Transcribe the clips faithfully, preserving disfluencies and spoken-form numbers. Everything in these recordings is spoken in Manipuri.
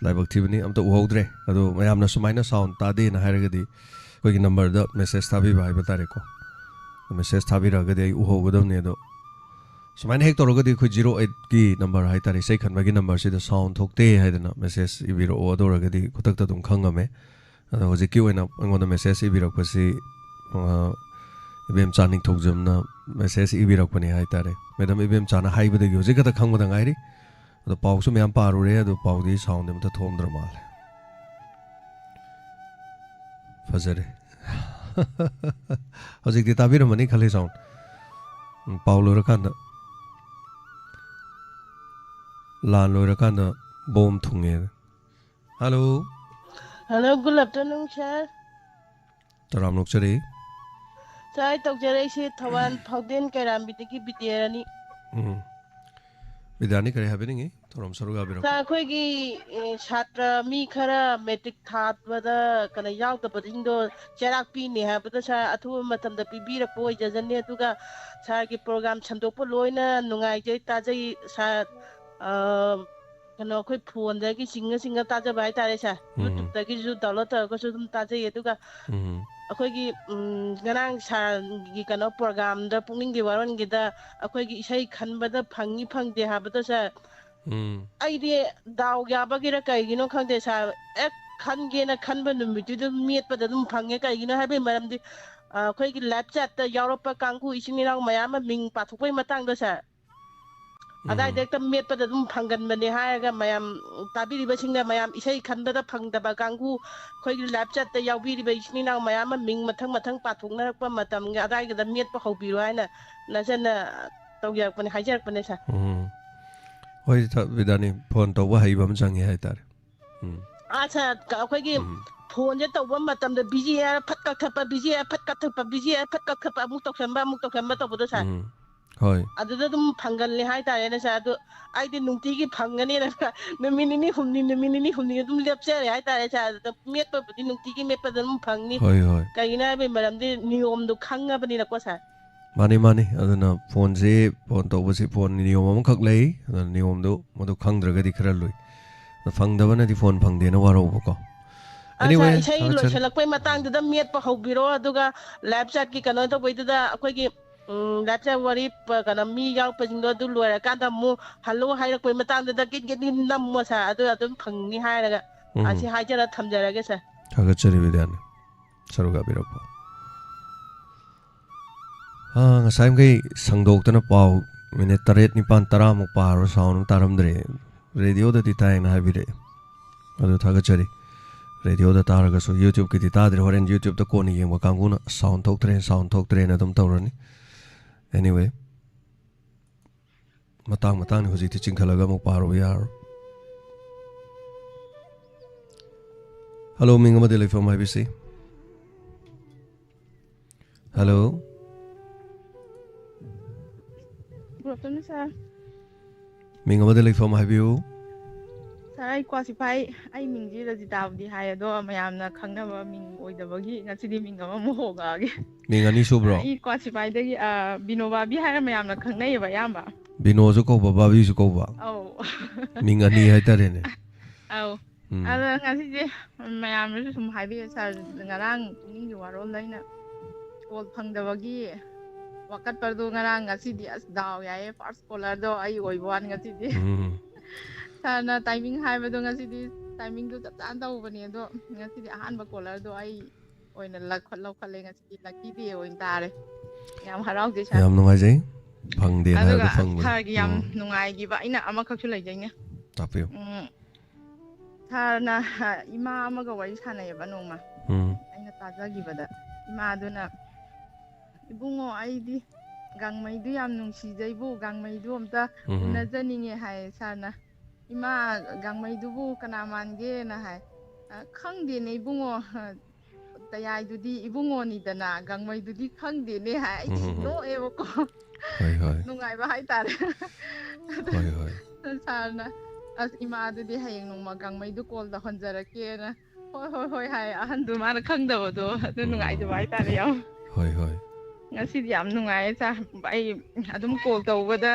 ꯂꯥꯏꯕꯛ ꯊꯤꯕꯅꯤ, ꯑꯝꯇ ꯎꯍꯧꯗ꯭ꯔꯦ꯫ ꯑꯗꯣ ꯃꯌꯥꯝꯅ ꯁꯨꯃꯥꯏꯅ ꯁꯥꯎꯟ ꯇꯥꯗꯦꯅ ꯍꯥꯏꯔꯒꯗꯤ ꯑꯩꯈꯣꯏꯒꯤ ꯅꯝꯕꯔꯗ ꯃꯦꯁꯦꯖ ꯊꯥꯕꯤꯕ ꯍꯥꯏꯕ ꯇꯥꯔꯦꯀꯣ꯫ ꯃꯦꯁꯦꯖ ꯊꯥꯕꯤꯔꯛꯑꯒꯗꯤ ꯑꯩ ꯎꯍꯧꯒꯗꯕꯅꯤ꯫ ꯑꯗꯣ ꯁꯨꯃꯥꯏꯅ ꯍꯦꯛ ꯇꯧꯔꯒꯗꯤ ꯑꯩꯈꯣꯏ ꯖꯤꯔꯣ ꯑꯩꯠꯀꯤ ꯅꯝꯕꯔ ꯍꯥꯏ ꯇꯥꯔꯦ, ꯏꯁꯩ ꯈꯟꯕꯒꯤ ꯅꯝꯕꯔꯁꯤꯗ ꯁꯥꯎꯟ ꯊꯣꯛꯇꯦ ꯍꯥꯏꯗꯅ ꯃꯦꯁꯦꯖ ꯏꯕꯤꯔꯛꯑꯣ꯫ ꯑꯗꯨ ꯑꯣꯏꯔꯒꯗꯤ ꯈꯨꯗꯛꯇ ꯑꯗꯨꯝ ꯈꯪꯉꯝꯃꯦ꯫ ꯑꯗꯣ ꯍꯧꯖꯤꯛꯀꯤ ꯑꯣꯏꯅ ꯑꯩꯉꯣꯟꯗ ꯃꯦꯁꯦꯖ ꯏꯕꯤꯔꯛꯄꯁꯤ, ꯑ, ꯏꯕꯦꯝꯆꯥ ꯅꯤꯡꯊꯧꯖꯝꯅ ꯃꯦꯁꯦꯖ ꯏꯕꯤꯔꯛꯄꯅꯤ ꯍꯥꯏ ꯇꯥꯔꯦ꯫ ꯃꯦꯗꯥꯝ ꯏꯕꯦꯝꯆꯥꯅ ꯍꯥꯏꯕꯗꯒꯤ ꯍꯧꯖꯤꯛ ꯈꯛꯇ ꯈꯪꯕꯗ ꯉꯥꯏꯔꯤ꯫ ꯑꯗꯣ ꯄꯥꯎꯁꯨ ꯃꯌꯥꯝ ꯄꯥꯔꯨꯔꯦ, ꯑꯗꯣ ꯄꯥꯎꯗꯤ ꯁꯥꯎꯟꯗꯤ ꯑꯃꯠꯇ ꯊꯣꯛꯑꯝꯗ꯭ꯔ ꯃꯥꯜꯂꯦ꯫ ꯐꯖꯔꯦ꯫ ꯍꯧꯖꯤꯛꯇꯤ ꯇꯥꯕꯤꯔꯝꯃꯅꯤ ꯈꯜꯂꯤ ꯁꯥꯎꯟ꯫ ꯎꯝ, ꯄꯥꯎ ꯂꯣꯏꯔꯀꯥꯟꯗ, ꯂꯥꯟ ꯂꯣꯏꯔꯀꯥꯟꯗ ꯕꯣꯝ ꯊꯨꯡꯉꯦ꯫ Hello. Hello, good afternoon, sir. ꯇꯔꯥꯝꯅ ꯑꯣꯛꯆꯔꯤ꯫ Sir, ꯑꯩ ꯇꯧꯖꯔꯛꯏꯁꯦ ꯊꯧꯕꯥꯜ ꯐꯥꯎꯗꯦꯟ ꯀꯩꯔꯥꯝꯕꯤꯗꯒꯤ ꯕꯤꯗ꯭ꯌꯥꯔꯥꯅꯤ꯫ ꯎꯝ꯫ ꯕꯤꯗ꯭ꯌꯥꯔꯥꯅꯤ, ꯀꯔꯤ ꯍꯥꯏꯕꯤꯅꯤꯡꯉꯤ? ꯊꯧꯔꯝ ꯁꯔꯨꯛ ꯌꯥꯕꯤꯔꯛꯄ꯫ Sir, ꯑꯩꯈꯣꯏꯒꯤ, ꯑꯦ, ꯁꯥꯇ꯭ꯔ ꯃꯤ ꯈꯔ ꯃꯦꯇ꯭ꯔꯤꯛ ꯊꯥꯕꯗ ꯀꯩꯅꯣ ꯌꯥꯎꯗꯕꯁꯤꯡꯗꯣ ꯆꯩꯔꯥꯛ ꯄꯤꯅꯤ ꯍꯥꯏꯕꯗꯣ, sir, ꯑꯊꯨꯕ ꯃꯇꯝꯗ ꯄꯤꯕꯤꯔꯛꯄ ꯑꯣꯏꯖꯁꯅꯤ꯫ ꯑꯗꯨꯒ sirꯒꯤ program ꯁꯟꯗꯣꯛꯄ ꯂꯣꯏꯅ ꯅꯨꯡꯉꯥꯏꯖꯩ, ꯇꯥꯖꯩ, sir꯫ ꯑ, ꯀꯩꯅꯣ, ꯑꯩꯈꯣꯏ ꯐꯣꯟꯗꯒꯤ ꯆꯤꯡꯉ ꯆꯤꯡꯉ ꯇꯥꯖꯕ ꯍꯥꯏꯇꯥꯔꯦ, sir꯫ ꯎꯝ꯫ YouTube-ꯇꯒꯤꯁꯨ download ꯇꯧꯔꯒꯁꯨ ꯑꯗꯨꯝ ꯇꯥꯖꯩ꯫ ꯑꯗꯨꯒ ꯎꯝ꯫ ꯑꯩꯈꯣꯏꯒꯤ, ꯎꯝ, ꯉꯔꯥꯡ sirꯒꯤ ꯀꯩꯅꯣ program-ꯗ ꯄꯨꯛꯅꯤꯡꯒꯤ ꯋꯥꯔꯣꯜꯒꯤꯗ ꯑꯩꯈꯣꯏꯒꯤ ꯏꯁꯩ ꯈꯟꯕꯗ ꯐꯪꯉꯤ ꯐꯪꯗꯦ ꯍꯥꯏꯕꯗꯣ, sir, ꯎꯝ꯫ ꯑꯩꯗꯤ ꯗꯥꯎ ꯌꯥꯕꯒꯤꯔ ꯀꯩꯒꯤꯅꯣ ꯈꯪꯗꯦ, sir, ꯍꯦꯛ ꯈꯟꯒꯦꯅ ꯈꯟꯕ ꯅꯨꯃꯤꯠꯇꯨꯗ ꯃꯦꯠꯄꯗ ꯑꯗꯨꯝ ꯐꯪꯉꯦ꯫ ꯀꯩꯒꯤꯅꯣ ꯍꯥꯏꯕꯒꯤ ꯃꯔꯝꯗꯤ, ꯑ, ꯑꯩꯈꯣꯏꯒꯤ live chat-ꯇ ꯌꯥꯎꯔꯛꯄ ꯀꯥꯡꯕꯨ ꯏꯆꯤꯟ ꯏꯅꯥꯎ ꯃꯌꯥꯝ ꯑꯃ ꯃꯤꯡ ꯄꯥꯊꯣꯛꯄꯒꯤ ꯃꯇꯥꯡꯗꯣ, sir, ꯎꯝ꯫ ꯑꯗꯥꯏꯗ ꯍꯦꯛꯇ ꯃꯦꯠꯄꯗ ꯑꯗꯨꯝ ꯐꯪꯒꯟꯕꯅꯦ ꯍꯥꯏꯔꯒ ꯃꯌꯥꯝ, ꯇꯥꯕꯤꯔꯤꯕꯁꯤꯡꯅ ꯃꯌꯥꯝ ꯏꯁꯩ ꯈꯟꯕꯗ ꯐꯪꯗꯕ ꯀꯥꯡꯕꯨ, ꯑꯩꯈꯣꯏꯒꯤ live chat-ꯇ ꯌꯥꯎꯕꯤꯔꯤꯕ ꯏꯆꯤꯟ ꯏꯅꯥꯎ ꯃꯌꯥꯝ ꯑꯃ ꯃꯤꯡ ꯃꯊꯪ ꯃꯊꯪ ꯄꯥꯊꯣꯛꯅꯔꯛꯄ ꯃꯇꯝꯒꯤ ꯑꯗꯥꯏꯒꯤꯗ ꯃꯦꯠꯄ ꯍꯧꯕꯤꯔꯣ ꯍꯥꯏꯅ ꯅꯆꯟꯅ ꯇꯧꯖꯔꯛꯄꯅꯦ, ꯍꯥꯏꯖꯔꯛꯄꯅꯦ, sir꯫ ꯎꯝ꯫ ꯍꯣꯏ, ꯊ-, ꯕꯤꯗ꯭ꯌꯥꯔꯥꯅꯤ, ꯐꯣꯟ ꯇꯧꯕ ꯍꯩꯕ ꯑꯃ ꯆꯪꯉꯤ ꯍꯥꯏꯇꯥꯔꯦ꯫ ꯎꯝ꯫ ꯑꯥ, sir, ꯀ-, ꯑꯩꯈꯣꯏꯒꯤ ꯎꯝ꯫ ꯐꯣꯟꯁꯦ ꯇꯧꯕ ꯃꯇꯝꯗ busy ꯍꯥꯏꯔ ꯐꯠ ꯀꯛꯊꯠꯄ, busy ꯍꯥꯏꯔ ꯐꯠ ꯀꯛꯊꯠꯄ, busy ꯍꯥꯏꯔ ꯐꯠ ꯀꯛꯊꯠꯄ, ꯑꯃꯨꯛ ꯇꯧꯁꯟꯕ, ꯑꯃꯨꯛ ꯇꯧꯁꯟꯕ ꯇꯧꯕꯗꯣ, sir꯫ ꯎꯝ꯫ ꯍꯣꯏ꯫ ꯑꯗꯨꯗ ꯑꯗꯨꯝ ꯐꯪꯒꯜꯂꯦ ꯍꯥꯏꯇꯥꯔꯦꯅꯦ, sir꯫ ꯑꯗꯣ ꯑꯩꯗꯤ ꯅꯨꯡꯇꯤꯒꯤ ꯐꯪꯒꯅꯦꯅ ꯅꯨꯃꯤꯠ ꯅꯤꯅꯤ ꯍꯨꯝꯅꯤ, ꯅꯨꯃꯤꯠ ꯅꯤꯅꯤ ꯍꯨꯝꯅꯤ ꯑꯗꯨꯝ ꯂꯦꯞꯆꯔꯦ ꯍꯥꯏꯇꯥꯔꯦ, sir꯫ ꯑꯗꯨꯗ ꯃꯦꯠꯄꯕꯨꯗꯤ ꯅꯨꯡꯇꯤꯒꯤ ꯃꯦꯠꯄꯗ ꯑꯗꯨꯝ ꯐꯪꯅꯤ꯫ ꯍꯣꯏ, ꯍꯣꯏ꯫ ꯀꯩꯒꯤꯅꯣ ꯍꯥꯏꯕꯒꯤ ꯃꯔꯝꯗꯤ ꯅꯤꯌꯣꯝꯗꯣ ꯈꯪꯉꯕꯅꯤꯅꯀꯣ, sir꯫ ꯃꯥꯅꯤ, ꯃꯥꯅꯤ꯫ ꯑꯗꯨꯅ ꯐꯣꯟꯁꯤ, ꯐꯣꯟ ꯇꯧꯕꯁꯤ ꯐꯣꯟ ꯅꯤꯌꯣꯝ ꯑꯃꯈꯛ ꯂꯩ꯫ ꯑꯗꯨꯅ ꯅꯤꯌꯣꯝꯗꯨ ꯃꯗꯨ ꯈꯪꯗ꯭ꯔꯒꯗꯤ ꯈꯔ ꯂꯨꯏ꯫ ꯐꯪꯗꯕꯅꯗꯤ ꯐꯣꯟ ꯐꯪꯗꯦꯅ ꯋꯥꯔꯧꯕꯀꯣ꯫ ꯑ, ꯁꯥꯔ, Anyway, ꯏꯁꯩ ꯊꯥꯒꯠꯆꯔꯤ꯫ ꯂꯣꯏꯁꯤꯜꯂꯛꯄꯩ ꯃꯇꯥꯡꯗꯨꯗ ꯃꯦꯠꯄ ꯍꯧꯕꯤꯔꯣ, ꯑꯗꯨꯒ live chatꯀꯤ ꯀꯩꯅꯣ ꯇꯧꯕꯩꯗꯨꯗ ꯑꯩꯈꯣꯏꯒꯤ, ꯎꯝ, live chat ꯋꯥꯔꯤ ꯄ-, ꯀꯩꯅꯣ, ꯃꯤ ꯌꯥꯎꯔꯛꯄꯁꯤꯡꯗꯣ ꯑꯗꯨ ꯂꯣꯏꯔꯀꯥꯟꯗ ꯑꯃꯨꯛ hello ꯍꯥꯏꯔꯛꯄꯩ ꯃꯇꯥꯡꯗꯨꯗ ꯀꯤꯠ ꯀꯤꯠ ꯅꯝꯃꯣ ꯁꯥꯔ, ꯑꯗꯨ ꯑꯗꯨꯝ ꯐꯪꯅꯤ ꯍꯥꯏꯔꯒ꯫ ꯎꯝ꯫ ꯑꯁꯤ ꯍꯥꯏꯖꯔ ꯊꯝꯖꯔꯒꯦ ꯁꯥꯔ꯫ ꯊꯥꯒꯠꯆꯔꯤ ꯕꯤꯗ꯭ꯌꯥꯅꯤ, ꯁꯔꯨꯛ ꯌꯥꯕꯤꯔꯛꯄ꯫ ꯑꯥ, ꯉꯁꯥꯏ ꯃꯈꯩ ꯁꯪꯗꯣꯛꯇꯅ ꯄꯥꯎ minute ꯇꯔꯦꯠ, ꯅꯤꯄꯥꯟ, ꯇꯔꯥꯃꯨꯛ ꯄꯥꯔꯣ, sound ꯑꯃ ꯇꯥꯔꯝꯗ꯭ꯔꯦ꯫ ꯔꯦꯗꯤꯑꯣꯗꯗꯤ ꯇꯥꯏꯌꯦꯅ ꯍꯥꯏꯕꯤꯔꯛꯑꯦ꯫ ꯑꯗꯨ ꯊꯥꯒꯠꯆꯔꯤ꯫ ꯔꯦꯗꯤꯑꯣꯗ ꯇꯥꯔꯒꯁꯨ YouTubeꯀꯤꯗꯤ ꯇꯥꯗ꯭ꯔꯦ꯫ ꯍꯣꯔꯦꯟ YouTubeꯇ ꯀꯣꯟꯅ ꯌꯦꯡꯕ ꯀꯥꯡꯕꯨꯅ sound ꯊꯣꯛꯇ꯭ꯔꯦ, sound ꯊꯣꯛꯇ꯭ꯔꯦꯅ ꯑꯗꯨꯝ ꯇꯧꯔꯅꯤ꯫ Anyway, ꯃꯇꯥꯡ ꯃꯇꯥꯡꯅꯤ, ꯍꯧꯖꯤꯛꯇꯤ ꯆꯤꯡꯈꯠꯂꯒ ꯑꯃꯨꯛ ꯄꯥꯔꯨꯕ ꯌꯥꯔꯣꯏ꯫ Hello, ꯃꯤꯡ ꯑꯃꯗꯤ ꯂꯩꯐꯝ ꯍꯥꯏꯕꯤꯁꯤ꯫ Hello꯫ Good afternoon, sir. ꯃꯤꯡ ꯑꯃꯗꯤ ꯂꯩꯐꯝ ꯍꯥꯏꯕꯤꯌꯨ꯫ Sir, ꯑꯩ ꯀ꯭ꯋꯥꯁꯤꯐꯥꯏ, ꯑꯩ ꯃꯤꯡꯁꯤ ꯔꯖꯤꯇꯥꯕꯨꯗꯤ ꯍꯥꯏ, ꯑꯗꯣ ꯃꯌꯥꯝꯅ ꯈꯪꯅꯕ ꯃꯤꯡ ꯑꯣꯏꯗꯕꯒꯤ ꯉꯁꯤꯗꯤ ꯃꯤꯡ ꯑꯃꯃꯨꯛ ꯍꯣꯡꯉꯛꯑꯒꯦ꯫ ꯃꯤꯡ ꯑꯅꯤ ꯁꯨꯕ꯭ꯔꯣ? ꯑꯩ ꯀ꯭ꯋꯥꯁꯤꯐꯥꯏꯗꯒꯤ, ꯑ, ꯕꯤꯅꯣꯕꯥꯕꯤ ꯍꯥꯏꯔ ꯃꯌꯥꯝꯅ ꯈꯪꯅꯩꯌꯦꯕ ꯑꯌꯥꯝꯕ꯫ ꯕꯤꯅꯣꯁꯨ ꯀꯧꯕ, ꯕꯥꯕꯤꯁꯨ ꯀꯧꯕ꯫ ꯑꯧ꯫ ꯃꯤꯡ ꯑꯅꯤ ꯍꯥꯏꯇꯥꯔꯦꯅꯦ꯫ ꯑꯧ꯫ ꯎꯝ꯫ ꯑꯗꯣ ꯉꯁꯤꯁꯦ ꯃꯌꯥꯝꯅꯁꯨ ꯁꯨꯝ ꯍꯥꯏꯕꯤꯌꯦ, "Sir, ꯉꯔꯥꯡ ꯄꯨꯛꯅꯤꯡꯒꯤ ꯋꯥꯔꯣꯜꯗ ꯑꯩꯅ call ꯐꯪꯗꯕꯒꯤ ꯋꯥꯀꯠꯄꯗꯣ ꯉꯔꯥꯡ, ꯉꯁꯤꯗꯤ ꯑꯁ ꯗꯥꯎ ꯌꯥꯏꯌꯦ, first callerꯗꯣ ꯑꯩ ꯑꯣꯏꯕ ꯋꯥꯅꯤ ꯉꯁꯤꯗꯤ꯫ ꯎꯝ꯫ Sirꯅ timing ꯍꯥꯏꯕꯗꯣ ꯉꯁꯤꯗꯤ timingꯗꯣ ꯆꯞ ꯆꯥꯅ ꯇꯧꯕꯅꯦ, ꯑꯗꯣ ꯉꯁꯤꯗꯤ ꯑꯍꯥꯟꯕ callerꯗꯣ ꯑꯩ ꯑꯣꯏꯅ ꯂꯧꯈꯠ-, ꯂꯧꯈꯠꯂꯦ꯫ ꯉꯁꯤꯗꯤ lucky day ꯑꯣꯏꯅ ꯇꯥꯔꯦ꯫ ꯌꯥꯝ ꯍꯔꯥꯎꯖꯩ, sir꯫ ꯌꯥꯝ ꯅꯨꯡꯉꯥꯏꯖꯩ꯫ ꯐꯪꯗꯦꯅ ꯑꯗꯨꯒ ꯍꯥꯏꯕꯗꯣ ꯐꯪꯕꯅꯤ꯫ Sirꯒꯤ ꯌꯥꯝ ꯎꯝ꯫ ꯅꯨꯡꯉꯥꯏꯈꯤꯕ ꯑꯩꯅ ꯑꯃꯈꯛꯁꯨ ꯂꯩꯖꯩꯅꯦ꯫ ꯇꯥꯛꯄꯤꯌꯨ꯫ ꯎꯝ, Sirꯅ, ꯍ, ꯏꯃꯥ ꯑꯃꯒ ꯋꯥꯔꯤ ꯁꯥꯟꯅꯩꯌꯦꯕ ꯅꯣꯡꯃ꯫ ꯎꯝ꯫ ꯑꯩꯅ ꯇꯥꯖꯈꯤꯕꯗ ꯏꯃꯥꯗꯨꯅ, "ꯏꯕꯨꯡꯉꯣ, ꯑꯩꯗꯤ ꯒꯥꯡꯃꯩꯗꯨ ꯌꯥꯝ ꯅꯨꯡꯁꯤꯖꯩꯕꯨ, ꯒꯥꯡꯃꯩꯗꯨ ꯑꯝꯇ ꯎꯝ꯫ ꯎꯅꯖꯅꯤꯡꯉꯦ" ꯍꯥꯏꯌꯦ Sirꯅ꯫ "ꯏꯃꯥ, ꯒꯥꯡꯃꯩꯗꯨꯕꯨ ꯀꯅꯥ ꯃꯥꯟꯒꯦꯅ" ꯍꯥꯏ꯫ "ꯑ, ꯈꯪꯗꯦꯅꯦ ꯏꯕꯨꯡꯉꯣ, ꯇꯌꯥꯏꯗꯨꯗꯤ ꯏꯕꯨꯡꯉꯣꯅꯤꯗꯅ, ꯒꯥꯡꯃꯩꯗꯨꯗꯤ ꯈꯪꯗꯦꯅꯦ" ꯍꯥꯏ꯫ ꯑꯩꯁꯤ ꯎꯝ꯫ ꯅꯣꯛꯑꯦꯕꯀꯣ꯫ ꯍꯣꯏ, ꯍꯣꯏ꯫ ꯅꯨꯡꯉꯥꯏꯕ ꯍꯥꯏꯇꯥꯔꯦ꯫ ꯍꯣꯏ, ꯍꯣꯏ꯫ Sirꯅ, "ꯑꯁ, ꯏꯃꯥꯗꯨꯗꯤ ꯍꯌꯦꯡ ꯅꯣꯡꯃ ꯒꯥꯡꯃꯩꯗꯨ callꯗ ꯍꯣꯟꯖꯔꯛꯀꯦꯅ"꯫ "ꯍꯣꯏ, ꯍꯣꯏ, ꯍꯣꯏ" ꯍꯥꯏ꯫ ꯑꯍꯟꯗꯨ ꯃꯥꯅ ꯈꯪꯗꯕꯗꯣ ꯑꯗꯨ ꯎꯝ꯫ ꯅꯨꯡꯉꯥꯏꯖꯕ ꯍꯥꯏꯇꯥꯔꯦ ꯌꯥꯝ꯫ ꯍꯣꯏ, ꯍꯣꯏ꯫ ꯉꯁꯤꯗꯤ ꯌꯥꯝ ꯅꯨꯡꯉꯥꯏꯌꯦ Sir꯫ ꯑꯩ ꯑꯗꯨꯝ call ꯇꯧꯕꯗ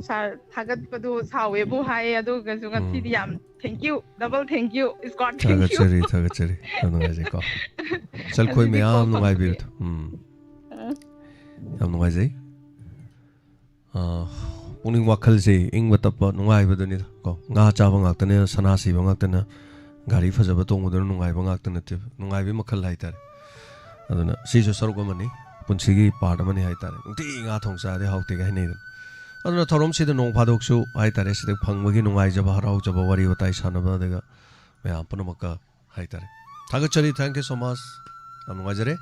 ꯁꯥꯔ ꯊꯥꯒꯠꯄꯗꯣ ꯁꯥꯎꯋꯦꯕꯨ ꯍꯥꯏꯌꯦ, ꯑꯗꯨꯒꯁꯨ ꯉꯁꯤꯗꯤ ꯎꯝ꯫ ꯌꯥꯝ thank you, double thank you, Scott, thank you꯫ ꯊꯥꯒꯠꯆꯔꯤ, ꯊꯥꯒꯠꯆꯔꯤ꯫ ꯌꯥꯝ ꯅꯨꯡꯉꯥꯏꯖꯩꯀꯣ꯫ ꯁꯦꯜꯈꯣꯏ ꯑꯗꯨꯗꯤ ꯃꯌꯥꯝ call ꯊꯝꯖꯒꯦ꯫ ꯅꯨꯡꯉꯥꯏꯕꯤꯕꯗꯣ꯫ ꯎꯝ꯫ ꯑ꯫ ꯌꯥꯝ ꯅꯨꯡꯉꯥꯏꯖꯩ꯫ ꯑ, ꯄꯨꯛꯅꯤꯡ ꯋꯥꯈꯜꯁꯦ ꯏꯪꯕ ꯇꯞꯄ ꯅꯨꯡꯉꯥꯏꯕꯗꯨꯅꯤꯗ ꯀꯣ꯫ ꯉꯥ ꯆꯥꯕ ꯉꯥꯛꯇꯅꯦ, ꯁꯅꯥ ꯁꯤꯕ ꯉꯥꯛꯇꯅ, ꯒꯥꯔꯤ ꯐꯖꯕ ꯇꯣꯡꯕꯗꯨꯅ ꯅꯨꯡꯉꯥꯏꯕ ꯉꯥꯛꯇ ꯅꯠꯇꯦꯕ꯫ ꯅꯨꯡꯉꯥꯏꯕꯒꯤ ꯃꯈꯜ ꯍꯥꯏꯇꯥꯔꯦ꯫ ꯑꯗꯨꯅ ꯁꯤꯁꯨ ꯁꯔꯨꯛ ꯑꯃꯅꯤ, ꯄꯨꯟꯁꯤꯒꯤ part ꯑꯃꯅꯤ ꯍꯥꯏꯇꯥꯔꯦ꯫ ꯅꯨꯡꯇꯤꯒꯤ ꯉꯥ ꯊꯣꯡ ꯆꯥꯔꯗꯤ ꯍꯥꯎꯇꯦꯒ ꯍꯥꯏꯅꯩꯗꯅ꯫ ꯑꯗꯨꯅ ꯊꯧꯔꯝꯁꯤꯗ ꯅꯣꯡ ꯐꯥꯗꯣꯛꯁꯨ ꯍꯥꯏꯇꯥꯔꯦ, ꯁꯤꯗ ꯐꯪꯕꯒꯤ ꯅꯨꯡꯉꯥꯏꯖꯕ, ꯍꯔꯥꯎꯖꯕ, ꯋꯥꯔꯤ ꯋꯥꯇꯥꯏ ꯁꯥꯟꯅꯕ, ꯑꯗꯨꯒ ꯃꯌꯥꯝ ꯄꯨꯝꯅꯃꯛꯀ ꯍꯥꯏꯇꯥꯔꯦ꯫ ꯊꯥꯒꯠꯆꯔꯤ, thank you so much꯫ ꯌꯥꯝ ꯅꯨꯡꯉꯥꯏꯖꯔꯦ꯫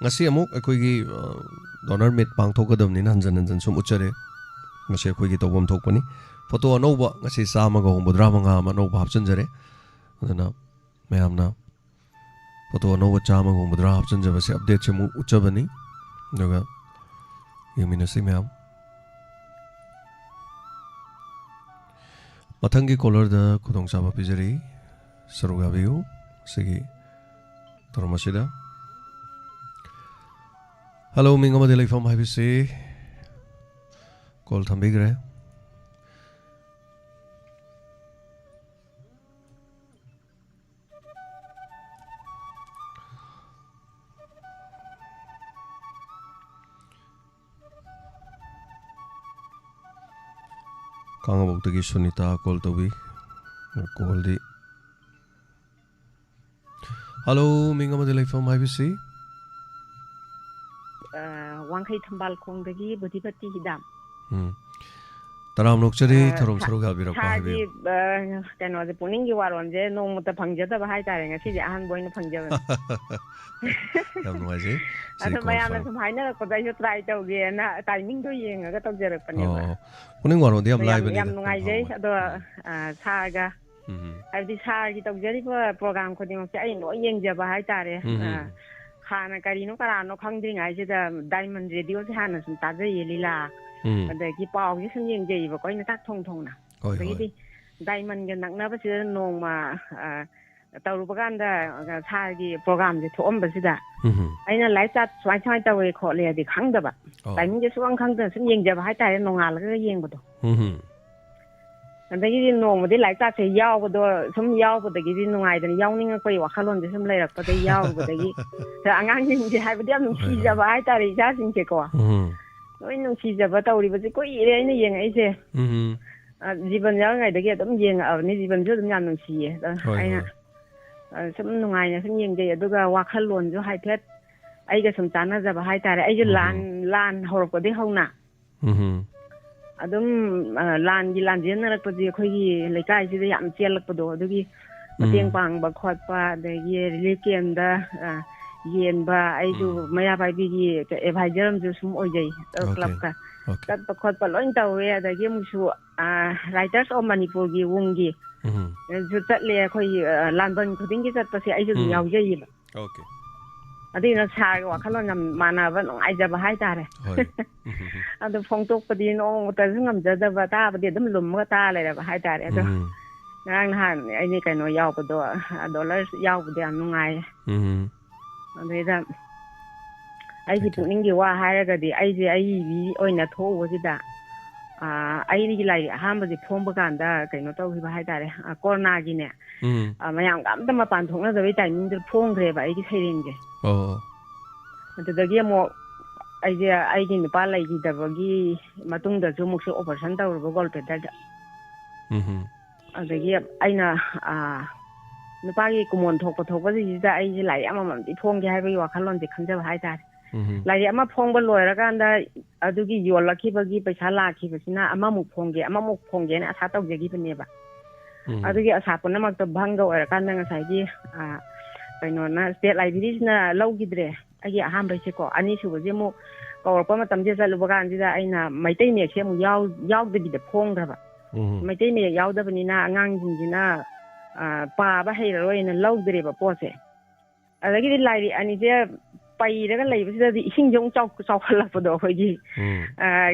ꯉꯁꯤ ꯑꯃꯨꯛ ꯑꯩꯈꯣꯏꯒꯤ, ꯑ, donor meet ꯄꯥꯡꯊꯣꯛꯀꯗꯕꯅꯤꯅ ꯍꯟꯖꯟ ꯍꯟꯖꯟ ꯁꯨꯝ ꯎꯠꯆꯔꯦ꯫ ꯉꯁꯤ ꯑꯩꯈꯣꯏꯒꯤ ꯇꯧꯐꯝ ꯊꯣꯛꯄꯅꯤ꯫ ꯐꯣꯇꯣ ꯑꯅꯧꯕ ꯉꯁꯤ ꯆꯥꯝꯃꯒ ꯍꯨꯝꯐꯨꯇꯔꯥ ꯃꯉꯥ ꯑꯃ ꯑꯅꯧꯕ ꯍꯥꯞꯆꯤꯟꯖꯔꯦ꯫ ꯑꯗꯨꯅ ꯃꯌꯥꯝꯅ ꯐꯣꯇꯣ ꯑꯅꯧꯕ ꯆꯥꯝꯃꯒ ꯍꯨꯝꯐꯨꯇꯔꯥ ꯍꯥꯞꯆꯤꯟꯖꯕꯁꯦ, updateꯁꯦ ꯑꯃꯨꯛ ꯎꯠꯆꯕꯅꯤ꯫ ꯑꯗꯨꯒ ꯌꯦꯡꯃꯤꯟꯅꯁꯤ ꯃꯌꯥꯝ꯫ ꯃꯊꯪꯒꯤ callerꯗ ꯈꯨꯗꯣꯡꯆꯥꯕ ꯄꯤꯖꯔꯤ, ꯁꯔꯨꯛ ꯌꯥꯕꯤꯌꯨ ꯁꯤꯒꯤ ꯊꯧꯔꯝ ꯑꯁꯤꯗ꯫ Hello, ꯃꯤꯡ ꯑꯃꯗꯤ ꯂꯩꯐꯝ ꯍꯥꯏꯕꯁꯤ call ꯊꯝꯕꯤꯈ꯭ꯔꯦ꯫ ꯈꯥꯉꯕꯣꯛꯇꯒꯤ ꯁꯨꯅꯤꯇꯥ call ꯇꯧꯕꯤ꯫ Callꯗꯤ꯫ Hello, ꯃꯤꯡ ꯑꯃꯗꯤ ꯂꯩꯐꯝ ꯍꯥꯏꯕꯤꯁꯤ꯫ ꯑ, ꯋꯥꯡꯈꯩ ꯊꯝꯕꯥꯜ ꯈꯣꯡꯗꯒꯤ ꯕꯨꯙꯤꯄꯇꯤ ꯍꯤꯗꯥꯝ꯫ ꯎꯝ꯫ ꯇꯔꯥꯝꯅ ꯑꯣꯛꯆꯔꯤ, ꯑ, ꯊꯧꯔꯝ ꯁꯔꯨꯛ ꯌꯥꯕꯤꯔꯛꯄ ꯁꯥꯔꯒꯤ, ꯍꯥꯏꯕꯤꯌꯨ꯫ ꯑ, ꯀꯩꯅꯣꯁꯦ, ꯄꯨꯛꯅꯤꯡꯒꯤ ꯋꯥꯔꯣꯜꯁꯦ ꯅꯣꯡꯃꯇ ꯐꯪꯖꯗꯕ ꯍꯥꯏꯇꯥꯔꯦ, ꯉꯁꯤꯗꯤ ꯑꯍꯥꯟꯕ ꯑꯣꯏꯅ ꯐꯪꯖꯕꯅꯤ꯫ ꯌꯥꯝ ꯅꯨꯡꯉꯥꯏꯖꯩ꯫ ꯑꯗꯣ ꯁꯤꯒꯤ call ꯃꯌꯥꯝꯅ ꯐꯪ- ꯁꯨꯝ ꯍꯥꯏꯅꯔꯛꯄꯗ ꯑꯩꯁꯨ try ꯇꯧꯒꯦꯅ timingꯗꯣ ꯌꯦꯡꯉꯒ ꯇꯧꯖꯔꯛꯄꯅꯦꯕ꯫ ꯑꯣ, ꯄꯨꯛꯅꯤꯡ ꯋꯥꯔꯣꯟꯗꯤ ꯌꯥꯝ ꯑꯗꯣ ꯌꯥꯝ, ꯂꯥꯏꯕꯅꯤꯗ, ꯌꯥꯝ ꯅꯨꯡꯉꯥꯏꯖꯩ꯫ ꯐꯪꯕ꯫ ꯑꯗꯣ, ꯑ, ꯁꯥꯔꯒ, ꯎꯝ꯫ ꯍꯥꯏꯕꯗꯤ ꯁꯥꯔꯒꯤ ꯇꯧꯖꯔꯤꯕ program ꯈꯨꯗꯤꯡꯃꯛꯁꯦ ꯑꯩ ꯂꯣꯏ ꯌꯦꯡꯖꯕ ꯍꯥꯏꯇꯥꯔꯦ꯫ ꯎꯝ, ꯎꯝ꯫ ꯑ, ꯍꯥꯟꯅ ꯀꯔꯤꯅꯣ ꯀꯔꯥꯅꯣ ꯈꯪꯗ꯭ꯔꯤꯉꯩꯁꯤꯗ Diamond Radioꯁꯦ ꯍꯥꯟꯅ ꯁꯨꯝ ꯇꯥꯖꯩꯌꯦ, ꯂꯤꯂꯥ꯫ ꯎꯝ꯫ ꯑꯗꯒꯤ ꯄꯥꯎꯁꯦ ꯁꯨꯝ ꯌꯦꯡꯖꯩꯌꯦꯕꯀꯣ, ꯑꯩꯅ ꯆꯥꯛ ꯊꯣꯡ ꯊꯣꯡꯅ꯫ ꯍꯣꯏ, ꯑꯗꯒꯤꯗꯤ ꯍꯣꯏ꯫ Diamondꯒ ꯅꯛꯅꯕꯁꯤꯗ ꯅꯣꯡꯃ, ꯑ, ꯇꯧꯔꯨꯕ ꯀꯥꯟꯗ, ꯑ, ꯁꯥꯔꯒꯤ ꯄ꯭ꯔꯣꯒ꯭ꯔꯥꯝꯁꯦ ꯊꯣꯛꯑꯝꯕꯁꯤꯗ ꯎꯝ꯫ ꯑꯩꯅ ꯂꯥꯏꯐ ꯆꯥꯠ ꯁꯨꯃꯥꯏ ꯁꯨꯃꯥꯏꯅ ꯇꯧꯋꯦ ꯈꯣꯠꯂꯦ ꯑꯗꯤ ꯈꯪꯗꯕ꯫ ꯑꯣ꯫ ꯇꯥꯏꯃꯤꯡꯁꯦ ꯁꯨꯈꯪ ꯈꯪꯗꯅ ꯁꯨꯝ ꯌꯦꯡꯖꯕ ꯍꯥꯏꯇꯥꯔꯦ, ꯅꯣꯡꯉꯥꯜꯂꯒ ꯌꯦꯡꯕꯗꯣ꯫ ꯎꯝ꯫ ꯑꯗꯒꯤꯗꯤ ꯅꯣꯡꯃꯗꯤ ꯂꯥꯏꯐ ꯆꯥꯠꯁꯦ ꯌꯥꯎꯕꯗꯣ ꯁꯨꯝ ꯌꯥꯎꯕꯗꯒꯤꯗꯤ ꯅꯨꯡꯉꯥꯏꯗꯅ ꯌꯥꯎꯅꯤꯡꯉꯛꯄꯒꯤ ꯋꯥꯈꯜꯂꯣꯟꯁꯦ ꯁꯨꯝ ꯂꯩꯔꯛꯄꯗꯒꯤ ꯌꯥꯎꯔꯨꯕꯗꯒꯤ ꯑꯉꯥꯡꯁꯤꯡꯁꯦ ꯍꯥꯏꯕꯗꯤ ꯌꯥꯝ ꯅꯨꯡꯁꯤꯖꯕ ꯍꯥꯏꯇꯥꯔꯦ ꯏꯆꯥꯁꯤꯡꯁꯦꯀꯣ꯫ ꯎꯝ꯫ ꯂꯣꯏ ꯅꯨꯡꯁꯤꯖꯕ ꯇꯧꯔꯤꯕꯁꯦ ꯀꯨꯏꯔꯦ ꯑꯩꯅ ꯌꯦꯡꯉꯛꯏꯁꯦ꯫ ꯎꯝ꯫ ꯑ, ꯖꯤꯕꯟ ꯌꯥꯎꯔꯤꯉꯩꯗꯒꯤ ꯑꯗꯨꯝ ꯌꯦꯡꯉꯛꯑꯕꯅꯤ꯫ ꯖꯤꯕꯟꯁꯨ ꯑꯗꯨꯝ ꯌꯥꯝ ꯅꯨꯡꯁꯤꯌꯦ꯫ ꯑꯗ ꯍꯣꯏ, ꯑꯩꯅ, ꯍꯣꯏ꯫ ꯑ, ꯁꯨꯝ ꯅꯨꯡꯉꯥꯏꯅ ꯁꯨꯝ ꯌꯦꯡꯖꯩ꯫ ꯑꯗꯨꯒ ꯋꯥꯈꯜꯂꯣꯟꯁꯨ ꯍꯥꯏꯐꯦꯠ ꯑꯩꯒ ꯁꯨꯝ ꯆꯥꯟꯅꯖꯕ ꯍꯥꯏꯇꯥꯔꯦ꯫ ꯑꯩꯁꯨ ꯎꯝ꯫ ꯂꯥꯟ, ꯂꯥꯟ ꯍꯧꯔꯛꯄꯗꯒꯤ ꯍꯧꯅ ꯎꯝ꯫ ꯑꯗꯨꯝ, ꯑ, ꯂꯥꯟꯒꯤ ꯂꯥꯟꯖꯦꯟꯅꯔꯛꯄꯁꯦ ꯑꯩꯈꯣꯏꯒꯤ ꯂꯩꯀꯥꯏꯁꯤꯗ ꯌꯥꯝ ꯆꯦꯜꯂꯛꯄꯗꯣ, ꯑꯗꯨꯒꯤ ꯃꯇꯦꯡ ꯎꯝ꯫ ꯄꯥꯡꯕ ꯈꯣꯠꯄ, ꯑꯗꯒꯤ ꯔꯤꯂꯤꯐ ꯀꯦꯝꯗ, ꯑ, ꯌꯦꯟꯕ, ꯑꯩꯁꯨ ꯎꯝ꯫ ꯃꯩꯔꯥ ꯄꯥꯏꯕꯤꯒꯤ ꯑꯦꯗꯚꯥꯏꯖꯔ ꯑꯃꯁꯨ ꯁꯨꯝ ꯑꯣꯏꯖꯩ, ꯑ, ꯑꯣꯀꯦ꯫ ꯀ꯭ꯂꯕꯇ꯫ ꯑꯣꯀꯦ꯫ ꯆꯠꯄ ꯈꯣꯠꯄ ꯂꯣꯏ ꯇꯧꯋꯦ꯫ ꯑꯗꯒꯤ ꯑꯃꯨꯛꯁꯨ, ꯑ, ꯔꯥꯏꯇꯔꯁ ꯑꯣꯐ ꯃꯅꯤꯄꯨꯔꯒꯤ ꯋꯨꯡꯒꯤ ꯎꯝ꯫ ꯁꯨ ꯆꯠꯂꯦ꯫ ꯑꯩꯈꯣꯏꯒꯤ, ꯑ, ꯂꯥꯟꯕꯟ ꯈꯨꯗꯤꯡꯒꯤ ꯆꯠꯄꯁꯦ ꯑꯩꯁꯨ ꯑꯗꯨꯝ ꯎꯝ꯫ ꯌꯥꯎꯖꯩꯌꯦꯕ꯫ ꯑꯣꯀꯦ꯫ ꯑꯗꯨꯅ ꯁꯥꯔꯒ ꯋꯥꯈꯜꯂꯣꯟ ꯌꯥꯝ ꯃꯥꯟꯅꯕ ꯅꯨꯡꯉꯥꯏꯖꯕ ꯍꯥꯏꯇꯥꯔꯦ꯫ ꯍꯣꯏ꯫ ꯎꯝ, ꯎꯝ, ꯎꯝ꯫ ꯑꯗꯨ ꯐꯣꯡꯗꯣꯛꯄꯗꯤ ꯅꯣꯡꯃꯇꯁꯨ ꯉꯝꯖꯗꯕ, ꯇꯥꯕꯗꯤ ꯑꯗꯨꯝ ꯂꯨꯝꯃꯒ ꯇꯥ ꯂꯩꯔꯕ ꯍꯥꯏꯇꯥꯔꯦ꯫ ꯑꯗꯣ ꯎꯝ꯫ ꯉꯔꯥꯡ ꯅꯍꯥꯟ ꯑꯩꯅ ꯀꯩꯅꯣ ꯌꯥꯎꯕꯗꯣ, ꯑ, ꯗꯣꯂꯔꯁ ꯌꯥꯎꯕꯗꯣ ꯌꯥꯝ ꯅꯨꯡꯉꯥꯏꯌꯦ꯫ ꯎꯝ꯫ ꯑꯗꯩꯗ ꯑꯩꯒꯤ ꯊꯦꯡꯀ꯭ꯌꯨ꯫ ꯄꯨꯛꯅꯤꯡꯒꯤ ꯋꯥ ꯍꯥꯏꯔꯒꯗꯤ ꯑꯩꯁꯦ ꯑꯩꯒꯤ ꯑꯣꯏꯅ ꯊꯣꯛꯎꯕꯁꯤꯗ, ꯑ, ꯑꯩꯒꯤ ꯂꯥꯏꯔꯤꯛ ꯑꯍꯥꯟꯕꯁꯦ ꯐꯣꯡꯕ ꯀꯥꯟꯗ ꯀꯩꯅꯣ ꯇꯧꯈꯤꯕ ꯍꯥꯏꯇꯥꯔꯦ, ꯑ, ꯀꯣꯔꯣꯅꯥꯒꯤꯅꯦ꯫ ꯎꯝ꯫ ꯑ, ꯃꯌꯥꯝꯒ ꯑꯝꯇ ꯃꯄꯥꯟ ꯊꯣꯛꯅꯗꯕꯩ ꯇꯥꯏꯃꯤꯡꯗꯨꯗ ꯐꯣꯡꯈ꯭ꯔꯦꯕ ꯑꯩꯒꯤ ꯁꯩꯔꯦꯡꯁꯦ꯫ ꯑꯣ꯫ ꯑꯗꯨꯗꯒꯤ ꯑꯃꯨꯛ ꯑꯩꯁꯦ ꯑꯩꯒꯤ ꯅꯨꯄꯥ ꯂꯩꯈꯤꯗꯕꯒꯤ ꯃꯇꯨꯡꯗꯁꯨ ꯑꯃꯨꯛꯁꯨ ꯑꯣꯄꯔꯦꯁꯟ ꯇꯧꯔꯨꯕ ꯒꯣꯜ ꯕ꯭ꯂꯦꯗꯔꯗ꯫ ꯎꯝ꯫ ꯑꯗꯒꯤ ꯑꯩꯅ, ꯑ, ꯅꯨꯄꯥꯒꯤ ꯀꯨꯃꯣꯟ ꯊꯣꯛꯄ ꯊꯣꯛꯄꯁꯤꯡꯁꯤꯗ ꯑꯩꯁꯦ ꯂꯥꯏꯔꯤꯛ ꯑꯃꯃꯝꯗꯤ ꯐꯣꯡꯒꯦ ꯍꯥꯏꯕꯒꯤ ꯋꯥꯈꯜꯂꯣꯟꯁꯦ ꯈꯟꯖꯕ ꯍꯥꯏꯇꯥꯔꯦ꯫ ꯎꯝ꯫ ꯂꯥꯏꯔꯤꯛ ꯑꯃ ꯐꯣꯡꯕ ꯂꯣꯏꯔꯀꯥꯟꯗ ꯑꯗꯨꯒꯤ ꯌꯣꯜꯂꯛꯈꯤꯕꯒꯤ ꯄꯩꯁꯥ ꯂꯥꯛꯈꯤꯕꯁꯤꯅ ꯑꯃꯃꯨꯛ ꯐꯣꯡꯒꯦ, ꯑꯃꯃꯨꯛ ꯐꯣꯡꯒꯦꯅ ꯑꯁꯥ ꯇꯧꯖꯈꯤꯕꯅꯦꯕ꯫ ꯎꯝ꯫ ꯑꯗꯨꯒꯤ ꯑꯁꯥ ꯄꯨꯝꯅꯃꯛꯇꯣ ꯚꯪꯒ ꯑꯣꯏꯔꯀꯥꯟꯗ ꯉꯁꯥꯏꯒꯤ, ꯑ, ꯀꯩꯅꯣꯅ, ꯁ꯭ꯇꯦꯠ ꯂꯥꯏꯕ꯭ꯔꯦꯔꯤꯁꯤꯅ ꯂꯧꯈꯤꯗ꯭ꯔꯦ꯫ ꯑꯩꯒꯤ ꯑꯍꯥꯟꯕꯩꯁꯦꯀꯣ, ꯑꯅꯤꯁꯨꯕꯁꯦ ꯑꯃꯨꯛ ꯀꯧꯔꯛꯄ ꯃꯇꯝꯁꯤꯗ ꯆꯠꯂꯨꯕ ꯀꯥꯟꯁꯤꯗ ꯑꯩꯅ ꯃꯩꯇꯩ ꯃꯌꯦꯛꯁꯦ ꯑꯃꯨꯛ ꯌꯥꯎ-, ꯌꯥꯎꯗꯕꯤꯗ ꯐꯣꯡꯈ꯭ꯔꯕ꯫ ꯎꯝ꯫ ꯃꯩꯇꯩ ꯃꯌꯦꯛ ꯌꯥꯎꯗꯕꯅꯤꯅ ꯑꯉꯥꯡꯁꯤꯡꯁꯤꯅ, ꯑ, ꯄꯥꯕ ꯍꯩꯔꯔꯣꯏꯅ ꯂꯧꯗ꯭ꯔꯦꯕ ꯄꯣꯠꯁꯦ꯫ ꯑꯗꯒꯤꯗꯤ ꯂꯥꯏꯔꯤꯛ ꯑꯅꯤꯁꯦ ꯄꯩꯔꯒ ꯂꯩꯕꯁꯤꯗꯗꯤ ꯏꯁꯤꯡꯁꯦ ꯑꯃꯨꯛ ꯆꯥꯎ-, ꯆꯥꯎꯈꯠꯂꯛꯄꯗꯣ ꯑꯩꯈꯣꯏꯒꯤ, ꯎꯝ꯫ ꯑ,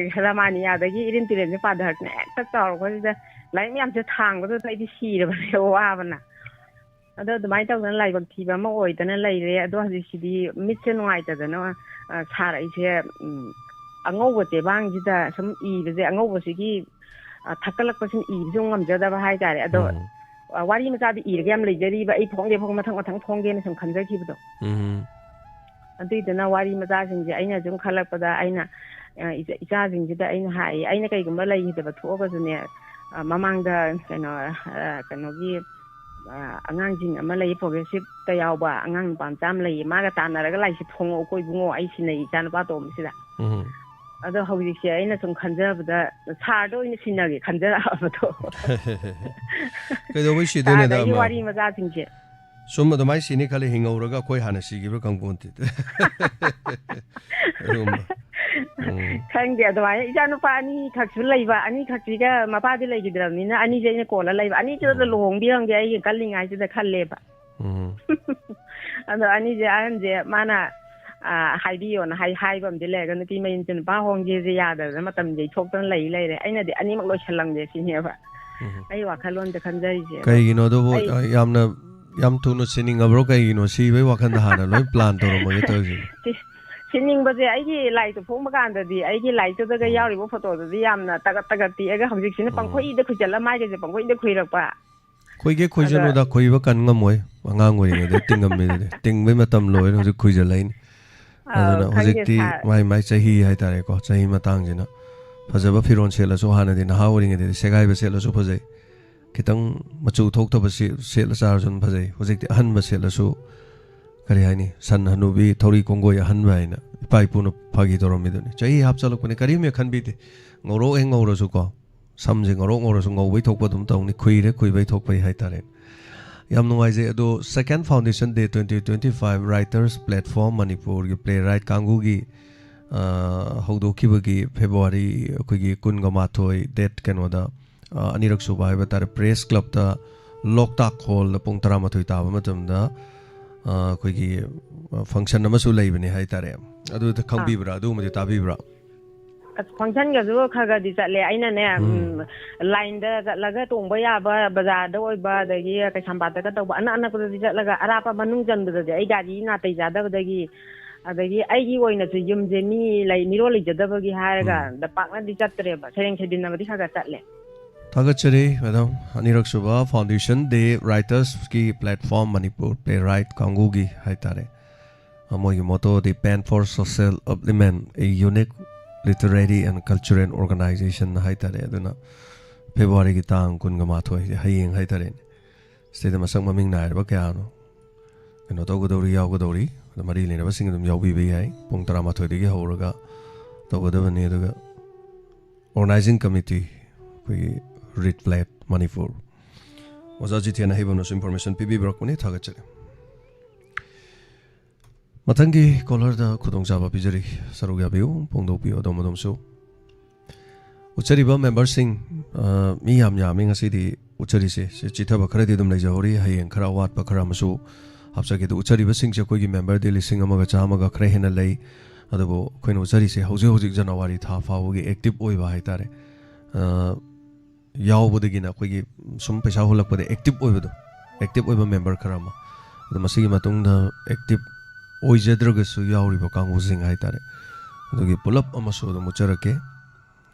ꯔꯥꯃꯥꯅꯤꯌꯥꯗꯒꯤ ꯏꯔꯤꯟ ꯇꯨꯔꯦꯟꯁꯦ ꯄꯥꯊꯔꯛꯇꯅ ꯍꯦꯛꯇ ꯆꯥꯎꯔꯛꯄꯁꯤꯗ ꯂꯥꯏꯔꯤꯛ ꯃꯌꯥꯝꯁꯦ ꯊꯥꯡꯕꯗꯨꯗ ꯑꯩꯗꯤ ꯁꯤꯔꯕꯅꯦ ꯋꯥꯕꯅ꯫ ꯑꯗꯣ ꯑꯗꯨꯃꯥꯏꯅ ꯇꯧꯗꯅ ꯂꯥꯏꯕꯛ ꯊꯤꯕ ꯑꯃ ꯑꯣꯏꯗꯅ ꯂꯩꯔꯦ꯫ ꯑꯗꯣ ꯍꯧꯖꯤꯛꯁꯤꯗꯤ ꯃꯤꯠꯁꯦ ꯅꯨꯡꯉꯥꯏꯇꯗꯅ, ꯑ, ꯁꯥꯔ, ꯑꯩꯁꯦ, ꯎꯝ, ꯑꯉꯧꯕ ꯆꯦꯕꯥꯡꯁꯤꯗ ꯁꯨꯝ ꯏꯕꯁꯦ, ꯑꯉꯧꯕꯁꯤꯒꯤ, ꯑ, ꯊꯛꯀꯠꯂꯛꯄꯁꯤꯅ ꯏꯕꯁꯨ ꯉꯝꯖꯗꯕ ꯍꯥꯏꯇꯥꯔꯦ꯫ ꯑꯗꯣ, ꯎꯝ꯫ ꯑ, ꯋꯥꯔꯤ ꯃꯆꯥꯗꯤ ꯏꯔꯒ ꯌꯥꯝ ꯂꯩꯖꯔꯤꯕ, ꯑꯩ ꯐꯣꯡꯒꯦ ꯐꯣꯡ-, ꯃꯊꯪ ꯃꯊꯪ ꯐꯣꯡꯒꯦꯅ ꯁꯨꯝ ꯈꯟꯖꯈꯤꯕꯗꯣ꯫ ꯎꯝ꯫ ꯑꯗꯨꯏꯗꯨꯅ ꯋꯥꯔꯤ ꯃꯆꯥꯁꯤꯡꯁꯦ ꯑꯩꯅ ꯁꯨꯝ ꯈꯜꯂꯛꯄꯗ ꯑꯩꯅ, ꯑ, ꯏꯆꯥ-, ꯏꯆꯥꯁꯤꯡꯁꯤꯗ ꯑꯩꯅ ꯍꯥꯏꯌꯦ, ꯑꯩꯅ ꯀꯩꯒꯨꯝꯕ ꯂꯩꯈꯤꯗꯕ ꯊꯣꯛꯑꯒꯁꯨꯅꯦ, ꯑ, ꯃꯃꯥꯡꯗ ꯀꯩꯅꯣ, ꯑ, ꯀꯩꯅꯣꯒꯤ, ꯑ, ꯑꯉꯥꯡꯁꯤꯡ ꯑꯃ ꯂꯩ, ꯄ꯭ꯔꯣꯒ꯭ꯔꯦꯁꯤꯞꯇ ꯌꯥꯎꯕ ꯑꯉꯥꯡ ꯅꯨꯄꯥ ꯃꯆꯥ ꯑꯃ ꯂꯩꯌꯦ, ꯃꯥꯒ ꯇꯥꯟꯅꯔꯒ ꯂꯥꯏꯔꯤꯛꯁꯦ ꯐꯣꯡꯉꯛꯎꯀꯣ ꯏꯕꯨꯡꯉꯣ, ꯑꯩ ꯁꯤꯟꯅꯩ ꯏꯆꯥ ꯅꯨꯄꯥ ꯑꯇꯣꯝꯕꯁꯤꯗ꯫ ꯎꯝ꯫ ꯑꯗꯣ ꯍꯧꯖꯤꯛꯁꯦ ꯑꯩꯅ ꯁꯨꯝ ꯈꯟꯖꯕꯗ ꯁꯥꯔꯗ ꯑꯣꯏꯅ ꯁꯤꯟꯅꯒꯦ ꯈꯟꯖꯔꯛꯑꯕꯗꯣ꯫ ꯀꯩꯗꯧꯕꯩ ꯁꯤꯗꯣꯏꯅꯣꯗ ꯁꯥꯔꯗ ꯑꯩꯒꯤ ꯑꯃ? ꯋꯥꯔꯤ ꯃꯆꯥꯁꯤꯡꯁꯦ꯫ ꯁꯨꯝ ꯑꯗꯨꯃꯥꯏꯅ ꯁꯤꯅꯤ ꯈꯜꯂꯤ, ꯍꯤꯡꯍꯧꯔꯒ ꯑꯩꯈꯣꯏ ꯍꯥꯟꯅ ꯁꯤꯈꯤꯕ꯭ꯔꯥ ꯈꯪꯄꯣꯟꯇꯦ꯫ ꯑꯗꯨꯒꯨꯝꯕ꯫ ꯎꯝ꯫ ꯈꯪꯗꯦ, ꯑꯗꯨꯃꯥꯏꯅ ꯏꯆꯥ ꯅꯨꯄꯥ ꯑꯅꯤꯈꯛꯁꯨ ꯂꯩꯕ, ꯑꯅꯤꯈꯛꯁꯤꯒ ꯃꯄꯥꯗꯤ ꯂꯩꯈꯤꯗ꯭ꯔꯕꯅꯤꯅ ꯑꯅꯤꯁꯦ ꯑꯩꯅ ꯀꯣꯜꯂ ꯂꯩꯕ, ꯑꯅꯤꯁꯤꯗ ꯎꯝ꯫ ꯂꯨꯍꯣꯡꯕꯤꯔꯝꯒꯦ ꯑꯩꯒꯤ ꯀꯜꯂꯤꯉꯩꯁꯤꯗ ꯈꯜꯂꯦꯕ꯫ ꯎꯝ꯫ ꯑꯗꯣ ꯑꯅꯤꯁꯦ ꯑꯍꯟꯁꯦ ꯃꯥꯅ, ꯑ, ꯍꯥꯏꯕꯤꯌꯣꯅ ꯍꯥꯏ-, ꯍꯥꯏꯕ ꯑꯃꯗꯤ ꯂꯩꯔꯒ ꯅꯨꯄꯤ ꯃꯌꯨꯝꯁꯦ ꯅꯨꯄꯥ ꯍꯣꯡꯒꯦꯁꯦ ꯌꯥꯗꯗꯅ ꯃꯇꯝ ꯌꯩꯊꯣꯛꯇꯅ ꯂꯩ ꯂꯩꯔꯦ꯫ ꯑꯩꯅꯗꯤ ꯑꯅꯤꯃꯛ ꯂꯣꯏꯁꯜꯂꯝꯒꯦ ꯁꯤꯅꯦꯕ ꯎꯝ꯫ ꯑꯩ ꯋꯥꯈꯜꯂꯣꯟꯗ ꯈꯟꯖꯔꯤꯁꯦꯕ꯫ ꯀꯩꯒꯤꯅꯣ ꯑꯗꯨꯕꯨ, ꯑꯩ ꯑ, ꯌꯥꯝꯅ, ꯌꯥꯝ ꯊꯨꯅ ꯁꯤꯅꯤꯡꯉꯕ꯭ꯔꯣ? ꯀꯩꯒꯤꯅꯣ ꯁꯤꯕꯩ ꯋꯥꯈꯜꯗ ꯍꯥꯟꯅ ꯂꯣꯏ ꯄ꯭ꯂꯥꯟ ꯇꯧꯔꯝꯃꯒꯦ ꯇꯧꯔꯤꯁꯤꯕꯣ? ꯁꯤ-, ꯁꯤꯅꯤꯡꯕꯁꯦ ꯑꯩꯒꯤ ꯂꯥꯏꯔꯤꯛꯇꯣ ꯐꯣꯡꯕ ꯀꯥꯟꯗꯗꯤ ꯑꯩꯒꯤ ꯂꯥꯏꯔꯤꯛꯇꯨꯗꯒ ꯎꯝ꯫ ꯌꯥꯎꯔꯤꯕ ꯐꯣꯇꯣꯗꯨꯗꯤ ꯌꯥꯝꯅ ꯇꯒꯠ ꯇꯒꯠ ꯇꯦꯛꯑꯒ ꯍꯧꯖꯤꯛꯁꯤꯅ ꯎꯝ꯫ ꯄꯪꯈꯣꯏꯗ ꯈꯣꯏꯖꯜꯂ ꯃꯥꯏꯒꯁꯦ ꯄꯪꯈꯣꯏꯗ ꯈꯣꯏꯔꯛꯄ꯫ ꯈꯣꯏꯒꯦ ꯑꯗ ꯈꯣꯏꯖꯅꯨꯗ, ꯈꯣꯏꯕ ꯀꯟ ꯉꯝꯃꯣꯏ꯫ ꯑꯉꯥꯡ ꯑꯣꯏꯔꯤꯉꯩꯗ ꯇꯤꯡꯉꯝꯃꯤꯗꯨꯗꯤ꯫ ꯇꯤꯡꯕꯩ ꯃꯇꯝ ꯂꯣꯏꯔꯦ, ꯍꯧꯖꯤꯛ ꯈꯣꯏꯖꯜꯂꯛꯏꯅꯤ꯫ ꯑꯥ, ꯑꯗꯨꯅ ꯈꯪꯗꯦ ꯍꯧꯖꯤꯛꯇꯤ ꯁꯥꯔ꯫ ꯃꯥꯏ ꯃꯥꯏ ꯆꯍꯤ ꯍꯥꯏꯇꯥꯔꯦꯀꯣ, ꯆꯍꯤ ꯃꯇꯥꯡꯁꯤꯅ ꯐꯖꯕ ꯐꯤꯔꯣꯜ ꯁꯦꯠꯂꯁꯨ, ꯍꯥꯟꯅꯗꯤ ꯅꯍꯥ ꯑꯣꯏꯔꯤꯉꯩꯗꯗꯤ ꯁꯦꯒꯥꯏꯕ ꯁꯦꯠꯂꯁꯨ ꯐꯖꯩ, ꯈꯤꯇꯪ ꯃꯆꯨ ꯊꯣꯛꯇꯕ ꯁꯦ-, ꯁꯦꯠꯂ ꯆꯥꯔꯁꯨ ꯑꯗꯨꯝ ꯐꯖꯩ꯫ ꯍꯧꯖꯤꯛꯇꯤ ꯑꯍꯟꯕ ꯁꯦꯠꯂꯁꯨ, ꯀꯔꯤ ꯍꯥꯏꯅꯤ, ꯁꯟ ꯍꯅꯨꯕꯤ ꯊꯧꯔꯤ ꯀꯣꯡꯒꯣꯏ ꯑꯍꯟꯕ ꯍꯥꯏꯅ ꯏꯄꯥ ꯏꯄꯨꯅ ꯐꯥꯒꯤ ꯇꯧꯔꯝꯃꯤꯗꯨꯅꯤ꯫ ꯆꯍꯤ ꯍꯥꯞꯆꯜꯂꯛꯄꯅꯤ, ꯀꯔꯤꯝ ꯍꯦꯛ ꯈꯟꯕꯤꯗꯦ꯫ ꯉꯧꯔꯣꯛ ꯍꯦꯛ ꯉꯧꯔꯁꯨꯀꯣ, ꯁꯝꯁꯦ ꯉꯧꯔꯣꯛ ꯉꯧꯔꯁꯨ ꯉꯧꯕꯩ ꯊꯣꯛꯄ ꯑꯗꯨꯝ ꯇꯧꯅꯤ, ꯈꯨꯏꯔꯦ ꯈꯨꯏꯕꯩ ꯊꯣꯛꯄꯩ ꯍꯥꯏꯇꯥꯔꯦ꯫ ꯌꯥꯝ ꯅꯨꯡꯉꯥꯏꯖꯩ꯫ ꯑꯗꯣ Second Foundation Day twenty twenty-five Writers Platform ꯃꯅꯤꯄꯨꯔꯒꯤ playwright ꯀꯥꯡꯕꯨꯒꯤ, ꯑ, ꯍꯧꯗꯣꯛꯈꯤꯕꯒꯤ February ꯑꯩꯈꯣꯏꯒꯤ ꯀꯨꯟꯒ ꯃꯥꯊꯣꯏ date ꯀꯩꯅꯣꯗ, ꯑ, ꯑꯅꯤꯔꯛ ꯁꯨꯕ ꯍꯥꯏꯕ ꯇꯥꯔꯦ, Press Clubꯇ ꯂꯣꯛꯇꯥꯛ Hallꯗ ꯄꯨꯡ ꯇꯔꯥꯃꯥꯊꯣꯏ ꯇꯥꯕ ꯃꯇꯝꯗ, ꯑ, ꯑꯩꯈꯣꯏꯒꯤ, ꯑ, function ꯑꯃꯁꯨ ꯂꯩꯕꯅꯦ ꯍꯥꯏꯇꯥꯔꯦ꯫ ꯑꯗꯨꯗ ꯑꯥ꯫ ꯈꯪꯕꯤꯕ꯭ꯔꯥ? ꯑꯗꯨꯒꯨꯝꯕꯗꯤ ꯇꯥꯕꯤꯕ꯭ꯔꯥ? ꯑꯁ, ꯐꯪꯁꯟꯒꯁꯨ ꯈꯔ ꯈꯔꯗꯤ ꯆꯠꯂꯦ꯫ ꯑꯩꯅꯅꯦ, ꯎꯝ꯫ ꯎꯝ, ꯂꯥꯏꯟꯗ ꯆꯠꯂꯒ ꯇꯣꯡꯕ ꯌꯥꯕ, ꯕꯖꯥꯔꯗ ꯑꯣꯏꯕ, ꯑꯗꯒꯤ ꯀꯩꯁꯥꯝꯄꯥꯠꯇꯒ ꯇꯧꯕ, ꯑꯅꯛ ꯑꯅꯛꯄꯗꯗꯤ ꯆꯠꯂꯒ, ꯑꯔꯥꯞꯄ ꯃꯅꯨꯡ ꯆꯟꯕꯗꯗꯤ ꯑꯩ ꯒꯥꯔꯤ ꯅꯥꯇꯩ ꯆꯥꯗꯕꯗꯒꯤ, ꯑꯗꯒꯤ ꯑꯩꯒꯤ ꯑꯣꯏꯅꯁꯨ ꯌꯨꯝꯁꯦ ꯃꯤ ꯂꯩ-, ꯃꯤꯔꯣꯜ ꯂꯩꯖꯗꯕꯒꯤ ꯍꯥꯏꯔꯒ, ꯎꯝ꯫ ꯗ-, ꯄꯥꯛꯅꯗꯤ ꯆꯠꯇ꯭ꯔꯦꯕ꯫ ꯁꯩꯔꯦꯡ ꯁꯩꯗꯤꯟꯅꯕꯗꯤ ꯈꯔ ꯈꯔ ꯆꯠꯂꯦ꯫ ꯊꯥꯒꯠꯆꯔꯤ, ꯃꯦꯗꯥꯝ꯫ ꯑꯅꯤꯔꯛꯁꯨꯕ Foundation Day Writers-ꯀꯤ platform, ꯃꯅꯤꯄꯨꯔ playwright ꯀꯥꯡꯕꯨꯒꯤ ꯍꯥꯏꯇꯥꯔꯦ꯫ ꯑ, ꯃꯣꯏꯒꯤ motto-ꯗꯤ "Pen for Social Upliftment, a unique literary and cultural organization" ꯍꯥꯏꯇꯥꯔꯦ꯫ ꯑꯗꯨꯅ February-ꯒꯤ ꯇꯥꯡ ꯀꯨꯟꯒ ꯃꯥꯊꯣꯏ, ꯍꯌꯦꯡ ꯍꯥꯏꯇꯥꯔꯦꯅꯦ, ꯁꯤꯗꯩꯗ ꯃꯁꯛ ꯃꯃꯤꯡ ꯅꯥꯏꯔꯕ ꯀꯌꯥꯅꯣ ꯀꯩꯅꯣ ꯇꯧꯒꯗꯧꯔꯤ, ꯌꯥꯎꯒꯗꯧꯔꯤ꯫ ꯑꯗꯣ ꯃꯔꯤ ꯂꯩꯅꯕꯁꯤꯡ ꯑꯗꯨꯝ ꯌꯥꯎꯕꯤꯕ ꯌꯥꯏ꯫ ꯄꯨꯡ ꯇꯔꯥꯃꯥꯊꯣꯏꯗꯒꯤ ꯍꯧꯔꯒ ꯇꯧꯒꯗꯕꯅꯤ꯫ ꯑꯗꯨꯒ organizing committee, ꯑꯩꯈꯣꯏꯒꯤ Read Flat ꯃꯅꯤꯄꯨꯔ꯫ ꯑꯣꯖꯥ ꯖꯤꯊꯦꯟ ꯑꯍꯩꯕꯝꯅꯁꯨ information ꯄꯤꯕꯤꯔꯛꯄꯅꯤ, ꯊꯥꯒꯠꯆꯔꯤ꯫ ꯃꯊꯪꯒꯤ caller-ꯗ ꯈꯨꯗꯣꯡꯆꯥꯕ ꯄꯤꯖꯔꯤ, ꯁꯔꯨꯛ ꯌꯥꯕꯤꯌꯨ, ꯐꯣꯡꯗꯣꯛꯄꯤꯌꯨ ꯑꯗꯣꯝ ꯑꯗꯣꯝꯁꯨ꯫ ꯎꯠꯆꯔꯤꯕ member-ꯁꯤꯡ, ꯑ, ꯃꯤ ꯌꯥꯝ ꯌꯥꯝꯃꯤ ꯉꯁꯤꯗꯤ ꯎꯠꯆꯔꯤꯁꯦ꯫ ꯁꯤ ꯆꯤꯊꯕ ꯈꯔꯗꯤ ꯑꯗꯨꯝ ꯂꯩꯖꯍꯧꯔꯤ, ꯍꯌꯦꯡ ꯈꯔ ꯑꯋꯥꯠꯄ ꯈꯔ ꯑꯃꯁꯨ ꯍꯥꯞꯆꯒꯦ꯫ ꯑꯗꯨ ꯎꯠꯆꯔꯤꯕꯁꯤꯡꯁꯦ ꯑꯩꯈꯣꯏꯒꯤ member-ꯗꯤ ꯂꯤꯁꯤꯡ ꯑꯃꯒ ꯆꯥꯝꯃꯒ ꯈꯔ ꯍꯦꯟꯅ ꯂꯩ꯫ ꯑꯗꯨꯕꯨ ꯑꯩꯈꯣꯏꯅ ꯎꯠꯆꯔꯤꯁꯦ ꯍꯧꯖꯤꯛ ꯍꯧꯖꯤꯛ January ꯊꯥ ꯐꯥꯎꯕꯒꯤ active ꯑꯣꯏꯕ ꯍꯥꯏꯇꯥꯔꯦ꯫ ꯑ, ꯌꯥꯎꯕꯗꯒꯤꯅ ꯑꯩꯈꯣꯏꯒꯤ ꯁꯨꯝ ꯄꯩꯁꯥ ꯍꯨꯜꯂꯛꯄꯗ active ꯑꯣꯏꯕꯗꯣ, active ꯑꯣꯏꯕ member ꯈꯔ ꯑꯃ, ꯑꯗꯣ ꯃꯁꯤꯒꯤ ꯃꯇꯨꯡꯗ active ꯑꯣꯏꯖꯗ꯭ꯔꯒꯁꯨ ꯌꯥꯎꯔꯤꯕ ꯀꯥꯡꯕꯨꯁꯤꯡ ꯍꯥꯏꯇꯥꯔꯦ, ꯑꯗꯨꯒꯤ ꯄꯨꯂꯞ ꯑꯃꯁꯨ ꯑꯗꯨꯝ ꯎꯠꯆꯔꯛꯀꯦ꯫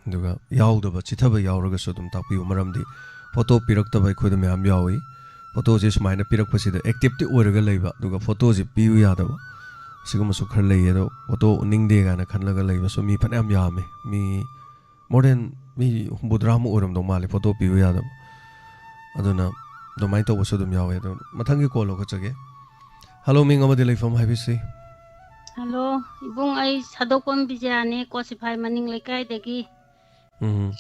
ꯑꯗꯨꯒ ꯌꯥꯎꯗꯕ, ꯆꯤꯊꯕ ꯌꯥꯎꯔꯒꯁꯨ ꯑꯗꯨꯝ ꯇꯥꯛꯄꯤꯌꯨ, ꯃꯔꯝꯗꯤ photo ꯄꯤꯔꯛꯇꯕ ꯑꯩꯈꯣꯏꯗ ꯃꯌꯥꯝ ꯌꯥꯎꯏ꯫ Photo-ꯁꯦ ꯁꯨꯃꯥꯏꯅ ꯄꯤꯔꯛꯄꯁꯤꯗ active-ꯇꯤ ꯑꯣꯏꯔꯒ ꯂꯩꯕ, ꯑꯗꯨꯒ photo-ꯁꯦ ꯄꯤꯌꯨ ꯌꯥꯗꯕ, ꯁꯤꯒꯨꯝꯕꯁꯨ ꯈꯔ ꯂꯩꯌꯦ꯫ ꯑꯗꯣ photo ꯎꯠꯅꯤꯡꯗꯦ ꯀꯥꯏꯅ ꯈꯜꯂꯒ ꯂꯩꯕꯁꯨ ꯃꯤ ꯐꯅꯌꯥꯝ ꯌꯥꯝꯃꯤ, ꯃꯤ more than ꯃꯤ ꯍꯨꯝꯐꯨꯇꯔꯥꯃꯨꯛ ꯑꯣꯏꯔꯝꯗꯧ ꯃꯥꯜꯂꯦ photo ꯄꯤꯌꯨ ꯌꯥꯗꯕ꯫ ꯑꯗꯨꯅ ꯑꯗꯨꯃꯥꯏꯅ ꯇꯧꯕꯁꯨ ꯑꯗꯨꯝ ꯌꯥꯎꯋꯦ꯫ ꯑꯗꯣ ꯃꯊꯪꯒꯤ call ꯂꯧꯈꯠꯆꯒꯦ꯫ Hello, ꯃꯤꯡ ꯑꯃꯗꯤ ꯂꯩꯐꯝ ꯍꯥꯏꯕꯤꯁꯤ꯫ Hello, ꯏꯕꯨꯡ, ꯑꯩ ꯁꯥꯗꯣꯛꯄꯝ ꯕꯤꯖꯌꯥꯅꯦ, ꯀꯣꯁꯤꯐꯥꯏ ꯃꯅꯤꯡ ꯂꯩꯀꯥꯏꯗꯒꯤ꯫ ꯎꯝ꯫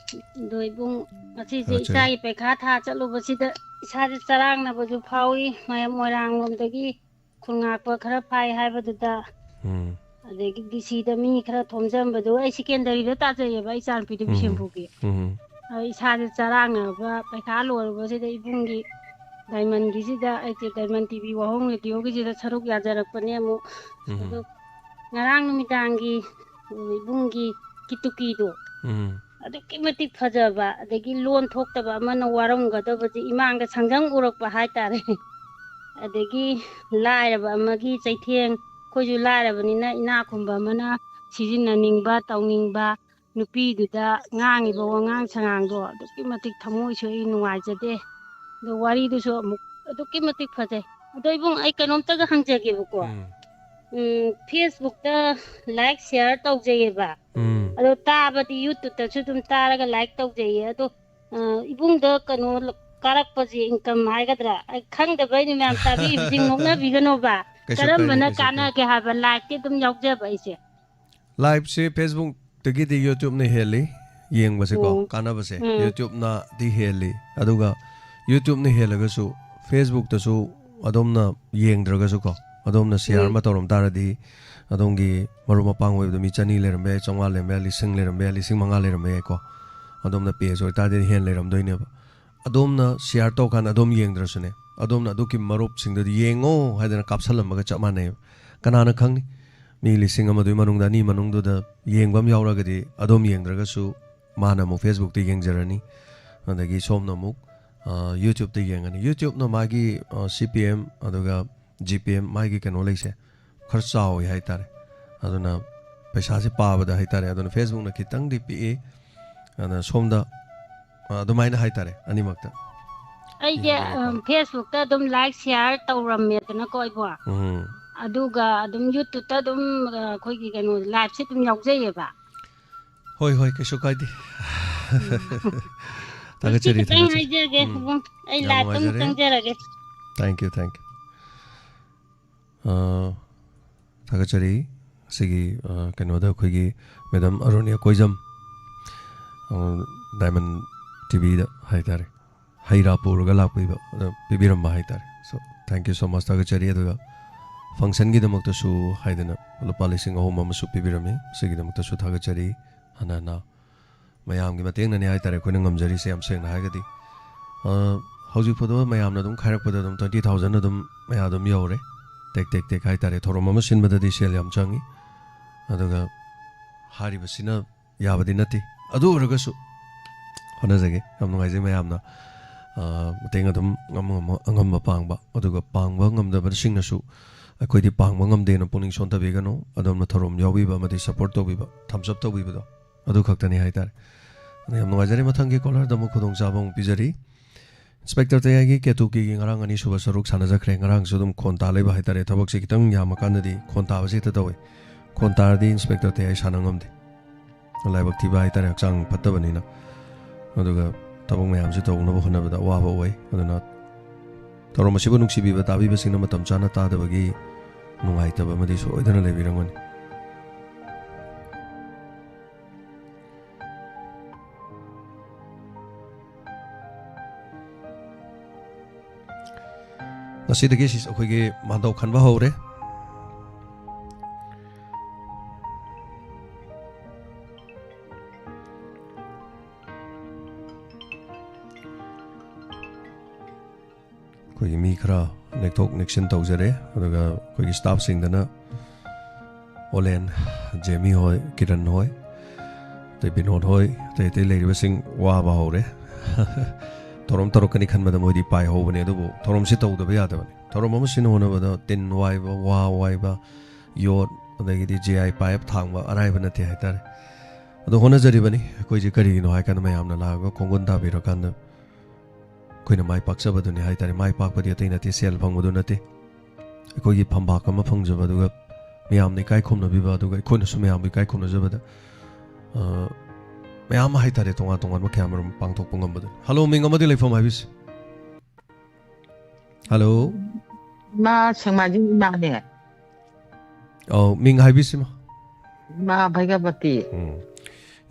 ꯑꯗꯣ ꯏꯕꯨꯡ, ꯉꯁꯤꯁꯦ ꯊꯥꯒꯠꯆꯔꯤ꯫ ꯏꯆꯥꯒꯤ ꯄꯩꯈꯥ ꯊꯥ ꯆꯠꯂꯨꯕꯁꯤꯗ ꯏꯁꯥꯁꯦ ꯆꯔꯥꯡꯅꯕꯁꯨ ꯐꯥꯎꯏ꯫ ꯃꯌꯥꯝ ꯃꯣꯏꯔꯥꯡ ꯂꯣꯝꯗꯒꯤ ꯈꯨꯜ ꯉꯥꯛꯄ ꯈꯔ ꯐꯥꯏ ꯍꯥꯏꯕꯗꯨꯗ, ꯎꯝ꯫ ꯑꯗꯒꯤ ꯗꯤ ꯁꯤꯗ ꯃꯤ ꯈꯔ ꯊꯣꯝꯖꯟꯕꯗꯣ, ꯑꯩ secondary-ꯗ ꯇꯥꯖꯩꯌꯦꯕ, ꯑꯩ ꯏꯆꯥꯅꯨꯄꯤꯗꯣ ꯎꯝ꯫ ꯕꯤꯁꯦꯝꯄꯨꯔꯒꯤ꯫ ꯎꯝ꯫ ꯑꯗꯣ ꯏꯁꯥꯁꯦ ꯆꯔꯥꯡꯅꯕ, ꯄꯩꯈꯥ ꯂꯣꯏꯔꯨꯕꯁꯤꯗ ꯏꯕꯨꯡꯒꯤ diamond-ꯒꯤꯁꯤꯗ, ꯑꯩꯁꯦ diamond T V ꯋꯥꯍꯣꯡ radio-ꯒꯤꯁꯤꯗ ꯁꯔꯨꯛ ꯌꯥꯖꯔꯛꯄꯅꯦ ꯑꯃꯨꯛ꯫ ꯎꯝ꯫ ꯑꯗꯣ ꯉꯔꯥꯡ ꯅꯨꯃꯤꯗꯥꯡꯒꯤ, ꯎꯝ, ꯏꯕꯨꯡꯒꯤ ꯀꯤꯇꯨꯀꯤꯗꯣ꯫ ꯎꯝ꯫ ꯑꯗꯨꯛꯀꯤ ꯃꯇꯤꯛ ꯐꯖꯕ, ꯑꯗꯒꯤ ꯂꯣꯟ ꯊꯣꯛꯇꯕ ꯑꯃꯅ ꯋꯥꯔꯝꯒꯗꯕꯁꯦ ꯏꯃꯥꯡꯗ ꯁꯪꯁꯪ ꯎꯔꯛꯄ ꯍꯥꯏꯇꯥꯔꯦ꯫ ꯑꯗꯒꯤ ꯂꯥꯏꯔꯕ ꯑꯃꯒꯤ ꯆꯩꯊꯦꯡ, ꯑꯩꯈꯣꯏꯁꯨ ꯂꯥꯏꯔꯕꯅꯤꯅ ꯏꯅꯥꯛ ꯈꯨꯟꯕ ꯑꯃꯅ ꯁꯤꯖꯤꯟꯅꯅꯤꯡꯕ, ꯇꯧꯅꯤꯡꯕ, ꯅꯨꯄꯤꯗꯨꯗ ꯉꯥꯡꯉꯤꯕ ꯋꯥꯉꯥꯡ ꯁꯉꯥꯡꯗꯣ ꯑꯗꯨꯛꯀꯤ ꯃꯇꯤꯛ ꯊꯃꯣꯏ ꯁꯣꯛꯏ, ꯅꯨꯡꯉꯥꯏꯖꯗꯦ꯫ ꯑꯗꯣ ꯋꯥꯔꯤꯗꯨꯁꯨ ꯑꯃꯨꯛ ꯑꯗꯨꯛꯀꯤ ꯃꯇꯤꯛ ꯐꯖꯩ꯫ ꯑꯗꯣ ꯏꯕꯨꯡ, ꯑꯩ ꯀꯩꯅꯣꯝꯇꯒ ꯍꯪꯖꯒꯦꯕꯀꯣ꯫ ꯎꯝ꯫ ꯎꯝ, Facebook-ꯇ like, share ꯇꯧꯖꯩꯌꯦꯕ꯫ ꯎꯝ꯫ ꯑꯗꯣ ꯇꯥꯕꯗꯤ YouTube-ꯇꯁꯨ ꯑꯗꯨꯝ ꯇꯥꯔꯒ like ꯇꯧꯖꯩꯌꯦ꯫ ꯑꯗꯣ, ꯑ, ꯏꯕꯨꯡꯗ ꯀꯩꯅꯣ ꯀꯥꯔꯛꯄꯁꯦ, income ꯍꯥꯏꯒꯗ꯭ꯔꯥ, ꯑꯩ ꯈꯪꯗꯕꯩꯅꯦ, ꯃꯌꯥꯝ ꯇꯥꯕꯤꯕꯁꯤꯡ ꯅꯣꯛꯅꯕꯤꯒꯅꯣꯕ꯫ ꯀꯩꯁꯨ ꯀꯥꯏꯗꯦ, ꯀꯔꯝꯕꯅ ꯀꯩꯁꯨ ꯀꯥꯏꯗꯦ꯫ ꯀꯥꯟꯅꯒꯦ ꯍꯥꯏꯕ, live-ꯇꯤ ꯑꯗꯨꯝ ꯌꯥꯎꯖꯕ ꯑꯩꯁꯦ꯫ Live-ꯁꯦ Facebook-ꯇꯒꯤꯗꯤ YouTube-ꯅ ꯍꯦꯜꯂꯤ ꯌꯦꯡꯕꯁꯦꯀꯣ, ꯎꯝ꯫ ꯀꯥꯟꯅꯕꯁꯦ꯫ ꯎꯝ꯫ YouTube-ꯅꯗꯤ ꯍꯦꯜꯂꯤ꯫ ꯑꯗꯨꯒ YouTube-ꯅ ꯍꯦꯜꯂꯒꯁꯨ Facebook-ꯇꯁꯨ ꯑꯗꯣꯝꯅ ꯌꯦꯡꯗ꯭ꯔꯒꯁꯨꯀꯣ, ꯑꯗꯣꯝꯅ share ꯎꯝ꯫ ꯑꯃ ꯇꯧꯔꯝ ꯇꯥꯔꯗꯤ, ꯑꯗꯣꯝꯒꯤ ꯃꯔꯨꯞ ꯃꯄꯥꯡ ꯑꯣꯏꯕꯗ ꯃꯤ ꯆꯅꯤ ꯂꯩꯔꯝꯕ ꯌꯥꯏ, ꯆꯥꯝꯃꯉꯥ ꯂꯩꯔꯝꯕ ꯌꯥꯏ, ꯂꯤꯁꯤꯡ ꯂꯩꯔꯝꯕ ꯌꯥꯏ, ꯂꯤꯁꯤꯡ ꯃꯉꯥ ꯂꯩꯔꯝꯕ ꯌꯥꯏꯀꯣ꯫ ꯑꯗꯣꯝꯅ page ꯑꯣꯏꯇꯥꯔꯗꯤ ꯍꯦꯟꯅ ꯂꯩꯔꯝꯗꯣꯏꯅꯦꯕ꯫ ꯑꯗꯣꯝꯅ share ꯇꯧꯀꯥꯟꯗ ꯑꯗꯣꯝ ꯌꯦꯡꯗ꯭ꯔꯁꯨꯅꯦ, ꯑꯗꯣꯝꯅ ꯑꯗꯨꯒꯤ ꯃꯔꯨꯞꯁꯤꯡꯗꯨꯗꯤ "ꯌꯦꯡꯉꯣ" ꯍꯥꯏꯗꯅ ꯀꯥꯞꯁꯜꯂꯝꯕꯒ ꯆꯞ ꯃꯥꯟꯅꯩꯕ꯫ ꯀꯅꯥꯅ ꯈꯪꯅꯤ? ꯃꯤ ꯂꯤꯁꯤꯡ ꯑꯃꯗꯨꯒꯤ ꯃꯅꯨꯡꯗ ꯑꯅꯤ ꯃꯅꯨꯡꯗꯨꯗ ꯌꯦꯡꯕ ꯑꯃ ꯌꯥꯎꯔꯒꯗꯤ ꯑꯗꯣꯝ ꯌꯦꯡꯗ꯭ꯔꯒꯁꯨ ꯃꯥꯅ ꯑꯃꯨꯛ Facebook-ꯇ ꯌꯦꯡꯖꯔꯅꯤ꯫ ꯑꯗꯒꯤ ꯁꯣꯝꯅ ꯑꯃꯨꯛ, ꯑ, YouTube-ꯇ ꯌꯦꯡꯉꯅꯤ꯫ YouTube-ꯅ ꯃꯥꯒꯤ, ꯑ, C P M ꯑꯗꯨꯒ G P M ꯃꯥꯒꯤ ꯀꯩꯅꯣ ꯂꯩꯁꯦ ꯈꯔ ꯆꯥꯎꯋꯤ ꯍꯥꯏꯇꯥꯔꯦ꯫ ꯑꯗꯨꯅ ꯄꯩꯁꯥꯁꯦ ꯄꯥꯕꯗ ꯍꯥꯏꯇꯥꯔꯦ꯫ ꯑꯗꯨꯅ Facebook-ꯅ ꯈꯤꯇꯪꯗꯤ ꯄꯤꯛꯏ꯫ ꯑꯗꯨꯅ ꯁꯣꯝꯗ, ꯑ, ꯑꯗꯨꯃꯥꯏꯅ ꯍꯥꯏꯇꯥꯔꯦ ꯑꯅꯤꯃꯛꯇ꯫ ꯑꯩꯁꯦ, ꯌꯦꯡꯕꯤꯔꯣꯀꯣ꯫ ꯎꯝ, Facebook-ꯇ ꯑꯗꯨꯝ like, share ꯇꯧꯔꯝꯃꯦꯗꯅꯀꯣ ꯑꯩꯕꯣ꯫ ꯎꯝ꯫ ꯑꯗꯨꯒ ꯑꯗꯨꯝ YouTube-ꯇ ꯑꯗꯨꯝ, ꯑ, ꯑꯩꯈꯣꯏꯒꯤ ꯀꯩꯅꯣ live-ꯁꯦ ꯑꯗꯨꯝ ꯌꯥꯎꯖꯩꯌꯦꯕ꯫ ꯍꯣꯏ, ꯍꯣꯏ, ꯀꯩꯁꯨ ꯀꯥꯏꯗꯦ꯫ ꯎꯝ꯫ ꯊꯥꯒꯠꯆꯔꯤ, ꯁꯤ ꯈꯤꯇꯪ ꯊꯥꯒꯠꯆꯔꯤ꯫ ꯍꯥꯏꯖꯒꯦ, ꯎꯝ꯫ ꯏꯕꯨꯡ꯫ ꯑꯩ ꯌꯥꯝ live-ꯇ ꯑꯃꯨꯛ ꯅꯨꯡꯉꯥꯏꯖꯔꯦ꯫ ꯆꯪꯖꯔꯒꯦ꯫ Thank you, thank you꯫ ꯑ, ꯊꯥꯒꯠꯆꯔꯤ꯫ ꯉꯁꯤꯒꯤ, ꯑ, ꯀꯩꯅꯣꯗ ꯑꯩꯈꯣꯏꯒꯤ Madam ꯑꯔꯨꯅꯤ ꯑꯀꯣꯏꯖꯝ, ꯑ, Diamond T V-ꯗ ꯍꯥꯏꯇꯥꯔꯦ, ꯍꯩ ꯔꯥ ꯄꯨꯔꯒ ꯂꯥꯛꯄꯤꯕ, ꯑꯗ ꯄꯤꯕꯤꯔꯝꯕ ꯍꯥꯏꯇꯥꯔꯦ꯫ So, thank you so much, ꯊꯥꯒꯠꯆꯔꯤ꯫ ꯑꯗꯨꯒ function-ꯒꯤꯗꯃꯛꯇꯁꯨ ꯍꯥꯏꯗꯅ ꯂꯨꯄꯥ ꯂꯤꯁꯤꯡ ꯑꯍꯨꯝ ꯑꯃꯁꯨ ꯄꯤꯕꯤꯔꯝꯃꯤ꯫ ꯃꯁꯤꯒꯤꯗꯃꯛꯇꯁꯨ ꯊꯥꯒꯠꯆꯔꯤ ꯍꯟꯅ ꯍꯟꯅ꯫ ꯃꯌꯥꯝꯒꯤ ꯃꯇꯦꯡꯅꯅꯤ ꯍꯥꯏꯇꯥꯔꯦ ꯑꯩꯈꯣꯏꯅ ꯉꯝꯖꯔꯤꯁꯦ, ꯌꯥꯝ ꯁꯦꯡꯅ ꯍꯥꯏꯔꯒꯗꯤ꯫ ꯑ, ꯍꯧꯖꯤꯛ ꯐꯥꯎꯗ ꯃꯌꯥꯝꯅ ꯑꯗꯨꯝ ꯈꯥꯏꯔꯛꯄꯗ ꯑꯗꯨꯝ twenty thousand ꯑꯗꯨꯝ ꯃꯌꯥ ꯑꯗꯨꯝ ꯌꯧꯔꯦ꯫ ꯇꯦꯛ ꯇꯦꯛ ꯇꯦꯛ ꯍꯥꯏꯇꯥꯔꯦ꯫ ꯊꯧꯔꯝ ꯑꯃ ꯁꯤꯟꯕꯗꯗꯤ ꯁꯦꯜ ꯌꯥꯝ ꯆꯪꯉꯤ꯫ ꯑꯗꯨꯒ ꯍꯥꯏꯔꯤꯕꯁꯤꯅ ꯌꯥꯕꯗꯤ ꯅꯠꯇꯦ꯫ ꯑꯗꯨ ꯑꯣꯏꯔꯒꯁꯨ ꯍꯣꯠꯅꯖꯒꯦ꯫ ꯌꯥꯝ ꯅꯨꯡꯉꯥꯏꯖꯩ ꯃꯌꯥꯝꯅ, ꯑ, ꯃꯇꯦꯡ ꯑꯗꯨꯝ ꯉꯝ ꯉꯝ-, ꯑꯉꯝꯕ ꯄꯥꯡꯕ, ꯑꯗꯨꯒ ꯄꯥꯡꯕ ꯉꯝꯗꯕꯁꯤꯡꯅꯁꯨ ꯑꯩꯈꯣꯏꯗꯤ ꯄꯥꯡꯕ ꯉꯝꯗꯦꯅ ꯄꯨꯛꯅꯤꯡ ꯁꯣꯟꯊꯕꯤꯒꯅꯨ꯫ ꯑꯗꯣꯝꯅ ꯊꯧꯔꯝ ꯌꯥꯎꯕꯤꯕ ꯑꯃꯗꯤ support ꯇꯧꯕꯤꯕ, thumbs up ꯇꯧꯕꯤꯕꯗꯣ ꯑꯗꯨ ꯈꯛꯇꯅꯤ ꯍꯥꯏꯇꯥꯔꯦ꯫ ꯑꯗꯣ ꯌꯥꯝ ꯅꯨꯡꯉꯥꯏꯖꯔꯦ꯫ ꯃꯊꯪꯒꯤ caller ꯗ ꯑꯃꯨꯛ ꯈꯨꯗꯣꯡꯆꯥꯕ ꯑꯃꯨꯛ ꯄꯤꯖꯔꯤ꯫ Inspector ꯇꯌꯥꯏꯒꯤ ꯀꯦꯇꯨꯀꯤꯒꯤ ꯉꯔꯥꯡ ꯑꯅꯤꯁꯨꯕ ꯁꯔꯨꯛ ꯁꯥꯟꯅꯖꯈ꯭ꯔꯦ꯫ ꯉꯔꯥꯡꯁꯨ ꯑꯗꯨꯝ ꯈꯣꯟ ꯇꯥ ꯂꯩꯕ ꯍꯥꯏꯇꯥꯔꯦ꯫ ꯊꯕꯛꯁꯦ ꯈꯤꯇꯪ ꯌꯥꯝꯃꯀꯥꯟꯗꯗꯤ ꯈꯣꯟ ꯇꯥꯕꯁꯦ ꯍꯦꯛꯇ ꯇꯧꯋꯦ꯫ ꯈꯣꯟ ꯇꯥꯔꯗꯤ Inspector ꯇꯌꯥꯏ ꯁꯥꯟꯅ ꯉꯝꯗꯦ꯫ ꯂꯥꯏꯕꯛ ꯊꯤꯕ ꯍꯥꯏꯇꯥꯔꯦ, ꯍꯛꯆꯥꯡ ꯐꯠꯇꯕꯅꯤꯅ꯫ ꯑꯗꯨꯒ ꯊꯕꯛ ꯃꯌꯥꯝꯁꯤ ꯇꯧꯅꯕ ꯍꯣꯠꯅꯕꯗ ꯑꯋꯥꯕ ꯑꯣꯏ꯫ ꯑꯗꯨꯅ ꯊꯧꯔꯝ ꯑꯁꯤꯕꯨ ꯅꯨꯡꯁꯤꯕꯤꯕ ꯇꯥꯕꯤꯕꯁꯤꯡꯅ ꯃꯇꯝ ꯆꯥꯅ ꯇꯥꯗꯕꯒꯤ ꯅꯨꯡꯉꯥꯏꯇꯕ ꯑꯃꯗꯤ ꯁꯣꯏꯗꯅ ꯂꯩꯕꯤꯔꯝꯒꯅꯤ꯫ ꯉꯁꯤꯗꯒꯤ ꯁꯤ ꯑꯩꯈꯣꯏꯒꯤ ꯃꯥꯟꯗꯧ ꯈꯟꯕ ꯍꯧꯔꯦ꯫ ꯑꯩꯈꯣꯏꯒꯤ ꯃꯤ ꯈꯔ ꯅꯦꯛꯊꯣꯛ ꯅꯦꯛꯁꯤꯟ ꯇꯧꯖꯔꯦ꯫ ꯑꯗꯨꯒ ꯑꯩꯈꯣꯏꯒꯤ staff ꯁꯤꯡꯗꯅ ꯑꯣꯂꯦꯟ, ꯖꯦꯃꯤ ꯍꯣꯏ, ꯀꯤꯔꯟ ꯍꯣꯏ, ꯑꯇꯩ ꯕꯤꯅꯣꯗ ꯍꯣꯏ, ꯑꯇꯩ ꯑꯇꯩ ꯂꯩꯔꯤꯕꯁꯤꯡ ꯋꯥꯕ ꯍꯧꯔꯦ꯫ ꯊꯧꯔꯝ ꯇꯧꯔꯛꯀꯅꯤ ꯈꯟꯕꯗ ꯃꯣꯏꯗꯤ ꯄꯥꯏꯍꯧꯕꯅꯦ, ꯑꯗꯨꯕꯨ ꯊꯧꯔꯝꯁꯤ ꯇꯧꯗꯕ ꯌꯥꯗꯕꯅꯤ꯫ ꯊꯧꯔꯝ ꯑꯃ ꯁꯤꯟꯅ ꯍꯣꯠꯅꯕꯗ ꯇꯤꯟ ꯋꯥꯏꯕ, ꯋꯥ ꯋꯥꯏꯕ, ꯌꯣꯠ, ꯑꯗꯒꯤꯗꯤ J I pipe ꯊꯥꯡꯕ ꯑꯔꯥꯏꯕ ꯅꯠꯇꯦ ꯍꯥꯏꯇꯥꯔꯦ꯫ ꯑꯗꯣ ꯍꯣꯠꯅꯖꯔꯤꯕꯅꯤ꯫ ꯑꯩꯈꯣꯏꯁꯦ ꯀꯔꯤꯒꯤꯅꯣ ꯍꯥꯏꯀꯥꯟꯗ ꯃꯌꯥꯝꯅ ꯂꯥꯛꯑꯒ ꯈꯣꯡꯒꯨꯟ ꯇꯥꯕꯤꯔꯀꯥꯟꯗ ꯑꯩꯈꯣꯏꯅ ꯃꯥꯏ ꯄꯥꯛꯆꯕꯗꯨꯅꯤ ꯍꯥꯏꯇꯥꯔꯦ꯫ ꯃꯥꯏ ꯄꯥꯛꯄꯗꯤ ꯑꯇꯩ ꯅꯠꯇꯦ, ꯁꯦꯜ ꯐꯪꯕꯗꯨ ꯅꯠꯇꯦ꯫ ꯑꯩꯈꯣꯏꯒꯤ ꯐꯝꯕꯥꯛ ꯑꯃ ꯐꯪꯖꯕ, ꯑꯗꯨꯒ ꯃꯌꯥꯝꯅ ꯏꯀꯥꯏ ꯈꯨꯝꯅꯕꯤꯕ, ꯑꯗꯨꯒ ꯑꯩꯈꯣꯏꯅꯁꯨ ꯃꯌꯥꯝꯕꯨ ꯏꯀꯥꯏ ꯈꯨꯝꯅꯖꯕꯗ, ꯑ, ꯃꯌꯥꯝ ꯑꯃ ꯍꯥꯏꯇꯥꯔꯦ, ꯇꯣꯉꯥꯟ ꯇꯣꯉꯥꯟꯕ ꯀꯌꯥ ꯑꯃꯔꯣꯝ ꯄꯥꯡꯊꯣꯛꯄ ꯉꯝꯕꯗꯨꯅꯤ꯫ ꯍꯜꯂꯣ, ꯃꯤꯡ ꯑꯃꯗꯤ ꯂꯩꯐꯝ ꯍꯥꯏꯕꯤꯁꯤ꯫ ꯍꯜꯂꯣ꯫ ꯏꯃꯥ ꯁꯦꯡꯃꯥꯏꯖꯤꯡ ꯏꯃꯥꯅꯦ꯫ ꯑꯧ, ꯃꯤꯡ ꯍꯥꯏꯕꯤꯁꯤꯃ꯫ ꯏꯃꯥ ꯚꯩꯒꯕꯇꯤ꯫ ꯎꯝ꯫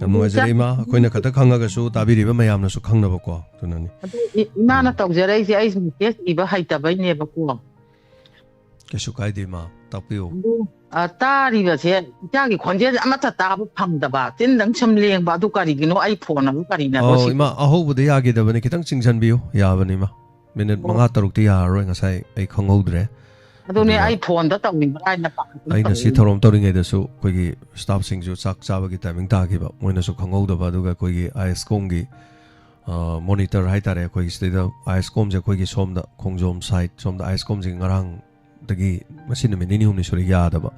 ꯌꯥꯝ ꯅꯨꯡꯉꯥꯏꯖꯔꯦ ꯏꯃꯥ, ꯑꯩꯈꯣꯏꯅ ꯈꯛꯇ ꯈꯪꯉꯒꯁꯨ ꯇꯥꯕꯤꯔꯤꯕ ꯃꯌꯥꯝꯅꯁꯨ ꯈꯪꯅꯕꯀꯣ, ꯑꯗꯨꯅꯅꯤ꯫ ꯑꯗꯨ ꯏ-, ꯏꯃꯥꯅ ꯎꯝ꯫ ꯇꯧꯖꯔꯛꯏꯁꯦ ꯑꯩꯁꯨ message ꯏꯕ ꯍꯩꯇꯕꯩꯅꯦꯕꯀꯣ꯫ ꯀꯩꯁꯨ ꯀꯥꯏꯗꯦ ꯏꯃꯥ, ꯇꯥꯛꯄꯤꯌꯨ꯫ ꯑꯗꯨ, ꯑ, ꯇꯥꯔꯤꯕꯁꯦ ꯏꯆꯥꯒꯤ ꯈꯣꯟꯖꯦꯜꯁꯦ ꯑꯃꯠꯇ ꯇꯥꯕ ꯐꯪꯗꯕ, ꯆꯤꯟꯗꯪ ꯁꯨꯝ ꯂꯦꯡꯕ, ꯑꯗꯨ ꯀꯔꯤꯒꯤꯅꯣ? ꯑꯩ phone ꯑꯗꯨ ꯀꯔꯤꯅꯅꯣ ꯑꯧ, ꯁꯤ? ꯏꯃꯥ, ꯑꯍꯧꯕꯗ ꯌꯥꯈꯤꯗꯕꯅꯤ, ꯈꯤꯇꯪ ꯆꯤꯡꯁꯤꯟꯕꯤꯌꯨ, ꯌꯥꯕꯅꯤ ꯏꯃꯥ꯫ Minute ꯑꯣ꯫ ꯃꯉꯥ ꯇꯔꯨꯛꯇꯤ ꯌꯥꯔꯔꯣꯏ, ꯉꯁꯥꯏ ꯑꯩ ꯈꯪꯍꯧꯗ꯭ꯔꯦ꯫ ꯑꯗꯨꯅꯦ ꯑꯗꯨꯒ ꯑꯩ ꯐꯣꯟꯗ ꯇꯧꯅꯤꯡꯕ꯭ꯔꯥ ꯍꯥꯏꯅ ꯄꯥꯈꯠꯄ ꯑꯩꯅ ꯁꯤ ꯇꯧꯔꯤꯅꯦ꯫ ꯊꯧꯔꯝ ꯇꯧꯔꯤꯉꯩꯗꯁꯨ ꯑꯩꯈꯣꯏꯒꯤ staffꯁꯤꯡꯁꯨ ꯆꯥꯛ ꯆꯥꯕꯒꯤ timing ꯇꯥꯈꯤꯕ, ꯃꯣꯏꯅꯁꯨ ꯈꯪꯍꯧꯗꯕ꯫ ꯑꯗꯨꯒ ꯑꯩꯈꯣꯏꯒꯤ ISCOMꯒꯤ monitor ꯍꯥꯏꯇꯥꯔꯦ, ꯑꯩꯈꯣꯏꯒꯤ ꯁꯤꯗꯩꯗ ISCOMꯁꯦ ꯑꯩꯈꯣꯏꯒꯤ ꯁꯣꯝꯗ ꯈꯣꯡꯖꯣꯝ side ꯁꯣꯝꯗ ISCOMꯁꯦ ꯉꯔꯥꯡꯗꯒꯤ, ꯉꯁꯤ ꯅꯨꯃꯤꯠ ꯅꯤꯅꯤ ꯍꯨꯝꯅꯤ ꯁꯨꯔꯦ ꯌꯥꯗꯕ꯫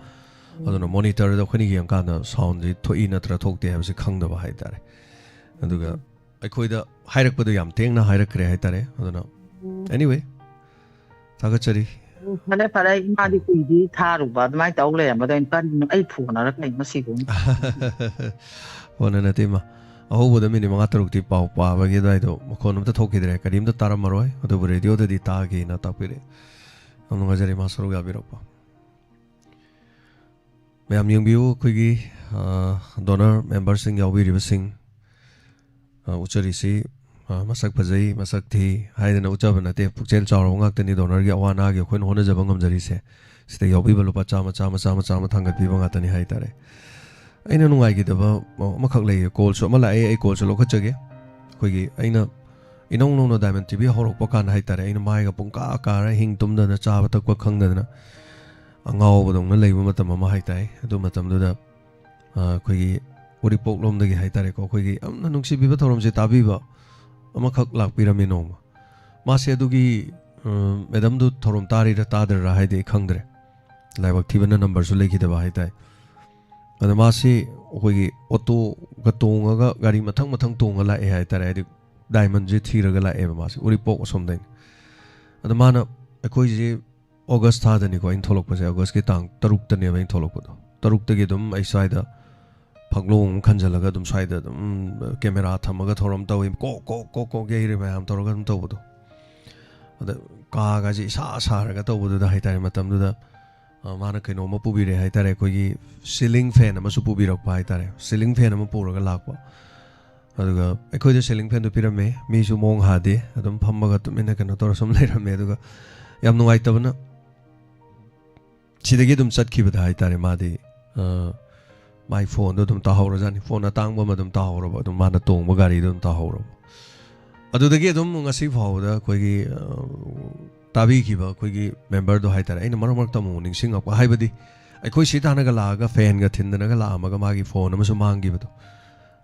ꯑꯗꯨꯅ monitorꯗ ꯑꯩꯈꯣꯏꯅ ꯌꯦꯡꯉꯀꯥꯟꯗ soundꯁꯤ ꯊꯣꯛꯏ ꯅꯠꯇ꯭ꯔ ꯊꯣꯛꯇꯦ ꯍꯥꯏꯕꯁꯤ ꯈꯪꯗꯕ ꯍꯥꯏꯇꯥꯔꯦ꯫ ꯑꯗꯨꯒ ꯑꯩꯈꯣꯏꯗ ꯍꯥꯏꯔꯛꯄꯗꯣ ꯌꯥꯝ ꯊꯦꯡꯅ ꯍꯥꯏꯔꯛꯈ꯭ꯔꯦ ꯍꯥꯏꯇꯥꯔꯦ꯫ ꯑꯗꯨꯅ anyway, ꯊꯥꯒꯠꯆꯔꯤ꯫ ꯐꯔꯦ ꯐꯔꯦ, ꯏꯃꯥꯗꯤ ꯀꯨꯏꯗꯤ ꯊꯥꯔꯨꯕ ꯑꯗꯨꯃꯥꯏꯅ ꯇꯧ ꯂꯩꯔꯝꯕꯗꯣ, ꯑꯩꯅ ꯀꯔꯤꯅꯣ ꯑꯩ ꯐꯣꯟꯅꯔ ꯀꯩꯅꯣ ꯁꯤꯕꯨ? ꯐꯣꯟꯅ ꯅꯠꯇꯦ ꯏꯃꯥ, ꯑꯍꯧꯕꯗ ꯃꯤꯅꯤꯠ ꯃꯉꯥ ꯇꯔꯨꯛꯇꯤ ꯄꯥꯎ ꯄꯥꯕꯒꯤ ꯑꯗꯨꯋꯥꯏꯗꯣ ꯃꯈꯣꯟ ꯑꯝꯇ ꯊꯣꯛꯈꯤꯗ꯭ꯔꯦ, ꯀꯔꯤꯝꯇ ꯇꯥꯔꯝꯃꯔꯣꯏ꯫ ꯑꯗꯨꯕꯨ radioꯗꯗꯤ ꯇꯥꯒꯦꯅ ꯇꯥꯛꯄꯤꯔꯛꯑꯦ꯫ ꯌꯥꯝ ꯅꯨꯡꯉꯥꯏꯖꯔꯦ ꯏꯃꯥ, ꯁꯔꯨꯛ ꯌꯥꯕꯤꯔꯛꯄ꯫ ꯃꯌꯥꯝ ꯌꯦꯡꯕꯤꯌꯨ, ꯑꯩꯈꯣꯏꯒꯤ donor memberꯁꯤꯡ ꯌꯥꯎꯕꯤꯔꯤꯕꯁꯤꯡ, ꯎꯠꯆꯔꯤꯁꯤ ꯃꯁꯛ ꯐꯖꯩ, ꯃꯁꯛ ꯊꯤ ꯍꯥꯏꯗꯅ ꯎꯠꯆꯕ ꯅꯠꯇꯦ꯫ ꯄꯨꯛꯆꯦꯜ ꯆꯥꯎꯔꯕ ꯉꯥꯛꯇꯅꯤ donorꯒꯤ ꯑꯋꯥ ꯑꯅꯥꯒꯤ ꯑꯩꯈꯣꯏꯅ ꯍꯣꯠꯅꯖꯕ ꯉꯝꯖꯔꯤꯁꯦ꯫ ꯁꯤꯗ ꯌꯥꯎꯕꯤꯕ ꯂꯨꯄꯥ ꯆꯥꯝꯃ, ꯆꯥꯝꯃ, ꯆꯥꯝꯃ, ꯆꯥꯝꯃ ꯊꯥꯡꯒꯠꯄꯤꯕ ꯉꯥꯛꯇꯅꯤ ꯍꯥꯏꯇꯥꯔꯦ꯫ ꯑꯩꯅ ꯅꯨꯡꯉꯥꯏꯈꯤꯗꯕ ꯑꯃꯈꯛ ꯂꯩꯌꯦ꯫ callꯁꯨ ꯑꯃ ꯂꯥꯛꯑꯦ, ꯑꯩ callꯁꯨ ꯂꯧꯈꯠꯆꯒꯦ꯫ ꯑꯩꯈꯣꯏꯒꯤ ꯑꯩꯅ ꯏꯅꯧ ꯅꯧꯅ Diamond TV ꯍꯧꯔꯛꯄ ꯀꯥꯟꯗ ꯍꯥꯏꯇꯥꯔꯦ, ꯑꯩꯅ ꯃꯥꯏꯒ ꯄꯨꯡꯀꯥ ꯀꯥꯔ, ꯍꯤꯡ ꯇꯨꯝꯗꯅ ꯆꯥꯕ ꯊꯛꯄ ꯈꯪꯗꯗꯅ ꯑꯉꯥꯎꯕꯗꯧꯅ ꯂꯩꯕ ꯃꯇꯝ ꯑꯃ ꯍꯥꯏꯇꯥꯔꯦ꯫ ꯑꯗꯨ ꯃꯇꯝꯗꯨꯗ ꯑꯩꯈꯣꯏꯒꯤ ꯎꯔꯤꯄꯣꯛ ꯂꯣꯝꯗꯒꯤ ꯍꯥꯏꯇꯥꯔꯦꯀꯣ, ꯑꯩꯈꯣꯏꯒꯤ ꯌꯥꯝꯅ ꯅꯨꯡꯁꯤꯕꯤꯕ ꯊꯧꯔꯝꯁꯦ ꯇꯥꯕꯤꯕ ꯑꯃꯈꯛ ꯂꯥꯛꯄꯤꯔꯝꯃꯤ ꯅꯣꯡꯃ꯫ ꯃꯥꯁꯦ ꯑꯗꯨꯒꯤ ꯃꯦꯗꯥꯝꯗꯨ ꯊꯧꯔꯝ ꯇꯥꯔꯤꯔ ꯇꯥꯗ꯭ꯔꯤꯔ ꯍꯥꯏꯗꯤ ꯑꯩ ꯈꯪꯗ꯭ꯔꯦ, ꯂꯥꯏꯕꯛ ꯊꯤꯕꯅ ꯅꯝꯕꯔꯁꯨ ꯂꯩꯈꯤꯗꯕ ꯍꯥꯏꯇꯥꯔꯦ꯫ ꯑꯗ ꯃꯥꯁꯤ ꯑꯩꯈꯣꯏꯒꯤ ꯑꯣꯇꯣꯒ ꯇꯣꯡꯉꯒ ꯒꯥꯔꯤ ꯃꯊꯪ ꯃꯊꯪ ꯇꯣꯡꯉ ꯂꯥꯛꯑꯦ ꯍꯥꯏꯇꯥꯔꯦ, ꯍꯥꯏꯗꯤ diamondꯁꯦ ꯊꯤꯔꯒ ꯂꯥꯛꯑꯦꯕ ꯃꯥꯁꯦ ꯎꯔꯤꯄꯣꯛ ꯑꯁꯣꯝꯗꯩꯅꯤ꯫ ꯑꯗ ꯃꯥꯅ ꯑꯩꯈꯣꯏꯁꯦ August ꯊꯥꯗꯅꯤꯀꯣ ꯑꯩꯅ ꯊꯣꯛꯂꯛꯄꯁꯦ, Augustꯀꯤ ꯇꯥꯡ ꯇꯔꯨꯛꯇꯅꯦꯕ ꯑꯩꯅ ꯊꯣꯛꯂꯛꯄꯗꯣ꯫ ꯇꯔꯨꯛꯇꯒꯤ ꯑꯗꯨꯝ ꯑꯩ ꯁ꯭ꯋꯥꯏꯗ ꯐꯛꯂꯣꯡ ꯑꯃ ꯈꯟꯖꯜꯂꯒ ꯑꯗꯨꯝ ꯁ꯭ꯋꯥꯏꯗ ꯑꯗꯨꯝ camera ꯊꯝꯃꯒ ꯊꯧꯔꯝ ꯇꯧꯋꯤ, ꯀꯣꯛ ꯀꯣꯛ ꯀꯣꯛ ꯀꯣꯛ ꯌꯩꯔꯦ ꯃꯌꯥꯝ ꯇꯧꯔꯒ ꯑꯗꯨꯝ ꯇꯧꯕꯗꯣ꯫ ꯑꯗ ꯀꯥꯒꯁꯦ ꯏꯁꯥ ꯁꯥꯔꯒ ꯇꯧꯕꯗꯨꯗ ꯍꯥꯏꯇꯥꯔꯦ, ꯃꯇꯝꯗꯨꯗ ꯃꯥꯅ ꯀꯩꯅꯣꯝꯃ ꯄꯨꯕꯤꯔꯛꯑꯦ ꯍꯥꯏꯇꯥꯔꯦ, ꯑꯩꯈꯣꯏꯒꯤ ceiling fan ꯑꯃꯁꯨ ꯄꯨꯕꯤꯔꯛꯄ ꯍꯥꯏꯇꯥꯔꯦ꯫ ceiling fan ꯑꯃ ꯄꯨꯔꯒ ꯂꯥꯛꯄ꯫ ꯑꯗꯨꯒ ꯑꯩꯈꯣꯏꯗ ceiling fanꯗꯨ ꯄꯤꯔꯝꯃꯦ, ꯃꯤꯁꯨ ꯃꯑꯣꯡ ꯍꯥꯗꯦ, ꯑꯗꯨꯝ ꯐꯝꯃꯒ ꯇꯨꯃꯤꯟꯅ ꯀꯩꯅꯣ ꯇꯧꯔ ꯁꯨꯝ ꯂꯩꯔꯝꯃꯦ꯫ ꯑꯗꯨꯒ ꯌꯥꯝ ꯅꯨꯡꯉꯥꯏꯇꯕꯅ ꯁꯤꯗꯒꯤ ꯑꯗꯨꯝ ꯆꯠꯈꯤꯕꯗ ꯍꯥꯏꯇꯥꯔꯦ, ꯃꯥꯗꯤ ꯃꯥꯏ phoneꯗꯣ ꯑꯗꯨꯝ ꯇꯥꯍꯧꯔꯖꯥꯠꯅꯤ꯫ phone ꯑꯇꯥꯡꯕ ꯑꯃ ꯑꯗꯨꯝ ꯇꯥꯍꯧꯔꯕ, ꯑꯗꯨꯝ ꯃꯥꯅ ꯇꯣꯡꯕ ꯒꯥꯔꯤꯗꯣ ꯑꯗꯨꯝ ꯇꯥꯍꯧꯔꯕ꯫ ꯑꯗꯨꯗꯒꯤ ꯑꯗꯨꯝ ꯉꯁꯤ ꯐꯥꯎꯕꯗ ꯑꯩꯈꯣꯏꯒꯤ ꯇꯥꯕꯤꯈꯤꯕ ꯑꯩꯈꯣꯏꯒꯤ ꯃꯦꯝꯕꯔꯗꯣ ꯍꯥꯏꯇꯥꯔꯦ, ꯑꯩꯅ ꯃꯔꯛ ꯃꯔꯛꯇ ꯑꯃꯨꯛ ꯅꯤꯡꯁꯤꯡꯉꯛꯄ ꯍꯥꯏꯕꯗꯤ, ꯑꯩꯈꯣꯏ ꯁꯤꯗ ꯍꯥꯟꯅꯒ ꯂꯥꯛꯑꯒ ꯐꯦꯟꯒ ꯊꯤꯟꯗꯅꯒ ꯂꯥꯛꯑꯝꯃꯒ ꯃꯥꯒꯤ ꯐꯣꯟ ꯑꯃꯁꯨ ꯃꯥꯡꯈꯤꯕꯗꯣ,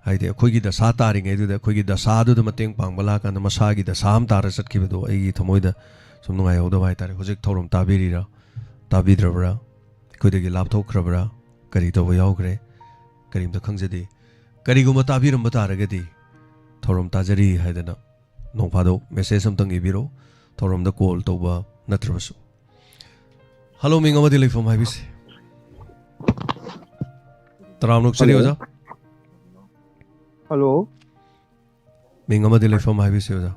ꯍꯥꯏꯗꯤ ꯑꯩꯈꯣꯏꯒꯤ ꯗꯁꯥ ꯇꯥꯔꯤꯉꯩꯗꯨꯗ ꯑꯩꯈꯣꯏꯒꯤ ꯗꯁꯥꯗꯨꯗ ꯃꯇꯦꯡ ꯄꯥꯡꯕ ꯂꯥꯛꯀꯥꯟꯗ ꯃꯁꯥꯒꯤ ꯗꯁꯥ ꯑꯃ ꯇꯥꯔ ꯆꯠꯈꯤꯕꯗꯣ ꯑꯩꯒꯤ ꯊꯃꯣꯏꯗ ꯁꯨꯝ ꯅꯨꯡꯉꯥꯏꯍꯧꯗꯕ ꯍꯥꯏꯇꯥꯔꯦ꯫ ꯍꯧꯖꯤꯛ ꯊꯧꯔꯝ ꯇꯥꯕꯤꯔꯤꯔꯥ, ꯇꯥꯕꯤꯗ꯭ꯔꯕ꯭ꯔꯥ, ꯑꯩꯈꯣꯏꯗꯒꯤ ꯂꯥꯞꯊꯣꯛꯈ꯭ꯔꯕ꯭ꯔꯥ, ꯀꯔꯤ ꯇꯧꯕ ꯌꯥꯎꯈ꯭ꯔꯦ, ꯀꯔꯤꯝꯇ ꯈꯪꯖꯗꯦ꯫ ꯀꯔꯤꯒꯨꯝꯕ ꯇꯥꯕꯤꯔꯝꯕ ꯇꯥꯔꯒꯗꯤ ꯊꯧꯔꯝ ꯇꯥꯖꯔꯤ ꯍꯥꯏꯗꯅ ꯅꯣꯡ ꯐꯥꯗꯣꯛ ꯃꯦꯁꯦꯖ ꯑꯝꯇꯪ ꯏꯕꯤꯔꯣ꯫ ꯊꯧꯔꯝꯗ ꯀꯣꯜ ꯇꯧꯕ ꯅꯠꯇ꯭ꯔꯕꯁꯨ꯫ ꯍꯜꯂꯣ, ꯃꯤꯡ ꯑꯃꯗꯤ ꯂꯩꯐꯝ ꯍꯥꯏꯕꯤꯁꯤ꯫ ꯇꯔꯥꯝꯅ ꯑꯣꯛꯆꯔꯤ, ꯍꯜꯂꯣ꯫ ꯑꯣꯖꯥ꯫ ꯍꯜꯂꯣ꯫ ꯃꯤꯡ ꯑꯃꯗꯤ ꯂꯩꯐꯝ ꯍꯥꯏꯕꯤꯁꯤ, ꯑꯣꯖꯥ꯫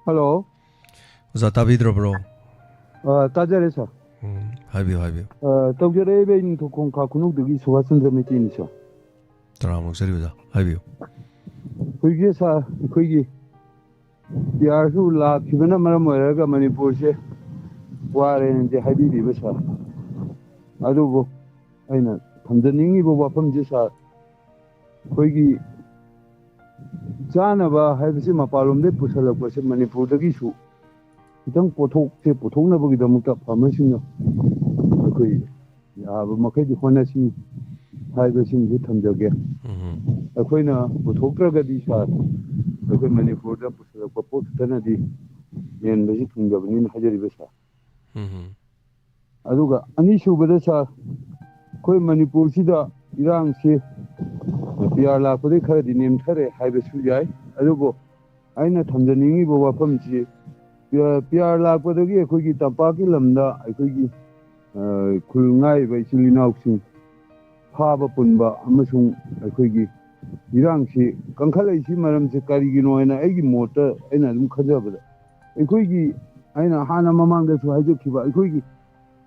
ꯍꯜꯂꯣ꯫ ꯑꯣꯖꯥ, ꯇꯥꯕꯤꯗ꯭ꯔꯕ꯭ꯔꯣ? ꯑ, ꯇꯥꯖꯔꯦ, ꯁꯥꯔ꯫ ꯎꯝ, ꯍꯥꯏꯕꯤꯌꯨ, ꯍꯥꯏꯕꯤꯌꯨ꯫ ꯑ, ꯇꯧꯖꯔꯛꯏꯕ ꯑꯩ ꯅꯤꯡꯊꯧꯈꯣꯡ ꯈꯥ ꯈꯨꯅꯧꯗꯒꯤ ꯁꯨꯕꯥꯁ ꯆꯟꯗ꯭ꯔ ꯃꯩꯇꯩꯅꯤ, ꯁꯥꯔ꯫ ꯇꯔꯥꯝꯅ ꯑꯣꯛꯆꯔꯤ, ꯑꯣꯖꯥ꯫ ꯍꯥꯏꯕꯤꯌꯨ꯫ ꯍꯧꯖꯤꯛꯁꯦ, ꯁꯥꯔ, ꯑꯩꯈꯣꯏꯒꯤ ꯄꯤ ꯑꯥꯔꯁꯨ ꯂꯥꯛꯈꯤꯕꯅ ꯃꯔꯝ ꯑꯣꯏꯔꯒ ꯃꯅꯤꯄꯨꯔꯁꯦ ꯋꯥꯔꯦꯅꯗꯤ ꯍꯥꯏꯕꯤꯔꯤꯕ, ꯁꯥꯔ꯫ ꯑꯗꯨꯕꯨ ꯑꯩꯅ ꯊꯝꯖꯅꯤꯡꯉꯤꯕ ꯋꯥꯐꯝꯁꯦ, ꯁꯥꯔ, ꯑꯩꯈꯣꯏꯒꯤ ꯆꯥꯅꯕ ꯍꯥꯏꯕꯁꯤ ꯃꯄꯥꯟꯂꯣꯝꯗꯒꯤ ꯄꯨꯁꯜꯂꯛꯄꯁꯦ ꯃꯅꯤꯄꯨꯔꯗꯒꯤꯁꯨ ꯈꯤꯇꯪ ꯄꯣꯠꯊꯣꯛꯁꯦ ꯄꯨꯊꯣꯛꯅꯕꯒꯤꯗꯃꯛꯇ ꯐꯥꯔꯃꯔꯁꯤꯡꯅ ꯑꯩꯈꯣꯏ ꯌꯥꯕ ꯃꯈꯩꯗꯤ ꯍꯣꯠꯅꯁꯤ ꯍꯥꯏꯕꯁꯤꯡꯁꯤ ꯊꯝꯖꯒꯦ꯫ ꯎꯝ꯫ ꯑꯩꯈꯣꯏꯅ ꯄꯨꯊꯣꯛꯇ꯭ꯔꯒꯗꯤ, ꯁꯥꯔ, ꯑꯩꯈꯣꯏ ꯃꯅꯤꯄꯨꯔꯗ ꯄꯨꯁꯜꯂꯛꯄ ꯄꯣꯠ ꯈꯛꯇꯅꯗꯤ ꯃꯦꯟꯕꯁꯤ ꯊꯨꯡꯗꯕꯅꯤꯅ ꯍꯥꯏꯖꯔꯤꯕ, ꯁꯥꯔ꯫ ꯎꯝ꯫ ꯑꯗꯨꯒ ꯑꯅꯤꯁꯨꯕꯗ, ꯁꯥꯔ, ꯑꯩꯈꯣꯏ ꯃꯅꯤꯄꯨꯔꯁꯤꯗ ꯏꯔꯥꯡꯁꯤ ꯄꯤ ꯑꯥꯔ ꯂꯥꯛꯄꯗꯒꯤ ꯈꯔꯗꯤ ꯅꯦꯝꯊꯔꯦ ꯍꯥꯏꯕꯁꯨ ꯌꯥꯏ꯫ ꯑꯗꯨꯕꯨ ꯑꯩꯅ ꯊꯝꯖꯅꯤꯡꯉꯤꯕ ꯋꯥꯐꯝꯁꯤ, ꯄꯤ ꯑꯥꯔ, ꯄꯤ ꯑꯥꯔ ꯂꯥꯛꯄꯗꯒꯤ ꯑꯩꯈꯣꯏꯒꯤ ꯇꯝꯄꯥꯛꯀꯤ ꯂꯝꯗ ꯑꯩꯈꯣꯏꯒꯤ, ꯑ, ꯈꯨꯜ ꯉꯥꯛꯏꯕ ꯏꯆꯤꯜ ꯏꯅꯥꯎꯁꯤꯡ ꯐꯥꯕ ꯄꯨꯟꯕ ꯑꯃꯁꯨꯡ ꯑꯩꯈꯣꯏꯒꯤ ꯏꯔꯥꯡꯁꯤ ꯀꯟꯈꯠꯂꯛꯏꯁꯤ ꯃꯔꯝꯁꯤ ꯀꯔꯤꯒꯤꯅꯣ ꯍꯥꯏꯅ ꯑꯩꯒꯤ ꯃꯣꯠꯇ ꯑꯩꯅ ꯑꯗꯨꯝ ꯈꯟꯖꯕꯗ, ꯑꯩꯈꯣꯏꯒꯤ, ꯑꯩꯅ ꯍꯥꯟꯅ ꯃꯃꯥꯡꯗꯁꯨ ꯍꯥꯏꯖꯈꯤꯕ, ꯑꯩꯈꯣꯏꯒꯤ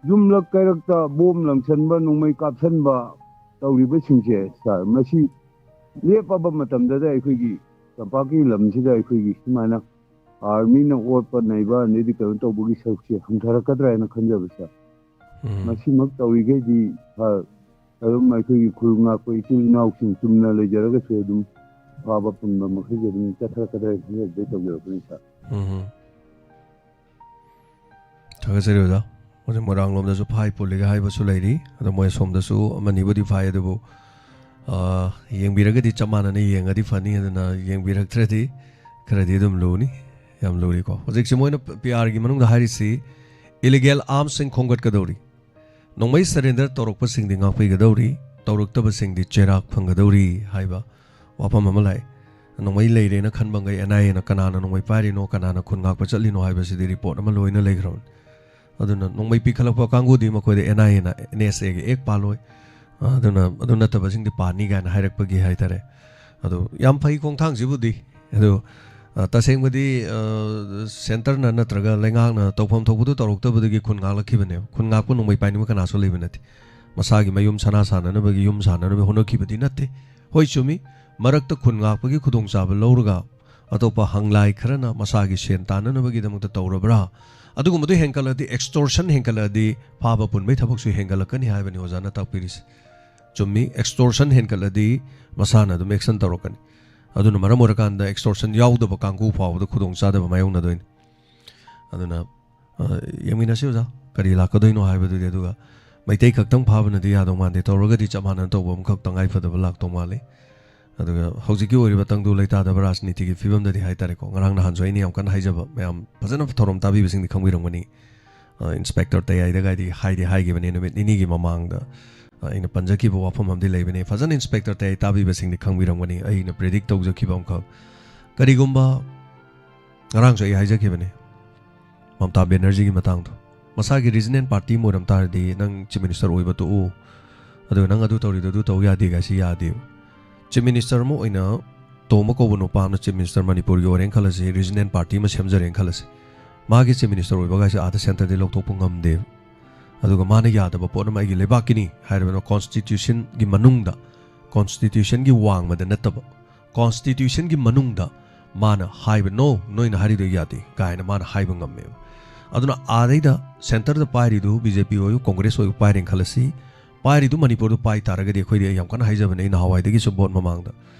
ꯌꯨꯝꯂꯛ ꯀꯩꯔꯛꯇ ꯕꯣꯝ ꯂꯪꯁꯟꯕ, ꯅꯣꯡꯃꯩ ꯀꯥꯞꯁꯟꯕ ꯇꯧꯔꯤꯕꯁꯤꯡꯁꯦ, ꯁꯥꯔ, ꯃꯁꯤ ꯂꯦꯞꯄꯕ ꯃꯇꯝꯗꯗ ꯑꯩꯈꯣꯏꯒꯤ ꯇꯝꯄꯥꯛꯀꯤ ꯂꯝꯁꯤꯗ ꯑꯩꯈꯣꯏꯒꯤ ꯁꯨꯃꯥꯏꯅ ꯑꯥꯔꯃꯤꯅ ꯑꯣꯠꯄ ꯅꯩꯕ, ꯑꯗꯩꯗꯤ ꯀꯩꯅꯣ ꯇꯧꯕꯒꯤ ꯁꯔꯨꯛꯁꯦ ꯍꯟꯊꯔꯛꯀꯗ꯭ꯔꯥ ꯍꯥꯏꯅ ꯈꯟꯖꯕ, ꯁꯥꯔ꯫ ꯎꯝ꯫ ꯃꯁꯤꯃꯛ ꯇꯧꯔꯤꯈꯩꯗꯤ, ꯁꯥꯔ, ꯑꯗꯨꯝ ꯑꯩꯈꯣꯏꯒꯤ ꯈꯨꯜ ꯉꯥꯛꯄ ꯏꯆꯤꯜ ꯏꯅꯥꯎꯁꯤꯡ ꯆꯨꯝꯅ ꯂꯩꯖꯔꯒꯁꯨ ꯑꯗꯨꯝ ꯐꯥꯕ ꯄꯨꯟꯕ ꯃꯈꯩꯁꯦ ꯑꯗꯨꯝ ꯆꯠꯊꯔꯛꯀꯗ꯭ꯔꯥ ꯍꯥꯏꯅ ꯈꯟꯖꯕꯗꯩ ꯇꯧꯖꯔꯛꯄꯅꯤ, ꯁꯥꯔ꯫ ꯎꯝ꯫ ꯊꯥꯒꯠꯆꯔꯤ ꯑꯣꯖꯥ꯫ ꯍꯧꯖꯤꯛ ꯃꯣꯏꯔꯥꯡ ꯂꯣꯝꯗꯁꯨ ꯐꯥꯏ ꯄꯨꯜꯂꯤꯒ ꯍꯥꯏꯕꯁꯨ ꯂꯩꯔꯤ, ꯑꯗꯣ ꯃꯣꯏ ꯑꯁꯣꯝꯗꯁꯨ ꯑꯃꯅꯤꯕꯨꯗꯤ ꯐꯥꯏ, ꯑꯗꯨꯕꯨ, ꯑ, ꯌꯦꯡꯕꯤꯔꯒꯗꯤ ꯆꯞ ꯃꯥꯟꯅꯅ ꯌꯦꯡꯉꯗꯤ ꯐꯅꯤ, ꯑꯗꯨꯅ ꯌꯦꯡꯕꯤꯔꯛꯇ꯭ꯔꯗꯤ ꯈꯔꯗꯤ ꯑꯗꯨꯝ ꯂꯨꯅꯤ, ꯌꯥꯝ ꯂꯨꯔꯤꯀꯣ꯫ ꯍꯧꯖꯤꯛꯁꯤ ꯃꯣꯏꯅ ꯄꯤ ꯑꯥꯔꯒꯤ ꯃꯅꯨꯡꯗ ꯍꯥꯏꯔꯤꯁꯤ illegal armsꯁꯤꯡ ꯈꯣꯝꯒꯠꯀꯗꯧꯔꯤ, ꯅꯣꯡꯃꯩ surrender ꯇꯧꯔꯛꯄꯁꯤꯡꯗꯤ ꯉꯥꯛꯄꯤꯒꯗꯧꯔꯤ, ꯇꯧꯔꯛꯇꯕꯁꯤꯡꯗꯤ ꯆꯩꯔꯥꯛ ꯐꯪꯒꯗꯧꯔꯤ ꯍꯥꯏꯕ ꯋꯥꯐꯝ ꯑꯃ ꯂꯥꯛꯑꯦ꯫ ꯅꯣꯡꯃꯩ ꯂꯩꯔꯦꯅ ꯈꯟꯕꯈꯩ ꯑꯦꯟ ꯑꯥꯏ ꯑꯦꯅ ꯀꯅꯥꯅ ꯅꯣꯡꯃꯩ ꯄꯥꯏꯔꯤꯅꯣ, ꯀꯅꯥꯅ ꯈꯨꯟ ꯉꯥꯛꯄ ꯆꯠꯂꯤꯅꯣ ꯍꯥꯏꯕꯁꯤꯗꯤ ꯔꯤꯄꯣꯔꯠ ꯑꯃ ꯂꯣꯏꯅ ꯂꯩꯈ꯭ꯔꯕꯅꯤ꯫ ꯑꯗꯨꯅ ꯅꯣꯡꯃꯩ ꯄꯤꯈꯠꯂꯛꯄ ꯀꯥꯡꯕꯨꯗꯤ ꯃꯈꯣꯏꯗ ꯑꯦꯟ ꯑꯥꯏ ꯑꯦꯅ ꯑꯦꯟ ꯑꯦꯁ ꯑꯦꯒꯤ ꯑꯦꯛ ꯄꯥꯜꯂꯣꯏ, ꯑꯗꯨꯅ ꯑꯗꯨ ꯅꯠꯇꯕꯁꯤꯡꯗꯤ ꯄꯥꯅꯤ ꯀꯥꯏꯅ ꯍꯥꯏꯔꯛꯄꯒꯤ ꯍꯥꯏꯇꯥꯔꯦ꯫ ꯑꯗꯨ ꯌꯥꯝ ꯐꯩ ꯈꯣꯡꯊꯥꯡꯁꯤꯕꯨꯗꯤ꯫ ꯑꯗꯨ, ꯑ, ꯇꯁꯦꯡꯕꯗꯤ, ꯑ, ꯁꯦꯟꯇꯔꯅ ꯅꯠꯇ꯭ꯔꯒ ꯂꯩꯉꯥꯛꯅ ꯇꯧꯐꯝ ꯊꯣꯛꯄꯗꯨ ꯇꯧꯔꯛꯇꯕꯗꯒꯤ ꯈꯨꯟ ꯉꯥꯛꯂꯛꯈꯤꯕꯅꯦꯕ꯫ ꯈꯨꯟ ꯉꯥꯛꯄ ꯅꯣꯡꯃꯩ ꯄꯥꯏꯅꯤꯡꯕ ꯀꯅꯥꯁꯨ ꯂꯩꯕ ꯅꯠꯇꯦ꯫ ꯃꯁꯥꯒꯤ ꯃꯌꯨꯝ ꯁꯅꯥ ꯁꯥꯟꯅꯅꯕꯒꯤ ꯌꯨꯝ ꯁꯥꯟꯅꯅꯕ ꯍꯣꯠꯅꯈꯤꯕꯗꯤ ꯅꯠꯇꯦ꯫ ꯍꯣꯏ, ꯆꯨꯝꯃꯤ, ꯃꯔꯛꯇ ꯈꯨꯟ ꯉꯥꯛꯄꯒꯤ ꯈꯨꯗꯣꯡꯆꯥꯕ ꯂꯧꯔꯒ ꯑꯇꯣꯞꯄ ꯍꯪꯂꯥꯏ ꯈꯔꯅ ꯃꯁꯥꯒꯤ ꯁꯦꯟ ꯇꯥꯟꯅꯅꯕꯒꯤꯗꯃꯛꯇ ꯇꯧꯔꯕ꯭ꯔꯥ? ꯑꯗꯨꯒꯨꯝꯕꯗꯨ ꯍꯦꯟꯒꯠꯂꯗꯤ, extortion ꯍꯦꯟꯒꯠꯂꯗꯤ ꯐꯥꯕ ꯄꯨꯟꯕꯒꯤ ꯊꯕꯛꯁꯨ ꯍꯦꯟꯒꯠꯂꯛꯀꯅꯤ ꯍꯥꯏꯕꯅꯤ ꯑꯣꯖꯥꯅ ꯇꯥꯛꯄꯤꯔꯤꯁꯦ꯫ ꯆꯨꯝꯃꯤ, extortion ꯍꯦꯟꯒꯠꯂꯗꯤ ꯃꯁꯥꯅ ꯑꯗꯨꯝ action ꯇꯧꯔꯛꯀꯅꯤ꯫ ꯑꯗꯨꯅ ꯃꯔꯝ ꯑꯣꯏꯔꯀꯥꯟꯗ extortion ꯌꯥꯎꯗꯕ ꯀꯥꯡꯕꯨ ꯐꯥꯎꯕꯗ ꯈꯨꯗꯣꯡꯆꯥꯗꯕ ꯃꯥꯌꯣꯛꯅꯗꯣꯏꯅꯤ꯫ ꯑꯗꯨꯅ, ꯑ, ꯌꯦꯡꯃꯤꯟꯅꯁꯤ ꯑꯣꯖꯥ, ꯀꯔꯤ ꯂꯥꯛꯀꯗꯣꯏꯅꯣ ꯍꯥꯏꯕꯗꯨꯗꯤ꯫ ꯑꯗꯨꯒ ꯃꯩꯇꯩ ꯈꯛꯇꯪ ꯐꯥꯕꯅꯗꯤ ꯌꯥꯗꯧ ꯃꯥꯟꯗꯦ, ꯇꯧꯔꯒꯗꯤ ꯆꯞ ꯃꯥꯟꯅꯅ ꯇꯧꯕ ꯑꯃꯈꯛ ꯇꯉꯥꯏ ꯐꯗꯕ ꯂꯥꯛꯇꯧ ꯃꯥꯜꯂꯤ꯫ ꯑꯗꯨꯒ ꯍꯧꯖꯤꯛꯀꯤ ꯑꯣꯏꯔꯤꯕ ꯇꯪꯗꯨ ꯂꯩꯇꯥꯗꯕ ꯔꯥꯖꯅꯤꯇꯤꯒꯤ ꯐꯤꯕꯝꯗꯗꯤ ꯍꯥꯏꯇꯥꯔꯦꯀꯣ, ꯉꯔꯥꯡ ꯅꯍꯥꯟꯁꯨ ꯑꯩꯅ ꯌꯥꯝ ꯀꯟꯅ ꯍꯥꯏꯖꯕ, ꯃꯌꯥꯝ ꯐꯖꯅ ꯊꯧꯔꯝ ꯇꯥꯕꯤꯕꯁꯤꯡꯗꯤ ꯈꯪꯕꯤꯔꯝꯒꯅꯤ꯫ ꯑ, ꯏꯟꯁꯄꯦꯛꯇꯔ ꯇꯌꯥꯏꯗꯒꯥꯏꯗꯤ ꯍꯥꯏꯗꯤ ꯍꯥꯏꯈꯤꯕꯅꯦ ꯅꯨꯃꯤꯠ ꯅꯤꯅꯤꯒꯤ ꯃꯃꯥꯡꯗ꯫ ꯑ, ꯑꯩꯅ ꯄꯟꯖꯈꯤꯕ ꯋꯥꯐꯝ ꯑꯃꯗꯤ ꯂꯩꯕꯅꯦ, ꯐꯖꯅ ꯏꯟꯁꯄꯦꯛꯇꯔ ꯇꯌꯥꯏ ꯇꯥꯕꯤꯕꯁꯤꯡꯗꯤ ꯈꯪꯕꯤꯔꯝꯒꯅꯤ꯫ ꯑꯩꯅ predict ꯇꯧꯖꯈꯤꯕ ꯑꯃꯈꯛ, ꯀꯔꯤꯒꯨꯝꯕ, ꯉꯔꯥꯡꯁꯨ ꯑꯩ ꯍꯥꯏꯖꯈꯤꯕꯅꯦ ꯃꯃꯇꯥ ꯕꯦꯅꯔꯖꯤꯒꯤ ꯃꯇꯥꯡꯗꯣ, ꯃꯁꯥꯒꯤ regional party ꯑꯃ ꯑꯣꯏꯔꯝ ꯇꯥꯔꯗꯤ ꯅꯪ chief minister ꯑꯣꯏꯕ ꯇꯣꯛꯎ, ꯑꯗꯨꯒ ꯅꯪ ꯑꯗꯨ ꯇꯧꯔꯤꯗꯣ ꯑꯗꯨ ꯇꯧ ꯌꯥꯗꯦ ꯀꯥꯏꯁꯤ ꯌꯥꯗꯦꯕ꯫ Chief minister ꯑꯃ ꯑꯣꯏꯅ ꯇꯣꯝꯕ ꯀꯧꯕ ꯅꯨꯄꯥ ꯑꯃꯅ chief minister ꯃꯅꯤꯄꯨꯔꯒꯤ ꯑꯣꯏꯔꯦꯅ ꯈꯜꯂꯁꯤ, regional party ꯑꯃ ꯁꯦꯝꯖꯔꯦꯅ ꯈꯜꯂꯁꯤ, ꯃꯥꯒꯤ chief minister ꯑꯣꯏꯕ ꯀꯥꯏꯁꯦ ꯑꯥꯗ centreꯗꯒꯤ ꯂꯧꯊꯣꯛꯄ ꯉꯝꯗꯦꯕ꯫ ꯑꯗꯨꯒ ꯃꯥꯅ ꯌꯥꯗꯕ ꯄꯣꯠ ꯑꯃ ꯑꯩꯒꯤ ꯂꯩꯕꯥꯛꯀꯤꯅꯤ ꯍꯥꯏꯔꯕꯅ constitutionꯒꯤ ꯃꯅꯨꯡꯗ, constitutionꯒꯤ ꯋꯥꯡꯃꯗ ꯅꯠꯇꯕ, constitutionꯒꯤ ꯃꯅꯨꯡꯗ ꯃꯥꯅ ꯍꯥꯏꯕ, "No, ꯅꯣꯏꯅ ꯍꯥꯏꯔꯤꯗꯣ ꯌꯥꯗꯦ" ꯀꯥꯏꯅ ꯃꯥꯅ ꯍꯥꯏꯕ ꯉꯝꯃꯦꯕ꯫ ꯑꯗꯨꯅ ꯑꯥꯗꯩꯗ centreꯗ ꯄꯥꯏꯔꯤꯗꯨ ꯕꯤ ꯖꯦ ꯄꯤ ꯑꯣꯏꯌꯨ, ꯀꯣꯡꯒ꯭ꯔꯦꯁ ꯑꯣꯏꯌꯨ ꯄꯥꯏꯔꯦꯅ ꯈꯜꯂꯁꯤ, ꯄꯥꯏꯔꯤꯗꯨ ꯃꯅꯤꯄꯨꯔꯗ ꯄꯥꯏ ꯇꯥꯔꯒꯗꯤ ꯑꯩꯈꯣꯏꯗꯤ, ꯑꯩ ꯌꯥꯝ ꯀꯟꯅ ꯍꯥꯏꯖꯕꯅꯦ, ꯑꯩ ꯅꯍꯥꯟꯋꯥꯏꯗꯒꯤꯁꯨ vote ꯃꯃꯥꯡꯗ,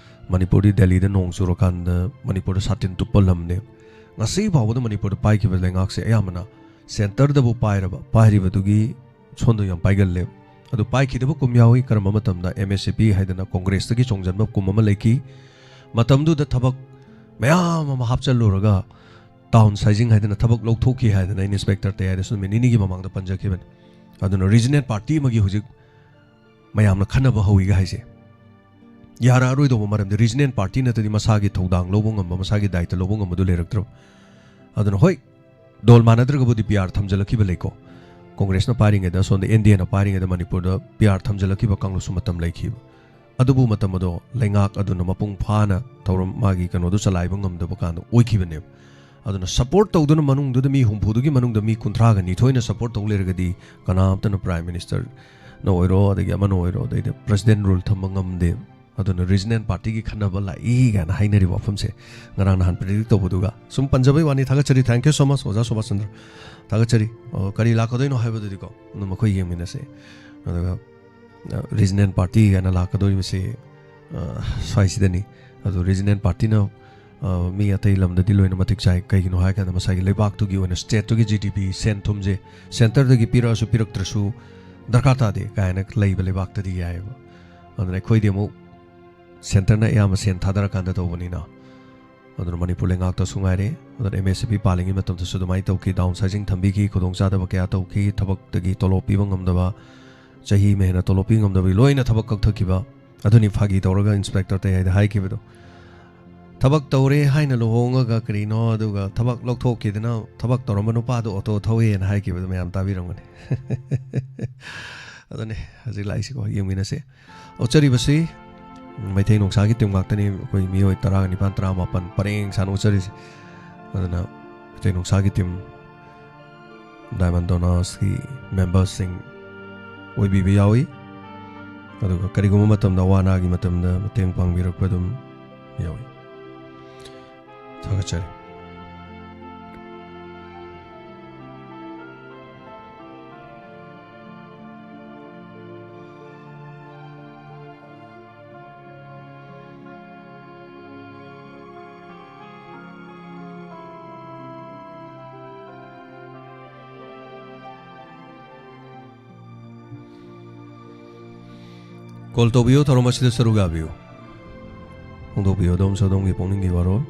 ꯃꯅꯤꯄꯨꯔꯗꯤ ꯗꯦꯜꯂꯤꯗ ꯅꯣꯡ ꯆꯨꯔꯀꯥꯟꯗ ꯃꯅꯤꯄꯨꯔꯗ ꯁꯥꯇꯤꯟ ꯇꯨꯞꯄ ꯂꯝꯅꯦ꯫ ꯉꯁꯤ ꯐꯥꯎꯕꯗ ꯃꯅꯤꯄꯨꯔꯗ ꯄꯥꯏꯈꯤꯕ ꯂꯩꯉꯥꯛꯁꯦ ꯑꯌꯥꯝꯕꯅ ꯁꯦꯟꯇꯔꯗꯕꯨ ꯄꯥꯏꯔꯕ, ꯄꯥꯏꯔꯤꯕꯗꯨꯒꯤ ꯁꯣꯟꯗ ꯌꯥꯝ ꯄꯥꯏꯒꯜꯂꯦ꯫ ꯑꯗꯨ ꯄꯥꯏꯈꯤꯗꯕ ꯀꯨꯝ ꯌꯥꯎꯏ꯫ ꯀꯔꯝꯕ ꯃꯇꯝꯗ ꯑꯦꯝ ꯑꯦꯁ ꯁꯤ ꯄꯤ ꯍꯥꯏꯗꯅ ꯀꯣꯡꯒ꯭ꯔꯦꯁꯇꯒꯤ ꯆꯣꯡꯁꯤꯟꯕ ꯀꯨꯝ ꯑꯃ ꯂꯩꯈꯤ꯫ ꯃꯇꯝꯗꯨꯗ ꯊꯕꯛ ꯃꯌꯥꯝ ꯑꯃ ꯍꯥꯞꯆꯜꯂꯨꯔꯒ ꯇꯥꯎꯟ ꯁꯥꯏꯖꯤꯡ ꯍꯥꯏꯗꯅ ꯊꯕꯛ ꯂꯧꯊꯣꯛꯈꯤ ꯍꯥꯏꯗꯅ ꯑꯩꯅ ꯏꯟꯁꯄꯦꯛꯇꯔ ꯇꯌꯥꯏꯗꯁꯨ ꯅꯨꯃꯤꯠ ꯅꯤꯅꯤꯒꯤ ꯃꯃꯥꯡꯗ ꯄꯟꯖꯈꯤꯕꯅꯤ꯫ ꯑꯗꯨꯅ ꯔꯤꯖꯅꯦꯜ ꯄꯥꯔꯇꯤ ꯑꯃꯒꯤ ꯍꯧꯖꯤꯛ ꯃꯌꯥꯝꯅ ꯈꯟꯅꯕ ꯍꯧꯏꯒ ꯍꯥꯏꯁꯦ ꯌꯥꯔꯛꯑꯔꯣꯏꯗꯧꯕ ꯃꯔꯝꯗꯤ ꯔꯤꯖꯅꯦꯜ ꯄꯥꯔꯇꯤ ꯅꯠꯇ꯭ꯔꯗꯤ ꯃꯁꯥꯒꯤ ꯊꯧꯗꯥꯡ ꯂꯧꯕ ꯉꯝꯕ, ꯃꯁꯥꯒꯤ ꯗꯥꯏꯇ ꯂꯧꯕ ꯉꯝꯕꯗꯨ ꯂꯩꯔꯛꯇ꯭ꯔꯕ꯫ ꯑꯗꯨꯅ ꯍꯣꯏ, ꯗꯣꯜ ꯃꯥꯟꯅꯗ꯭ꯔꯒꯕꯨꯗꯤ ꯄꯤ ꯑꯥꯔ ꯊꯝꯖꯤꯜꯂꯛꯈꯤꯕ ꯂꯩꯀꯣ꯫ ꯀꯣꯡꯒ꯭ꯔꯦꯁꯅ ꯄꯥꯏꯔꯤꯉꯩꯗ, ꯁꯣꯝꯗ ꯑꯦꯟ ꯗꯤ ꯑꯦꯅ ꯄꯥꯏꯔꯤꯉꯩꯗ ꯃꯅꯤꯄꯨꯔꯗ ꯄꯤ ꯑꯥꯔ ꯊꯝꯖꯤꯜꯂꯛꯈꯤꯕ ꯀꯥꯡꯂꯨꯞꯁꯨ ꯃꯇꯝ ꯂꯩꯈꯤꯕ꯫ ꯑꯗꯨꯕꯨ ꯃꯇꯝ ꯑꯗꯣ ꯂꯩꯉꯥꯛ ꯑꯗꯨꯅ ꯃꯄꯨꯡ ꯐꯥꯅ ꯊꯧꯔꯝ ꯃꯥꯒꯤ ꯀꯩꯅꯣꯗꯣ ꯆꯂꯥꯏꯕ ꯉꯝꯗꯕ ꯀꯥꯟꯗ ꯑꯣꯏꯈꯤꯕꯅꯦꯕ꯫ ꯑꯗꯨꯅ ꯁꯄꯣꯔꯠ ꯇꯧꯗꯨꯅ ꯃꯅꯨꯡꯗꯨꯗ ꯃꯤ ꯍꯨꯝꯐꯨꯗꯨꯒꯤ ꯃꯅꯨꯡꯗ ꯃꯤ ꯀꯨꯟꯊ꯭ꯔꯥꯒ ꯅꯤꯊꯣꯏꯅ ꯁꯄꯣꯔꯠ ꯇꯧ ꯂꯩꯔꯒꯗꯤ ꯀꯅꯥꯝꯇꯅ ꯄ꯭ꯔꯥꯏꯝ ꯃꯤꯅꯤꯁꯇꯔꯅ ꯑꯣꯏꯔꯣ, ꯑꯗꯒꯤ ꯑꯃꯅ ꯑꯣꯏꯔꯣ, ꯑꯗꯩꯗꯤ ꯄ꯭ꯔꯁꯤꯗꯦꯟ ꯔꯨꯜ ꯊꯝꯕ ꯉꯝꯗꯦ꯫ ꯑꯗꯨꯅ ꯔꯤꯖꯅꯦꯜ ꯄꯥꯔꯇꯤꯒꯤ ꯈꯟꯅꯕ ꯂꯥꯛꯏ ꯀꯥꯏꯅ ꯍꯥꯏꯅꯔꯤꯕ ꯋꯥꯐꯝꯁꯦ ꯉꯔꯥꯡ ꯅꯍꯥꯟ ꯄ꯭ꯔꯤꯗꯤꯛ ꯇꯧꯕꯗꯨꯒ ꯁꯨꯝ ꯄꯟꯖꯕꯩ ꯋꯥꯅꯤ꯫ ꯊꯥꯒꯠꯆꯔꯤ꯫ Thank you so much, ꯑꯣꯖꯥ ꯁꯨꯕꯥꯁ ꯆꯟꯗ꯭ꯔ꯫ ꯊꯥꯒꯠꯆꯔꯤ꯫ ꯑꯣ, ꯀꯔꯤ ꯂꯥꯛꯀꯗꯣꯏꯅꯣ ꯍꯥꯏꯕꯗꯨꯗꯤꯀꯣ ꯑꯗꯨꯝ ꯑꯩꯈꯣꯏ ꯌꯦꯡꯃꯤꯟꯅꯁꯦ꯫ ꯑꯗꯨꯒ ꯔꯤꯖꯅꯦꯜ ꯄꯥꯔꯇꯤ ꯍꯥꯏꯅ ꯂꯥꯛꯀꯗꯧꯔꯤꯕꯁꯤ, ꯑ, ꯁ꯭ꯋꯥꯏꯁꯤꯗꯅꯤ꯫ ꯑꯗꯨ ꯔꯤꯖꯅꯦꯜ ꯄꯥꯔꯇꯤꯅ, ꯑ, ꯃꯤ ꯑꯇꯩ ꯂꯝꯗꯗꯤ ꯂꯣꯏꯅ ꯃꯇꯤꯛ ꯆꯥꯏ꯫ ꯀꯩꯒꯤꯅꯣ ꯍꯥꯏ ꯀꯥꯟꯗ ꯃꯁꯥꯒꯤ ꯂꯩꯕꯥꯛꯇꯨꯒꯤ ꯑꯣꯏꯅ, ꯁ꯭ꯇꯦꯠꯇꯨꯒꯤ ꯖꯤ ꯗꯤ ꯄꯤ, ꯁꯦꯟ ꯊꯨꯝꯁꯦ ꯁꯦꯟꯇꯔꯗꯒꯤ ꯄꯤꯔꯛꯑꯁꯨ ꯄꯤꯔꯛꯇ꯭ꯔꯁꯨ ꯗꯔꯀꯥꯔ ꯇꯥꯗꯦ ꯀꯥꯏꯅ ꯂꯩꯕ ꯂꯩꯕꯥꯛꯇꯗꯤ ꯌꯥꯏꯑꯕ꯫ ꯑꯗꯨꯅ ꯑꯩꯈꯣꯏꯗꯤ ꯑꯃꯨꯛ ꯁꯦꯟꯇꯔꯅ ꯑꯌꯥꯝꯕ ꯁꯦꯟ ꯊꯥꯗꯔꯀꯥꯟꯗ ꯇꯧꯕꯅꯤꯅ꯫ ꯑꯗꯨꯅ ꯃꯅꯤꯄꯨꯔ ꯂꯩꯉꯥꯛꯇꯁꯨ ꯉꯥꯏꯔꯦ, ꯑꯗꯨꯅ ꯑꯦꯝ ꯑꯦꯁ ꯁꯤ ꯄꯤ ꯄꯥꯜꯂꯤꯉꯩ ꯃꯇꯝꯗꯁꯨ ꯑꯗꯨꯃꯥꯏꯅ ꯇꯧꯈꯤ, ꯗꯥꯎꯟ ꯁꯥꯏꯖꯤꯡ ꯊꯝꯕꯤꯈꯤ, ꯈꯨꯗꯣꯡꯆꯥꯗꯕ ꯀꯌꯥ ꯇꯧꯈꯤ, ꯊꯕꯛꯇꯒꯤ ꯇꯣꯂꯣꯞ ꯄꯤꯕ ꯉꯝꯗꯕ, ꯆꯍꯤ ꯑꯃ ꯍꯦꯟꯅ ꯇꯣꯂꯣꯞ ꯄꯤꯕ ꯉꯝꯗꯕꯒꯤ ꯂꯣꯏꯅ ꯊꯕꯛ ꯀꯛꯊꯈꯤꯕ꯫ ꯑꯗꯨꯅꯤ ꯐꯥꯒꯤ ꯇꯧꯔꯒ ꯏꯟꯁꯄꯦꯛꯇꯔ ꯇꯌꯥꯏꯗ ꯍꯥꯏꯈꯤꯕꯗꯣ꯫ ꯊꯕꯛ ꯇꯧꯔꯦ ꯍꯥꯏꯅ ꯂꯨꯍꯣꯡꯉꯒ ꯀꯔꯤꯅꯣ, ꯑꯗꯨꯒ ꯊꯕꯛ ꯂꯧꯊꯣꯛꯈꯤꯗꯅ ꯊꯕꯛ ꯇꯧꯔꯝꯕ ꯅꯨꯄꯥꯗꯣ ꯑꯣꯇꯣ ꯊꯧꯋꯦꯅ ꯍꯥꯏꯈꯤꯕꯗꯣ ꯃꯌꯥꯝ ꯇꯥꯕꯤꯔꯝꯒꯅꯤ꯫ ꯑꯗꯨꯅꯤ ꯍꯧꯖꯤꯛ ꯂꯥꯛꯏꯁꯤꯀꯣ, ꯌꯦꯡꯃꯤꯟꯅꯁꯦ꯫ ꯎꯠꯆꯔꯤꯕꯁꯤ ꯃꯩꯇꯩ ꯅꯣꯡꯁꯥꯒꯤ ꯇꯤꯝ ꯉꯥꯛꯇꯅꯤ꯫ ꯑꯩꯈꯣꯏ ꯃꯤꯑꯣꯏ ꯇꯔꯥꯒ ꯅꯤꯄꯥꯟ, ꯇꯔꯥꯃꯥꯄꯟ ꯄꯔꯦꯡ ꯁꯥꯅ ꯎꯠꯆꯔꯤꯁꯤ꯫ ꯑꯗꯨꯅ ꯃꯩꯇꯩ ꯅꯣꯡꯁꯥꯒꯤ ꯇꯤꯝ, ꯗꯥꯏꯃꯟ ꯗꯣꯅꯔꯁꯀꯤ ꯃꯦꯝꯕꯔꯁꯤꯡ ꯑꯣꯏꯕꯤꯕ ꯌꯥꯎꯏ꯫ ꯑꯗꯨꯒ ꯀꯔꯤꯒꯨꯝꯕ ꯃꯇꯝꯗ ꯑꯋꯥ ꯑꯅꯥꯒꯤ ꯃꯇꯝꯗ ꯃꯇꯦꯡ ꯄꯥꯡꯕꯤꯔꯛꯄ ꯑꯗꯨꯝ ꯌꯥꯎꯏ꯫ ꯊꯥꯒꯠꯆꯔꯤ꯫ ꯀꯣꯜ ꯇꯧꯕꯤꯌꯨ, ꯊꯧꯔꯝ ꯑꯁꯤꯗ ꯁꯔꯨꯛ ꯌꯥꯕꯤꯌꯨ꯫ ꯐꯣꯡꯗꯣꯛꯄꯤꯌꯨ ꯑꯗꯣꯝꯁꯨ ꯑꯗꯣꯝꯒꯤ ꯄꯨꯛꯅꯤꯡꯒꯤ ꯋꯥꯔꯣꯜ꯫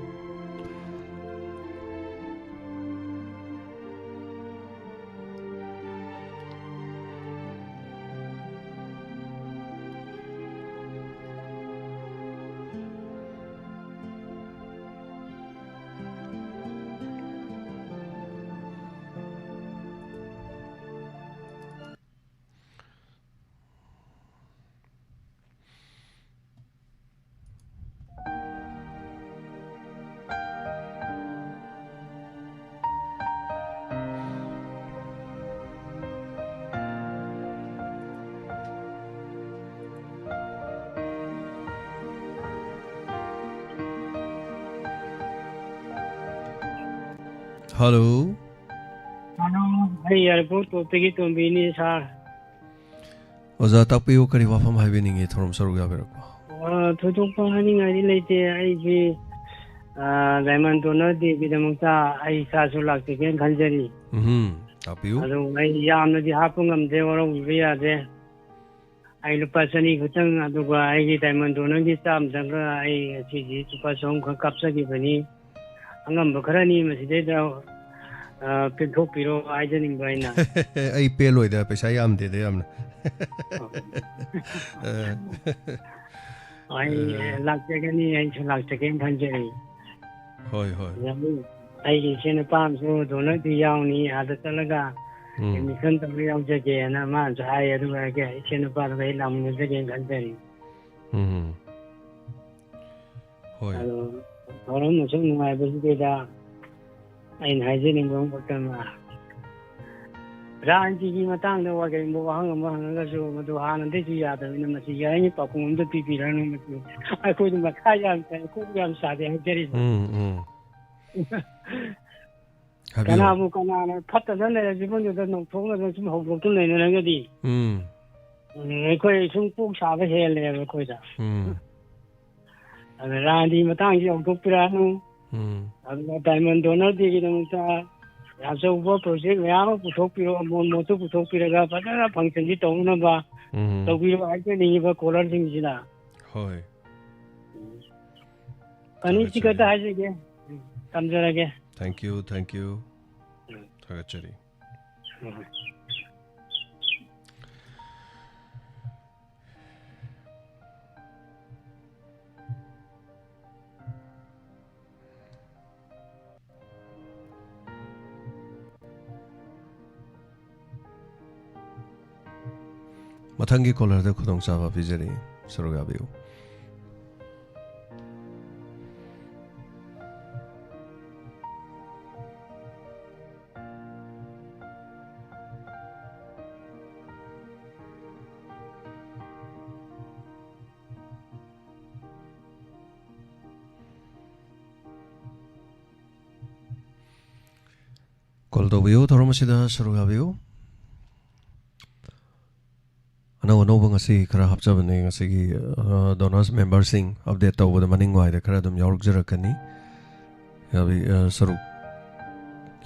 ꯍꯜꯂꯣ꯫ ꯍꯜꯂꯣ, ꯑꯩ ꯌꯥꯏꯔꯤꯄꯣꯛ ꯇꯣꯞꯇꯒꯤ ꯇꯣꯝꯕꯤꯅꯤ, ꯁꯥꯔ꯫ ꯑꯣꯖꯥ, ꯇꯥꯛꯄꯤꯌꯨ, ꯀꯔꯤ ꯋꯥꯐꯝ ꯍꯥꯏꯕꯤꯅꯤꯡꯉꯤ ꯊꯧꯔꯝ ꯁꯔꯨꯛ ꯌꯥꯕꯤꯔꯛꯄ? ꯑ, ꯊꯣꯏꯗꯣꯛꯄ ꯍꯥꯏꯅꯤꯡꯉꯥꯏꯗꯤ ꯂꯩꯇꯦ꯫ ꯑꯩꯁꯤ, ꯑ, ꯗꯥꯏꯃꯟ ꯗꯣꯅꯔ ꯗꯦꯒꯤꯗꯃꯛꯇ ꯑꯩ ꯏꯁꯥꯁꯨ ꯂꯥꯛꯆꯒꯦꯅ ꯈꯟꯖꯔꯤ꯫ ꯎꯝ, ꯇꯥꯛꯄꯤꯌꯨ꯫ ꯑꯗꯨ ꯑꯩ ꯌꯥꯝꯅꯗꯤ ꯍꯥꯞꯄ ꯉꯝꯗꯦ, ꯋꯥꯔꯧꯕꯤꯕ ꯌꯥꯗꯦ꯫ ꯑꯩ ꯂꯨꯄꯥ ꯆꯅꯤ ꯈꯛꯇꯪ, ꯑꯗꯨꯒ ꯑꯩꯒꯤ ꯗꯥꯏꯃꯟ ꯗꯣꯅꯔꯒꯤ ꯆꯥꯝꯃꯗꯪꯒ ꯑꯩ ꯉꯁꯤꯗꯤ ꯂꯨꯄꯥ ꯆꯍꯨꯝ ꯈꯛ ꯀꯥꯞꯆꯈꯤꯕꯅꯤ꯫ ꯑꯉꯝꯕ ꯈꯔꯅꯤ ꯃꯁꯤꯗꯩꯗ, ꯑ, ꯄꯦꯟꯊꯣꯛꯄꯤꯔꯣ ꯍꯥꯏꯖꯅꯤꯡꯕ ꯑꯩꯅ꯫ ꯑꯩ ꯄꯦꯜꯂꯣꯏꯗ, ꯄꯩꯁꯥ ꯌꯥꯝꯗꯦꯗ ꯌꯥꯝꯅ꯫ ꯑꯣ꯫ ꯑ꯫ ꯑꯩ ꯑ꯫ ꯂꯥꯛꯆꯒꯅꯤ, ꯑꯩꯁꯨ ꯂꯥꯛꯆꯒꯦꯅ ꯈꯟꯖꯩ꯫ ꯍꯣꯏ, ꯍꯣꯏ꯫ ꯑꯗꯒꯤ ꯑꯩꯒꯤ ꯏꯆꯦ ꯅꯨꯄꯥ ꯑꯃꯁꯨ ꯗꯣꯅꯔꯗꯤ ꯌꯥꯎꯅꯤ, ꯑꯥꯗ ꯆꯠꯂꯒ ꯎꯝ꯫ ꯑꯦꯗꯃꯤꯁꯟ ꯇꯧꯕ ꯌꯥꯎꯖꯒꯦꯅ ꯃꯥꯅꯁꯨ ꯍꯥꯏ, ꯑꯗꯨꯒ ꯑꯩꯒꯤ ꯏꯆꯦ ꯅꯨꯄꯥꯗꯨꯒ ꯑꯩ ꯂꯥꯛꯃꯤꯟꯅꯖꯒꯦꯅ ꯈꯟꯖꯔꯤ꯫ ꯎꯝ꯫ ꯍꯣꯏ꯫ ꯑꯗꯣ ꯊꯧꯔꯝ ꯑꯁꯨꯛ ꯅꯨꯡꯉꯥꯏꯕꯁꯤꯗꯩꯗ ꯑꯩꯅ ꯍꯥꯏꯖꯅꯤꯡꯕ ꯑꯃꯈꯛꯇꯪꯅ, ꯔꯥꯖꯅꯤꯇꯤꯒꯤ ꯃꯇꯥꯡꯗ ꯋꯥ-, ꯀꯔꯤꯒꯨꯝꯕ ꯋꯥꯍꯪ ꯑꯃ ꯍꯪꯉꯒꯁꯨ ꯃꯗꯨ ꯍꯥꯟꯅꯗꯒꯤꯁꯨ ꯌꯥꯗꯕꯅꯤꯅ ꯃꯁꯤ ꯌꯥꯔꯤꯉꯩ ꯄꯥꯎꯈꯨꯝ ꯑꯝꯇ ꯄꯤꯕꯤꯔꯛꯑꯅꯨ, ꯃꯁꯤ ꯑꯩꯈꯣꯏꯗ ꯃꯊꯥ ꯌꯥꯝ ꯁꯥꯏ, ꯀꯣꯛ ꯌꯥꯝ ꯁꯥꯗꯦ ꯍꯥꯏꯖꯔꯤꯕ꯫ ꯎꯝ, ꯎꯝ꯫ ꯍꯥꯏꯕꯤꯌꯨ꯫ ꯀꯅꯥꯕꯨ ꯀꯅꯥꯅ ꯐꯠꯇꯗꯅ ꯂꯩꯔꯁꯤꯕꯨ ꯅꯣꯡꯊꯣꯛꯅꯗꯅ ꯁꯨꯝ ꯍꯧꯗꯣꯛꯇꯨꯅ ꯂꯩꯅꯔꯒꯗꯤ? ꯎꯝ꯫ ꯎꯝ, ꯑꯩꯈꯣꯏ ꯁꯨꯝ ꯀꯣꯛ ꯁꯥꯕ ꯍꯦꯜꯂꯦꯕ ꯑꯩꯈꯣꯏꯗ꯫ ꯎꯝ꯫ ꯑꯗ ꯔꯥꯟꯗꯤ ꯃꯇꯥꯡꯁꯤ ꯍꯧꯗꯣꯛꯄꯤꯔꯛꯑꯅꯨ꯫ ꯎꯝ꯫ ꯑꯗꯨꯒ ꯗꯥꯏꯃꯟ ꯗꯣꯅꯔ ꯗꯦꯒꯤꯗꯃꯛꯇ ꯑꯆꯧꯕ ꯄ꯭ꯔꯣꯖꯦꯛ ꯃꯌꯥꯝ ꯑꯃ ꯄꯨꯊꯣꯛꯄꯤꯔꯣ, ꯑꯃꯣꯟ ꯃꯣꯠꯇꯨ ꯄꯨꯊꯣꯛꯄꯤꯔꯒ ꯐꯖꯅ ꯐꯪꯁꯟꯁꯤ ꯇꯧꯅꯕ ꯎꯝ꯫ ꯇꯧꯕꯤꯔꯣ ꯍꯥꯏꯖꯅꯤꯡꯉꯤꯕ ꯀꯣꯂꯔꯁꯤꯡꯁꯤꯅ꯫ ꯍꯣꯏ꯫ ꯐꯅꯤ, ꯁꯤ ꯊꯥꯒꯠꯆꯔꯤ꯫ ꯈꯛꯇ ꯍꯥꯏꯖꯒꯦ꯫ ꯎꯝ, ꯊꯝꯖꯔꯒꯦ꯫ Thank you, thank you꯫ ꯎꯝ꯫ ꯊꯥꯒꯠꯆꯔꯤ꯫ ꯎꯝ꯫ ꯃꯊꯪꯒꯤ ꯀꯣꯂꯔꯗ ꯈꯨꯗꯣꯡꯆꯥꯕ ꯄꯤꯖꯔꯤ, ꯁꯔꯨꯛ ꯌꯥꯕꯤꯌꯨ꯫ ꯀꯣꯜ ꯇꯧꯕꯤꯌꯨ, ꯊꯧꯔꯝ ꯑꯁꯤꯗ ꯁꯔꯨꯛ ꯌꯥꯕꯤꯌꯨ꯫ ꯑꯅꯧ ꯑꯅꯧꯕ ꯉꯁꯤ ꯈꯔ ꯍꯥꯞꯆꯕꯅꯦ, ꯉꯁꯤꯒꯤ, ꯑ, ꯗꯣꯅꯔꯁ ꯃꯦꯝꯕꯔꯁꯤꯡ ꯑꯞꯗꯦꯠ ꯇꯧꯕꯗ ꯃꯅꯤꯡ ꯋꯥꯏꯗ ꯈꯔ ꯑꯗꯨꯝ ꯌꯥꯎꯔꯛꯆꯔꯛꯀꯅꯤ꯫ ꯌꯥꯕꯤ-, ꯑ, ꯁꯔꯨꯛ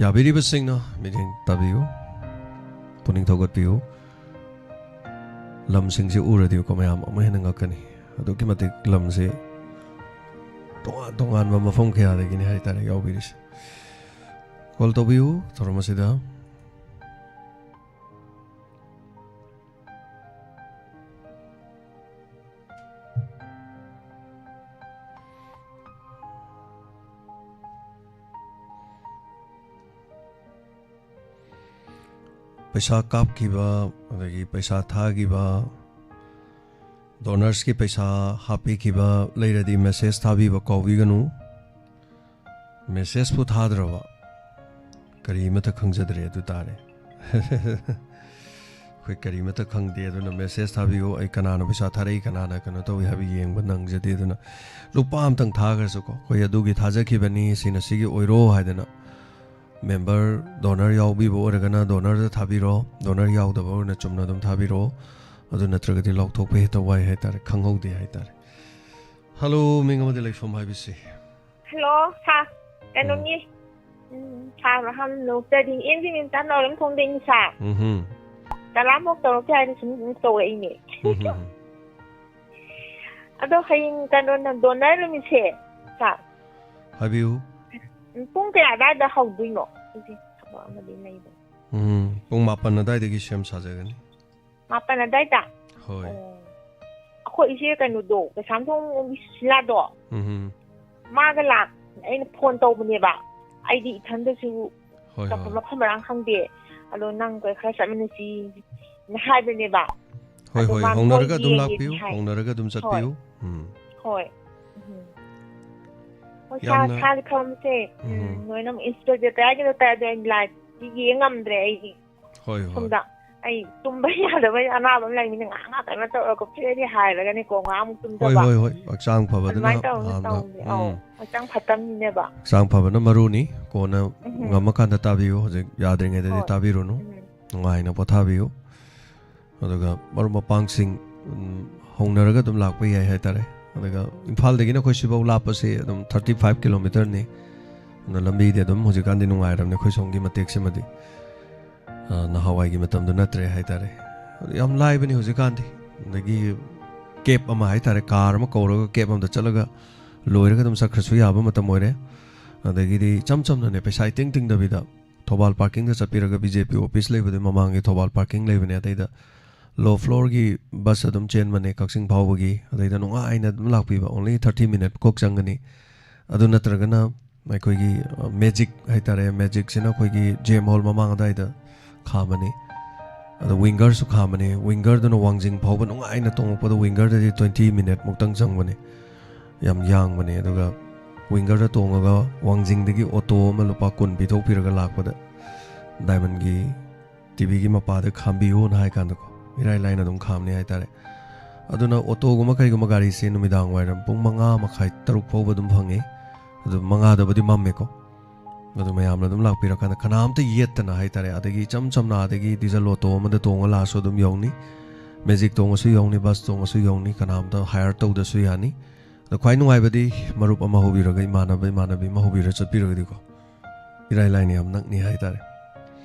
ꯌꯥꯕꯤꯔꯤꯕꯁꯤꯡꯅ ꯃꯤꯠꯌꯦꯡ ꯇꯥꯕꯤꯌꯨ, ꯄꯨꯛꯅꯤꯡ ꯊꯧꯒꯠꯄꯤꯌꯨ꯫ ꯂꯝꯁꯤꯡꯁꯤ ꯎꯔꯗꯤꯀꯣ ꯃꯌꯥꯝ ꯑꯃꯨꯛ ꯍꯦꯟꯅ ꯉꯛꯀꯅꯤ꯫ ꯑꯗꯨꯛꯀꯤ ꯃꯇꯤꯛ ꯂꯝꯁꯤ ꯇꯣꯉꯥꯟ ꯇꯣꯉꯥꯟꯕ ꯃꯐꯝ ꯀꯌꯥꯗꯒꯤꯅꯤ ꯍꯥꯏꯇꯥꯔꯦ ꯌꯥꯎꯕꯤꯔꯤꯁꯦ꯫ ꯀꯣꯜ ꯇꯧꯕꯤꯌꯨ ꯊꯧꯔꯝ ꯑꯁꯤꯗ꯫ ꯄꯩꯁꯥ ꯀꯥꯞꯈꯤꯕ, ꯑꯗꯒꯤ ꯄꯩꯁꯥ ꯊꯥꯈꯤꯕ, ꯗꯣꯅꯔꯁꯀꯤ ꯄꯩꯁꯥ ꯍꯥꯞꯄꯤꯈꯤꯕ ꯂꯩꯔꯗꯤ ꯃꯦꯁꯦꯖ ꯊꯥꯕꯤꯕ ꯀꯥꯎꯕꯤꯒꯅꯨ꯫ ꯃꯦꯁꯦꯖꯄꯨ ꯊꯥꯗ꯭ꯔꯕ ꯀꯔꯤ ꯑꯃꯠꯇ ꯈꯪꯖꯗ꯭ꯔꯦ ꯑꯗꯨ ꯇꯥꯔꯦ꯫ ꯑꯩꯈꯣꯏ ꯀꯔꯤꯃꯠꯇ ꯈꯪꯗꯦ, ꯑꯗꯨꯅ ꯃꯦꯁꯦꯖ ꯊꯥꯕꯤꯌꯨ꯫ ꯑꯩ ꯀꯅꯥꯅ ꯄꯩꯁꯥ ꯊꯥꯔꯛꯏ, ꯀꯅꯥꯅ ꯀꯩꯅꯣ ꯇꯧꯏ ꯍꯥꯏꯕ ꯌꯦꯡꯕ ꯅꯪꯖꯗꯦ꯫ ꯑꯗꯨꯅ ꯂꯨꯄꯥ ꯑꯃꯇꯪ ꯊꯥꯈ꯭ꯔꯁꯨꯀꯣ, ꯑꯩꯈꯣꯏ ꯑꯗꯨꯒꯤ ꯊꯥꯖꯈꯤꯕꯅꯤ, ꯁꯤꯅ ꯁꯤꯒꯤ ꯑꯣꯏꯔꯣ ꯍꯥꯏꯗꯅ ꯃꯦꯝꯕꯔ ꯗꯣꯅꯔ ꯌꯥꯎꯕꯤꯕ ꯑꯣꯏꯔꯒꯅ ꯗꯣꯅꯔꯗ ꯊꯥꯕꯤꯔꯣ, ꯗꯣꯅꯔ ꯌꯥꯎꯗꯕ ꯑꯣꯏꯔꯒꯅ ꯆꯨꯝꯅ ꯑꯗꯨꯝ ꯊꯥꯕꯤꯔꯣ꯫ ꯑꯗꯨ ꯅꯠꯇ꯭ꯔꯒꯗꯤ ꯂꯥꯎꯊꯣꯛꯄ ꯍꯦꯛꯇ ꯋꯥꯏ ꯍꯥꯏꯇꯥꯔꯦ, ꯈꯪꯍꯧꯗꯦ ꯍꯥꯏꯇꯥꯔꯦ꯫ ꯍꯜꯂꯣ, ꯃꯤꯡ ꯑꯃꯗꯤ ꯂꯩꯐꯝ ꯍꯥꯏꯕꯁꯤ꯫ ꯍꯜꯂꯣ, ꯁꯥꯔ꯫ ꯀꯩꯅꯣꯅꯤ, ꯎꯝ, ꯁꯥꯔ, ꯍꯝ, ꯅꯣꯛꯆꯔꯤ꯫ ꯑꯦꯟꯖꯤ ꯃꯤꯝ ꯆꯥꯝ ꯂꯧꯔ ꯐꯣꯡꯗꯣꯏꯅꯤ, ꯁꯥꯔ꯫ ꯎꯝꯍꯨꯝ꯫ ꯀꯅꯥꯝ ꯃꯣꯛ ꯇꯧꯔꯛꯇꯦ ꯍꯥꯏꯅ ꯁꯨꯝ, ꯁꯨꯝ ꯇꯧꯔꯛꯏꯅꯦ꯫ ꯎꯝꯍꯨꯝ꯫ ꯑꯗꯣ ꯍꯌꯦꯡ ꯀꯩꯅꯣ, ꯗꯣꯅꯔ ꯅꯨꯃꯤꯠꯁꯦ, ꯁꯥꯔ꯫ ꯍꯥꯏꯕꯤꯌꯨ꯫ ꯎꯝ, ꯄꯨꯡ ꯀꯌꯥ ꯑꯗꯥꯏꯗ ꯍꯧꯗꯣꯏꯅꯣ? ꯑꯩꯁꯦ ꯊꯕꯛ ꯑꯃꯗꯤ ꯂꯩꯕꯅꯦ꯫ ꯎꯝ, ꯄꯨꯡ ꯃꯥꯄꯟ ꯑꯗꯥꯏꯗꯒꯤ ꯁꯦꯝ ꯁꯥꯖꯒꯅꯤ꯫ ꯃꯥꯄꯟ ꯑꯗꯥꯏꯗ? ꯍꯣꯏ꯫ ꯑꯣ꯫ ꯑꯩꯈꯣꯏ ꯏꯆꯦ ꯀꯩꯅꯣꯗꯣ, ꯀꯩꯁꯥꯝꯊꯣꯡ ꯁꯤꯂꯥꯗꯣ, ꯎꯝꯍꯨꯝ꯫ ꯃꯥꯒ ꯂꯥꯛ-, ꯑꯩꯅ ꯐꯣꯟ ꯇꯧꯕꯅꯦꯕ꯫ ꯑꯩꯗꯤ ꯏꯊꯟꯗꯁꯨ ꯍꯣꯏ, ꯆꯠꯄ ꯍꯣꯏ꯫ ꯃꯐꯝ ꯃꯔꯥꯡ ꯈꯪꯗꯦ꯫ ꯑꯗꯣ ꯅꯪ ꯈꯔ ꯆꯠꯃꯤꯟꯅꯁꯤ ꯍꯥꯏꯕꯅꯦꯕ꯫ ꯍꯣꯏ, ꯑꯗꯣ ꯍꯣꯏ, ꯃꯥ ꯍꯧꯅꯔꯒ ꯃꯣꯏꯒꯤ ꯑꯗꯨꯝ ꯌꯦꯡꯒꯦꯗꯤ ꯂꯥꯛꯄꯤꯌꯨ, ꯍꯥꯏ꯫ ꯍꯧꯅꯔꯒ ꯑꯗꯨꯝ ꯍꯣꯏ꯫ ꯆꯠꯄꯤꯌꯨ꯫ ꯎꯝ꯫ ꯍꯣꯏ꯫ ꯎꯝ꯫ ꯍꯣꯏ, ꯁꯥ-, ꯌꯥꯝꯅ ꯁꯥꯁꯦ ꯈꯪꯕꯁꯦ, ꯎꯝ, ꯎꯝ꯫ ꯅꯣꯏꯅ ꯑꯃꯨꯛ ꯏꯟꯁꯇꯥꯗ ꯀꯗꯥꯏꯗꯅꯣ ꯀꯗꯥꯏꯗꯅꯣ ꯑꯩ ꯂꯥꯏꯚꯇꯤ ꯌꯦꯡ ꯉꯝꯗ꯭ꯔꯦ ꯑꯩꯗꯤ꯫ ꯍꯣꯏ, ꯍꯣꯏ꯫ ꯁꯣꯝꯗ ꯑꯩ ꯇꯨꯝꯕ ꯌꯥꯗꯕ ꯑꯅꯥꯕ ꯑꯃ ꯂꯩꯃꯤꯅ ꯉꯥꯏꯍꯥꯛ ꯉꯥꯏꯍꯥꯛ ꯀꯩꯅꯣ ꯇꯧꯔꯒ ꯐ꯭ꯔꯦꯗꯤ ꯍꯥꯏꯔꯒꯅꯦꯀꯣ, ꯉꯥꯏꯍꯥꯛ ꯑꯃꯨꯛ ꯍꯣꯏ, ꯇꯨꯝꯗꯕ꯫ ꯍꯣꯏ, ꯍꯣꯏ꯫ ꯍꯛꯆꯥꯡ ꯐꯕꯗꯨꯅ ꯑꯗꯨꯃꯥꯏꯅ ꯇꯧꯔꯒ ꯍꯥꯟꯅ, ꯇꯧꯕꯅꯦ꯫ ꯑꯧ, ꯎꯝ꯫ ꯍꯛꯆꯥꯡ ꯐꯠꯇꯕꯅꯤꯅꯦꯕ꯫ ꯍꯛꯆꯥꯡ ꯐꯕꯅ ꯃꯔꯨꯅꯤ꯫ ꯀꯣꯟꯅ ꯎꯝ꯫ ꯉꯝꯃꯀꯥꯟꯗ ꯇꯥꯕꯤꯌꯨ꯫ ꯍꯧꯖꯤꯛ ꯌꯥꯗ꯭ꯔꯤꯉꯩꯗꯗꯤ ꯍꯣꯏ꯫ ꯇꯥꯕꯤꯔꯨꯅꯨ꯫ ꯎꯝ꯫ ꯅꯨꯡꯉꯥꯏꯅ ꯄꯣꯊꯥꯕꯤꯌꯨ꯫ ꯑꯗꯨꯒ ꯃꯔꯨꯞ ꯃꯄꯥꯡꯁꯤꯡ, ꯎꯝ, ꯍꯧꯅꯔꯒ ꯑꯗꯨꯝ ꯂꯥꯛꯄ ꯌꯥꯏ ꯍꯥꯏꯇꯥꯔꯦ꯫ ꯑꯗꯨꯒ ꯏꯝꯐꯥꯜꯗꯒꯤꯅ ꯑꯩꯈꯣꯏ ꯁꯤꯐꯥꯎ ꯂꯥꯞꯄꯁꯦ ꯑꯗꯨꯝ thirty five kilometerꯅꯤ꯫ ꯑꯗꯨꯅ ꯂꯝꯕꯤꯗꯤ ꯑꯗꯨꯝ ꯍꯧꯖꯤꯛꯀꯥꯟꯗꯤ ꯅꯨꯡꯉꯥꯏꯔꯕꯅꯦ ꯑꯩꯈꯣꯏ ꯁꯣꯝꯒꯤ ꯃꯇꯦꯛꯁꯤꯃꯗꯤ꯫ ꯑ, ꯅꯍꯥꯟꯋꯥꯏꯒꯤ ꯃꯇꯝꯗꯨ ꯅꯠꯇ꯭ꯔꯦ ꯍꯥꯏꯇꯥꯔꯦ꯫ ꯑꯗꯨ ꯌꯥꯝ ꯂꯥꯏꯕꯅꯤ ꯍꯧꯖꯤꯛꯀꯥꯟꯗꯤ꯫ ꯑꯗꯒꯤ cab ꯑꯃ ꯍꯥꯏꯇꯥꯔꯦ, car ꯑꯃ ꯀꯧꯔꯒ cab ꯑꯃꯗ ꯆꯠꯂꯒ ꯂꯣꯏꯔꯒ ꯑꯗꯨꯝ ꯆꯠꯈ꯭ꯔꯁꯨ ꯌꯥꯕ ꯃꯇꯝ ꯑꯣꯏꯔꯦ꯫ ꯑꯗꯒꯤꯗꯤ ꯏꯆꯝ ꯆꯝꯅꯅꯦ, ꯄꯩꯁꯥ ꯏꯇꯤꯡ ꯇꯤꯡꯗꯕꯤꯗ ꯊꯧꯕꯥꯜ parkingꯗ ꯆꯠꯄꯤꯔꯒ BJP office ꯂꯩꯕꯗꯨꯒꯤ ꯃꯃꯥꯡꯒꯤ ꯊꯧꯕꯥꯜ parking ꯂꯩꯕꯅꯦ, ꯑꯗꯩꯗ low floorꯒꯤ bus ꯑꯗꯨꯝ ꯆꯦꯟꯕꯅꯦ ꯀꯛꯆꯤꯡ ꯐꯥꯎꯕꯒꯤ, ꯑꯗꯩꯗ ꯅꯨꯡꯉꯥꯏꯅ ꯑꯗꯨꯝ ꯂꯥꯛꯄꯤꯕ, only thirty minute ꯀꯣꯛ ꯆꯪꯒꯅꯤ꯫ ꯑꯗꯨ ꯅꯠꯇ꯭ꯔꯒꯅ ꯑꯩꯈꯣꯏꯒꯤ, ꯑ, Magic ꯍꯥꯏꯇꯥꯔꯦ, Magicꯁꯤꯅ ꯑꯩꯈꯣꯏꯒꯤ JM Hall ꯃꯃꯥꯡ ꯑꯗꯨꯋꯥꯏꯗ ꯈꯥꯝꯃꯅꯤ꯫ ꯑꯗꯣ Wingerꯁꯨ ꯈꯥꯝꯃꯅꯤ꯫ Wingerꯗꯨꯅ ꯋꯥꯡꯖꯤꯡ ꯐꯥꯎꯕ ꯅꯨꯡꯉꯥꯏꯅ ꯇꯣꯡꯉꯛꯄꯗ Wingerꯗꯗꯤ twenty minute ꯃꯨꯛꯇꯪ ꯆꯪꯕꯅꯦ꯫ ꯌꯥꯝ ꯌꯥꯡꯕꯅꯦ꯫ ꯑꯗꯨꯒ Wingerꯗ ꯇꯣꯡꯉꯒ ꯋꯥꯡꯖꯤꯡꯗꯒꯤ auto ꯑꯃ ꯂꯨꯄꯥ ꯀꯨꯟ ꯄꯤꯊꯣꯛꯄꯤꯔꯒ ꯂꯥꯛꯄꯗ Diamondꯒꯤ TVꯒꯤ ꯃꯄꯥꯗ ꯈꯥꯝꯕꯤꯌꯨꯅ ꯍꯥꯏ ꯀꯥꯟꯗꯀꯣ, ꯏꯔꯥꯏ ꯂꯥꯏꯅ ꯑꯗꯨꯝ ꯈꯥꯝꯅꯤ ꯍꯥꯏꯇꯥꯔꯦ꯫ ꯑꯗꯨꯅ autoꯒꯨꯝꯕ ꯀꯩꯒꯨꯝꯕ ꯒꯥꯔꯤꯁꯦ ꯅꯨꯃꯤꯗꯥꯡ ꯋꯥꯏꯔꯝ ꯄꯨꯡ ꯃꯉꯥ ꯃꯈꯥꯏ, ꯇꯔꯨꯛ ꯐꯥꯎꯕ ꯑꯗꯨꯝ ꯐꯪꯉꯤ꯫ ꯑꯗꯨ ꯃꯉꯥꯗꯕꯨꯗꯤ ꯃꯝꯃꯦꯀꯣ꯫ ꯑꯗꯨ ꯃꯌꯥꯝꯅ ꯑꯗꯨꯝ ꯂꯥꯛꯄꯤꯔꯀꯥꯟꯗ ꯀꯅꯥꯝꯇ ꯌꯦꯠꯇꯅ ꯍꯥꯏꯇꯥꯔꯦ, ꯑꯗꯒꯤ ꯏꯆꯝ ꯆꯝꯅ ꯑꯗꯒꯤ diesel auto ꯑꯃꯗ ꯇꯣꯡꯉ ꯂꯥꯛꯑꯁꯨ ꯑꯗꯨꯝ ꯌꯧꯅꯤ, Magic ꯇꯣꯡꯉꯁꯨ ꯌꯧꯅꯤ, bus ꯇꯣꯡꯉꯁꯨ ꯌꯧꯅꯤ, ꯀꯅꯥꯝꯇ hire ꯇꯧꯗꯁꯨ ꯌꯥꯅꯤ꯫ ꯑꯗꯣ ꯈ꯭ꯋꯥꯏ ꯅꯨꯡꯉꯥꯏꯕꯗꯤ ꯃꯔꯨꯞ ꯑꯃ ꯍꯧꯕꯤꯔꯒ, ꯏꯃꯥꯟꯅꯕ ꯏꯃꯥꯟꯅꯕꯤ ꯑꯃ ꯍꯧꯕꯤꯔ ꯆꯠꯄꯤꯔꯒꯗꯤꯀꯣ, ꯏꯔꯥꯏ ꯂꯥꯏꯅ ꯌꯥꯝ ꯅꯛꯅꯤ ꯍꯥꯏꯇꯥꯔꯦ꯫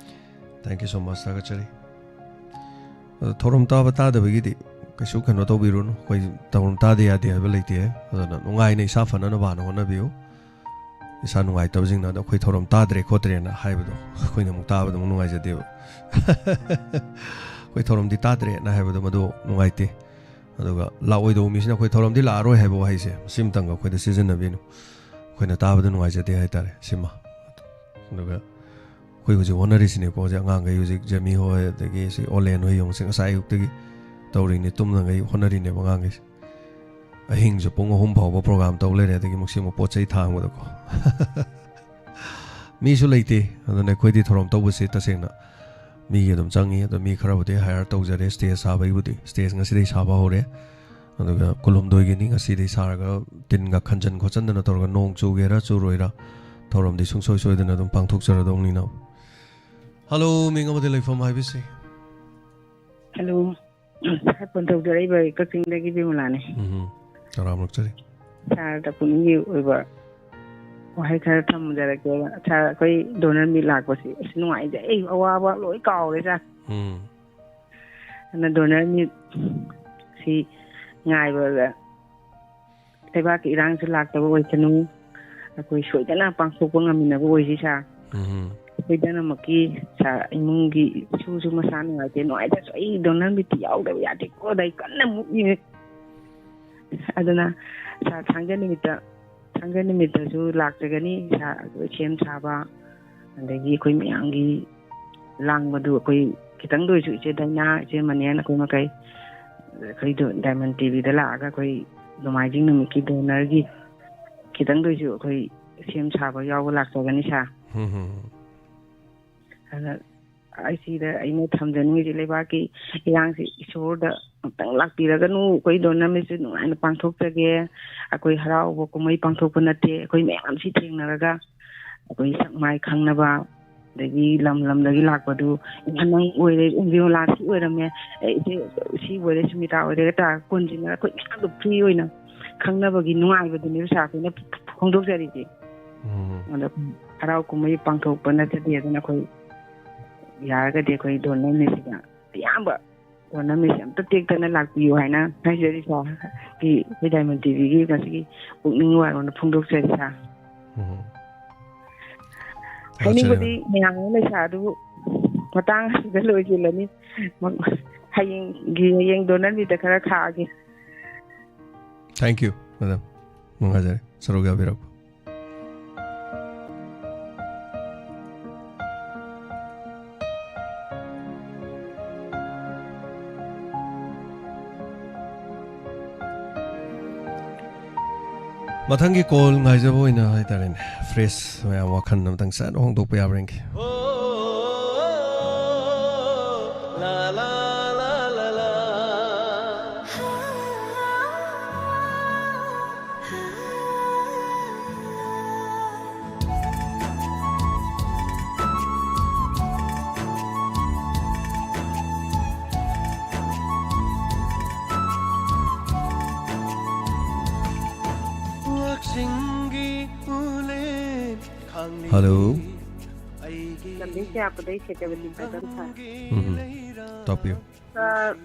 Thank you so much, ꯊꯥꯒꯠꯆꯔꯤ꯫ ꯑꯗꯣ ꯊꯧꯔꯝ ꯇꯥꯕ ꯇꯥꯗꯕꯒꯤꯗꯤ ꯀꯩꯁꯨ ꯀꯩꯅꯣ ꯇꯧꯕꯤꯔꯨꯅꯨ꯫ ꯑꯩꯈꯣꯏ ꯊꯧꯔꯝ ꯇꯥꯗ ꯌꯥꯗꯦ ꯍꯥꯏꯕ ꯂꯩꯇꯦ꯫ ꯑꯗꯨꯅ ꯅꯨꯡꯉꯥꯏꯅ ꯏꯁꯥ ꯐꯅꯅꯕ ꯍꯥꯟꯅ ꯍꯣꯠꯅꯕꯤꯌꯨ꯫ ꯏꯁꯥ ꯅꯨꯡꯉꯥꯏꯇꯕꯁꯤꯡꯅ ꯑꯗꯣ ꯑꯩꯈꯣꯏ ꯊꯧꯔꯝ ꯇꯥꯗ꯭ꯔꯦ ꯈꯣꯠꯇ꯭ꯔꯦꯅ ꯍꯥꯏꯕꯗꯣ ꯑꯩꯈꯣꯏꯅ ꯑꯃꯨꯛ ꯇꯥꯕꯗ ꯑꯃꯨꯛ ꯅꯨꯡꯉꯥꯏꯖꯗꯦꯕ꯫ ꯑꯩꯈꯣꯏ ꯊꯧꯔꯝꯗꯤ ꯇꯥꯗ꯭ꯔꯦꯅ ꯍꯥꯏꯕꯗꯣ ꯃꯗꯨ ꯅꯨꯡꯉꯥꯏꯇꯦ꯫ ꯑꯗꯨꯒ ꯂꯥꯛꯑꯣꯏꯗꯧꯕ ꯃꯤꯁꯤꯅ ꯑꯩꯈꯣꯏ ꯊꯧꯔꯝꯗꯤ ꯂꯥꯛꯑꯔꯣꯏ ꯍꯥꯏꯕ ꯋꯥꯍꯩꯁꯦ ꯁꯤꯃꯇꯪꯒ ꯑꯩꯈꯣꯏꯗ ꯁꯤꯖꯤꯟꯅꯕꯤꯅꯨ꯫ ꯑꯩꯈꯣꯏꯅ ꯇꯥꯕꯗ ꯅꯨꯡꯉꯥꯏꯖꯗꯦ ꯍꯥꯏꯇꯥꯔꯦ ꯁꯤꯃ꯫ ꯑꯗꯨꯒ ꯑꯩꯈꯣꯏ ꯍꯧꯖꯤꯛ ꯍꯣꯠꯅꯔꯤꯁꯤꯅꯦꯀꯣ, ꯍꯧꯖꯤꯛ ꯑꯉꯥꯡꯈꯩ, ꯍꯧꯖꯤꯛ ꯖꯦꯃꯤ ꯍꯣꯏ, ꯑꯗꯒꯤ ꯁꯤ ꯑꯣꯂꯦꯟ ꯍꯣꯏ, ꯌꯦꯡꯉꯨꯁꯦ, ꯉꯁꯥꯏ ꯑꯌꯨꯛꯇꯒꯤ ꯇꯧꯔꯤꯅꯤ, ꯇꯨꯝꯗꯉꯩ ꯍꯣꯠꯅꯔꯤꯅꯦꯕ ꯑꯉꯥꯡꯈꯩꯁꯦ꯫ ꯑꯍꯤꯡꯁꯨ ꯄꯨꯡ ꯑꯍꯨꯝ ꯐꯥꯎꯕ ꯄ꯭ꯔꯣꯒ꯭ꯔꯥꯝ ꯇꯧ ꯂꯩꯔꯦ, ꯑꯗꯒꯤ ꯃꯁꯤ ꯑꯃꯨꯛ ꯄꯣꯠ ꯆꯩ ꯊꯥꯡꯕꯗꯀꯣ꯫ ꯃꯤꯁꯨ ꯂꯩꯇꯦ꯫ ꯑꯗꯨꯅ ꯑꯩꯈꯣꯏꯗꯤ ꯊꯧꯔꯝ ꯇꯧꯕꯁꯤ ꯇꯁꯦꯡꯅ ꯃꯤꯒꯤ ꯑꯗꯨꯝ ꯆꯪꯉꯤ꯫ ꯑꯗꯣ ꯃꯤ ꯈꯔꯕꯨꯗꯤ ꯍꯥꯏꯌꯔ ꯇꯧꯖꯔꯦ ꯁ꯭ꯇꯦꯖ ꯁꯥꯕꯒꯤꯕꯨꯗꯤ꯫ ꯁ꯭ꯇꯦꯖ ꯉꯁꯤꯗꯩ ꯁꯥꯕ ꯍꯧꯔꯦ꯫ ꯑꯗꯨꯒ ꯀꯨꯟꯍꯨꯝꯗꯣꯏꯒꯤꯅꯤ ꯉꯁꯤꯗꯩ ꯁꯥꯔꯒ, ꯇꯤꯟꯒ ꯈꯟꯖꯟ ꯈꯣꯠꯆꯟꯗꯅ ꯇꯧꯔꯒ, ꯅꯣꯡ ꯆꯨꯒꯦꯔꯥ ꯆꯨꯔꯣꯏꯔꯥ ꯊꯧꯔꯝꯗꯤ ꯁꯨꯡꯁꯣꯏ ꯁꯣꯏꯗꯅ ꯑꯗꯨꯝ ꯄꯥꯡꯊꯣꯛꯆꯔꯗꯧꯅꯤꯅ꯫ ꯍꯜꯂꯣ, ꯃꯤꯡ ꯑꯃꯗꯤ ꯂꯩꯐꯝ ꯍꯥꯏꯕꯤꯁꯤ꯫ ꯍꯜꯂꯣ꯫ ꯁꯥꯔ, ꯐꯣꯟ ꯇꯧꯖꯔꯛꯏꯕ ꯑꯩ ꯀꯛꯆꯤꯡꯗꯒꯤ ꯕꯤꯃꯂꯥꯅꯦ꯫ ꯎꯝ, ꯇꯔꯥꯝꯅ ꯑꯣꯛꯆꯔꯤ꯫ ꯁꯥꯔꯗ ꯄꯨꯛꯅꯤꯡꯒꯤ ꯑꯣꯏꯕ ꯋꯥꯍꯩ ꯈꯔ ꯊꯝꯖꯔꯛꯀꯦꯕ꯫ ꯁꯥꯔ, ꯑꯩꯈꯣꯏ ꯗꯣꯅꯔ ꯃꯤꯠ ꯂꯥꯛꯄꯁꯦ ꯑꯁ ꯅꯨꯡꯉꯥꯏꯖꯩ, ꯑꯋꯥꯕ ꯂꯣꯏ ꯀꯥꯎꯔꯦ ꯁꯥꯔ꯫ ꯎꯝ꯫ ꯑꯗꯨꯅ ꯗꯣꯅꯔ ꯃꯤꯠ ꯁꯤ ꯉꯥꯏꯕꯗ ꯂꯩꯕꯥꯛꯀꯤ ꯏꯔꯥꯡꯁꯨ ꯂꯥꯛꯇꯕ ꯑꯣꯏꯁꯅꯨ, ꯑꯩꯈꯣꯏ ꯁꯣꯏꯗꯅ ꯄꯥꯡꯊꯣꯛꯄ ꯉꯝꯃꯤꯟꯅꯕ ꯑꯣꯏꯁꯤ ꯁꯥꯔ꯫ ꯎꯝ꯫ ꯑꯩꯈꯣꯏ ꯗꯅꯃꯛꯀꯤ ꯁꯥꯔ ꯏꯃꯨꯡꯒꯤ ꯏꯁꯨꯁꯨ ꯃꯁꯥ ꯅꯨꯡꯉꯥꯏꯇꯦ, ꯅꯨꯡꯉꯥꯏꯇ꯭ꯔꯁꯨ ꯑꯩ ꯗꯣꯅꯔ ꯃꯤꯠꯇꯤ ꯌꯥꯎꯗꯕ ꯌꯥꯗꯦꯀꯣ, ꯑꯗ ꯑꯩ ꯀꯟꯅ ꯃꯨꯛꯏꯅꯦ꯫ ꯑꯗꯨꯅ ꯁꯥꯔ ꯊꯥꯡꯖ ꯅꯨꯃꯤꯠꯇ, ꯊꯥꯡꯖ ꯅꯨꯃꯤꯠꯇꯁꯨ ꯂꯥꯛꯆꯒꯅꯤ ꯁꯥꯔ, ꯑꯩꯈꯣꯏ ꯁꯦꯝ ꯁꯥꯕ, ꯑꯗꯒꯤ ꯑꯩꯈꯣꯏ ꯃꯌꯥꯝꯒꯤ ꯂꯥꯡꯕꯗꯨ ꯑꯩꯈꯣꯏ ꯈꯤꯇꯪꯗ ꯑꯣꯏꯁꯨ ꯏꯆꯦ ꯗꯥꯏꯅꯥ, ꯏꯆꯦ ꯃꯅꯦꯟ, ꯑꯩꯈꯣꯏ ꯃꯈꯩ, ꯑꯩꯈꯣꯏꯗꯣ ꯗꯥꯏꯃꯟ ꯇꯤꯚꯤꯗ ꯂꯥꯛꯑꯒ ꯑꯩꯈꯣꯏ ꯅꯣꯡꯃꯥꯏꯖꯤꯡ ꯅꯨꯃꯤꯠꯀꯤ ꯗꯣꯅꯔꯒꯤ ꯈꯤꯇꯪꯗ ꯑꯣꯏꯁꯨ ꯑꯩꯈꯣꯏ ꯁꯦꯝ ꯁꯥꯕ ꯌꯥꯎꯕ ꯂꯥꯛꯆꯒꯅꯤ ꯁꯥꯔ꯫ ꯎꯝ, ꯎꯝ, ꯎꯝ꯫ ꯑꯗ ꯑꯩ ꯁꯤꯗ ꯑꯩꯅ ꯊꯝꯖꯅꯤꯡꯉꯤꯁꯦ ꯂꯩꯕꯥꯛꯀꯤ ꯏꯔꯥꯡꯁꯤ ꯏꯁꯣꯔꯗ ꯑꯃꯨꯛꯇꯪ ꯂꯥꯛꯄꯤꯔꯒꯅꯨ, ꯑꯩꯈꯣꯏ ꯗꯣꯅꯔ ꯃꯤꯠꯁꯨ ꯅꯨꯡꯉꯥꯏꯅ ꯄꯥꯡꯊꯣꯛꯆꯒꯦ, ꯑꯩꯈꯣꯏ ꯍꯔꯥꯎꯕ ꯀꯨꯝꯍꯩ ꯄꯥꯡꯊꯣꯛꯄ ꯅꯠꯇꯦ, ꯑꯩꯈꯣꯏ ꯃꯌꯥꯝꯁꯤ ꯊꯦꯡꯅꯔꯒ ꯑꯩꯈꯣꯏ ꯁꯛ ꯃꯥꯏ ꯈꯪꯅꯕ, ꯑꯗꯒꯤ ꯂꯝ ꯂꯝꯗꯒꯤ ꯂꯥꯛꯄꯗꯨ, "ꯏꯃꯥ ꯅꯪ ꯑꯣꯏꯔꯦ, ꯕꯤꯃꯂꯥ ꯁꯤ ꯑꯣꯏꯔꯝꯃꯦ, ꯑꯦ, ꯏꯆꯦ ꯁꯤ ꯑꯣꯏꯔꯦ, ꯁꯨꯃꯤꯇꯥ ꯑꯣꯏꯔꯦꯒ" ꯇꯧꯔꯒ ꯀꯣꯟꯁꯤꯟꯅꯔꯒ ꯑꯩꯈꯣꯏ ꯃꯌꯥꯝꯗꯣ ꯐ꯭ꯔꯤ ꯑꯣꯏꯅ ꯈꯪꯅꯕꯒꯤ ꯅꯨꯡꯉꯥꯏꯕꯗꯨꯅꯦꯕ ꯁꯥꯔ ꯑꯩꯈꯣꯏꯅ ꯐꯣꯡꯗꯣꯛꯆꯔꯤꯁꯦ꯫ ꯎꯝ꯫ ꯑꯗꯣ ꯍꯔꯥꯎ ꯀꯨꯝꯍꯩ ꯄꯥꯡꯊꯣꯛꯄ ꯅꯠꯇꯗꯦ꯫ ꯑꯗꯨꯅ ꯑꯩꯈꯣꯏ ꯌꯥꯔꯒꯗꯤ ꯑꯩꯈꯣꯏ ꯗꯣꯅꯔ ꯃꯤꯠꯁꯤꯗ ꯑꯌꯥꯝꯕ ꯗꯣꯅꯔ ꯃꯤꯠꯁꯦ ꯑꯝꯇ ꯇꯦꯛꯇꯅ ꯂꯥꯛꯄꯤꯌꯨ ꯍꯥꯏꯅ ꯍꯥꯏꯖꯔꯤ꯫ ꯁꯥꯔꯒꯤ ꯑꯩꯈꯣꯏ ꯗꯥꯏꯃꯟ ꯇꯤꯚꯤꯒꯤ ꯉꯁꯤꯒꯤ ꯄꯨꯛꯅꯤꯡ ꯋꯥꯔꯣꯜ ꯐꯣꯡꯗꯣꯛꯆꯔꯤ, ꯁꯥꯔ꯫ ꯎꯝ꯫ ꯊꯥꯒꯠꯆꯔꯤ, ꯍꯥꯏꯅꯤꯡꯕꯗꯤ ꯃꯦꯝ꯫ ꯃꯌꯥꯝ ꯑꯃ ꯂꯩ, ꯁꯥꯔ, ꯑꯗꯨꯕꯨ ꯃꯇꯥꯡ ꯑꯁꯤꯗ ꯂꯣꯏꯁꯤꯜꯂꯅꯤ꯫ ꯍꯌꯦꯡꯒꯤ, ꯍꯌꯦꯡ ꯗꯣꯅꯔ ꯃꯤꯠꯇ ꯈꯔ ꯈꯥꯛꯑꯒꯦ꯫ Thank you, madam. ꯅꯨꯡꯉꯥꯏꯖꯔꯦ ꯁꯔꯨꯛ ꯌꯥꯕꯤꯔꯛꯄ꯫ ꯃꯊꯪꯒꯤ ꯀꯣꯜ ꯉꯥꯏꯖꯕ ꯑꯣꯏꯅ ꯍꯥꯏꯇꯥꯔꯦꯅꯦ, ꯐ꯭ꯔꯦꯁ ꯃꯌꯥꯝ ꯋꯥꯈꯜ ꯑꯃꯇꯪ ꯁꯠ ꯍꯣꯡꯗꯣꯛꯄ ꯌꯥꯕ꯭ꯔꯥ ꯌꯦꯡꯒꯦ꯫ ꯍꯜꯂꯣ꯫ ꯂꯝꯖꯤꯡ ꯆꯌꯥꯄꯗꯩ ꯁꯦꯇꯕꯇꯤ ꯄꯥꯏꯕꯝ ꯁꯥꯔ꯫ ꯎꯝ, ꯇꯥꯛꯄꯤꯌꯨ꯫ ꯁꯥꯔ,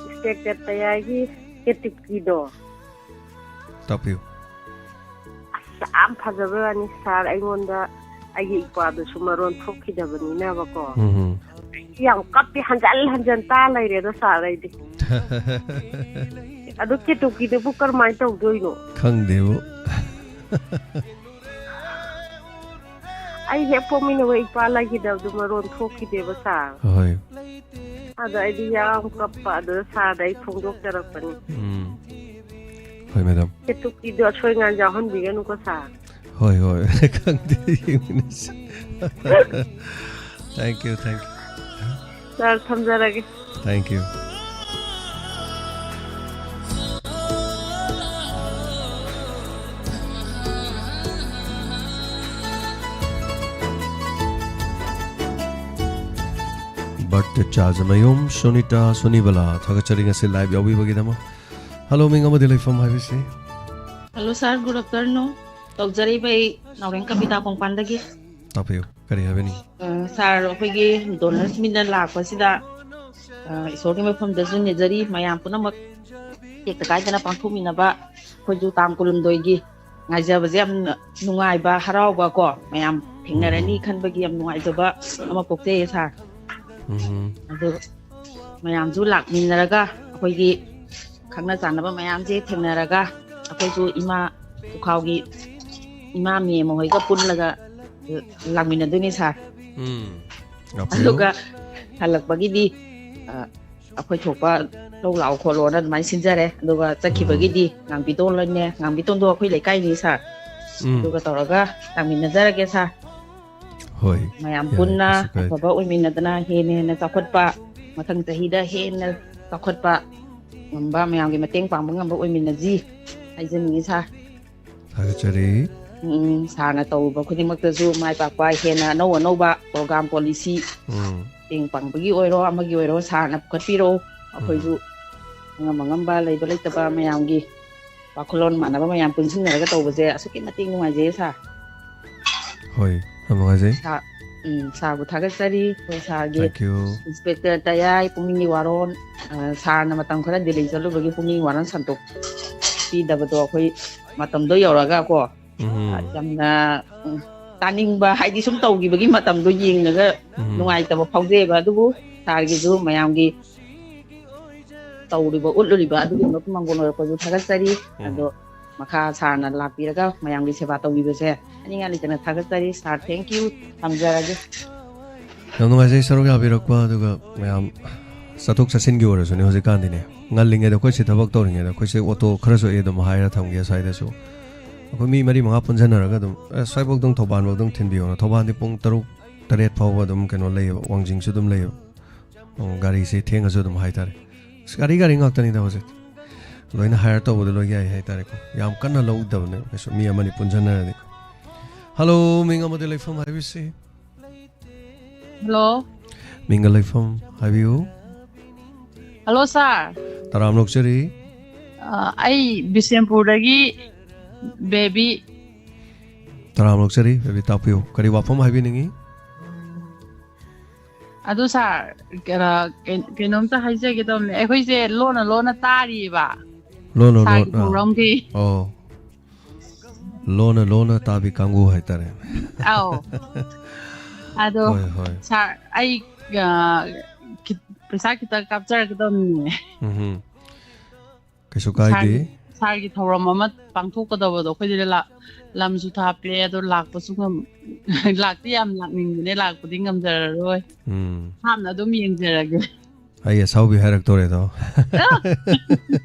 ꯏꯟꯁꯄꯦꯛꯇꯔ ꯇꯌꯥꯏꯒꯤ ꯀꯦꯇꯨꯀꯤꯗꯣ꯫ ꯇꯥꯛꯄꯤꯌꯨ꯫ ꯑꯁ, ꯌꯥꯝ ꯐꯖꯕ ꯋꯥꯅꯤ ꯁꯥꯔ, ꯑꯩꯉꯣꯟꯗ ꯑꯩꯒꯤ ꯏꯄ꯭ꯋꯥꯗꯨꯁꯨ ꯃꯔꯣꯟ ꯊꯣꯛꯈꯤꯗꯕꯅꯤꯅꯕꯀꯣ꯫ ꯎꯝ꯫ ꯌꯥꯝ ꯀꯞꯄꯤ, ꯍꯟꯖꯟ ꯍꯟꯖꯟ ꯇꯥ ꯂꯩꯔꯦꯗ ꯁꯥꯔ ꯑꯩꯗꯤ꯫ ꯑꯗꯨ ꯀꯦꯇꯨꯀꯤꯗꯨꯕꯨ ꯀꯔꯝꯍꯥꯏꯅ ꯇꯧꯗꯣꯏꯅꯣ? ꯈꯪꯗꯦꯕꯨ꯫ ꯑꯩ ꯍꯦꯛ ꯄꯣꯛꯃꯤꯟꯅꯕ ꯏꯄꯥ ꯂꯩꯈꯤꯗꯕꯗꯨ ꯃꯔꯣꯟ ꯊꯣꯛꯈꯤꯗꯦꯕ ꯁꯥꯔ꯫ ꯍꯣꯏ꯫ ꯑꯗ ꯑꯩꯗꯤ ꯌꯥꯝ ꯀꯞꯄ, ꯑꯗꯨꯗ ꯁꯥꯔꯗ ꯑꯩ ꯐꯣꯡꯗꯣꯛꯆꯔꯛꯄꯅꯤ꯫ ꯎꯝ꯫ ꯍꯣꯏ, ꯃꯦꯗꯥꯝ꯫ ꯀꯦꯇꯨꯀꯤꯗꯣ ꯑꯁꯣꯏ ꯉꯥꯝ ꯌꯥꯎꯍꯟꯕꯤꯒꯅꯨꯀꯣ ꯁꯥꯔ꯫ ꯍꯣꯏ, ꯍꯣꯏ꯫ ꯈꯪꯗꯦ, ꯌꯦꯡꯃꯤꯟꯅꯁꯤ꯫ Thank you, thank you꯫ ꯁꯥꯔ, ꯊꯝꯖꯔꯒꯦ꯫ Thank you꯫ ꯕꯥꯔꯠ ꯆꯥꯖꯃꯌꯨꯝ ꯁꯨꯅꯤꯇꯥ ꯁꯨꯅꯤꯕꯂꯥ, ꯊꯥꯒꯠꯆꯔꯤ ꯉꯁꯤ ꯂꯥꯏꯚ ꯌꯥꯎꯕꯤꯕꯒꯤꯗꯃꯛ꯫ ꯍꯜꯂꯣ, ꯃꯤꯡ ꯑꯃꯗꯤ ꯂꯩꯐꯝ ꯍꯥꯏꯕꯤꯁꯤ꯫ Hello sir, good afternoon. ꯇꯧꯖꯔꯛꯏꯕ ꯑꯩ ꯅꯥꯎꯔꯦꯝ ꯀꯕꯤꯇꯥ ꯀꯣꯡꯄꯥꯟꯗꯒꯤ꯫ ꯇꯥꯛꯄꯤꯌꯨ, ꯀꯔꯤ ꯍꯥꯏꯕꯤꯅꯤꯡ? ꯑ, ꯁꯥꯔ, ꯑꯩꯈꯣꯏꯒꯤ ꯗꯣꯅꯔꯁ ꯃꯤꯠꯅ ꯂꯥꯛꯄꯁꯤꯗ, ꯑ, ꯏꯁꯣꯔꯒꯤ ꯃꯐꯝꯗꯁꯨ ꯅꯤꯖꯔꯤ, ꯃꯌꯥꯝ ꯄꯨꯝꯅꯃꯛ ꯇꯦꯛꯇ ꯀꯥꯏꯗꯅ ꯄꯥꯡꯊꯣꯛꯃꯤꯟꯅꯕ꯫ ꯑꯩꯈꯣꯏꯁꯨ ꯇꯥꯡ ꯀꯨꯟꯍꯨꯝꯗꯣꯏꯒꯤ ꯉꯥꯏꯖꯕꯁꯦ ꯌꯥꯝ ꯅꯨꯡꯉꯥꯏꯕ, ꯍꯔꯥꯎꯕ ꯀꯣ, ꯃꯌꯥꯝ ꯊꯦꯡꯅꯔꯅꯤ ꯎꯝ꯫ ꯈꯟꯕꯒꯤ ꯌꯥꯝ ꯅꯨꯡꯉꯥꯏꯖꯕ ꯑꯃ ꯄꯣꯛꯆꯩꯌꯦ, ꯁꯥꯔ꯫ ꯎꯝ꯫ ꯑꯗꯨ ꯃꯌꯥꯝꯁꯨ ꯂꯥꯛꯃꯤꯟꯅꯔꯒ, ꯑꯩꯈꯣꯏꯒꯤ ꯈꯪꯅ ꯆꯥꯟꯅꯕ ꯃꯌꯥꯝꯁꯦ ꯊꯦꯡꯅꯔꯒ, ꯑꯩꯈꯣꯏꯁꯨ ꯏꯃꯥ ꯄꯨꯈꯥꯎꯒꯤ ꯏꯃꯥ ꯃꯦꯝ ꯍꯣꯏꯒ ꯄꯨꯜꯂꯒ ꯂꯥꯛꯃꯤꯟꯅꯗꯣꯏꯅꯦ, ꯁꯥꯔ꯫ ꯎꯝ꯫ ꯂꯥꯛꯄꯤꯌꯨ꯫ ꯑꯗꯨꯒ ꯍꯜꯂꯛꯄꯒꯤꯗꯤ, ꯑ, ꯑꯩꯈꯣꯏ ꯊꯣꯛꯄ ꯂꯧ ꯂꯥꯛꯑꯣ ꯈꯣꯠꯂꯣꯅ ꯑꯗꯨꯃꯥꯏꯅ ꯁꯤꯟꯖꯔꯦ꯫ ꯑꯗꯨꯒ ꯎꯝ꯫ ꯆꯠꯈꯤꯕꯒꯤꯗꯤ ꯉꯥꯡꯕꯤꯇꯣꯟ ꯂꯣꯏꯅꯦ, ꯉꯥꯡꯕꯤꯇꯣꯟꯗꯣ ꯑꯩꯈꯣꯏ ꯂꯩꯀꯥꯏꯅꯤ, ꯁꯥꯔ꯫ ꯎꯝ꯫ ꯑꯗꯨꯒ ꯇꯧꯔꯒ ꯂꯥꯛꯃꯤꯟꯅꯖꯔꯒꯦ, ꯁꯥꯔ꯫ ꯍꯣꯏ, ꯃꯌꯥꯝ ꯌꯥꯏ, ꯄꯨꯟꯅ ꯀꯩꯁꯨ ꯀꯥꯏꯗꯦ꯫ ꯑꯐꯕ ꯑꯣꯏꯃꯤꯟꯅꯗꯅ ꯍꯦꯟꯅ ꯍꯦꯟꯅ ꯆꯥꯎꯈꯠꯄ, ꯃꯊꯪ ꯆꯍꯤꯗ ꯍꯦꯟꯅ ꯆꯥꯎꯈꯠꯄ ꯉꯝꯕ, ꯃꯌꯥꯝꯒꯤ ꯃꯇꯦꯡ ꯄꯥꯡꯕ ꯉꯝꯕ ꯑꯣꯏꯃꯤꯟꯅꯁꯤ ꯍꯥꯏꯖꯅꯤꯡꯉꯤ, ꯁꯥꯔ꯫ ꯊꯥꯒꯠꯆꯔꯤ꯫ ꯎꯝ, ꯁꯥꯔꯅ ꯇꯧꯔꯨꯕ ꯈꯨꯗꯤꯡꯃꯛꯇꯁꯨ ꯃꯥꯏ ꯄꯥꯛꯄ, ꯍꯦꯟꯅ ꯑꯅꯧ ꯑꯅꯧꯕ ꯄ꯭ꯔꯣꯒ꯭ꯔꯥꯝ, ꯄꯣꯂꯤꯁꯤ, ꯎꯝ꯫ ꯃꯇꯦꯡ ꯄꯥꯡꯕꯒꯤ ꯑꯣꯏꯔꯣ, ꯑꯃꯒꯤ ꯑꯣꯏꯔꯣ, ꯁꯥꯔꯅ ꯄꯨꯈꯠꯄꯤꯔꯣ꯫ ꯎꯝ꯫ ꯑꯩꯈꯣꯏꯁꯨ ꯑꯉꯝ ꯑꯉꯝꯕ, ꯂꯩꯕ ꯂꯩꯇꯕ ꯃꯌꯥꯝꯒꯤ ꯋꯥꯈꯜꯂꯣꯟ ꯃꯥꯟꯅꯕ ꯃꯌꯥꯝ ꯄꯨꯟꯁꯤꯟꯅꯔꯒ ꯇꯧꯕꯁꯦ ꯑꯁꯨꯛꯀꯤ ꯃꯇꯤꯛ ꯅꯨꯡꯉꯥꯏꯖꯩ, ꯁꯥꯔ꯫ ꯍꯣꯏ, ꯌꯥꯝ ꯅꯨꯡꯉꯥꯏꯖꯩ꯫ ꯁꯥ-, ꯎꯝ, ꯁꯥꯔꯕꯨ ꯊꯥꯒꯠꯆꯔꯤ꯫ ꯑꯩꯈꯣꯏ ꯁꯥꯔꯒꯤ Thank you꯫ ꯏꯟꯁꯄꯦꯛꯇꯔ ꯇꯌꯥꯏ ꯄꯨꯛꯅꯤꯡꯒꯤ ꯋꯥꯔꯣꯜ, ꯑ, ꯁꯥꯔꯅ ꯃꯇꯝ ꯈꯔ ꯗꯤꯜꯂꯤ ꯆꯠꯂꯨꯕꯒꯤ ꯄꯨꯛꯅꯤꯡꯒꯤ ꯋꯥꯔꯣꯜ ꯁꯟꯗꯣꯛꯄꯤꯗꯕꯗꯣ, ꯑꯩꯈꯣꯏ ꯃꯇꯝꯗꯣ ꯌꯧꯔꯒ ꯀꯣ, ꯎꯝ꯫ ꯑ, ꯌꯥꯝꯅ, ꯎꯝ, ꯇꯥꯅꯤꯡꯕ, ꯍꯥꯏꯗꯤ ꯁꯨꯝ ꯇꯧꯈꯤꯕꯒꯤ ꯃꯇꯝꯗꯣ ꯌꯦꯡꯉꯒ ꯎꯝ꯫ ꯅꯨꯡꯉꯥꯏꯇꯕ ꯐꯥꯎꯖꯩꯑꯕ꯫ ꯑꯗꯨꯕꯨ ꯁꯥꯔꯒꯤꯁꯨ ꯃꯌꯥꯝꯒꯤ ꯇꯧꯔꯤꯕ, ꯎꯠꯂꯨꯔꯤꯕ ꯑꯗꯨꯒꯨꯝꯕ ꯃꯥꯡꯒꯣꯜ ꯑꯣꯏꯔꯛꯄꯁꯨ ꯊꯥꯒꯠꯆꯔꯤ꯫ ꯎꯝ꯫ ꯑꯗꯣ ꯃꯈꯥ ꯁꯥꯔꯅ ꯂꯥꯛꯄꯤꯔꯒ ꯃꯌꯥꯝꯒꯤ ꯁꯦꯕꯥ ꯇꯧꯕꯤꯕꯁꯦ ꯑꯅꯤꯡ ꯑꯅꯤꯇꯅ ꯊꯥꯒꯠꯆꯔꯤ꯫ ꯁꯥꯔ, thank you꯫ ꯊꯝꯖꯔꯒꯦ꯫ ꯌꯥꯝ ꯅꯨꯡꯉꯥꯏꯖꯩ ꯁꯔꯨꯛ ꯌꯥꯕꯤꯔꯛꯄ, ꯑꯗꯨꯒ ꯃꯌꯥꯝ ꯆꯠꯊꯣꯛ ꯆꯠꯁꯤꯟꯒꯤ ꯑꯣꯏꯔꯁꯨꯅꯦ, ꯍꯧꯖꯤꯛꯀꯥꯟꯗꯤꯅꯦ, ꯉꯜꯂꯤꯉꯩꯗ, ꯑꯩꯈꯣꯏ ꯁꯤ ꯊꯕꯛ ꯇꯧꯔꯤꯉꯩꯗ ꯑꯩꯈꯣꯏꯁꯦ ꯑꯣꯇꯣ ꯈꯔꯁꯨ ꯑꯩ ꯑꯗꯨꯝ ꯍꯥꯏꯔ ꯊꯝꯒꯦ ꯁ꯭ꯋꯥꯏꯗꯁꯨ꯫ ꯑꯩꯈꯣꯏ ꯃꯤ ꯃꯔꯤ ꯃꯉꯥ ꯄꯨꯟꯁꯤꯟꯅꯔꯒ ꯑꯗꯨꯝ, "ꯑꯦ, ꯁ꯭ꯋꯥꯏꯐꯧꯗꯪ ꯊꯧꯕꯥꯜꯐꯧꯗꯪ ꯊꯤꯟꯕꯤꯌꯣꯅ"꯫ ꯊꯧꯕꯥꯜꯗꯤ ꯄꯨꯡ ꯇꯔꯨꯛ ꯇꯔꯦꯠ ꯐꯥꯎꯕ ꯑꯗꯨꯝ ꯀꯩꯅꯣ ꯂꯩꯌꯦꯕ, ꯋꯥꯡꯖꯤꯡꯁꯨ ꯑꯗꯨꯝ ꯂꯩꯌꯦꯕ꯫ ꯑꯣ, ꯒꯥꯔꯤꯁꯦ ꯊꯦꯡꯉꯁꯨ ꯑꯗꯨꯝ ꯍꯥꯏꯇꯥꯔꯦ꯫ ꯑꯁ, ꯒꯥꯔꯤ, ꯒꯥꯔꯤ ꯉꯥꯛꯇꯅꯤꯗ ꯍꯧꯖꯤꯛ꯫ ꯂꯣꯏꯅ hire ꯇꯧꯕꯗ ꯂꯣꯏ ꯌꯥꯏ ꯍꯥꯏꯇꯥꯔꯦꯀꯣ꯫ ꯌꯥꯝ ꯀꯟꯅ ꯂꯧꯗꯕꯅꯦ ꯀꯩꯁꯨ, ꯃꯤ ꯑꯃꯅꯤ ꯄꯨꯟꯁꯤꯟꯅꯔꯗꯤ꯫ ꯍꯜꯂꯣ, ꯃꯤꯡ ꯑꯃꯗꯤ ꯂꯩꯐꯝ ꯍꯥꯏꯕꯤꯁꯤ꯫ ꯍꯜꯂꯣ꯫ ꯃꯤꯡꯒ ꯂꯩꯐꯝ ꯍꯥꯏꯕꯤꯌꯨ꯫ ꯍꯜꯂꯣ, ꯁꯥꯔ꯫ ꯇꯔꯥꯝꯅ ꯑꯣꯛꯆꯔꯤ꯫ ꯑ, ꯑꯩ ꯕꯤꯁꯦꯝꯄꯨꯔꯗꯒꯤ ꯕꯦꯕꯤ꯫ ꯇꯔꯥꯝꯅ ꯑꯣꯛꯆꯔꯤ, ꯕꯦꯕꯤ, ꯇꯥꯛꯄꯤꯌꯨ꯫ ꯀꯔꯤ ꯋꯥꯐꯝ ꯍꯥꯏꯕꯤꯅꯤꯡꯉꯤ? ꯑꯗꯨ ꯁꯥꯔ, ꯀꯩꯅꯣ, ꯀꯩ-, ꯀꯩꯅꯣꯝꯇ ꯍꯥꯏꯖꯒꯦ ꯇꯧꯕꯅꯦ꯫ ꯑꯩꯈꯣꯏꯁꯦ ꯂꯣꯟꯅ ꯂꯣꯟꯅ ꯇꯥꯔꯤꯕ ꯂꯣꯟꯅ ꯁꯥꯔꯒꯤ ꯂꯣꯟꯅ, ꯊꯧꯔꯝꯒꯤ꯫ ꯑꯣ, ꯂꯣꯟꯅ ꯂꯣꯟꯅ ꯇꯥꯕꯤ ꯀꯥꯡꯕꯨ ꯍꯥꯏꯇꯥꯔꯦ꯫ ꯑꯧ꯫ ꯑꯗꯣ ꯍꯣꯏ, ꯍꯣꯏ꯫ ꯁꯥꯔ, ꯑꯩ, ꯑ, ꯈꯤ-, ꯄꯩꯁꯥ ꯈꯤꯇ ꯀꯥꯞꯆꯔꯛꯀꯦ ꯇꯧꯕꯅꯤꯅꯦ꯫ ꯎꯝꯍꯨꯝ꯫ ꯀꯩꯁꯨ ꯀꯥꯏꯗꯦ꯫ ꯁꯥꯔꯒꯤ, ꯁꯥꯔꯒꯤ ꯊꯧꯔꯝ ꯑꯃ ꯄꯥꯡꯊꯣꯛꯀꯗꯕꯗꯣ ꯑꯩꯈꯣꯏꯗꯤ ꯂ-, ꯂꯝꯁꯨ ꯊꯥꯞꯄꯦ, ꯑꯗꯣ ꯂꯥꯛꯄꯁꯨ ꯉꯝ-, ꯂꯥꯛꯇꯤ ꯌꯥꯝ ꯂꯥꯛꯅꯤꯡꯕꯅꯦ, ꯂꯥꯛꯄꯗꯤ ꯉꯝꯖꯔꯔꯣꯏ꯫ ꯎꯝ꯫ ꯂꯥꯞꯅ ꯑꯗꯨꯝ ꯌꯦꯡꯖꯔꯒꯦ꯫ ꯑꯩ ꯑꯁꯥꯎꯕꯤ ꯍꯥꯏꯔꯛꯇꯣꯔꯦꯗꯣ꯫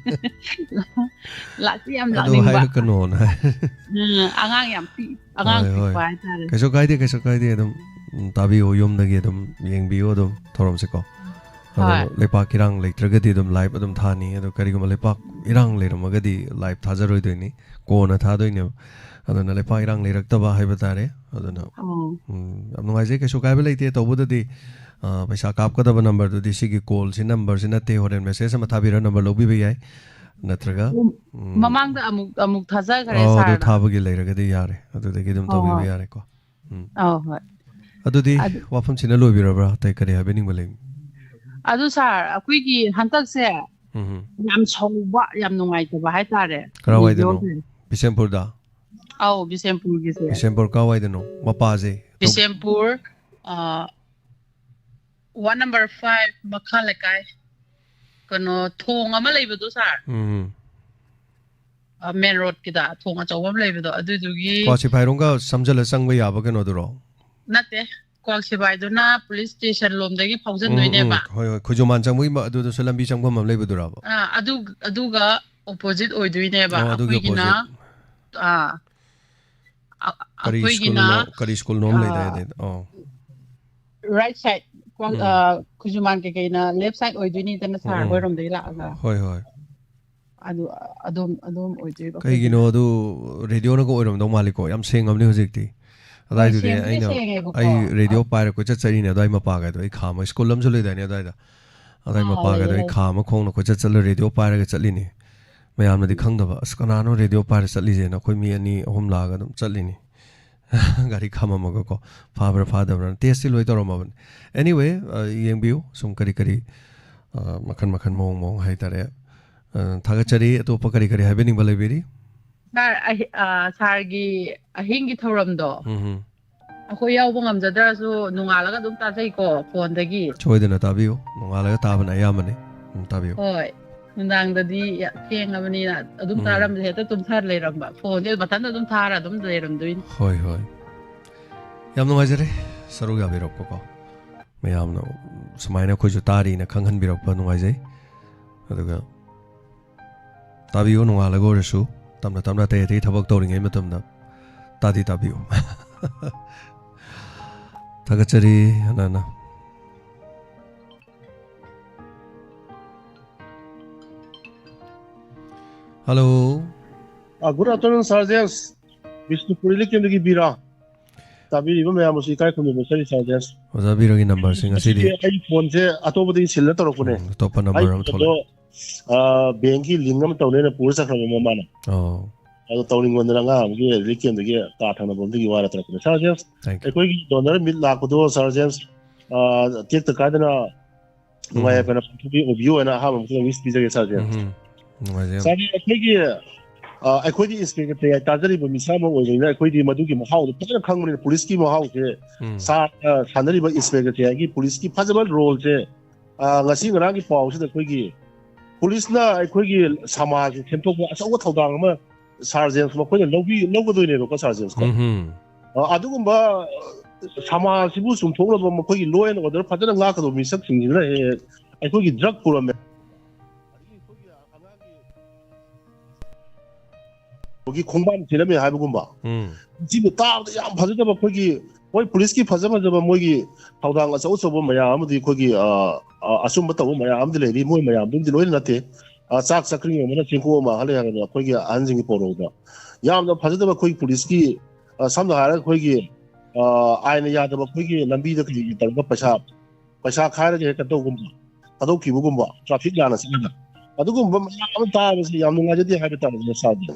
ꯂꯥꯛꯇꯤ ꯌꯥꯝ ꯑꯗꯨ ꯂꯥꯛꯅꯤꯡꯕ꯫ ꯍꯥꯏꯔꯛꯀꯅꯣꯅ꯫ ꯎꯝ, ꯑꯉꯥꯡ ꯌꯥꯝ ꯄꯤ-, ꯑꯉꯥꯡ ꯍꯣꯏ, ꯍꯣꯏ꯫ ꯄꯤꯛꯄ ꯍꯥꯏꯇꯥꯔꯦ꯫ ꯀꯩꯁꯨ ꯀꯥꯏꯗꯦ, ꯀꯩꯁꯨ ꯀꯥꯏꯗꯦ꯫ ꯑꯗꯨꯝ, ꯎꯝ, ꯇꯥꯕꯤꯌꯣ, ꯌꯨꯝꯗꯒꯤ ꯑꯗꯨꯝ ꯌꯦꯡꯕꯤꯌꯣ ꯑꯗꯨꯝ ꯊꯧꯔꯝꯁꯦꯀꯣ꯫ ꯑꯗꯣ ꯍꯣꯏ꯫ ꯂꯩꯄꯥꯛ ꯏꯔꯥꯡ ꯂꯩꯇ꯭ꯔꯒꯗꯤ ꯑꯗꯨꯝ live ꯑꯗꯨꯝ ꯊꯥꯅꯤ꯫ ꯑꯗꯣ ꯀꯔꯤꯒꯨꯝꯕ ꯂꯩꯄꯥꯛ ꯏꯔꯥꯡ ꯂꯩꯔꯝꯃꯒꯗꯤ live ꯊꯥꯖꯔꯣꯏꯗꯣꯏꯅꯤ, ꯀꯣꯟꯅ ꯊꯥꯗꯣꯏꯅꯦꯕ꯫ ꯑꯗꯨꯅ ꯂꯩꯄꯥꯛ ꯏꯔꯥꯡ ꯂꯩꯔꯛꯇꯕ ꯍꯥꯏꯕ ꯇꯥꯔꯦ꯫ ꯑꯗꯨꯅ, ꯑꯣ꯫ ꯎꯝ, ꯌꯥꯝ ꯅꯨꯡꯉꯥꯏꯖꯩ, ꯀꯩꯁꯨ ꯀꯥꯏꯕ ꯂꯩꯇꯦ꯫ ꯇꯧꯕꯗꯗꯤ, ꯑ, ꯄꯩꯁꯥ ꯀꯥꯞꯀꯗꯕ numberꯗꯨꯗꯤ ꯁꯤꯒꯤ callꯁꯤ numberꯁꯤ ꯅꯠꯇꯦ, ꯍꯣꯔꯦꯟ message ꯑꯃ ꯊꯥꯕꯤꯔ number ꯂꯧꯕꯤꯕ ꯌꯥꯏ꯫ ꯅꯠꯇ꯭ꯔꯒ, ꯎꯝ, ꯎꯝ꯫ ꯃꯃꯥꯡꯗ ꯑꯃꯨꯛ, ꯑꯃꯨꯛ ꯊꯥꯖꯈ꯭ꯔꯦ ꯑꯣ, ꯑꯗꯨ ꯁꯥꯔꯗ꯫ ꯊꯥꯕꯒꯤ ꯂꯩꯔꯒꯗꯤ ꯌꯥꯔꯦ, ꯑꯗꯨꯗꯒꯤ ꯑꯗꯨꯝ ꯍꯣꯏ, ꯇꯧꯕꯤꯕ ꯍꯣꯏ꯫ ꯌꯥꯔꯦꯀꯣ꯫ ꯎꯝ꯫ ꯑꯧ, ꯍꯣꯏ꯫ ꯑꯗꯨꯗꯤ ꯑꯗꯨ ꯋꯥꯐꯝꯁꯤꯅ ꯂꯣꯏꯕꯤꯔꯕ꯭ꯔꯥ? ꯑꯇꯩ ꯀꯔꯤ ꯍꯥꯏꯕꯤꯅꯤꯡꯕ ꯂꯩ? ꯑꯗꯨ ꯁꯥꯔ, ꯑꯩꯈꯣꯏꯒꯤ ꯍꯟꯗꯛꯁꯦ ꯎꯝ ꯍꯝ꯫ ꯌꯥꯝ ꯁꯧꯕ, ꯌꯥꯝ ꯅꯨꯡꯉꯥꯏꯇꯕ ꯍꯥꯏꯇꯥꯔꯦ꯫ ꯀꯔꯥꯏꯋꯥꯏꯗꯅꯣ? ꯔꯦꯗꯤꯑꯣꯁꯦ꯫ ꯕꯤꯁꯦꯝꯄꯨꯔꯗ? ꯑꯧ, ꯕꯤꯁꯦꯝꯄꯨꯔꯒꯤꯁꯦ꯫ ꯕꯤꯁꯦꯝꯄꯨꯔ ꯀꯥꯏꯋꯥꯏꯗꯅꯣ? ꯃꯄꯥꯁꯦ? ꯕꯤꯁꯦꯝꯄꯨꯔ, ꯑ, ward number five ꯃꯈꯥ ꯂꯩꯀꯥꯏ꯫ ꯀꯩꯅꯣ, ꯊꯣꯡ ꯑꯃ ꯂꯩꯕꯗꯣ, ꯁꯥꯔ? ꯎꯝ꯫ ꯑ, main roadꯀꯤꯗ ꯊꯣꯡ ꯑꯆꯧꯕ ꯑꯃ ꯂꯩꯕꯗꯣ, ꯑꯗꯨꯗꯨꯒꯤ ꯀ꯭ꯋꯥ ꯁꯤꯐꯥꯏꯔꯣꯝꯒ ꯁꯝꯖꯜꯂ ꯆꯪꯕ ꯌꯥꯕ ꯀꯩꯅꯣꯗꯨꯔꯣ? ꯅꯠꯇꯦ, ꯀ꯭ꯋꯥꯛ ꯁꯤꯐꯥꯏꯗꯨꯅ police station ꯂꯣꯝꯗꯒꯤ ꯎꯝ, ꯎꯝ, ꯐꯥꯎꯖꯟꯗꯣꯏꯅꯦꯕ꯫ ꯍꯣꯏ, ꯍꯣꯏ, ꯈꯨꯖꯨꯃꯥꯟ ꯆꯪꯕꯒꯤ ꯃ-, ꯑꯗꯨꯗꯁꯨ ꯂꯝꯕꯤ ꯆꯪꯐꯝ ꯑꯃ ꯂꯩꯕꯗꯨꯔꯕ? ꯑꯥ, ꯑꯗꯨ, ꯑꯗꯨꯒ opposite ꯑꯣꯏꯗꯣꯏꯅꯦꯕ꯫ ꯑꯣ, ꯑꯗꯨꯒꯤ ꯑꯩꯈꯣꯏꯒꯤꯅ, opposite꯫ ꯑꯥ, ꯑ-, ꯀꯔꯤ ꯑꯩꯈꯣꯏꯒꯤꯅ, ꯁ꯭ꯀꯨꯜꯅꯣ, ꯀꯔꯤ ꯁ꯭ꯀꯨꯜꯅꯣ ꯑꯃ ꯂꯩꯗꯥꯏ ꯑꯥ, ꯑꯗꯩꯗ? ꯑꯣ꯫ Right side, ꯀ꯭ꯋꯥꯛ-, ꯎꯝ꯫ ꯑ, ꯈꯨꯖꯨꯃꯥꯟ ꯀꯩꯀꯩꯅ left side ꯑꯣꯏꯗꯣꯏꯅꯤꯗꯅ, ꯎꯝ, ꯁꯥꯔ ꯎꯝ꯫ ꯍꯣꯏꯔꯣꯝꯗꯒꯤ ꯂꯥꯛꯑꯒ꯫ ꯍꯣꯏ, ꯍꯣꯏ꯫ ꯑꯗꯨ, ꯑꯗꯨꯝ, ꯑꯗꯨꯝ ꯑꯣꯏꯗꯣꯏꯕ ꯀꯩꯒꯤꯅꯣ ꯑꯩꯈꯣꯏꯒꯤꯅ꯫ ꯑꯗꯨ ꯔꯦꯗꯤꯑꯣꯅꯒ ꯑꯣꯏꯔꯝꯗꯧ ꯃꯥꯜꯂꯤꯀꯣ? ꯌꯥꯝ ꯁꯦꯡꯉꯝꯅꯦ ꯍꯧꯖꯤꯛꯇꯤ꯫ ꯍꯣꯏ, ꯑꯗꯥꯏꯗꯨꯗꯤ ꯁꯦꯡꯕꯨꯗꯤ ꯑꯩꯅ, ꯁꯦꯡꯉꯦꯕꯀꯣ꯫ ꯑꯩ ꯔꯦꯗꯤꯑꯣ ꯑꯥ꯫ ꯄꯥꯏꯔ ꯀꯣꯏꯆꯠ ꯆꯠꯂꯤꯅꯦ ꯑꯗꯥꯏ ꯃꯄꯥꯒꯗꯣ꯫ ꯑꯩ ꯈꯥꯝꯃ, ꯁ꯭ꯀꯨꯜ ꯑꯃꯁꯨ ꯂꯩꯗꯥꯏꯅꯦ ꯑꯗꯥꯏꯗ꯫ ꯑꯗꯥꯏ ꯑꯥ, ꯃꯄꯥꯒꯗꯣ ꯂꯩꯌꯦ, ꯑꯩ ꯂꯩꯌꯦ꯫ ꯈꯥꯝꯃ ꯈꯣꯡꯅ ꯀꯣꯏꯆꯠ ꯆꯠꯂ ꯔꯦꯗꯤꯑꯣ ꯄꯥꯏꯔꯒ ꯆꯠꯂꯤꯅꯤ꯫ ꯃꯌꯥꯝꯅꯗꯤ ꯎꯝ꯫ ꯈꯪꯗꯕ, "ꯑꯁ, ꯀꯅꯥꯅꯣ ꯔꯦꯗꯤꯑꯣ ꯄꯥꯏꯔ ꯆꯠꯂꯤꯁꯦꯅ?" ꯑꯩꯈꯣꯏ ꯃꯤ ꯑꯅꯤ ꯑꯍꯨꯝ ꯂꯥꯛꯑꯒ ꯑꯗꯨꯝ ꯆꯠꯂꯤꯅꯤ꯫ ꯒꯥꯔꯤ ꯈꯥꯝꯃꯝꯃꯒꯀꯣ, ꯐꯥꯕ꯭ꯔꯥ ꯐꯥꯗꯕ꯭ꯔꯥ, ꯇꯦꯁꯇꯤ ꯂꯣꯏ ꯇꯧꯔꯝꯃꯕꯅꯤ꯫ Anyway, ꯑ, ꯌꯦꯡꯕꯤꯌꯨ, ꯁꯨꯝ ꯀꯔꯤ ꯀꯔꯤ, ꯑ, ꯃꯈꯟ ꯃꯈꯟ, ꯃꯑꯣꯡ ꯃꯑꯣꯡ ꯍꯥꯏꯇꯥꯔꯦ꯫ ꯑ, ꯊꯥꯒꯠꯆꯔꯤ꯫ ꯑꯇꯣꯞꯄ ꯀꯔꯤ ꯀꯔꯤ ꯍꯥꯏꯕꯤꯅꯤꯡꯕ ꯂꯩꯕꯤꯔꯤ? ꯁꯥꯔ, ꯑꯍꯤ-, ꯑ, ꯁꯥꯔꯒꯤ ꯑꯍꯤꯡꯒꯤ ꯊꯧꯔꯝꯗꯣ ꯎꯝ ꯍꯝ꯫ ꯑꯩꯈꯣꯏ ꯌꯥꯎꯕ ꯉꯝꯖꯗ꯭ꯔꯁꯨ ꯅꯣꯡꯉꯥꯜꯂꯒ ꯑꯗꯨꯝ ꯇꯥꯖꯩꯀꯣ, ꯐꯣꯟꯗꯒꯤ꯫ ꯁꯣꯏꯗꯅ ꯇꯥꯕꯤꯌꯨ, ꯅꯣꯡꯉꯥꯜꯂꯒ ꯇꯥꯕꯅ ꯑꯌꯥꯝꯕꯅꯤ꯫ ꯎꯝ, ꯇꯥꯕꯤꯌꯨ꯫ ꯍꯣꯏ, ꯅꯨꯡꯗꯥꯡꯗꯗꯤ ꯊꯦꯡꯉꯕꯅꯤꯅ ꯑꯗꯨꯝ ꯎꯝ꯫ ꯇꯥꯔꯝꯗꯦ, ꯍꯦꯛꯇ ꯇꯨꯝꯊꯔ ꯂꯩꯔꯝꯕ꯫ ꯐꯣꯟꯁꯦ ꯃꯊꯟꯇ ꯑꯗꯨꯝ ꯊꯥꯔ ꯑꯗꯨꯝ ꯂꯩꯔꯝꯗꯣꯏꯅꯤ꯫ ꯍꯣꯏ, ꯍꯣꯏ꯫ ꯌꯥꯝ ꯅꯨꯡꯉꯥꯏꯖꯔꯦ ꯁꯔꯨꯛ ꯌꯥꯕꯤꯔꯛꯄꯀꯣ꯫ ꯃꯌꯥꯝꯅ ꯁꯨꯃꯥꯏꯅ ꯑꯩꯈꯣꯏꯁꯨ ꯇꯥꯔꯤꯅ ꯈꯪꯍꯟꯕꯤꯔꯛꯄ ꯅꯨꯡꯉꯥꯏꯖꯩ꯫ ꯑꯗꯨꯒ ꯇꯥꯕꯤꯌꯨ, ꯅꯣꯡꯉꯥꯜꯂꯒ ꯑꯣꯏꯔꯁꯨ, ꯇꯞꯅ ꯇꯞꯅ ꯑꯇꯩ ꯑꯇꯩ ꯊꯕꯛ ꯇꯧꯔꯤꯉꯩ ꯃꯇꯝꯗ ꯇꯥꯗꯤ ꯇꯥꯕꯤꯌꯨ꯫ ꯊꯥꯒꯠꯆꯔꯤ, ꯑꯅꯥꯅ꯫ Hello꯫ ꯑ, good afternoon, Sir James꯫ Bishnupur ꯏꯂꯤꯀꯦꯟꯗꯒꯤ ꯕꯤꯔꯥ꯫ ꯇꯥꯕꯤꯔꯤꯕ ꯃꯌꯥꯝꯕꯨꯁꯨ ꯏꯀꯥꯏ ꯈꯨꯝꯅꯕ ꯆꯠꯂꯤ, Sir James꯫ ꯑꯣꯖꯥ ꯕꯤꯔꯣꯒꯤ ꯅꯝꯕꯔꯁꯦ ꯉꯁꯤꯗꯤ ꯉꯁꯤꯗꯤ ꯑꯩ ꯐꯣꯟꯁꯦ ꯑꯇꯣꯞꯄꯗꯒꯤ ꯁꯤꯜꯂ ꯇꯧꯔꯛꯄꯅꯦ꯫ ꯎꯝ, ꯑꯇꯣꯞꯄ ꯅꯝꯕꯔ ꯑꯩ ꯑꯃ ꯐꯣꯟꯗꯣ, ꯊꯣꯛꯂꯛꯑꯦ꯫ ꯑ, ꯕꯦꯡꯀꯤ ꯂꯤꯡ ꯑꯃ ꯇꯧꯅꯦꯅ ꯄꯨꯔ ꯆꯠꯈ꯭ꯔꯕ ꯃꯃꯥꯅ꯫ ꯑꯣ꯫ ꯑꯗꯣ ꯇꯧꯅꯤꯡꯃꯟꯗꯅ ꯑꯉꯥꯡ ꯑꯃꯒꯤ ꯔꯤꯂꯤꯐ ꯀꯦꯝꯗꯒꯤ ꯀꯥ ꯊꯪꯅꯕ ꯑꯃꯗꯒꯤ ꯋꯥꯏꯔ ꯇꯧꯔꯛꯄꯅꯦ꯫ Sir James, Thank you꯫ ꯑꯩꯈꯣꯏꯒꯤ ꯗꯣꯅꯔ ꯃꯤꯠ ꯂꯥꯛꯄꯗꯣ, Sir James, ꯑ, ꯇꯦꯛꯇ ꯀꯥꯏꯗꯅ ꯅꯨꯡꯉꯥꯏ ꯎꯝ꯫ ꯌꯥꯏꯐꯅ ꯄꯥꯡꯊꯣꯛꯄꯤꯌꯨ, ꯑꯣꯏꯕꯤꯌꯨ ꯍꯥꯏꯅ ꯑꯍꯥꯟꯕ ꯃꯛꯇꯗ wish ꯄꯤꯖꯒꯦ, Sir James꯫ ꯎꯝ꯫ ꯅꯨꯡꯉꯥꯏꯖꯩ꯫ Sir, ꯑꯩꯈꯣꯏꯒꯤ, ꯑ, ꯑꯩꯈꯣꯏꯗꯤ inspector ꯇꯥꯖꯔꯤꯕ ꯃꯤꯁꯛ ꯑꯃ ꯑꯣꯏꯕꯅꯤꯅ ꯑꯩꯈꯣꯏꯗꯤ ꯃꯗꯨꯒꯤ ꯃꯍꯥꯎꯗꯣ ꯐꯖꯅ ꯈꯪꯕꯅꯤꯅ, ꯄꯨꯂꯤꯁꯀꯤ ꯃꯍꯥꯎꯁꯦ ꯎꯝ꯫ ꯁꯥ-, ꯑ, ꯁꯥꯟꯅꯔꯤꯕ inspector ꯒꯤ ꯄꯨꯂꯤꯁꯀꯤ ꯐꯖꯕ role ꯁꯦ, ꯑ, ꯉꯁꯤ ꯉꯔꯥꯡꯒꯤ ꯄꯥꯎꯁꯤꯗ ꯑꯩꯈꯣꯏꯒꯤ ꯄꯨꯂꯤꯁꯅ ꯑꯩꯈꯣꯏꯒꯤ ꯁꯃꯥꯖꯁꯦ ꯁꯦꯝꯗꯣꯛꯄ ꯑꯆꯧꯕ ꯊꯧꯗꯥꯡ ꯑꯃ Sir James ꯃꯈꯣꯏꯅ ꯂꯧꯕꯤ-, ꯂꯧꯒꯗꯣꯏꯅꯦꯕꯀꯣ, Sir James ꯀꯣ꯫ ꯎꯝ꯫ ꯑ, ꯑꯗꯨꯒꯨꯝꯕ, ꯑ, ꯁꯃꯥꯖꯁꯤꯕꯨ ꯆꯨꯝꯊꯣꯛꯅꯕ, ꯃꯈꯣꯏꯒꯤ law and order ꯐꯖꯅ ꯉꯥꯛꯀꯗꯧꯕ ꯃꯤꯁꯛꯁꯤꯡꯁꯤꯅ ꯍꯦꯛ ꯍꯦꯛ ꯑꯩꯈꯣꯏꯒꯤ drug ꯄꯨꯔꯝꯃꯦ, ꯑꯗꯒꯤ ꯑꯩꯈꯣꯏꯒꯤ ꯑꯉꯥꯡꯒꯤ ꯈꯣꯡꯕꯥꯟ ꯊꯤꯔꯝꯃꯦ ꯍꯥꯏꯕꯒꯨꯝꯕ, ꯎꯝ꯫ ꯁꯤꯕꯨ ꯇꯥꯕꯗ ꯌꯥꯝ ꯐꯖꯗꯕ, ꯑꯩꯈꯣꯏꯒꯤ, ꯍꯣꯏ, ꯄꯨꯂꯤꯁꯀꯤ ꯐꯖ ꯐꯖꯕ ꯃꯣꯏꯒꯤ ꯊꯧꯗꯥꯡ ꯑꯆꯧ ꯑꯆꯧꯕ ꯃꯌꯥꯝ ꯑꯃꯗꯤ ꯑꯩꯈꯣꯏꯒꯤ, ꯑ, ꯑ, ꯑꯆꯨꯝꯕ ꯇꯧꯕ ꯃꯌꯥꯝ ꯑꯃꯗꯤ ꯂꯩꯔꯤ, ꯃꯣꯏ ꯃꯌꯥꯝꯗꯨꯝꯗꯤ ꯂꯣꯏꯅ ꯅꯠꯇꯦ꯫ ꯑ, ꯆꯥꯛ ꯆꯥꯀ꯭ꯔꯤꯡ ꯑꯃꯅ ꯆꯦꯡꯀꯣꯛ ꯑꯃ ꯍꯜꯂꯦ ꯍꯥꯏꯔꯒ ꯑꯩꯈꯣꯏꯒꯤ ꯑꯍꯟꯁꯤꯡꯒꯤ ꯄꯥꯎꯔꯧꯗ ꯌꯥꯝꯅ ꯐꯖꯗꯕ ꯑꯩꯈꯣꯏꯒꯤ ꯄꯨꯂꯤꯁꯀꯤ, ꯑ, ꯁꯝꯅ ꯍꯥꯏꯔꯒ ꯑꯩꯈꯣꯏꯒꯤ, ꯑ, ꯑꯥꯏꯟꯅ ꯌꯥꯗꯕ ꯑꯩꯈꯣꯏꯒꯤ ꯂꯝꯕꯤꯗ ꯀꯔꯤꯒꯤ ꯇꯧꯔꯒ ꯄꯩꯁꯥ, ꯄꯩꯁꯥ ꯈꯥꯏꯔꯒ ꯍꯦꯛꯇ ꯇꯧꯒꯨꯝꯕ, ꯊꯥꯗꯣꯛꯈꯤꯕꯒꯨꯝꯕ, traffic ꯂꯥꯟꯅ ꯆꯠꯂꯒ ꯑꯗꯨꯒꯨꯝꯕ ꯃꯌꯥꯝ ꯑꯃ ꯇꯥꯕꯁꯤ ꯌꯥꯝ ꯅꯨꯡꯉꯥꯏꯖꯗꯦ ꯍꯥꯏꯕ ꯇꯥꯔꯦ, ꯁꯥꯔ꯫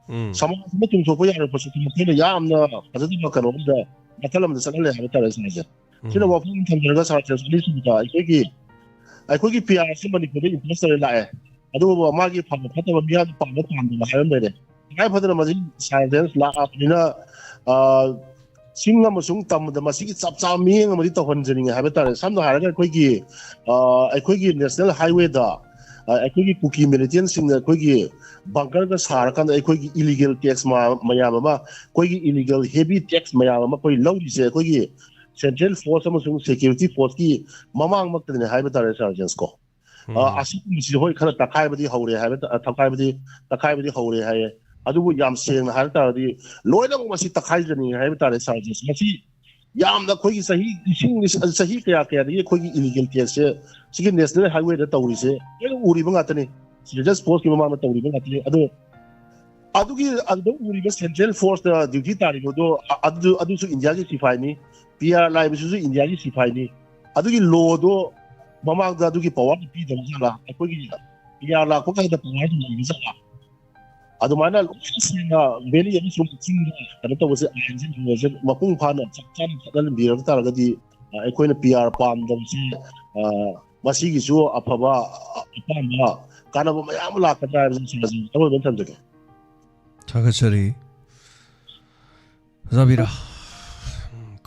ꯎꯝ꯫ ꯁꯃꯥꯖ ꯑꯃ ꯆꯨꯝꯊꯣꯛꯄ ꯌꯥꯔꯣꯏ ꯄꯣꯠꯁꯤ ꯃꯈꯣꯏꯅ ꯌꯥꯝꯅ ꯐꯖꯗꯕ ꯀꯩꯅꯣ ꯑꯃꯗ ꯃꯈꯜ ꯑꯃꯗ ꯆꯠꯍꯜꯂꯦ ꯍꯥꯏꯕ ꯇꯥꯔꯦ ꯁꯥꯔꯁꯦ꯫ ꯎꯝ꯫ ꯁꯤꯅ ꯋꯥꯐꯝ ꯑꯃ ꯊꯝꯖꯔꯒ ꯁꯥꯔꯁꯦ, ꯑꯅꯤꯁꯨꯕꯗ ꯑꯩꯈꯣꯏꯒꯤ ꯑꯩꯈꯣꯏꯒꯤ ꯄꯤ ꯑꯥꯔꯁꯦ ꯃꯅꯤꯄꯨꯔꯗ ꯏꯝꯄꯣꯁ ꯇꯧꯔꯦ ꯂꯥꯛꯑꯦ, ꯑꯗꯨꯕꯨ ꯃꯥꯒꯤ ꯐꯕ ꯐꯠꯇꯕ ꯃꯤꯌꯥꯝꯅ ꯄꯥꯝꯕ ꯄꯥꯝꯗꯕ ꯍꯥꯏꯕ ꯑꯃ ꯂꯩꯔꯦ꯫ ꯇꯉꯥꯏ ꯐꯗꯅ ꯃꯁꯤ ꯁꯥꯔꯁꯦ ꯂꯥꯛꯑꯕꯅꯤꯅ, ꯑ, ꯆꯤꯡ ꯑꯃꯁꯨꯡ ꯇꯝꯗ ꯃꯁꯤꯒꯤ ꯆꯞ ꯆꯥꯕ ꯃꯤꯠꯌꯦꯡ ꯑꯃꯗꯤ ꯇꯧꯍꯟꯖꯅꯤꯡꯉꯦ ꯍꯥꯏꯕ ꯇꯥꯔꯦ꯫ ꯁꯝꯅ ꯍꯥꯏꯔꯒ ꯑꯩꯈꯣꯏꯒꯤ, ꯑ, ꯑꯩꯈꯣꯏꯒꯤ ꯅꯦꯁꯅꯦꯜ ꯍꯥꯏꯋꯦꯗ, ꯑ, ꯑꯩꯈꯣꯏꯒꯤ ꯀꯨꯀꯤ ꯃꯤꯂꯤꯇꯦꯟꯁꯤꯡꯅ ꯑꯩꯈꯣꯏꯒꯤ ꯕꯪꯀꯔꯒ ꯁꯥꯔꯀꯥꯟꯗ ꯑꯩꯈꯣꯏꯒꯤ ꯏꯂꯤꯒꯦꯜ ꯇꯦꯛꯁ ꯃꯌꯥꯝ ꯑꯃ, ꯑꯩꯈꯣꯏꯒꯤ ꯏꯂꯤꯒꯦꯜ ꯍꯦꯚꯤ ꯇꯦꯛꯁ ꯃꯌꯥꯝ ꯑꯃ ꯑꯩꯈꯣꯏ ꯂꯧꯔꯤꯁꯦ ꯑꯩꯈꯣꯏꯒꯤ ꯁꯦꯟꯇ꯭ꯔꯦꯜ ꯐꯣꯔꯁ ꯑꯃꯁꯨꯡ ꯁꯦꯀ꯭ꯌꯨꯔꯤꯇꯤ ꯐꯣꯔꯁꯀꯤ ꯃꯃꯥꯡꯃꯛꯇꯗꯅꯦ ꯍꯥꯏꯕ ꯇꯥꯔꯦ ꯁꯥꯔ ꯖꯦꯟꯁ ꯀꯣ꯫ ꯎꯝ꯫ ꯑ, ꯑꯁꯤꯒꯨꯝꯕꯁꯤ ꯍꯣꯏ ꯈꯔ ꯇꯛꯈꯥꯏꯕꯗꯤ ꯍꯧꯔꯦ ꯍꯥꯏꯕ ꯇ-, ꯇꯛꯈꯥꯏꯕꯗꯤ, ꯇꯛꯈꯥꯏꯕꯗꯤ ꯍꯧꯔꯦ ꯍꯥꯏꯌꯦ꯫ ꯑꯗꯨꯕꯨ ꯌꯥꯝ ꯁꯦꯡꯅ ꯍꯥꯏꯕ ꯇꯥꯔꯗꯤ ꯂꯣꯏꯅꯃꯛ ꯃꯁꯤ ꯇꯛꯈꯥꯏꯖꯅꯤꯡꯉꯦ ꯍꯥꯏꯕ ꯇꯥꯔꯦ ꯁꯥꯔ ꯖꯦꯟꯁ꯫ ꯃꯁꯤ ꯌꯥꯝꯅ ꯑꯩꯈꯣꯏꯒꯤ ꯆꯍꯤ ꯂꯤꯁꯤꯡ, ꯆꯍꯤ ꯀꯌꯥ ꯀꯌꯥꯗꯒꯤ ꯑꯩꯈꯣꯏꯒꯤ ꯏꯂꯤꯒꯦꯜ ꯇꯦꯛꯁꯁꯦ ꯁꯤꯒꯤ ꯅꯦꯁꯅꯦꯜ ꯍꯥꯏꯋꯦꯗ ꯇꯧꯔꯤꯁꯦ ꯂꯣꯏꯅ ꯎꯔꯤꯕ ꯉꯥꯛꯇꯅꯤ꯫ ꯁꯤꯗ ꯁ꯭ꯄꯣꯔꯠꯁꯀꯤ ꯃꯃꯥꯡꯗ ꯇꯧꯔꯤꯕ ꯉꯥꯛꯇꯅꯤ꯫ ꯑꯗꯣ ꯑꯗꯨꯒꯤ ꯑꯗꯨꯗ ꯎꯔꯤꯕ ꯁꯦꯟꯇ꯭ꯔꯦꯜ ꯐꯣꯔꯁꯇ ꯗ꯭ꯌꯨꯇꯤ ꯇꯥꯔꯤꯕꯗꯣ ꯑ-, ꯑꯗꯨ, ꯑꯗꯨꯁꯨ ꯏꯟꯗꯤꯌꯥꯒꯤ ꯁꯤꯐꯥꯏꯅꯤ, ꯄꯤ ꯑꯥꯔ ꯂꯥꯏꯕꯁꯤꯁꯨ ꯏꯟꯗꯤꯌꯥꯒꯤ ꯁꯤꯐꯥꯏꯅꯤ꯫ ꯑꯗꯨꯒꯤ ꯂꯣꯗꯣ ꯃꯃꯥꯡꯗ ꯑꯗꯨꯒꯤ ꯄꯋꯥꯔꯗꯨ ꯄꯤꯗꯕ ꯖꯥꯠꯂꯥ? ꯑꯩꯈꯣꯏꯒꯤ ꯄꯤ ꯑꯥꯔ ꯂꯥꯛꯄ ꯀꯥꯟꯗ ꯄꯋꯥꯔꯗꯨ ꯂꯩꯕ ꯖꯥꯠꯂꯥ? ꯑꯗꯨꯃꯥꯏꯅ ꯂꯣꯏꯅ ꯁꯦꯡꯅ ꯚꯦꯂꯤ ꯑꯃꯁꯨꯡ ꯆꯤꯡꯗ ꯀꯩꯅꯣ ꯇꯧꯕꯁꯦ, ꯑꯥꯏꯟꯁꯦ, ꯂꯣꯁꯦ ꯃꯄꯨꯡ ꯐꯥꯅ ꯆꯞ ꯆꯥꯅ ꯆꯠꯍꯟꯕꯤꯔꯛ ꯇꯥꯔꯒꯗꯤ, ꯑ, ꯑꯩꯈꯣꯏꯅ ꯄꯤ ꯑꯥꯔ ꯄꯥꯝꯗꯕꯁꯤ, ꯑ, ꯃꯁꯤꯒꯤꯁꯨ ꯑꯐꯕ, ꯑ, ꯑꯄꯥꯝꯕ, ꯀꯥꯟꯅꯕ ꯃꯌꯥꯝ ꯑꯃ ꯂꯥꯛꯀꯗ꯭ꯔꯥ ꯍꯥꯏꯕꯁꯤ ꯁꯤꯃꯁꯨ ꯑꯔꯣꯏꯕ ꯑꯃ ꯊꯝꯖꯒꯦ꯫ ꯊꯥꯒꯠꯆꯔꯤ꯫ ꯑꯣꯖꯥ ꯕꯤꯔꯥ,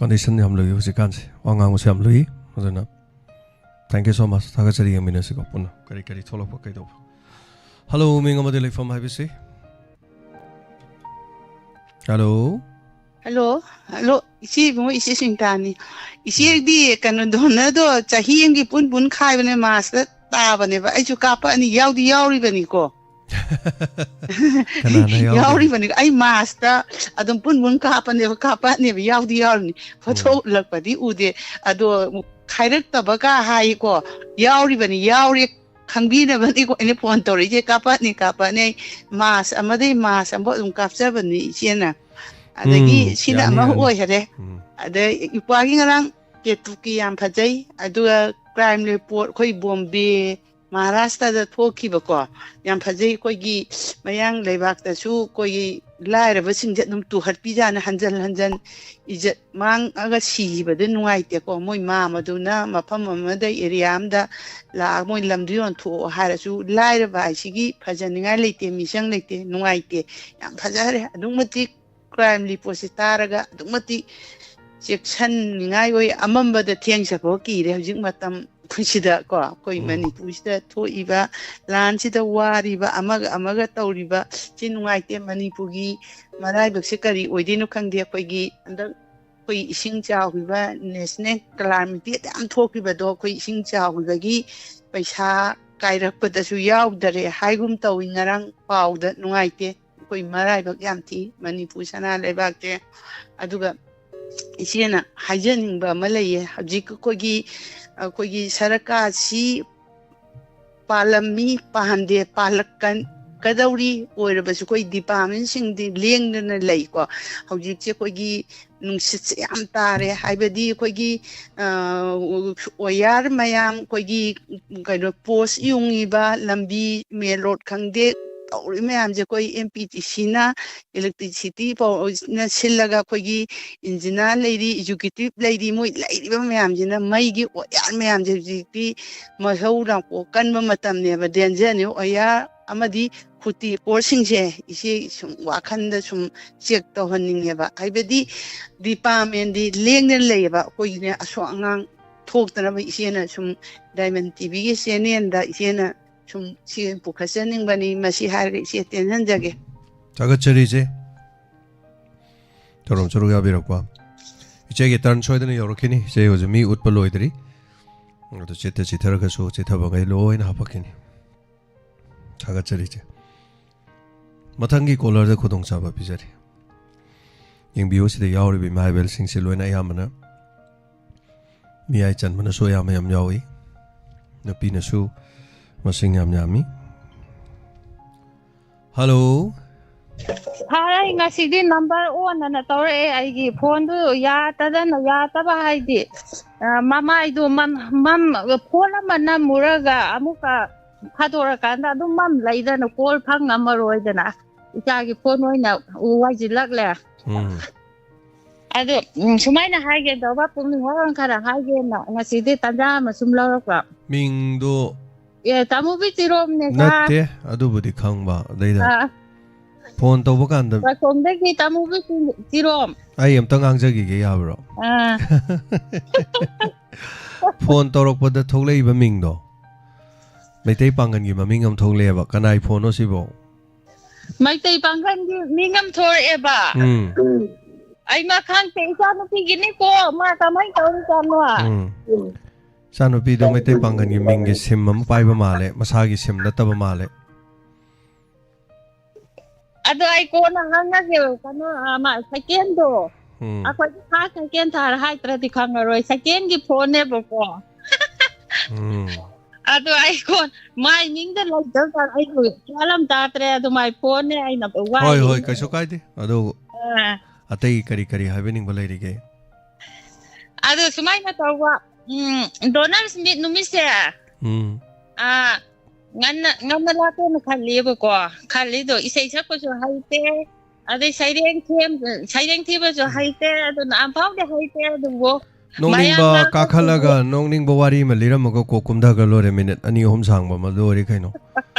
ꯀꯟꯗꯤꯁꯟ ꯌꯥꯝ ꯂꯨꯏ ꯍꯧꯖꯤꯛꯀꯥꯟꯁꯦ, ꯋꯥ ꯉꯥꯡꯕꯁꯨ ꯌꯥꯝ ꯂꯨꯏ꯫ ꯑꯗꯨꯅ thank you so much, ꯊꯥꯒꯠꯆꯔꯤ꯫ ꯌꯦꯡꯃꯤꯟꯅꯁꯤꯀꯣ ꯄꯨꯟꯅ ꯀꯔꯤ ꯀꯔꯤ ꯊꯣꯛꯂꯛꯄ ꯀꯩꯗꯧꯕ꯫ ꯍꯜꯂꯣ, ꯃꯤꯡ ꯑꯃꯗꯤ ꯂꯩꯐꯝ ꯍꯥꯏꯕꯁꯤ꯫ ꯍꯜꯂꯣ꯫ ꯍꯜꯂꯣ, ꯍꯜꯂꯣ, ꯏꯆꯦ ꯏꯕꯨꯡꯉꯣ, ꯏꯆꯦ ꯁꯤꯡꯇꯥꯅꯤ꯫ ꯏꯆꯦꯗꯤ ꯀꯩꯅꯣ, ꯗꯣꯅꯔꯗꯣ ꯆꯍꯤ ꯑꯃꯒꯤ ꯄꯨꯟ ꯄꯨꯟ ꯈꯥꯏꯕꯅꯦ, ꯃꯥꯔꯁꯇ ꯇꯥꯕꯅꯦꯕ꯫ ꯑꯩꯁꯨ ꯀꯥꯞꯄꯛꯑꯅꯤ, ꯌꯥꯎꯗꯤ ꯌꯥꯎꯔꯤꯕꯅꯤꯀꯣ꯫ ꯀꯅꯥꯅ ꯌꯥꯎꯒꯦ? ꯌꯥꯎꯔꯤꯕꯅꯤ꯫ ꯑꯩ ꯃꯥꯔꯁꯇ ꯑꯗꯨꯝ ꯄꯨꯟ ꯄꯨꯟ ꯀꯥꯞꯄꯅꯦꯕ, ꯀꯥꯞꯄꯛꯑꯅꯦꯕ, ꯌꯥꯎꯗꯤ ꯌꯥꯎꯔꯤꯅꯤ꯫ ꯐꯣꯇꯣ ꯎꯠꯂꯛꯄꯗꯤ ꯎꯗꯦ, ꯑꯗꯣ ꯈꯥꯏꯔꯛꯇꯕꯒ ꯍꯥꯏꯀꯣ꯫ ꯌꯥꯎꯔꯤꯕꯅꯤ, ꯌꯥꯎꯔꯤ, ꯈꯪꯕꯤꯅꯕꯅꯤꯀꯣ ꯑꯩꯅ ꯐꯣꯟ ꯇꯧꯔꯛꯏꯁꯦ꯫ ꯀꯥꯞꯄꯛꯑꯅꯤ, ꯀꯥꯞꯄꯛꯑꯅꯤ꯫ ꯑꯩ ꯃꯥꯔꯁ ꯑꯃꯗꯒꯤ ꯃꯥꯔꯁ ꯑꯃꯐꯥꯎ ꯑꯗꯨꯝ ꯀꯥꯞꯆꯕꯅꯤ ꯏꯆꯦꯅ꯫ ꯑꯗꯒꯤ ꯎꯝ, ꯁꯤꯅ ꯌꯥꯅꯤ, ꯑꯃ ꯌꯥꯅꯤ꯫ ꯑꯣꯏꯈꯔꯦ꯫ ꯎꯝ꯫ ꯑꯗꯩ ꯏꯄ꯭ꯋꯥꯒꯤ ꯉꯔꯥꯡ ꯀꯦꯇꯨꯀꯤ ꯌꯥꯝ ꯐꯖꯩ꯫ ꯑꯗꯨꯒ ꯀ꯭ꯔꯥꯏꯝ ꯔꯤꯄꯣꯔꯠ ꯑꯩꯈꯣꯏ ꯕꯣꯝꯕꯦ, ꯃꯍꯥꯔꯥꯁꯇ꯭ꯔꯗ ꯊꯣꯛꯈꯤꯕꯀꯣ, ꯌꯥꯝ ꯐꯖꯩ꯫ ꯑꯩꯈꯣꯏꯒꯤ ꯃꯌꯥꯡ ꯂꯩꯕꯥꯛꯇꯁꯨ ꯑꯩꯈꯣꯏꯒꯤ ꯂꯥꯏꯔꯕꯁꯤꯡꯁꯦ ꯑꯗꯨꯝ ꯇꯨꯍꯠꯄꯤꯖꯥꯠꯅꯤ, ꯍꯟꯖꯟ ꯍꯟꯖꯟ ꯏꯖꯠ ꯃꯥꯡꯉꯒ ꯁꯤꯈꯤꯕꯗꯨ ꯅꯨꯡꯉꯥꯏꯇꯦꯀꯣ꯫ ꯃꯣꯏ ꯃꯥꯝꯃꯗꯨꯅ ꯃꯐꯝ ꯑꯃꯗ, ꯑꯦꯔꯤꯌꯥ ꯑꯃꯗ ꯂꯥꯛꯑꯒ ꯃꯣꯏ ꯂꯝꯗꯨ ꯌꯣꯟꯊꯣꯛꯑꯣ ꯍꯥꯏꯔꯁꯨ, ꯂꯥꯏꯔꯕ ꯍꯥꯏꯁꯤꯒꯤ ꯐꯖꯅꯤꯡꯉꯥꯏ ꯂꯩꯇꯦ, ꯃꯤꯆꯪ ꯂꯩꯇꯦ, ꯅꯨꯡꯉꯥꯏꯇꯦ꯫ ꯌꯥꯝ ꯐꯖꯈ꯭ꯔꯦ꯫ ꯑꯗꯨꯛ ꯃꯇꯤꯛ ꯀ꯭ꯔꯥꯏꯝ ꯔꯤꯄꯣꯔꯠꯁꯦ ꯇꯥꯔꯒ ꯑꯗꯨꯛ ꯃꯇꯤꯛ ꯆꯦꯛꯁꯤꯟꯅꯤꯡꯉꯥꯏ ꯑꯣꯏ꯫ ꯑꯃꯝꯕꯗ ꯊꯦꯡꯁꯐꯥꯎ ꯀꯤꯔꯦ ꯍꯧꯖꯤꯛ ꯃꯇꯝ ꯑꯩꯈꯣꯏꯁꯤꯗ ꯀꯣ, ꯑꯩꯈꯣꯏ ꯎꯝ꯫ ꯃꯅꯤꯄꯨꯔꯁꯤꯗ ꯊꯣꯛꯏꯕ, ꯂꯥꯟꯁꯤꯗ ꯋꯥꯔꯤꯕ, ꯑꯃꯒ ꯑꯃꯒ ꯇꯧꯔꯤꯕ, ꯁꯤ ꯅꯨꯡꯉꯥꯏꯇꯦ꯫ ꯃꯅꯤꯄꯨꯔꯒꯤ ꯃꯔꯥꯏꯕꯛꯁꯦ ꯀꯔꯤ ꯑꯣꯏꯗꯣꯏꯅꯣ ꯈꯪꯗꯦ꯫ ꯑꯩꯈꯣꯏꯒꯤ ꯍꯟꯗꯛ ꯑꯩꯈꯣꯏ ꯏꯁꯤꯡ ꯆꯥꯎꯈꯤꯕ, ꯅꯦꯁꯅꯦꯜ ꯀꯂꯥꯃꯤꯇꯤ ꯑꯗꯨꯌꯥꯝ ꯊꯣꯛꯈꯤꯕꯗꯣ, ꯑꯩꯈꯣꯏ ꯏꯁꯤꯡ ꯆꯥꯎꯈꯤꯕꯒꯤ ꯄꯩꯁꯥ ꯀꯥꯏꯔꯛꯄꯗꯁꯨ ꯌꯥꯎꯗꯔꯦ ꯍꯥꯏꯒꯨꯝ ꯇꯧꯏ ꯉꯔꯥꯡ ꯄꯥꯎꯗ꯫ ꯅꯨꯡꯉꯥꯏꯇꯦ꯫ ꯑꯩꯈꯣꯏ ꯃꯔꯥꯏꯕꯛ ꯌꯥꯝ ꯊꯤ ꯃꯅꯤꯄꯨꯔ ꯁꯅꯥ ꯂꯩꯕꯥꯛꯁꯦ꯫ ꯑꯗꯨꯒ ꯏꯆꯦꯅ ꯍꯥꯏꯖꯅꯤꯡꯕ ꯑꯃ ꯂꯩꯌꯦ꯫ ꯍꯧꯖꯤꯛ ꯑꯩꯈꯣꯏꯒꯤ, ꯑꯩꯈꯣꯏꯒꯤ ꯁꯔꯀꯥꯔꯁꯤ ꯄꯥꯜꯂꯝꯃꯤ, ꯄꯥꯟꯗꯦ, ꯄꯥꯜꯂꯛꯀꯗꯧꯔꯤ꯫ ꯑꯣꯏꯔꯕꯁꯨ ꯑꯩꯈꯣꯏ ꯗꯤꯄꯥꯔꯠꯃꯦꯟꯁꯤꯡꯗꯤ ꯂꯦꯡꯗꯅ ꯂꯩꯀꯣ꯫ ꯍꯧꯖꯤꯛꯁꯦ ꯑꯩꯈꯣꯏꯒꯤ ꯅꯨꯡꯁꯤꯠꯁꯦ ꯌꯥꯝ ꯇꯥꯔꯦ, ꯍꯥꯏꯕꯗꯤ ꯑꯩꯈꯣꯏꯒꯤ, ꯑ, ꯋꯥꯌꯔ ꯃꯌꯥꯝ, ꯑꯩꯈꯣꯏꯒꯤ ꯀꯩꯅꯣ, ꯄꯣꯁ ꯌꯨꯡꯉꯤꯕ, ꯂꯝꯕꯤ, ꯃꯦꯟ ꯔꯣꯗ ꯈꯪꯗꯦ, ꯇꯧꯔꯤ ꯃꯌꯥꯝꯁꯦ ꯑꯩꯈꯣꯏ ꯑꯦꯝ ꯄꯤ ꯇꯤ ꯁꯤꯅ, ꯏꯂꯦꯛꯇ꯭ꯔꯤꯁꯤꯇꯤ ꯄꯥꯎ-, ꯅ ꯁꯤꯜꯂꯒ ꯑꯩꯈꯣꯏꯒꯤ ꯏꯟꯖꯤꯅꯤꯌꯥꯔ ꯂꯩꯔꯤ, ꯑꯦꯛꯖꯤꯀ꯭ꯌꯨꯇꯤꯚ ꯂꯩꯔꯤ, ꯃꯣꯏ ꯂꯩꯔꯤꯕ ꯃꯌꯥꯝꯁꯤꯅ ꯃꯩꯒꯤ ꯋꯥꯌꯔ ꯃꯌꯥꯝꯁꯦ ꯍꯧꯖꯤꯛꯇꯤ ꯃꯩꯍꯧ ꯂꯥꯡꯄꯣꯛ ꯀꯟꯕ ꯃꯇꯝꯅꯦꯕ, ꯗꯦꯟꯖꯔꯅꯤ꯫ ꯋꯥꯌꯔ ꯑꯃꯗꯤ ꯈꯨꯇꯤ ꯄꯣꯠꯁꯤꯡꯁꯦ ꯏꯆꯦ ꯁꯨꯝ ꯋꯥꯈꯜꯗ ꯁꯨꯝ ꯆꯦꯛ ꯇꯧꯍꯟꯅꯤꯡꯉꯦꯕ꯫ ꯍꯥꯏꯕꯗꯤ ꯗꯤꯄꯥꯔꯠꯃꯦꯟꯗꯤ ꯂꯦꯡꯗꯅ ꯂꯩꯌꯦꯕ꯫ ꯑꯩꯈꯣꯏꯒꯤꯅꯦ, ꯑꯁꯣꯛ ꯑꯉꯥꯡ ꯊꯣꯛꯇꯅꯕ ꯏꯆꯦꯅ ꯁꯨꯝ ꯗꯥꯏꯃꯟ ꯇꯤ ꯚꯤꯒꯤ ꯆꯦꯅꯦꯜꯗ ꯏꯆꯦꯅ ꯁꯨꯝ ꯁꯤ ꯄꯨꯈꯠꯆꯅꯤꯡꯕꯅꯤ꯫ ꯃꯁꯤ ꯍꯥꯏꯔꯒ ꯏꯆꯦ ꯇꯦꯟꯍꯟꯖꯒꯦ꯫ ꯊꯥꯒꯠꯆꯔꯤ ꯏꯆꯦ, ꯊꯧꯔꯝ ꯁꯔꯨꯛ ꯌꯥꯕꯤꯔꯛꯄ꯫ ꯏꯆꯦꯒꯤ ꯇꯔꯟ ꯁꯣꯏꯗꯅ ꯌꯧꯔꯛꯈꯤꯅꯤ꯫ ꯏꯆꯦ ꯍꯧꯖꯤꯛ ꯃꯤ ꯎꯠꯄ ꯂꯣꯏꯗ꯭ꯔꯤ꯫ ꯑꯗꯨ ꯆꯤꯠꯇ ꯆꯤꯠꯊꯔꯒꯁꯨ ꯆꯤꯠꯊꯕꯈꯩ ꯂꯣꯏꯅ ꯍꯥꯄꯛꯈꯤꯅꯤ꯫ ꯊꯥꯒꯠꯆꯔꯤ ꯏꯆꯦ꯫ ꯃꯊꯪꯒꯤ ꯀꯣꯂꯔꯗ ꯈꯨꯗꯣꯡꯆꯥꯕ ꯄꯤꯖꯔꯤ꯫ ꯌꯦꯡꯕꯤꯌꯨ, ꯁꯤꯗ ꯌꯥꯎꯔꯤꯕ ꯏꯃꯥ ꯏꯕꯦꯜꯁꯤꯡꯁꯦ ꯂꯣꯏꯅ ꯑꯌꯥꯝꯕꯅ ꯃꯤꯌꯥꯏ ꯆꯟꯕꯅꯁꯨ ꯑꯌꯥꯝꯕ ꯌꯥꯝ ꯌꯥꯎꯏ, ꯅꯨꯄꯤꯅꯁꯨ ꯃꯁꯤꯡ ꯌꯥꯝ ꯌꯥꯝꯃꯤ꯫ ꯍꯜꯂꯣ꯫ ꯁꯥꯔ, ꯑꯩ ꯉꯁꯤꯗꯤ ꯅꯝꯕꯔ ꯑꯣꯟꯅꯅ ꯇꯧꯔꯛꯑꯦ꯫ ꯑꯩꯒꯤ ꯐꯣꯟꯗꯨ ꯌꯥꯗꯗꯅ, ꯌꯥꯗꯕ ꯍꯥꯏꯗꯤ, ꯑ, ꯃꯃꯥꯏꯗꯨ ꯃꯝ-, ꯃꯝ-, ꯐꯣꯟ ꯑꯃ ꯅꯝꯃꯨꯔꯒ ꯑꯃꯨꯛꯀ ꯊꯥꯗꯣꯔꯀꯥꯟꯗ ꯑꯗꯨꯝ ꯃꯝ ꯂꯩꯗꯅ, ꯀꯣꯜ ꯐꯪꯉꯝꯃꯔꯣꯏꯗꯅ, ꯏꯆꯥꯒꯤ ꯐꯣꯟ ꯑꯣꯏꯅ ꯋꯥꯏꯁꯤꯜꯂꯛꯂꯦ꯫ ꯎꯝ꯫ ꯑꯗꯨ, ꯎꯝ, ꯁꯨꯃꯥꯏꯅ ꯍꯥꯏꯒꯦ ꯇꯧꯕ, ꯄꯨꯛꯅꯤꯡ ꯋꯥꯈꯜ ꯈꯔ ꯍꯥꯏꯒꯦꯅ ꯉꯁꯤꯗꯤ ꯇꯟꯖꯥ ꯑꯃ ꯁꯨꯝ ꯂꯧꯔꯛꯄ꯫ ꯃꯤꯡꯗꯣ ꯑꯦ, ꯇꯥꯃꯨꯕꯤ ꯆꯤꯔꯣꯝꯅꯦ, ꯁꯥꯔ꯫ ꯅꯠꯇꯦ, ꯑꯗꯨꯕꯨꯗꯤ ꯈꯪꯕ꯫ ꯑꯗꯩꯗ ꯑꯥ꯫ ꯐꯣꯟ ꯇꯧꯕ ꯀꯥꯟꯗ ꯋꯥꯏꯈꯣꯝꯗꯒꯤ ꯇꯥꯃꯨꯕꯤ ꯆꯤ-, ꯆꯤꯔꯣꯝ꯫ ꯑꯩ ꯑꯝꯇ ꯉꯥꯡꯖꯈꯤꯒꯦ, ꯌꯥꯕ꯭ꯔꯣ? ꯑꯥ꯫ ꯐꯣꯟ ꯇꯧꯔꯛꯄꯗ ꯊꯣꯛꯂꯛꯏꯕ ꯃꯤꯡꯗꯣ ꯃꯩꯇꯩ ꯄꯥꯡꯒꯜꯒꯤ ꯃꯃꯤꯡ ꯑꯃ ꯊꯣꯛꯂꯛꯑꯦꯕ꯫ ꯀꯅꯥꯏ ꯐꯣꯟꯅꯣ ꯁꯤꯕꯣ? ꯃꯩꯇꯩ ꯄꯥꯡꯒꯜꯒꯤ ꯃꯤꯡ ꯑꯃ ꯊꯣꯛꯂꯛꯑꯦꯕ꯫ ꯎꯝ꯫ ꯑꯩ ꯃꯈꯥꯡꯁꯦ ꯏꯆꯥꯅꯨꯄꯤꯒꯤꯅꯤꯀꯣ, ꯃꯥ ꯀꯃꯥꯏꯅ ꯇꯧꯔꯤꯖꯥꯠꯅꯣ? ꯎꯝ꯫ ꯏꯆꯥꯅꯨꯄꯤꯗꯣ ꯃꯩꯇꯩ ꯄꯥꯡꯒꯜꯒꯤ ꯃꯤꯡꯒꯤ ꯁꯤꯝ ꯑꯃ ꯄꯥꯏꯕ ꯃꯥꯜꯂꯦ, ꯃꯁꯥꯒꯤ ꯁꯤꯝ ꯅꯠꯇꯕ ꯃꯥꯜꯂꯦ꯫ ꯑꯗꯣ ꯑꯩ ꯀꯣꯟꯅ ꯍꯪꯉꯒꯦ, ꯀꯩꯅꯣ, ꯑ, ꯃꯥ, ꯁꯦꯀꯦꯟꯗꯣ꯫ ꯎꯝ꯫ ꯑꯩꯈꯣꯏꯗꯤ ꯐꯥꯔꯁ ꯁꯦꯀꯦꯟ ꯊꯥꯔ ꯍꯥꯏꯗ꯭ꯔꯗꯤ ꯈꯪꯉꯔꯣꯏ꯫ ꯁꯦꯀꯦꯟꯒꯤ ꯐꯣꯟꯅꯦꯕꯀꯣ꯫ ꯎꯝ꯫ ꯑꯗꯣ ꯑꯩ ꯀꯣꯟ-, ꯃꯥꯏ ꯃꯤꯡꯗ ꯂꯩꯇꯕ ꯖꯥꯠ ꯑꯩꯁꯨ ꯒ꯭ꯌꯥꯟ ꯑꯃ ꯇꯥꯗ꯭ꯔꯦ꯫ ꯑꯗꯣ ꯃꯥꯏ ꯐꯣꯟꯅꯦ ꯑꯩꯅ ꯍꯣꯏ, ꯋꯥꯏꯔꯤꯅꯤ꯫ ꯍꯣꯏ, ꯀꯩꯁꯨ ꯀꯥꯏꯗꯦ꯫ ꯑꯗꯣ ꯑꯥ꯫ ꯑꯇꯩ ꯀꯔꯤ ꯀꯔꯤ ꯍꯥꯏꯕꯤꯅꯤꯡꯕ ꯂꯩꯔꯤꯒꯦ? ꯑꯗꯣ ꯁꯨꯃꯥꯏꯅ ꯇꯧꯕ, ꯎꯝ, ꯗꯣꯅꯔꯁ ꯃꯤꯠ ꯅꯨꯃꯤꯠꯁꯦ, ꯎꯝ꯫ ꯑꯥ, ꯉꯟꯅ, ꯉꯟꯅ ꯂꯥꯛꯀꯦꯅ ꯈꯜꯂꯤꯕꯀꯣ꯫ ꯈꯜꯂꯤꯗꯣ ꯏꯁꯩ ꯁꯛꯄꯁꯨ ꯍꯩꯇꯦ, ꯑꯗꯩ ꯁꯩꯔꯦꯡ ꯊꯦꯝ-, ꯁꯩꯔꯦꯡ ꯊꯤꯕꯁꯨ ꯍꯩꯇꯦ, ꯑꯗꯨꯅ ꯑꯝꯐꯥꯎꯗꯤ ꯍꯩꯇꯦ, ꯑꯗꯨꯕꯨ ꯅꯣꯛꯅꯤꯡꯕ ꯃꯌꯥꯝ ꯂꯥꯛꯄꯁꯤꯡꯗꯣ ꯀꯥꯈꯠꯂꯒ ꯅꯣꯛꯅꯤꯡꯕ ꯋꯥꯔꯤ ꯑꯃ ꯂꯤꯔꯝꯃꯒ ꯀꯣꯛ ꯀꯨꯝꯊꯈ꯭ꯔ ꯂꯣꯏꯔꯦ, ꯃꯤꯅꯤꯠ ꯑꯅꯤ ꯑꯍꯨꯝ ꯁꯥꯡꯕ ꯑꯃ ꯂꯣꯏꯔꯦ ꯀꯩꯅꯣ꯫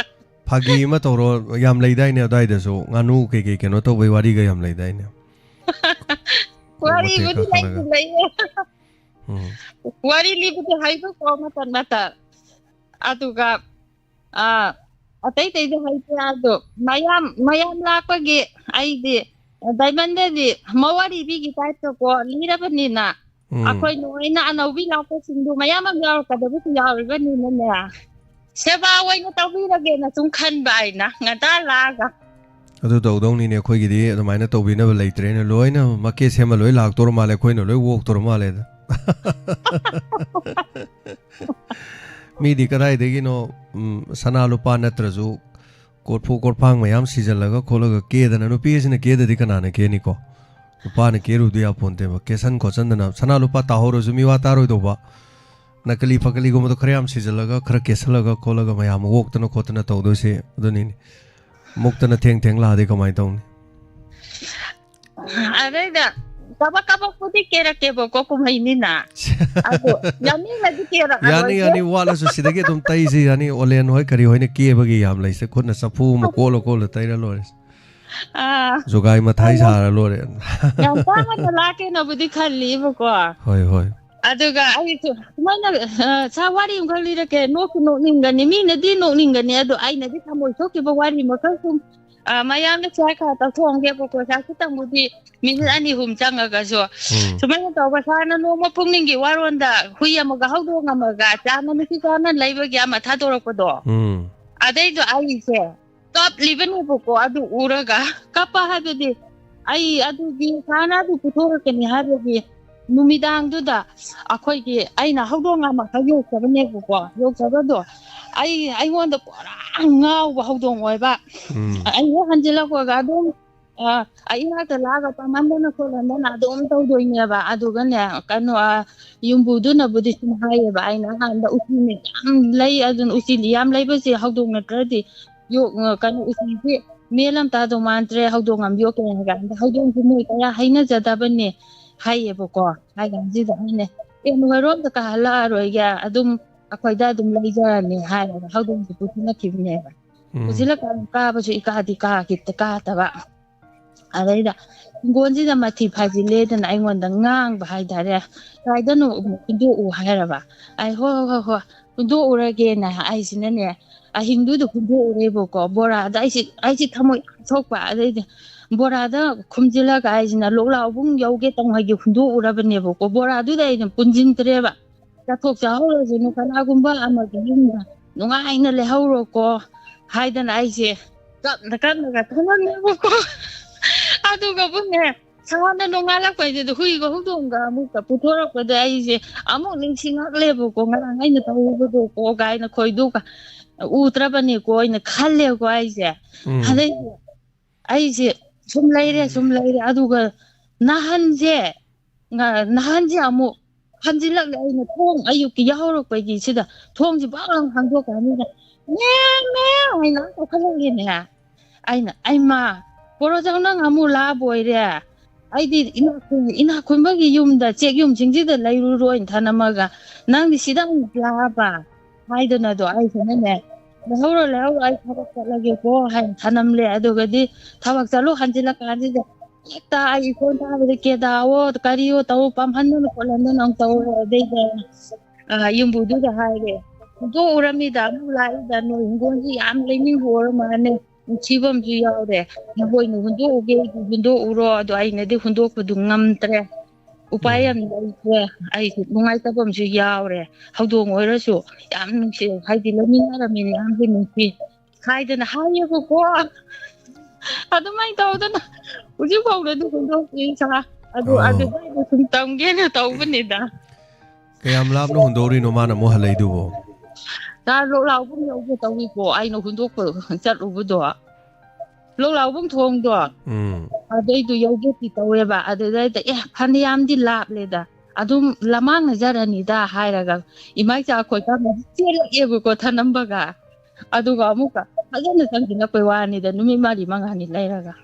ꯐꯥꯒꯤ ꯑꯃ ꯇꯧꯔꯣ, ꯌꯥꯝ ꯂꯩꯗꯥꯏꯅꯦ ꯑꯗꯥꯏꯗꯁꯨ, ꯉꯥꯅꯨ ꯀꯩꯀꯩ ꯀꯩꯅꯣ ꯇꯧꯕꯩ ꯋꯥꯔꯤꯒ ꯌꯥꯝ ꯂꯩꯗꯥꯏꯅꯦ꯫ ꯀꯣꯛ ꯃꯇꯦꯛ ꯋꯥꯔꯤꯕꯨꯗꯤ ꯀꯥꯈꯠꯂꯒ꯫ ꯂꯩꯕꯨ ꯂꯩꯌꯦ꯫ ꯎꯝ꯫ ꯋꯥꯔꯤ ꯂꯤꯕꯗꯤ ꯍꯩꯕꯀꯣ ꯃꯇꯝ ꯃꯇꯝ꯫ ꯑꯗꯨꯒ, ꯑꯥ, ꯑꯇꯩ ꯑꯇꯩꯗꯤ ꯍꯩꯇꯦ꯫ ꯑꯗꯣ ꯃꯌꯥꯝ, ꯃꯌꯥꯝ ꯂꯥꯛꯄꯒꯤ ꯑꯩꯗꯤ ꯗꯥꯏꯃꯟꯗꯗꯤ ꯃꯋꯥꯔꯤꯕꯤꯒꯤ ꯇꯥꯏꯞꯇꯀꯣ ꯂꯤꯔꯕꯅꯤꯅ, ꯎꯝ꯫ ꯑꯩꯈꯣꯏ ꯅꯣꯏꯅ ꯑꯅꯧꯕꯤ ꯂꯥꯛꯄꯁꯤꯡꯗꯨ ꯃꯌꯥꯝ ꯑꯃ ꯌꯥꯎꯔꯛꯀꯗꯕꯁꯨ ꯌꯥꯎꯔꯤꯕꯅꯤꯅꯅꯦ, ꯁꯦꯕꯥ ꯑꯣꯏꯅ ꯇꯧꯕꯤꯔꯒꯦꯅ ꯁꯨꯝ ꯈꯟꯕ ꯑꯩꯅ ꯉꯟꯇꯥ ꯂꯥꯛꯑꯒ꯫ ꯑꯗꯨ ꯇꯧꯗꯧꯅꯤꯅꯦ, ꯑꯩꯈꯣꯏꯒꯤꯗꯤ ꯑꯗꯨꯃꯥꯏꯅ ꯇꯧꯕꯤꯅꯕ ꯂꯩꯇ꯭ꯔꯦꯅꯦ, ꯂꯣꯏꯅ ꯃꯀꯦ ꯁꯦꯝꯃ ꯂꯣꯏ ꯂꯥꯛꯇꯣꯔ ꯃꯥꯜꯂꯦ, ꯑꯩꯈꯣꯏꯅ ꯂꯣꯏ ꯑꯣꯛꯇꯣꯔ ꯃꯥꯜꯂꯦꯗ꯫ ꯃꯤꯗꯤ ꯀꯗꯥꯏꯗꯒꯤꯅꯣ, ꯎꯝ, ꯁꯅꯥ ꯂꯨꯄꯥ ꯅꯠꯇ꯭ꯔꯁꯨ ꯀꯣꯔꯐꯨ ꯀꯣꯔꯐꯥꯡ ꯃꯌꯥꯝ ꯁꯤꯖꯜꯂꯒ ꯈꯣꯠꯂꯒ ꯀꯦꯗꯅ, ꯅꯨꯄꯤ ꯑꯁꯤꯅ ꯀꯦꯗꯗꯤ ꯀꯅꯥꯅ ꯀꯦꯅꯤꯀꯣ? ꯅꯨꯄꯥꯅ ꯀꯦꯔꯨꯕꯗꯤ ꯌꯥꯄꯣꯟꯇꯦꯕ꯫ ꯀꯦꯁꯟ ꯈꯣꯠꯆꯟꯗꯅ, ꯁꯅꯥ ꯂꯨꯄꯥ ꯇꯥꯍꯧꯔꯁꯨ ꯃꯤ ꯋꯥ ꯇꯥꯔꯣꯏꯗꯧꯕ, ꯅꯀꯂꯤ ꯐꯀꯂꯤꯒꯨꯝꯕꯗꯣ ꯈꯔ ꯌꯥꯝ ꯁꯤꯖꯜꯂꯒ, ꯈꯔ ꯀꯦꯁꯜꯂꯒ ꯈꯣꯠꯂꯒ ꯃꯌꯥꯝ ꯑꯣꯛꯇꯅ ꯈꯣꯠꯇꯅ ꯇꯧꯗꯣꯏꯁꯦ ꯑꯗꯨꯅꯤꯅꯦ꯫ ꯃꯨꯛꯇꯅ ꯊꯦꯡ ꯊꯦꯡ ꯂꯥꯛꯑꯗꯤ ꯀꯃꯥꯏꯅ ꯇꯧꯅꯤ? ꯑꯗꯩꯗ ꯀꯕꯛ ꯀꯕꯛꯄꯨꯗꯤ ꯀꯦꯔꯛꯀꯦꯕꯀꯣ, ꯀꯨꯝꯍꯩꯅꯤꯅ꯫ ꯑꯗꯣ ꯌꯥꯅꯤꯡꯅꯗꯤ ꯀꯦꯔꯛꯑꯔꯣꯏꯒꯦ꯫ ꯌꯥꯅꯤ, ꯌꯥꯅꯤ, ꯋꯥꯠꯂꯁꯨ ꯁꯤꯗꯒꯤ ꯑꯗꯨꯝ ꯇꯩꯁꯤ, ꯌꯥꯅꯤ꯫ ꯑꯣꯂꯦꯟ ꯍꯣꯏ ꯀꯔꯤ ꯍꯣꯏꯅ ꯀꯦꯕꯒꯤ ꯌꯥꯝ ꯂꯩꯁꯦ, ꯈꯨꯠꯅ ꯆꯐꯨ ꯑꯃ ꯀꯣꯜꯂ ꯀꯣꯜꯂ ꯇꯩꯔ ꯂꯣꯏꯔꯦ꯫ ꯑꯥ꯫ ꯖꯨꯒꯥꯏ ꯃꯊꯥꯏ ꯑꯗꯣ ꯁꯥꯔ ꯂꯣꯏꯔꯦ꯫ ꯌꯥꯝ ꯇꯥꯡꯅ ꯂꯥꯛꯀꯦꯅꯕꯨꯗꯤ ꯈꯜꯂꯤꯕꯀꯣ꯫ ꯍꯣꯏ, ꯍꯣꯏ꯫ ꯑꯗꯨꯒ ꯑꯩꯁꯨ ꯁꯨꯃꯥꯏꯅ, ꯑ, ꯁꯥ ꯋꯥꯔꯤ ꯑꯃꯈꯛ ꯂꯤꯔꯛꯀꯦ꯫ ꯅꯣꯛꯁꯨ ꯅꯣꯛꯅꯤꯡꯒꯅꯤ, ꯃꯤꯅꯗꯤ ꯅꯣꯛꯅꯤꯡꯒꯅꯤ, ꯑꯗꯣ ꯑꯩꯅꯗꯤ ꯊꯃꯣꯏ ꯁꯣꯛꯈꯤꯕ ꯋꯥꯔꯤ ꯃꯈꯜ ꯁꯨꯝ, ꯑ, ꯃꯌꯥꯝꯅ ꯁ꯭ꯋꯥꯏ ꯈꯔ ꯇꯧꯊꯣꯛꯑꯝꯒꯦꯕꯀꯣ꯫ ꯁꯥ ꯈꯤꯇꯪꯕꯨꯗꯤ ꯃꯤꯅꯤꯠ ꯑꯅꯤ ꯑꯍꯨꯝ ꯆꯪꯉꯒꯁꯨ꯫ ꯎꯝ꯫ ꯁꯨꯃꯥꯏꯅ ꯇꯧꯕ, ꯁꯥꯔꯅ ꯅꯣꯡꯃ ꯄꯨꯛꯅꯤꯡꯒꯤ ꯋꯥꯔꯣꯟꯗ ꯍꯨꯏ ꯑꯃꯒ ꯍꯧꯗꯣꯡ ꯑꯃꯒ ꯆꯥꯅ ꯅꯨꯡꯁꯤ ꯆꯥꯅ ꯂꯩꯕꯒꯤ ꯑꯃ ꯊꯥꯗꯣꯔꯛꯄꯗꯣ꯫ ꯎꯝ꯫ ꯑꯗꯩꯗꯣ ꯑꯩꯁꯦ ꯀꯞꯂꯤꯕꯅꯦꯕꯀꯣ꯫ ꯑꯗꯨ ꯎꯔꯒ, ꯀꯞꯄ ꯍꯥꯏꯕꯗꯤ ꯑꯩ ꯑꯗꯨꯒꯤ ꯁꯥꯔꯅ ꯑꯗꯨ ꯄꯨꯊꯣꯔꯛꯀꯅꯤ ꯍꯥꯏꯕꯒꯤ ꯅꯨꯃꯤꯗꯥꯡꯗꯨꯗ ꯑꯩꯈꯣꯏꯒꯤ ꯑꯩꯅ ꯍꯧꯗꯣꯡ ꯑꯃꯈꯛ ꯌꯣꯛꯆꯕꯅꯦꯕꯀꯣ꯫ ꯌꯣꯛꯆꯕꯗꯣ ꯑꯩ, ꯑꯩꯉꯣꯟꯗ ꯄꯨꯔꯥ ꯉꯥꯎꯕ ꯍꯧꯗꯣꯡ ꯑꯣꯏꯕ꯫ ꯎꯝ꯫ ꯑꯩ ꯍꯦꯛ ꯍꯟꯖꯤꯜꯂꯛꯄꯒ ꯑꯗꯨꯝ, ꯑ, ꯑꯩ ꯏꯅꯥꯛꯇ ꯂꯥꯛꯑꯒ ꯄꯥꯝꯍꯟꯗꯅ ꯈꯣꯠꯍꯟꯗꯅ ꯑꯗꯨꯝ ꯇꯧꯗꯣꯏꯅꯦꯕ꯫ ꯑꯗꯨꯒꯅꯦ, ꯀꯩꯅꯣ, ꯑ, ꯌꯨꯝꯕꯨꯗꯨꯅꯕꯨꯗꯤ ꯁꯨꯝ ꯍꯥꯏꯌꯦꯕ, ꯑꯩꯅ ꯑꯍꯥꯟꯕ ꯎꯆꯤꯅ ꯌꯥꯝ ꯂꯩ, ꯑꯗꯨꯅ ꯎꯆꯤꯗꯤ ꯌꯥꯝ ꯂꯩꯕꯁꯦ ꯍꯧꯗꯣꯡ ꯅꯠꯇ꯭ꯔꯗꯤ ꯌꯣꯛ-, ꯀꯩꯅꯣ, ꯎꯆꯤꯁꯤ ꯃꯦꯜ ꯑꯃ ꯇꯥꯗꯧ ꯃꯥꯟꯗ꯭ꯔꯦ, ꯍꯧꯗꯣꯡ ꯑꯃ ꯌꯣꯛꯀꯦ ꯍꯥꯏ ꯀꯥꯟꯗ, ꯍꯧꯗꯣꯡꯁꯤ ꯃꯣꯏ ꯀꯌꯥ ꯍꯩꯅꯖꯗꯕꯅꯦ ꯍꯥꯏꯌꯦꯕꯀꯣ꯫ ꯍꯥꯏ ꯀꯥꯟꯁꯤꯗ ꯑꯩꯅ, "ꯑꯦ, ꯅꯣꯏꯔꯣꯝꯗ ꯀꯥꯍꯜꯂꯛꯑꯔꯣꯏꯒꯦ, ꯑꯗꯨꯝ ꯑꯩꯈꯣꯏꯗ ꯑꯗꯨꯝ ꯂꯩꯖꯔꯅꯤ" ꯍꯥꯏꯔꯒ ꯍꯧꯗꯣꯡꯁꯦ ꯄꯨꯁꯤꯜꯂꯛꯈꯤꯕꯅꯦꯕ꯫ ꯎꯝ꯫ ꯄꯨꯁꯤꯜꯂꯛꯀꯥꯟꯗ ꯀꯥꯕꯁꯨ ꯏꯀꯥꯗꯤ ꯀꯥꯈꯤꯗ-, ꯀꯥꯗꯕ꯫ ꯑꯗꯩꯗ ꯍꯤꯡꯒꯣꯜꯁꯤꯗ ꯃꯊꯤ ꯐꯥꯏꯖꯤꯜꯂꯦꯗꯅ ꯑꯩꯉꯣꯟꯗ ꯉꯥꯡꯕ ꯍꯥꯏꯇꯥꯔꯦ꯫ "ꯀꯥꯏꯗꯅꯣ ꯑꯃꯨꯛ ꯍꯨꯟꯗꯣꯛꯎ" ꯍꯥꯏꯔꯕ꯫ ꯑꯩ, "ꯍꯣꯏ, ꯍꯣꯏ, ꯍꯣꯏ, ꯍꯨꯟꯗꯣꯛꯎꯔꯒꯦꯅ" ꯑꯩꯁꯤꯅꯅꯦ, ꯑꯍꯤꯡꯗꯨꯗ ꯍꯨꯟꯗꯣꯛꯎꯔꯦꯕꯀꯣ꯫ ꯕꯣꯔꯥꯗ ꯑꯩꯁꯤ, ꯑꯩꯁꯤ ꯊꯃꯣꯏ ꯌꯥꯝ ꯁꯣꯛꯄ꯫ ꯑꯗꯩꯗꯤ ꯕꯣꯔꯥꯗ ꯈꯨꯝꯖꯤꯜꯂꯒ ꯑꯩꯁꯤꯅ ꯂꯣꯛꯂꯥꯎꯕꯨꯡ ꯌꯧꯒꯦ ꯇꯧꯉꯩꯒꯤ ꯍꯨꯟꯗꯣꯛꯎꯔꯕꯅꯦꯕꯀꯣ꯫ ꯕꯣꯔꯥꯗꯨꯗ ꯑꯩꯅ ꯄꯨꯟꯁꯤꯟꯗ꯭ꯔꯦꯕ꯫ ꯆꯥꯊꯣꯛ ꯆꯥꯍꯧꯔꯁꯅꯨ, ꯀꯅꯥꯒꯨꯝꯕ ꯑꯃꯒꯤ ꯌꯨꯝꯗ ꯅꯨꯡꯉꯥꯏꯅ ꯂꯩꯍꯧꯔꯣꯀꯣ ꯍꯥꯏꯗꯅ ꯑꯩꯁꯦ ꯀꯞꯅ ꯀꯞꯅꯒ ꯊꯝꯃꯝꯃꯦꯕꯀꯣ꯫ ꯑꯗꯨꯒꯕꯨꯅꯦ, ꯁꯥꯅ ꯅꯣꯡꯉꯥꯜꯂꯛꯄꯩꯗꯨꯗ ꯍꯨꯏꯒ ꯍꯧꯗꯣꯡꯒ ꯑꯃꯨꯛꯀ ꯄꯨꯊꯣꯔꯛꯄꯗ ꯑꯩꯁꯦ ꯑꯃꯨꯛ ꯅꯤꯡꯁꯤꯡꯉꯛꯂꯦꯕꯀꯣ, ꯉꯔꯥꯡ ꯑꯩꯅ ꯇꯧꯔꯨꯕꯗꯣꯀꯣ ꯀꯥꯏꯅ ꯈꯣꯏꯗꯣꯛꯀ ꯎꯗ꯭ꯔꯕꯅꯤꯀꯣ ꯑꯩꯅ ꯈꯜꯂꯦꯀꯣ ꯑꯩꯁꯦ꯫ ꯎꯝ꯫ ꯑꯗꯩꯗꯤ ꯑꯩꯁꯦ ꯁꯨꯝ ꯂꯩꯔꯦ, ꯁꯨꯝ ꯂꯩꯔꯦ꯫ ꯑꯗꯨꯒ ꯅꯍꯥꯟꯁꯦ, ꯉ-, ꯅꯍꯥꯟꯁꯦ ꯑꯃꯨꯛ ꯍꯟꯖꯤꯜꯂꯛꯂꯦ꯫ ꯑꯩꯅ ꯊꯣꯡ ꯑꯌꯨꯛꯀꯤ ꯌꯥꯍꯧꯔꯛꯄꯒꯤ ꯁꯤꯗ ꯊꯣꯡꯁꯤ ꯄꯥꯛ ꯂꯥꯎ ꯍꯥꯡꯗꯣꯛꯀꯥꯟꯁꯤꯗ, "ꯃꯦ, ꯃꯦ" ꯍꯥꯏꯅ ꯀꯧꯈꯠꯂꯛꯂꯦꯅꯦ꯫ ꯑꯩꯅ, "ꯑꯩꯃ, ꯄꯣꯔꯣꯖꯥꯎ ꯅꯪ ꯑꯃꯨꯛ ꯂꯥꯛꯑꯕ ꯑꯣꯏꯔꯦ?" ꯑꯩꯗꯤ ꯏꯅꯥꯛ ꯈꯨꯟ-, ꯏꯅꯥꯛ ꯈꯨꯟꯕꯒꯤ ꯌꯨꯝꯗ, ꯆꯦꯛ ꯌꯨꯝꯁꯤꯡꯁꯤꯗ ꯂꯩꯔꯨꯔꯣꯏꯅ ꯊꯅꯝꯃꯒ, ꯅꯪꯗꯤ ꯁꯤꯗ ꯑꯃꯨꯛ ꯂꯥꯛꯑꯕ? ꯍꯥꯏꯗꯅꯗꯣ ꯑꯩꯁꯤꯅꯅꯦ, "ꯂꯩꯍꯧꯔꯣ, ꯂꯩꯍꯧꯔꯣ, ꯑꯩ ꯊꯕꯛ ꯆꯠꯂꯒꯦꯀꯣ" ꯍꯥꯏꯅ ꯊꯅꯝꯂꯦ꯫ ꯑꯗꯨꯒꯗꯤ ꯊꯕꯛ ꯆꯠꯂꯨ ꯍꯟꯖꯤꯜꯂꯀꯥꯟꯁꯤꯗ ꯍꯦꯛꯇ ꯑꯩ ꯏꯈꯣꯟ ꯇꯥꯕꯗ ꯀꯦꯗꯥꯑꯣ ꯀꯔꯤꯑꯣ ꯇꯧ ꯄꯥꯝꯍꯟꯗꯅ ꯈꯣꯠꯍꯟꯗꯅ ꯑꯃꯨꯛ ꯇꯧꯔꯦ꯫ ꯑꯗꯩꯗ, ꯑ, ꯌꯨꯝꯕꯨꯗꯨꯗ ꯍꯥꯏꯔꯦ, "ꯍꯨꯟꯗꯣꯛꯎꯔꯝꯃꯤꯗ, ꯑꯃꯨꯛ ꯂꯥꯛꯏꯗ, ꯅꯣꯏ ꯍꯤꯡꯒꯣꯜꯁꯤ ꯌꯥꯝ ꯂꯩꯅꯤꯡꯕ ꯑꯣꯏꯔ ꯃꯥꯜꯂꯦ, ꯅꯨꯡꯁꯤꯕ ꯑꯃꯁꯨ ꯌꯥꯎꯔꯦ, ꯅꯈꯣꯏꯅ ꯍꯨꯟꯗꯣꯛꯎꯒꯦ ꯍꯥꯏꯗꯤ ꯍꯨꯟꯗꯣꯛꯎꯔꯣ, ꯑꯗꯣ ꯑꯩꯅꯗꯤ ꯍꯨꯟꯗꯣꯛꯄꯗꯨ ꯉꯝꯗ꯭ꯔꯦ, ꯎꯄꯥꯏ ꯎꯝ꯫ ꯌꯥꯝ ꯂꯩꯇ꯭ꯔꯦ, ꯑꯩꯁꯨ ꯅꯨꯡꯉꯥꯏꯇꯕ ꯑꯃꯁꯨ ꯌꯥꯎꯔꯦ, ꯍꯧꯗꯣꯡ ꯑꯣꯏꯔꯁꯨ ꯌꯥꯝ ꯅꯨꯡꯁꯤ, ꯍꯥꯏꯗꯤ ꯂꯩꯃꯤꯟꯅꯔꯝꯃꯤꯅ ꯌꯥꯝꯁꯨ ꯅꯨꯡꯁꯤ" ꯍꯥꯏꯗꯅ ꯍꯥꯏꯌꯦꯕꯀꯣ꯫ ꯑꯗꯨꯃꯥꯏꯅ ꯇꯧꯗꯅ ꯍꯧꯖꯤꯛ ꯐꯥꯎꯗꯗꯤ ꯍꯨꯟꯗꯣꯛꯇ꯭ꯔꯤ ꯁꯥ꯫ ꯑꯗꯨ, ꯑꯣ꯫ ꯑꯗꯨꯗꯩꯗ ꯁꯨꯝ ꯇꯝꯒꯦꯅ ꯇꯧꯕꯅꯤꯗ꯫ ꯀꯌꯥꯝ ꯂꯥꯞꯅ ꯍꯨꯟꯗꯣꯛꯎꯔꯤꯅꯣ ꯃꯥꯅ ꯑꯃꯨꯛ ꯍꯜꯂꯛꯏꯗꯨꯕꯣ? ꯁꯥ ꯂꯣꯛꯂꯥꯎꯕꯨꯡ ꯌꯧꯒꯦ ꯇꯧꯏꯀꯣ, ꯑꯩꯅ ꯍꯨꯟꯗꯣꯛꯄ ꯆꯠꯂꯨꯕꯗꯣ꯫ ꯂꯣꯛꯂꯥꯎꯕꯨꯡ ꯊꯣꯡꯗꯣ, ꯎꯝ꯫ ꯑꯗꯩꯗꯨ ꯌꯧꯒꯦꯗꯤ ꯇꯧꯋꯦꯕ꯫ ꯑꯗꯨꯗꯩꯗ, "ꯑꯦ, ꯐꯅꯌꯥꯝꯗꯤ ꯂꯥꯞꯂꯦꯗ, ꯑꯗꯨꯝ ꯂꯃꯥꯡꯅꯖꯔꯅꯤꯗ" ꯍꯥꯏꯔꯒ ꯏꯃꯥꯏꯆꯥ ꯑꯩꯈꯣꯏ ꯄꯥꯝꯃꯦ ꯆꯦꯜꯂꯛꯑꯦꯕꯀꯣ ꯊꯅꯝꯕꯒ꯫ ꯑꯗꯨꯒ ꯑꯃꯨꯛꯀ ꯐꯖꯅ ꯆꯪꯁꯤꯜꯂꯛꯄꯩ ꯋꯥꯅꯤꯗ, ꯅꯨꯃꯤꯠ ꯃꯔꯤ ꯃꯉꯥꯅꯤ ꯂꯩꯔꯒ꯫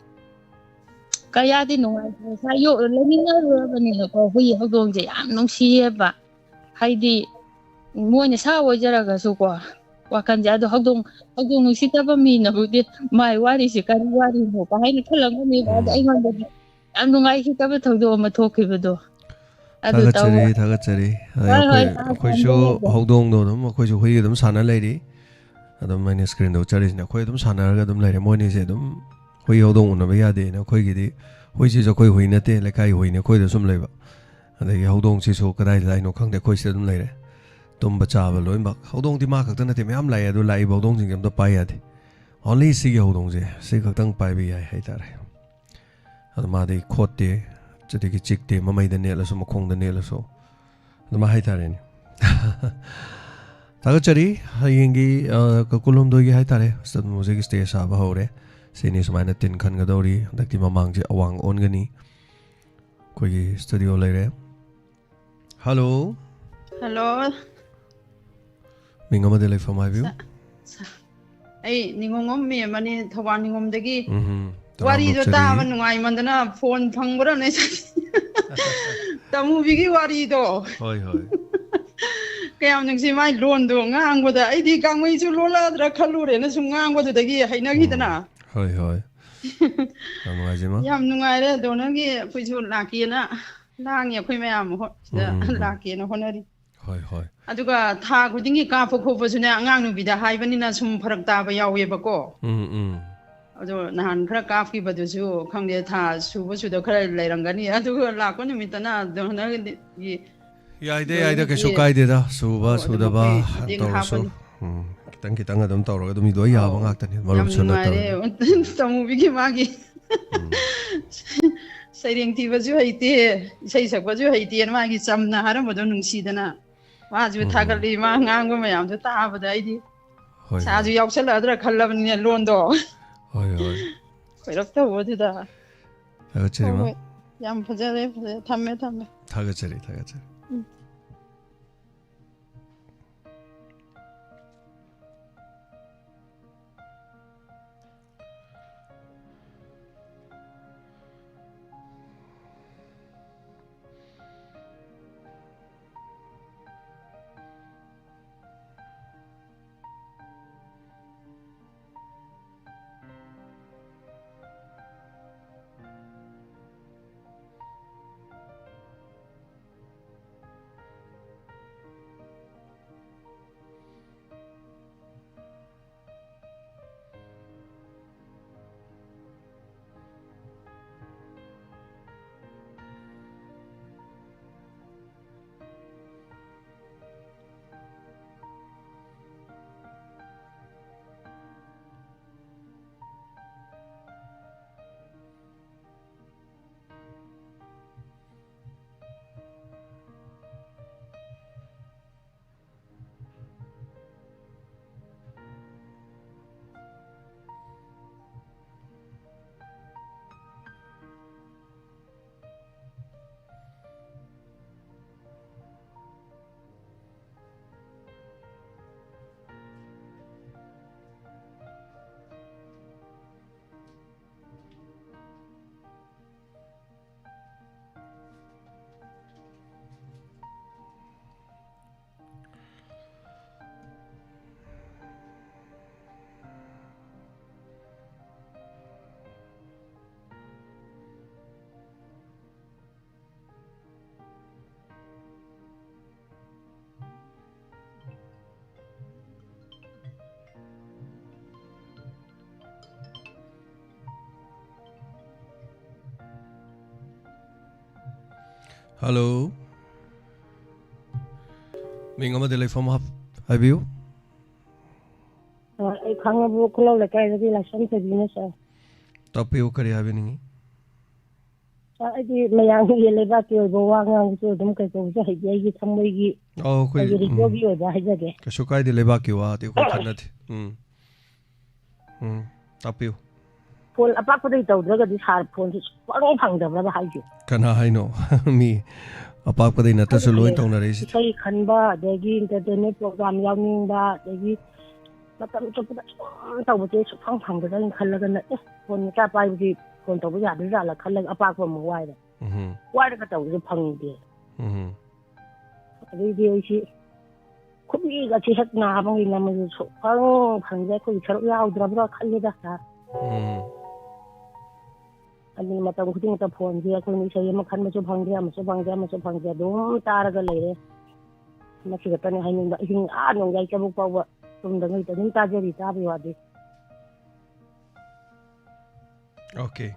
ꯀꯌꯥꯗꯤ ꯅꯨꯡꯉꯥꯏꯇꯦ꯫ ꯉꯁꯥꯏ ꯌꯣꯛ-, ꯂꯩꯃꯤꯟꯅꯔꯨꯔꯕꯅꯤꯅꯀꯣ, ꯍꯨꯏ ꯍꯧꯗꯣꯡꯁꯦ ꯌꯥꯝ ꯅꯨꯡꯁꯤꯌꯦꯕ꯫ ꯍꯥꯏꯗꯤ, ꯃꯣꯏꯅ ꯁꯥ ꯑꯣꯏꯖꯔꯒꯁꯨꯀꯣ, ꯋꯥꯈꯜꯁꯦ꯫ ꯑꯗꯣ ꯍꯧꯗꯣꯡ, ꯍꯧꯗꯣꯡ ꯅꯨꯡꯁꯤꯗꯕ ꯃꯤꯅꯕꯨꯗꯤ ꯃꯥꯏ ꯋꯥꯔꯤꯁꯦ ꯀꯔꯤ ꯋꯥꯔꯤꯅꯣ ꯀꯥꯏꯅ ꯈꯜꯂꯝꯒꯅꯦꯕ꯫ ꯑꯗꯣ ꯎꯝ꯫ ꯑꯩꯉꯣꯟꯗꯗꯤ ꯌꯥꯝ ꯅꯨꯡꯉꯥꯏꯈꯤꯗꯕ ꯊꯧꯗꯣꯛ ꯑꯃ ꯊꯣꯛꯈꯤꯕꯗꯣ꯫ ꯑꯗꯨ ꯊꯥꯒꯠꯆꯔꯤ, ꯇꯧꯕ꯫ ꯊꯥꯒꯠꯆꯔꯤ꯫ ꯑꯗꯣ ꯍꯣꯏ, ꯑꯩꯈꯣꯏ, ꯍꯣꯏ, ꯑꯥ, ꯑꯩꯈꯣꯏꯁꯨ ꯇꯥꯕꯤꯔꯒꯦ꯫ ꯍꯧꯗꯣꯡꯗꯣ ꯑꯗꯨꯝ, ꯑꯩꯈꯣꯏꯁꯨ ꯍꯨꯏ ꯑꯗꯨꯝ ꯁꯥꯟꯅ ꯂꯩꯔꯤ꯫ ꯑꯗꯨꯝ ꯑꯩꯅ screenꯗ ꯎꯠꯆꯔꯤꯁꯤꯅ ꯑꯩꯈꯣꯏ ꯑꯗꯨꯝ ꯁꯥꯟꯅꯔꯒ ꯑꯗꯨꯝ ꯂꯩꯔꯦ꯫ ꯃꯣꯏꯅꯤꯁꯦ ꯑꯗꯨꯝ ꯍꯨꯏ ꯍꯧꯗꯣꯡ ꯎꯅꯕ ꯌꯥꯗꯦꯅ꯫ ꯑꯩꯈꯣꯏꯒꯤꯗꯤ ꯍꯨꯏꯁꯤꯁꯨ ꯑꯩꯈꯣꯏ ꯍꯨꯏ ꯅꯠꯇꯦ, ꯂꯩꯀꯥꯏ ꯍꯨꯏꯅꯦ, ꯑꯩꯈꯣꯏꯗ ꯁꯨꯝ ꯂꯩꯕ꯫ ꯑꯗꯒꯤ ꯍꯧꯗꯣꯡꯁꯤꯁꯨ ꯀꯗꯥꯏꯗ ꯂꯥꯛꯏꯅꯣ ꯈꯪꯗꯦ, ꯑꯩꯈꯣꯏ ꯁꯤꯗ ꯑꯗꯨꯝ ꯂꯩꯔꯦ꯫ ꯇꯨꯝꯕ ꯆꯥꯕ ꯂꯣꯏꯅꯃꯛ꯫ ꯍꯧꯗꯣꯡꯗꯤ ꯃꯥ ꯈꯛꯇ ꯅꯠꯇꯦ, ꯃꯌꯥꯝ ꯂꯥꯛꯑꯦ, ꯑꯗꯨ ꯂꯥꯛꯏꯕ ꯍꯧꯗꯣꯡꯁꯤꯡꯁꯦ ꯑꯝꯇ ꯄꯥꯏ ꯌꯥꯗꯦ꯫ Only ꯁꯤꯒꯤ ꯍꯧꯗꯣꯡꯁꯦ, ꯁꯤ ꯈꯛꯇꯪ ꯄꯥꯏꯕ ꯌꯥꯏ ꯍꯥꯏꯇꯥꯔꯦ꯫ ꯑꯗꯣ ꯃꯥꯗꯤ ꯈꯣꯠꯇꯦ, ꯑꯗꯒꯤ ꯆꯤꯛꯇꯦ, ꯃꯃꯩꯗ ꯅꯦꯠꯂꯁꯨ, ꯃꯈꯣꯡꯗ ꯅꯦꯠꯂꯁꯨ, ꯑꯗꯨꯃꯥꯏꯅ ꯍꯥꯏꯇꯥꯔꯦꯅꯦ꯫ ꯊꯥꯒꯠꯆꯔꯤ꯫ ꯍꯌꯦꯡꯒꯤ, ꯑ, ꯀꯨꯟꯍꯨꯝꯗꯣꯏꯒꯤ ꯍꯥꯏꯇꯥꯔꯦ, ꯁ꯭ꯇꯨꯗꯤꯑꯣ ꯃ꯭ꯌꯨꯖꯤꯛ ꯁ꯭ꯇꯦꯖ ꯁꯥꯕ ꯍꯧꯔꯦ꯫ ꯁꯤꯅꯤ ꯁꯨꯃꯥꯏꯅ ꯇꯤꯟ ꯈꯟꯒꯗꯧꯔꯤ꯫ ꯍꯟꯗꯛꯇꯤ ꯃꯃꯥꯡꯁꯦ ꯑꯋꯥꯡ ꯑꯣꯟꯒꯅꯤ꯫ ꯑꯩꯈꯣꯏꯒꯤ ꯁ꯭ꯇꯨꯗꯤꯑꯣ ꯂꯩꯔꯦ꯫ ꯍꯜꯂꯣ꯫ ꯍꯜꯂꯣ꯫ ꯃꯤꯡ ꯑꯃꯗꯤ ꯂꯩꯐꯝ ꯍꯥꯏꯕꯤꯌꯨ꯫ ꯁ-, ꯁ-, ꯑꯩ ꯅꯤꯉꯣꯝꯕꯝ ꯃꯦꯝ ꯑꯃꯅꯤ, ꯊꯧꯕꯥꯜ ꯅꯤꯉꯣꯝꯗꯒꯤ꯫ ꯎꯝꯍꯨꯝ, ꯇꯔꯥꯝꯅ ꯋꯥꯔꯤꯗꯣ ꯑꯣꯛꯆꯔꯤ꯫ ꯇꯥꯕ ꯅꯨꯡꯉꯥꯏꯃꯟꯗꯅ ꯐꯣꯟ ꯐꯪꯕ꯭ꯔꯥꯅꯦ? ꯇꯃꯨꯕꯤꯒꯤ ꯋꯥꯔꯤꯗꯣ꯫ ꯍꯣꯏ, ꯍꯣꯏ꯫ ꯀꯌꯥꯝ ꯅꯨꯡꯁꯤ ꯃꯥꯏ ꯂꯣꯟꯗꯣ ꯉꯥꯡꯕꯗ꯫ ꯑꯩꯗꯤ ꯀꯥꯡꯃꯩꯁꯨ ꯂꯣꯜꯂꯛꯑꯗ꯭ꯔꯥ ꯈꯜꯂꯨꯔꯦꯅ ꯁꯨꯝ ꯉꯥꯡꯕꯗꯨꯗꯒꯤ ꯍꯩꯅꯈꯤꯗꯅ꯫ ꯎꯝ, ꯍꯣꯏ, ꯍꯣꯏ꯫ ꯌꯥꯝ ꯅꯨꯡꯉꯥꯏꯖꯩ, ꯃꯥ꯫ ꯌꯥꯝ ꯅꯨꯡꯉꯥꯏꯔꯦ꯫ ꯑꯗꯣ ꯅꯪꯒꯤ ꯑꯩꯈꯣꯏꯁꯨ ꯂꯥꯛꯀꯦꯅ ꯂꯥꯡꯉꯤ, ꯑꯩꯈꯣꯏ ꯃꯌꯥꯝ ꯍꯣ-, ꯁꯤꯗ ꯎꯝ, ꯎꯝ, ꯎꯝ꯫ ꯂꯥꯛꯀꯦꯅ ꯍꯣꯠꯅꯔꯤ꯫ ꯍꯣꯏ, ꯍꯣꯏ꯫ ꯑꯗꯨꯒ ꯊꯥ ꯈꯨꯗꯤꯡꯒꯤ ꯀꯥꯞꯄ ꯈꯣꯠꯄꯁꯨꯅꯦ, ꯑꯉꯥꯡ ꯅꯨꯕꯤꯗ ꯍꯥꯏꯕꯅꯤꯅ ꯁꯨꯝ ꯐꯔꯛ ꯇꯥꯕ ꯌꯥꯎꯋꯦꯕꯀꯣ꯫ ꯎꯝ, ꯎꯝ꯫ ꯑꯗꯣ ꯅꯍꯥꯟ ꯈꯔ ꯀꯥꯞꯈꯤꯕꯗꯨꯁꯨ ꯈꯪꯗꯦ, ꯊꯥ ꯁꯨꯕ ꯁꯨꯗꯕ ꯈꯔ ꯂꯩꯔꯝꯒꯅꯤ꯫ ꯑꯗꯨꯒ ꯂꯥꯛꯄ ꯅꯨꯃꯤꯠꯇꯅ ꯑꯗꯣ ꯍꯟꯗꯛꯀꯤ ꯌꯥꯏꯗ, ꯌꯥꯏꯗ, ꯀꯩꯁꯨ ꯅꯣꯏꯒꯤ ꯀꯥꯏꯗꯦꯗ꯫ ꯁꯨꯕ, ꯑꯣ, ꯑꯗꯨꯝ ꯁꯨꯗꯕ ꯑꯩꯈꯣꯏ ꯃꯇꯦꯡ ꯇꯧꯔꯁꯨ꯫ ꯍꯥꯞꯄꯅꯤ꯫ ꯎꯝ, ꯈꯤꯇꯪ ꯈꯤꯇꯪ ꯑꯗꯨꯝ ꯇꯧꯔꯒ ꯑꯗꯨꯝ ꯃꯤ ꯂꯣꯏ ꯌꯥꯕ ꯑꯧ꯫ ꯉꯥꯛꯇꯅꯤ, ꯌꯥꯝ ꯃꯔꯨꯞꯁꯨ ꯅꯨꯡꯉꯥꯏꯔꯦ꯫ ꯅꯠꯇꯕꯅꯤ꯫ ꯇꯃꯨꯕꯤꯒꯤ ꯃꯥꯒꯤ ꯎꯝ꯫ ꯁꯩꯔꯦꯡ ꯊꯤꯕꯁꯨ ꯍꯩꯇꯦ, ꯏꯁꯩ ꯁꯛꯄꯁꯨ ꯍꯩꯇꯦꯅ ꯃꯥꯒꯤ ꯆꯝꯅ ꯍꯥꯏꯔꯝꯕꯗꯣ ꯅꯨꯡꯁꯤꯗꯅ꯫ ꯃꯥꯁꯨ ꯎꯝ, ꯎꯝ꯫ ꯊꯥꯒꯠꯂꯤ, ꯃꯥ ꯉꯥꯡꯕ ꯃꯌꯥꯝꯗꯣ ꯇꯥꯕꯗ ꯑꯩꯗꯤ ꯍꯣꯏ, ꯏꯁꯥꯁꯨ ꯍꯣꯏ꯫ ꯌꯥꯎꯁꯜꯂꯛꯑꯗ꯭ꯔꯥ ꯈꯜꯂꯕꯅꯤꯅꯦ ꯂꯣꯟꯗꯣ꯫ ꯍꯣꯏ, ꯍꯣꯏ꯫ ꯀꯣꯏꯔꯛꯇꯧꯕꯗꯨꯗ꯫ ꯊꯥꯒꯠꯆꯔꯤ, ꯍꯣꯏ, ꯃꯥ꯫ ꯍꯣꯏ꯫ ꯌꯥꯝ ꯐꯖꯔꯦ, ꯐꯖꯔꯦ꯫ ꯊꯝꯃꯦ, ꯊꯝꯃꯦ꯫ ꯊꯥꯒꯠꯆꯔꯤ, ꯊꯥꯒꯠꯆꯔꯤ꯫ ꯎꯝ꯫ ꯍꯜꯂꯣ꯫ ꯃꯤꯡ ꯑꯃꯗꯤ ꯂꯩꯐꯝ ꯍꯥꯞ-, ꯍꯥꯏꯕꯤꯌꯨ꯫ ꯑ, ꯑꯩ ꯈꯥꯡꯉꯕꯣꯛ ꯈꯨꯜꯂꯧ ꯂꯩꯀꯥꯏꯗꯒꯤ ꯂꯥꯏꯁ꯭ꯔꯝ ꯊꯣꯏꯕꯤꯅꯦ, ꯁꯥꯔ꯫ ꯇꯥꯛꯄꯤꯌꯨ, ꯀꯔꯤ ꯍꯥꯏꯕꯤꯅꯤꯡꯉꯤ? ꯁꯥꯔ, ꯑꯩꯗꯤ ꯃꯌꯥꯝꯒꯤ ꯂꯩꯕꯥꯛꯀꯤ ꯑꯣꯏꯕ ꯋꯥ ꯉꯥꯡꯕꯁꯨ ꯑꯗꯨꯝ ꯀꯩꯗꯧꯕꯁꯨ ꯍꯩꯇꯦ꯫ ꯑꯩꯒꯤ ꯊꯃꯣꯏꯒꯤ, ꯑꯧ, ꯑꯩꯈꯣꯏ, ꯑꯩꯒꯤ ꯎꯝ, ꯔꯦꯗꯤꯑꯣꯒꯤ ꯑꯣꯏꯕ ꯍꯥꯏꯖꯒꯦ꯫ ꯀꯩꯁꯨ ꯀꯥꯏꯗꯦ, ꯂꯩꯕꯥꯛꯀꯤ ꯋꯥꯗꯤ ꯑꯩꯈꯣꯏ ꯈꯟꯅꯗꯦ꯫ ꯎꯝ꯫ ꯎꯝ, ꯇꯥꯛꯄꯤꯌꯨ꯫ ꯐꯣꯟ ꯑꯄꯥꯛꯄꯗꯒꯤ ꯇꯧꯗ꯭ꯔꯒꯗꯤ ꯁꯥꯔ ꯐꯣꯟꯁꯦ ꯁꯨꯡꯐꯪ ꯐꯪꯗꯕ꯭ꯔꯕ ꯍꯥꯏꯁꯦ? ꯀꯅꯥ ꯍꯥꯏꯅꯣ? ꯃꯤ ꯑꯄꯥꯛꯄꯗꯒꯤ ꯅꯠꯇ꯭ꯔꯁꯨ ꯈꯪꯗꯦ꯫ ꯂꯣꯏ ꯇꯧꯅꯔꯛꯏꯁꯤꯗꯤ꯫ ꯏꯁꯩ ꯈꯟꯕ, ꯑꯗꯒꯤ entertainment program ꯌꯥꯎꯅꯤꯡꯕ, ꯑꯗꯒꯤ ꯃꯇꯝ ꯆꯨꯞꯄꯗ ꯁꯨꯝ ꯇꯧꯕꯁꯦ ꯁꯨꯡꯐꯪ ꯐꯪꯗꯗꯅ ꯈꯜꯂꯒꯅ, "ꯑꯦ, ꯐꯣꯟ ꯃꯆꯥ ꯄꯥꯏꯕꯁꯤ ꯐꯣꯟ ꯇꯧꯕ ꯌꯥꯗꯣꯏꯖꯥꯠꯂ?" ꯈꯜꯂꯒ ꯑꯄꯥꯛꯄ ꯑꯃꯨꯛ ꯋꯥꯏꯔꯦ꯫ ꯎꯝ꯫ ꯋꯥꯏꯔꯒ ꯇꯧꯕꯁꯨ ꯐꯪꯗꯦ꯫ ꯎꯝ꯫ ꯑꯗꯩꯗꯤ ꯑꯩꯁꯤ ꯈꯨꯕꯤꯒꯁꯤ ꯍꯦꯛ ꯅꯥꯕꯒꯤ ꯅꯝꯕꯁꯨ ꯁꯨꯡꯐꯪ ꯐꯪꯗꯦ꯫ ꯑꯩꯈꯣꯏꯒꯤ ꯁꯔꯨꯛ ꯌꯥꯎꯗ꯭ꯔꯕ꯭ꯔꯥ ꯈꯜꯂꯤꯗ, ꯁꯥꯔ꯫ ꯎꯝ꯫ ꯑꯗꯨꯅ ꯃꯇꯝ ꯈꯨꯗꯤꯡꯃꯛꯇ ꯐꯣꯟꯁꯦ ꯑꯩꯈꯣꯏꯅ ꯏꯁꯩ ꯑꯃ ꯈꯟꯕꯁꯨ ꯐꯪꯗꯦ, ꯑꯃꯁꯨ ꯐꯪꯗꯦ, ꯑꯃꯁꯨ ꯐꯪꯗꯦ, ꯑꯗꯨꯝ ꯇꯥꯔꯒ ꯂꯩꯔꯦ꯫ ꯃꯁꯤ ꯈꯛꯇꯅꯤ ꯍꯥꯏꯅꯤꯡꯕ꯫ ꯑꯍꯤꯡ ꯑꯥ ꯅꯣꯡꯌꯥꯏ ꯆꯕꯨꯛ ꯐꯥꯎꯕ ꯇꯨꯝꯗꯉꯩꯗ ꯑꯗꯨꯝ ꯇꯥꯖꯔꯤ, ꯇꯥꯕꯒꯤ ꯋꯥꯗꯤ꯫ ꯑꯣꯀꯦ꯫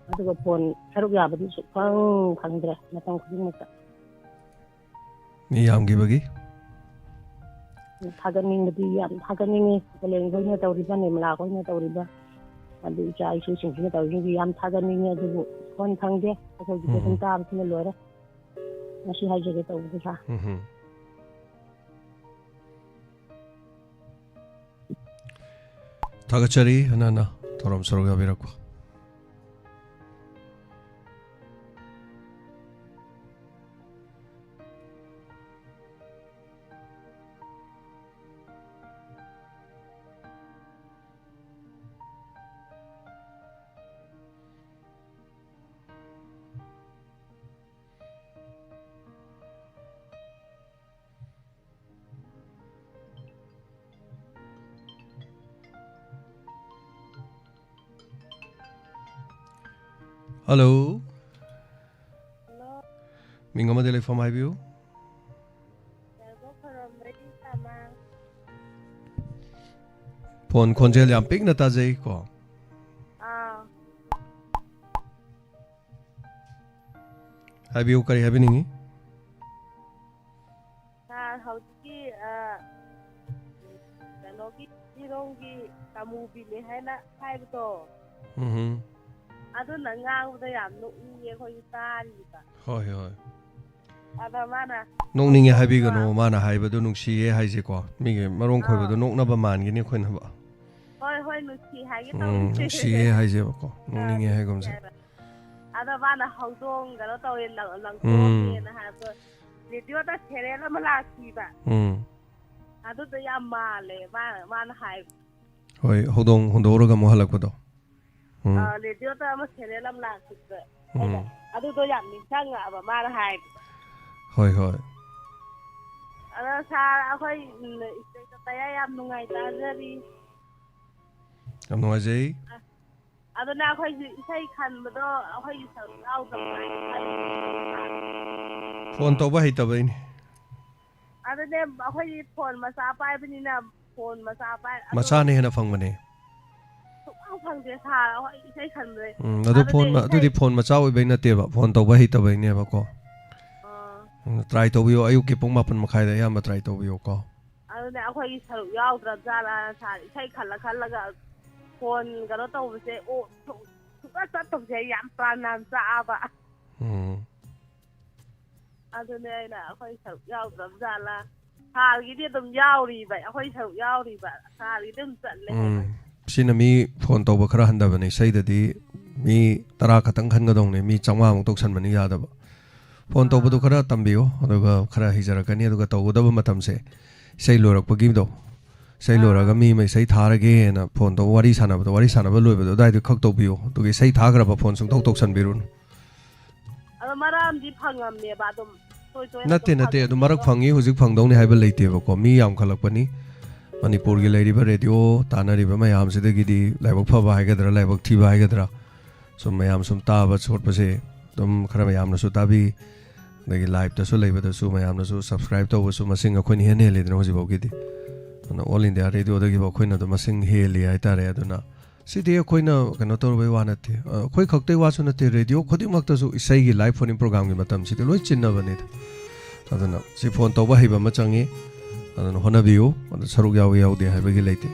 ꯑꯗꯨꯒ ꯐꯣꯟ ꯁꯔꯨꯛ ꯌꯥꯕꯗꯤ ꯁꯨꯛꯐꯪ ꯐꯪꯗ꯭ꯔꯦ ꯃꯇꯝ ꯈꯨꯗꯤꯡꯃꯛꯇ꯫ ꯃꯤ ꯌꯥꯝꯈꯤꯕꯒꯤ? ꯊꯥꯒꯠꯅꯤꯡꯕꯗꯤ ꯌꯥꯝ ꯊꯥꯒꯠꯅꯤꯡꯉꯤ꯫ ꯀꯥꯂꯦꯟ ꯈꯣꯏꯅ ꯇꯧꯔꯤꯕ, ꯅꯤꯔꯃꯂꯥ ꯈꯣꯏꯅ ꯇꯧꯔꯤꯕ, ꯑꯗꯨ ꯏꯆꯥ ꯏꯁꯨꯁꯤꯡꯁꯤꯅ ꯇꯧꯔꯤꯁꯤꯡꯁꯤ ꯌꯥꯝ ꯊꯥꯒꯠꯅꯤꯡꯉꯤ꯫ ꯑꯗꯨꯕꯨ ꯐꯣꯟ ꯐꯪꯗꯦ꯫ ꯑꯩꯈꯣꯏꯒꯤꯗꯤ ꯑꯗꯨꯝ ꯎꯝ꯫ ꯇꯥꯕꯁꯤꯅ ꯂꯣꯏꯔꯦ꯫ ꯃꯁꯤ ꯍꯥꯏꯖꯒꯦ ꯇꯧꯕꯅꯤ, ꯁꯥꯔ꯫ ꯎꯝ꯫ ꯊꯥꯒꯠꯆꯔꯤ, ꯍꯟꯅ ꯍꯟꯅ ꯊꯧꯔꯝ ꯁꯔꯨꯛ ꯌꯥꯕꯤꯔꯛꯄ꯫ ꯍꯜꯂꯣ꯫ ꯍꯜꯂꯣ꯫ ꯃꯤꯡ ꯑꯃꯗꯤ ꯂꯩꯐꯝ ꯍꯥꯏꯕꯤꯌꯨ꯫ ꯌꯥꯏꯔꯤꯄꯣꯛ ꯈꯣꯏꯔꯝꯕꯩ ꯇꯥꯃ꯫ ꯐꯣꯟ ꯈꯣꯟꯖꯦꯜ ꯌꯥꯝ ꯄꯤꯛꯅ ꯇꯥꯖꯩ ꯀꯣ꯫ ꯑꯥ꯫ ꯍꯥꯏꯕꯤꯌꯨ, ꯀꯔꯤ ꯍꯥꯏꯕꯤꯅꯤꯡꯉꯤ? ꯁꯥꯔ, ꯍꯧꯖꯤꯛꯀꯤ, ꯑ, ꯀꯩꯅꯣꯒꯤ, ꯏꯔꯣꯡꯒꯤ ꯀꯥꯃꯨꯕꯤꯅꯦ ꯍꯥꯏꯅ ꯍꯥꯏꯕꯗꯣ, ꯎꯝ꯫ ꯑꯗꯨꯅ ꯉꯥꯡꯕꯗ ꯌꯥꯝ ꯅꯣꯛꯅꯤꯡꯉꯦ, ꯑꯩꯈꯣꯏꯁꯨ ꯇꯥꯔꯤꯕ꯫ ꯍꯣꯏ, ꯍꯣꯏ꯫ ꯑꯗ ꯃꯥꯅ ꯅꯣꯛꯅꯤꯡꯉꯦ ꯍꯥꯏꯕꯤꯒꯅꯣ, ꯃꯥꯅ ꯍꯥꯏꯕꯗꯨ ꯅꯨꯡꯁꯤꯌꯦ ꯍꯥꯏꯁꯦꯀꯣ꯫ ꯃꯤꯒꯤ ꯃꯔꯣꯟ ꯈꯣꯏꯕꯗꯣ ꯑꯥ꯫ ꯅꯣꯛꯅꯕ ꯃꯥꯟꯒꯅꯤ ꯑꯩꯈꯣꯏꯅꯕ꯫ ꯍꯣꯏ, ꯍꯣꯏ, ꯅꯨꯡꯁꯤ ꯍꯥꯏꯒꯦ ꯎꯝ, ꯇꯧꯕꯅꯦ꯫ ꯅꯨꯡꯁꯤꯌꯦ ꯍꯥꯏꯁꯦꯕꯀꯣ, ꯑꯥ, ꯅꯣꯛꯅꯤꯡꯉꯦ ꯅꯨꯡꯁꯤ ꯍꯥꯏꯒꯨꯝꯁꯦ꯫ ꯍꯥꯏꯕ꯫ ꯑꯗ ꯃꯥꯅ ꯍꯧꯗꯣꯡ ꯀꯩꯅꯣ ꯇꯧꯋꯦ, ꯂꯪ-, ꯎꯝ꯫ ꯂꯪꯊꯣꯛꯑꯝꯃꯦꯅ ꯍꯥꯏꯕꯗꯣ, ꯔꯦꯗꯤꯑꯣꯗ ꯁꯦꯔꯦꯜ ꯑꯃ ꯂꯥꯛꯈꯤꯕ꯫ ꯎꯝ꯫ ꯑꯗꯨꯗꯣ ꯌꯥꯝ ꯃꯥꯜꯂꯦ, ꯃꯥꯅ, ꯃꯥꯅ ꯍꯥꯏꯕ꯫ ꯍꯣꯏ, ꯍꯧꯗꯣꯡ ꯍꯨꯟꯗꯣꯛꯎꯔꯒ ꯑꯃꯨꯛ ꯍꯜꯂꯛꯄꯗꯣ꯫ ꯎꯝ꯫ ꯑ, ꯔꯦꯗꯤꯑꯣꯗ ꯑꯃ ꯁꯦꯔꯦꯜ ꯑꯃ ꯂꯥꯛꯈꯤꯕꯗ, ꯎꯝ꯫ ꯑꯩꯅ ꯑꯗꯨꯗꯣ ꯌꯥꯝ ꯅꯤꯡꯁꯤꯡꯉꯛꯑꯕ ꯃꯥꯅ ꯍꯥꯏꯕꯗꯣ꯫ ꯍꯣꯏ, ꯍꯣꯏ꯫ ꯑꯗꯣ ꯁꯥꯔ, ꯑꯩꯈꯣꯏ, ꯎꯝ, ꯏꯁꯩ ꯇꯌꯥ ꯌꯥꯝ ꯅꯨꯡꯉꯥꯏ ꯇꯥꯖꯔꯤ꯫ ꯌꯥꯝ ꯅꯨꯡꯉꯥꯏꯖꯩ꯫ ꯑ-, ꯑꯗꯨꯅ ꯑꯩꯈꯣꯏꯁꯨ ꯏꯁꯩ ꯈꯟꯕꯗꯣ ꯑꯩꯈꯣꯏꯒꯤ ꯁꯔꯨꯛ ꯌꯥꯎꯗꯕ꯭ꯔꯥ ꯍꯥꯏꯅ ꯈꯜꯂꯤ꯫ ꯐꯣꯟ ꯇꯧꯕ ꯍꯩꯇꯕꯩꯅꯤ꯫ ꯑꯗꯨꯅꯦ, ꯑꯩꯈꯣꯏꯗꯤ ꯐꯣꯟ ꯃꯆꯥ ꯄꯥꯏꯕꯅꯤꯅ, ꯐꯣꯟ ꯃꯆꯥ ꯄꯥꯏ-, ꯑꯗꯣ ꯃꯆꯥꯅ ꯍꯦꯟꯅ ꯐꯪꯕꯅꯦ꯫ ꯁꯨꯡꯐꯪ ꯐꯪꯗꯦ ꯁꯥꯔ, ꯑꯩꯈꯣꯏ ꯏꯁꯩ ꯈꯟꯕꯗ꯫ ꯎꯝ, ꯑꯗꯨ ꯑꯗꯨꯅꯦ ꯐꯣꯟ ꯃ-, ꯏꯁꯩ ꯑꯗꯨꯗꯤ ꯐꯣꯟ ꯃꯆꯥ ꯑꯣꯏꯕꯩ ꯅꯠꯇꯦꯕ, ꯐꯣꯟ ꯇꯧꯕ ꯍꯩꯇꯕꯩꯅꯦꯕꯀꯣ꯫ ꯑꯥ꯫ ꯎꯝ, try ꯇꯧꯕꯤꯌꯣ, ꯑꯌꯨꯛꯀꯤ ꯄꯨꯡ ꯃꯥꯄꯟ ꯃꯈꯥꯏꯗ ꯑꯌꯥꯝꯕ try ꯇꯧꯕꯤꯌꯣꯀꯣ꯫ ꯑꯗꯨꯅꯦ, ꯑꯩꯈꯣꯏꯒꯤ ꯁꯔꯨꯛ ꯌꯥꯎꯗ꯭ꯔꯕ ꯖꯥꯠꯂꯥ ꯁꯥꯔ, ꯏꯁꯩ ꯈꯜꯂ ꯈꯜꯂꯒ ꯐꯣꯟ ꯀꯩꯅꯣ ꯇꯧꯕꯁꯦ, ꯑꯣ, ꯁꯨꯡ-, ꯁꯨꯡꯆꯠ ꯆꯠꯇꯕꯁꯦ ꯑꯩ ꯌꯥꯝ ꯄ꯭ꯔꯥꯟ ꯌꯥꯝ ꯆꯥꯛꯑꯕ꯫ ꯎꯝ꯫ ꯑꯗꯨꯅꯦ ꯑꯩꯅ ꯑꯩꯈꯣꯏ ꯁꯔꯨꯛ ꯌꯥꯎꯗ꯭ꯔꯕ ꯖꯥꯠꯂꯥ? ꯁꯥꯔꯒꯤꯗꯤ ꯑꯗꯨꯝ ꯌꯥꯎꯔꯤꯕ, ꯑꯩꯈꯣꯏ ꯁꯔꯨꯛ ꯌꯥꯎꯔꯤꯕ, ꯁꯥꯔꯒꯤꯗꯤ ꯑꯗꯨꯝ ꯆꯠꯂꯦ ꯍꯥꯏꯕ꯫ ꯎꯝ꯫ ꯁꯤꯅ ꯃꯤ ꯐꯣꯟ ꯇꯧꯕ ꯈꯔ ꯍꯟꯊꯕꯅꯦ꯫ ꯏꯁꯩꯗꯗꯤ ꯃꯤ ꯇꯔꯥ ꯈꯛꯇꯪ ꯈꯟꯒꯗꯧꯅꯦ, ꯃꯤ ꯆꯥꯝꯃꯉꯥꯃꯨꯛ ꯇꯧꯁꯟꯕꯅꯤ ꯌꯥꯗꯕ꯫ ꯐꯣꯟ ꯇꯧꯕꯗꯣ ꯑꯥ꯫ ꯈꯔ ꯇꯝꯕꯤꯌꯣ, ꯑꯗꯨꯒ ꯈꯔ ꯍꯩꯖꯔꯛꯀꯅꯤ꯫ ꯑꯗꯨꯒ ꯇꯧꯒꯗꯕ ꯃꯇꯝꯁꯦ ꯏꯁꯩ ꯂꯣꯏꯔꯛꯄꯒꯤꯗꯣ, ꯏꯁꯩ ꯑꯥ꯫ ꯂꯣꯏꯔꯒ ꯃꯤ ꯑꯃ ꯏꯁꯩ ꯊꯥꯔꯒꯦꯅ ꯐꯣꯟ ꯇꯧꯕ, ꯋꯥꯔꯤ ꯁꯥꯟꯅꯕꯗꯣ, ꯋꯥꯔꯤ ꯁꯥꯟꯅꯕ ꯂꯣꯏꯕꯗꯣ ꯑꯗꯨꯋꯥꯏꯗ ꯈꯛ ꯇꯧꯕꯤꯌꯣ꯫ ꯑꯗꯨꯒ ꯏꯁꯩ ꯊꯥꯈ꯭ꯔꯕ ꯐꯣꯟ ꯁꯨꯡꯇꯧ ꯇꯧꯁꯟꯕꯤꯔꯨꯅꯨ꯫ ꯑꯗꯣ ꯃꯔꯛ ꯑꯃꯗꯤ ꯐꯪꯉꯝꯃꯦꯕ, ꯑꯗꯨꯝ ꯇꯣꯏ ꯇꯣꯏꯅ ꯅꯠꯇꯦ, ꯑꯗꯨꯝ ꯅꯠꯇꯦ, ꯑꯗꯨ ꯃꯔꯛ ꯐꯪꯉꯝꯃꯦꯕ꯫ ꯐꯪꯉꯤ, ꯍꯧꯖꯤꯛ ꯐꯪꯗꯧꯅꯤ ꯍꯥꯏꯕ ꯂꯩꯇꯦꯕꯀꯣ꯫ ꯃꯤ ꯌꯥꯝꯈꯠꯂꯛꯄꯅꯤ꯫ ꯃꯅꯤꯄꯨꯔꯒꯤ ꯂꯩꯔꯤꯕ ꯔꯦꯗꯤꯑꯣ ꯇꯥꯅꯔꯤꯕ ꯃꯌꯥꯝꯁꯤꯗꯒꯤꯗꯤ ꯂꯥꯏꯕꯛ ꯐꯕ ꯍꯥꯏꯒꯗ꯭ꯔꯥ, ꯂꯥꯏꯕꯛ ꯊꯤꯕ ꯍꯥꯏꯒꯗ꯭ꯔꯥ, ꯁꯨꯝ ꯃꯌꯥꯝ ꯁꯨꯝ ꯇꯥꯕ ꯈꯣꯠꯄꯁꯦ ꯑꯗꯨꯝ ꯈꯔ ꯃꯌꯥꯝꯅꯁꯨ ꯇꯥꯕꯤ, ꯑꯗꯒꯤ live-ꯇꯁꯨ ꯂꯩꯕꯗꯁꯨ ꯃꯌꯥꯝꯅꯁꯨ subscribe ꯇꯧꯕꯁꯨ ꯃꯁꯤꯡ ꯑꯩꯈꯣꯏꯅ ꯍꯦꯟꯅ ꯍꯦꯜꯂꯤꯗꯅ ꯍꯧꯖꯤꯛꯐꯥꯎꯒꯤꯗꯤ꯫ ꯑꯗꯨꯅ All India Radio-ꯗꯒꯤꯕꯨ ꯑꯩꯈꯣꯏꯅ ꯑꯗꯨꯝ ꯃꯁꯤꯡ ꯍꯦꯜꯂꯤ ꯍꯥꯏꯇꯥꯔꯦ꯫ ꯑꯗꯨꯅ ꯁꯤꯗꯤ ꯑꯩꯈꯣꯏꯅ ꯀꯩꯅꯣ ꯇꯧꯔꯨꯕꯩ ꯋꯥ ꯅꯠꯇꯦ꯫ ꯑ, ꯑꯩꯈꯣꯏ ꯈꯛꯇꯩ ꯋꯥꯁꯨ ꯅꯠꯇꯦ, ꯔꯦꯗꯤꯑꯣ ꯈꯨꯗꯤꯡꯃꯛꯇꯁꯨ ꯏꯁꯩꯒꯤ live phone-in program-ꯒꯤ ꯃꯇꯝꯁꯤꯗꯤ ꯂꯣꯏ ꯆꯤꯟꯅꯕꯅꯤꯗ꯫ ꯑꯗꯨꯅ ꯁꯤ phone ꯇꯧꯕ ꯍꯩꯕ ꯑꯃ ꯆꯪꯉꯤ꯫ ꯑꯗꯨꯅ ꯍꯣꯠꯅꯕꯤꯌꯨ꯫ ꯑꯗꯨ ꯁꯔꯨꯛ ꯌꯥꯎꯏ ꯌꯥꯎꯗꯦ ꯍꯥꯏꯕꯒꯤ ꯂꯩꯇꯦ꯫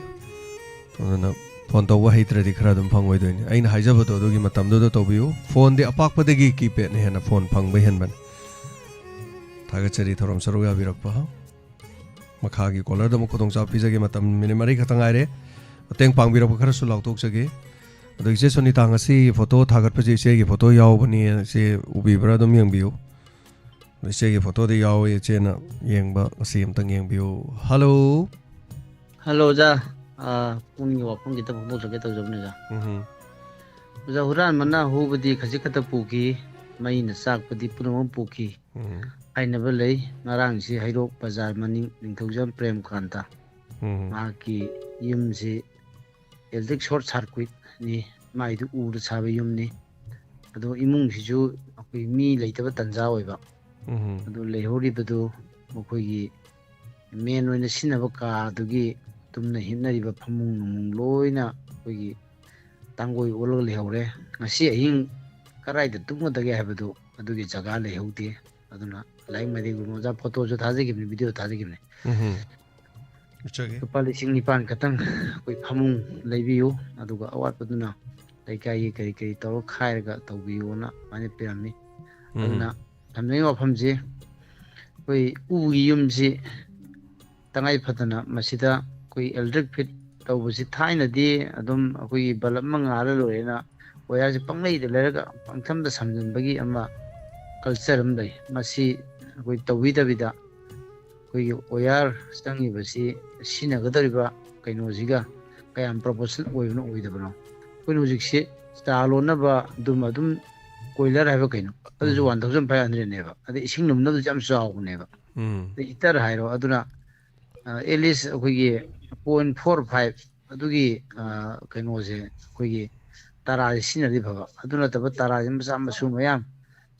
ꯑꯗꯨꯅ phone ꯇꯧꯕ ꯍꯩꯇ꯭ꯔꯗꯤ ꯈꯔ ꯑꯗꯨꯝ ꯐꯪꯉꯣꯏꯗꯣꯏꯅꯤ꯫ ꯑꯩꯅ ꯍꯥꯏꯖꯕꯗꯣ ꯑꯗꯨꯒꯤ ꯃꯇꯝꯗꯨꯗ ꯇꯧꯕꯤꯌꯨ꯫ Phone-ꯗꯤ ꯑꯄꯥꯛꯄꯗꯒꯤ keypad-ꯅ ꯍꯦꯟꯅ phone ꯐꯪꯕ ꯍꯦꯟꯕꯅꯤ꯫ ꯊꯥꯒꯠꯆꯔꯤ ꯊꯧꯔꯝ ꯁꯔꯨꯛ ꯌꯥꯕꯤꯔꯛꯄ꯫ ꯃꯈꯥꯒꯤ caller-ꯗ ꯑꯃꯨꯛ ꯈꯨꯗꯣꯡꯆꯥꯕ ꯄꯤꯖꯒꯦ꯫ ꯃꯇꯝ minute ꯃꯔꯤ ꯈꯛꯇ ꯉꯥꯏꯔꯦ꯫ ꯃꯇꯦꯡ ꯄꯥꯡꯕꯤꯔꯛꯄ ꯈꯔꯁꯨ ꯂꯥꯎꯊꯣꯛꯆꯒꯦ꯫ ꯑꯗꯣ ꯏꯆꯦ ꯁꯣꯅꯤꯇꯥ, ꯉꯁꯤ photo ꯊꯥꯒꯠꯄꯁꯦ ꯏꯆꯦꯒꯤ photo ꯌꯥꯎꯕꯅꯤ, ꯏꯆꯦ ꯎꯕꯤꯕ꯭ꯔꯥ? ꯑꯗꯨꯝ ꯌꯦꯡꯕꯤꯌꯨ꯫ ꯑꯗꯣ ꯏꯆꯦꯒꯤ photo-ꯗꯤ ꯌꯥꯎꯋꯦ, ꯏꯆꯦꯅ ꯌꯦꯡꯕ ꯉꯁꯤ ꯑꯝꯇꯪ ꯌꯦꯡꯕꯤꯌꯨ꯫ Hello꯫ Hello, ꯑꯣꯖꯥ꯫ ꯑꯥ, ꯄꯨꯛꯅꯤꯡꯒꯤ ꯋꯥꯐꯝ ꯈꯤꯇ ꯐꯣꯡꯗꯣꯛꯆꯒꯦ ꯇꯧꯖꯕꯅꯤ, ꯑꯣꯖꯥ꯫ ꯎꯝ꯫ ꯑꯣꯖꯥ, ꯍꯨꯔꯥꯟꯕꯅ ꯍꯨꯕꯗꯤ ꯈꯖꯤꯛ ꯈꯛꯇ ꯄꯨꯈꯤ, ꯃꯩꯅ ꯆꯥꯛꯄꯗꯤ ꯄꯨꯝꯅꯃꯛ ꯄꯨꯈꯤ꯫ ꯎꯝ꯫ ꯍꯥꯏꯅꯕ ꯂꯩ꯫ ꯉꯔꯥꯡꯁꯤ ꯍꯩꯔꯣꯛ ꯕꯖꯥꯔ ꯃꯅꯤꯡ ꯅꯤꯡꯊꯧꯖꯝ ꯄ꯭ꯔꯦꯝꯀꯥꯟꯇ ꯎꯝ꯫ ꯃꯍꯥꯛꯀꯤ ꯌꯨꯝꯁꯤ electric short circuit-ꯅꯤ, ꯃꯥꯏꯗꯨ ꯎꯗ ꯁꯥꯕ ꯌꯨꯝꯅꯤ꯫ ꯑꯗꯣ ꯏꯃꯨꯡꯁꯤꯁꯨ ꯑꯩꯈꯣꯏ ꯃꯤ ꯂꯩꯇꯕ ꯇꯟꯖꯥ ꯑꯣꯏꯕ꯫ ꯎꯝ꯫ ꯑꯗꯨ ꯂꯩꯍꯧꯔꯤꯕꯗꯨ ꯃꯈꯣꯏꯒꯤ main ꯑꯣꯏꯅ ꯁꯤꯖꯤꯟꯅꯕ ꯀꯥꯗꯨꯒꯤ ꯇꯨꯝꯅ ꯍꯤꯞꯅꯔꯤꯕ ꯐꯃꯨꯡ ꯅꯨꯡꯃꯨꯡ ꯂꯣꯏꯅ ꯑꯩꯈꯣꯏꯒꯤ ꯇꯥꯡꯒꯣꯏ ꯑꯣꯜꯂꯒ ꯂꯩꯍꯧꯔꯦ꯫ ꯉꯁꯤ ꯑꯍꯤꯡ ꯀꯗꯥꯏꯗ ꯇꯨꯝꯒꯗꯒꯦ ꯍꯥꯏꯕꯗꯨ ꯑꯗꯨꯒꯤ ꯖꯒꯥ ꯂꯩꯍꯧꯗꯦ꯫ ꯑꯗꯨꯅ ꯂꯥꯏꯔꯤꯛ ꯃꯩꯗꯒꯨꯝꯕ ꯑꯣꯖꯥ photo-ꯁꯨ ꯊꯥꯖꯈꯤꯕꯅꯤ, video ꯊꯥꯖꯈꯤꯕꯅꯤ꯫ ꯎꯝ꯫ ꯎꯠꯆꯒꯦ꯫ ꯂꯨꯄꯥ ꯂꯤꯁꯤꯡ ꯅꯤꯄꯥꯟ ꯈꯛꯇꯪ ꯑꯩꯈꯣꯏ ꯐꯃꯨꯡ ꯂꯩꯕꯤꯌꯨ, ꯑꯗꯨꯒ ꯑꯋꯥꯠꯄꯗꯨꯅ ꯂꯩꯀꯥꯏꯒꯤ ꯀꯔꯤ ꯀꯔꯤ ꯇꯧꯔ ꯈꯥꯏꯔꯒ ꯇꯧꯕꯤꯌꯨꯅ ꯑꯗꯨꯃꯥꯏꯅ ꯄꯤꯔꯝꯃꯤ꯫ ꯎꯝ꯫ ꯑꯗꯨꯅ ꯊꯝꯖꯅꯤꯡꯕ ꯋꯥꯐꯝꯁꯤ, ꯑꯩꯈꯣꯏ ꯎꯒꯤ ꯌꯨꯝꯁꯤ ꯇꯉꯥꯏ ꯐꯗꯅ ꯃꯁꯤꯗ ꯑꯩꯈꯣꯏ electric fit ꯇꯧꯕꯁꯤ ꯊꯥꯏꯅꯗꯤ ꯑꯗꯨꯝ ꯑꯩꯈꯣꯏꯒꯤ bulb ꯑꯃ ꯉꯥꯜꯂ ꯂꯣꯏꯔꯦꯅ wire-ꯁꯤ ꯄꯪꯂꯩꯗ ꯂꯩꯔꯒ ꯄꯪꯊꯝꯗ ꯁꯝꯖꯤꯟꯕꯒꯤ ꯑꯃ culture ꯑꯃ ꯂꯩ꯫ ꯃꯁꯤ ꯑꯩꯈꯣꯏ ꯇꯧꯕꯤꯗꯕꯤꯗ ꯑꯩꯈꯣꯏꯒꯤ wire ꯆꯪꯉꯤꯕꯁꯤ ꯁꯤꯖꯤꯟꯅꯒꯗꯧꯔꯤꯕ ꯀꯩꯅꯣꯁꯤꯒ ꯀꯌꯥꯝ proportion ꯑꯣꯏꯕꯅꯣ ꯑꯣꯏꯗꯕꯅꯣ꯫ ꯑꯩꯈꯣꯏꯅ ꯍꯧꯖꯤꯛꯁꯤ ꯆꯥ ꯂꯣꯟꯅꯕ ꯑꯗꯨꯝ, ꯑꯗꯨꯝ coiler ꯍꯥꯏꯕ ꯀꯩꯅꯣ, ꯑꯗꯨꯁꯨ ꯎꯝ꯫ One thousand five hundred-ꯅꯦꯕ꯫ ꯑꯗꯩ ꯏꯁꯤꯡ ꯂꯨꯝꯅꯕꯗꯨꯁꯨ ꯌꯥꯝ ꯆꯥꯎꯕꯅꯦꯕ꯫ ꯎꯝ꯫ ꯑꯗꯩ heater ꯍꯥꯏꯔꯣ, ꯑꯗꯨꯅ, ꯑ, at least ꯑꯩꯈꯣꯏꯒꯤ point four five ꯑꯗꯨꯒꯤ, ꯑ, ꯀꯩꯅꯣꯁꯦ, ꯑꯩꯈꯣꯏꯒꯤ ꯇꯔꯥꯁꯦ ꯁꯤꯖꯤꯟꯅꯔꯗꯤ ꯐꯕ꯫ ꯑꯗꯨ ꯅꯠꯇꯕ ꯇꯔꯥꯁꯦ ꯃꯆꯥ ꯃꯁꯨ ꯃꯌꯥꯝ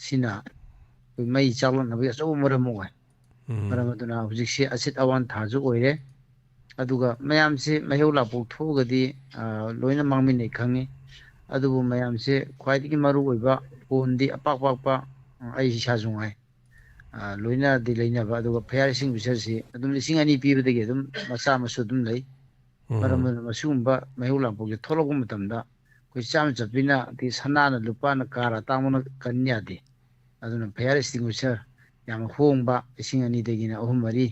ꯁꯤꯅ ꯑꯩꯈꯣꯏ ꯃꯩ ꯆꯥꯛꯂꯛꯅꯕꯒꯤ ꯑꯆꯧꯕ ꯃꯔꯝ ꯑꯃ ꯑꯣꯏ꯫ ꯎꯝ꯫ ꯃꯔꯝ ꯑꯗꯨꯅ ꯍꯧꯖꯤꯛꯁꯤ ꯑꯁꯤꯠ ꯑꯋꯥꯟ ꯊꯥꯁꯨ ꯑꯣꯏꯔꯦ꯫ ꯑꯗꯨꯒ ꯃꯌꯥꯝꯁꯤ ꯃꯩꯍꯧ ꯂꯥꯡꯄꯣꯛ ꯊꯣꯛꯑꯒꯗꯤ, ꯑ, ꯂꯣꯏꯅ ꯃꯥꯡꯃꯤꯟꯅꯩ ꯈꯪꯉꯤ꯫ ꯑꯗꯨꯕꯨ ꯃꯌꯥꯝꯁꯦ ꯈ꯭ꯋꯥꯏꯗꯒꯤ ꯃꯔꯨ ꯑꯣꯏꯕ ꯄꯣꯟꯗꯤ ꯑꯄꯥꯛ ꯑꯄꯥꯛꯄ, ꯑ, ꯑꯩ ꯏꯁꯥꯁꯨ ꯉꯥꯏ, ꯑ, ꯂꯣꯏꯅꯗꯤ ꯂꯩꯅꯕ꯫ ꯑꯗꯨꯒ fire extinguisherꯁꯤ ꯑꯗꯨꯝ ꯂꯤꯁꯤꯡ ꯑꯅꯤ ꯄꯤꯕꯗꯒꯤ ꯑꯗꯨꯝ ꯃꯆꯥ ꯃꯁꯨ ꯑꯗꯨꯝ ꯂꯩ꯫ ꯃꯔꯝ ꯑꯗꯨꯅ ꯃꯁꯤꯒꯨꯝꯕ ꯃꯩꯍꯧ ꯂꯥꯡꯄꯣꯛꯁꯦ ꯊꯣꯛꯂꯛꯄ ꯃꯇꯝꯗ ꯑꯩꯈꯣꯏ ꯆꯥꯝ ꯆꯠꯄꯤꯅ, ꯑꯗꯩ ꯁꯅꯥꯅ ꯂꯨꯄꯥꯅ ꯀꯥꯔ ꯑꯇꯥꯡꯕꯅ ꯀꯟ ꯌꯥꯗꯦ꯫ ꯑꯗꯨꯅ fire extinguisher ꯌꯥꯝꯅ ꯍꯣꯡꯕ, ꯂꯤꯁꯤꯡ ꯑꯅꯤꯗꯒꯤꯅ ꯑꯍꯨꯝ ꯃꯔꯤ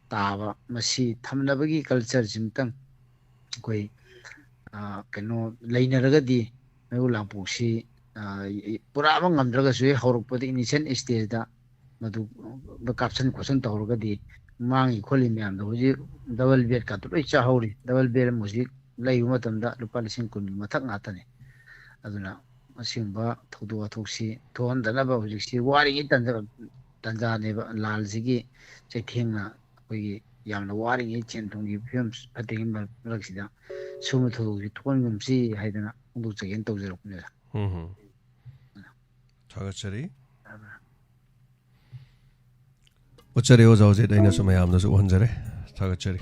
ꯇꯥꯕ, ꯃꯁꯤ ꯊꯝꯅꯕꯒꯤ cultureꯁꯤꯃꯇꯪ ꯑꯩꯈꯣꯏ, ꯑ, ꯀꯩꯅꯣ, ꯂꯩꯅꯔꯒꯗꯤ ꯃꯩꯍꯧ ꯂꯥꯡꯄꯣꯛꯁꯤ, ꯑ, ꯄꯨꯔꯛꯑꯕ ꯉꯝꯗ꯭ꯔꯒꯁꯨ ꯍꯦꯛ ꯍꯧꯔꯛꯄꯗ initial stageꯗ ꯃꯗꯨ ꯀꯥꯞꯁꯟ ꯈꯣꯠꯁꯟ ꯇꯧꯔꯒꯗꯤ ꯃꯥꯡꯉꯤ ꯈꯣꯠꯂꯤ ꯃꯌꯥꯝꯗꯣ ꯍꯧꯖꯤꯛ double bedꯀꯥꯗꯣ ꯂꯣꯏ ꯆꯥꯍꯧꯔꯤ꯫ Double bed ꯑꯃ ꯍꯧꯖꯤꯛ ꯂꯩꯕ ꯃꯇꯝꯗ ꯂꯨꯄꯥ ꯂꯤꯁꯤꯡ ꯀꯨꯟꯒꯤ ꯃꯊꯛ ꯉꯥꯛꯇꯅꯤ꯫ ꯑꯗꯨꯅ ꯑꯁꯤꯒꯨꯝꯕ ꯊꯧꯗꯣꯛ ꯋꯥꯊꯣꯛꯁꯤ ꯊꯣꯛꯍꯟꯗꯅꯕ ꯍꯧꯖꯤꯛꯁꯤ ꯋꯥꯔꯤꯉꯩ ꯇꯟꯖ-, ꯇꯟꯖꯥꯅꯦꯕ꯫ ꯂꯥꯜꯁꯤꯒꯤ ꯆꯩꯊꯦꯡꯅ ꯑꯩꯈꯣꯏꯒꯤ ꯌꯥꯝꯅ ꯋꯥꯔꯤꯉꯩ ꯁꯦꯟ ꯊꯨꯝꯒꯤ ꯐꯤꯕꯝ ꯐꯠꯇ꯭ꯔꯤꯉꯩ ꯃꯔꯛ-, ꯃꯔꯛꯁꯤꯗ ꯁꯨꯝꯕ ꯊꯧꯗꯣꯛꯁꯤ ꯊꯣꯛꯍꯟꯒꯨꯝꯁꯤ ꯍꯥꯏꯗꯅ ꯐꯣꯡꯗꯣꯛꯆꯒꯦꯅ ꯇꯧꯖꯔꯛꯄꯅꯤꯗ꯫ ꯎꯝ ꯍꯝ꯫ ꯊꯥꯒꯠꯆꯔꯤ꯫ ꯎꯠꯆꯔꯦ ꯑꯣꯖꯥ, ꯍꯧꯖꯤꯛ ꯑꯩꯅꯁꯨ ꯃꯌꯥꯝꯗꯁꯨ ꯎꯍꯟꯖꯔꯦ꯫ ꯊꯥꯒꯠꯆꯔꯤ꯫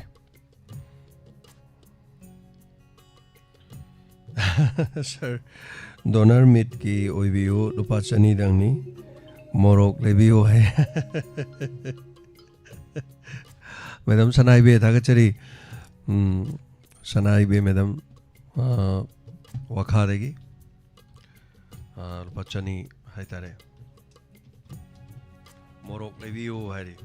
Sir, donor meetꯀꯤ ꯑꯣꯏꯕꯤꯌꯨ, ꯂꯨꯄꯥ ꯆꯅꯤꯗꯪꯅꯤ, ꯃꯣꯔꯣꯛ ꯂꯩꯕꯤꯌꯨ ꯍꯥꯏ꯫ Madam ꯁꯅꯥꯏꯕꯦ, ꯊꯥꯒꯠꯆꯔꯤ꯫ ꯎꯝ, ꯁꯅꯥꯏꯕꯦ madam, ꯑ, ꯋꯥꯈꯥꯗꯒꯤ, ꯑ, ꯂꯨꯄꯥ ꯆꯅꯤ ꯍꯥꯏꯇꯥꯔꯦ꯫ ꯃꯣꯔꯣꯛ ꯂꯩꯕꯤꯌꯨ ꯍꯥꯏꯔꯤ꯫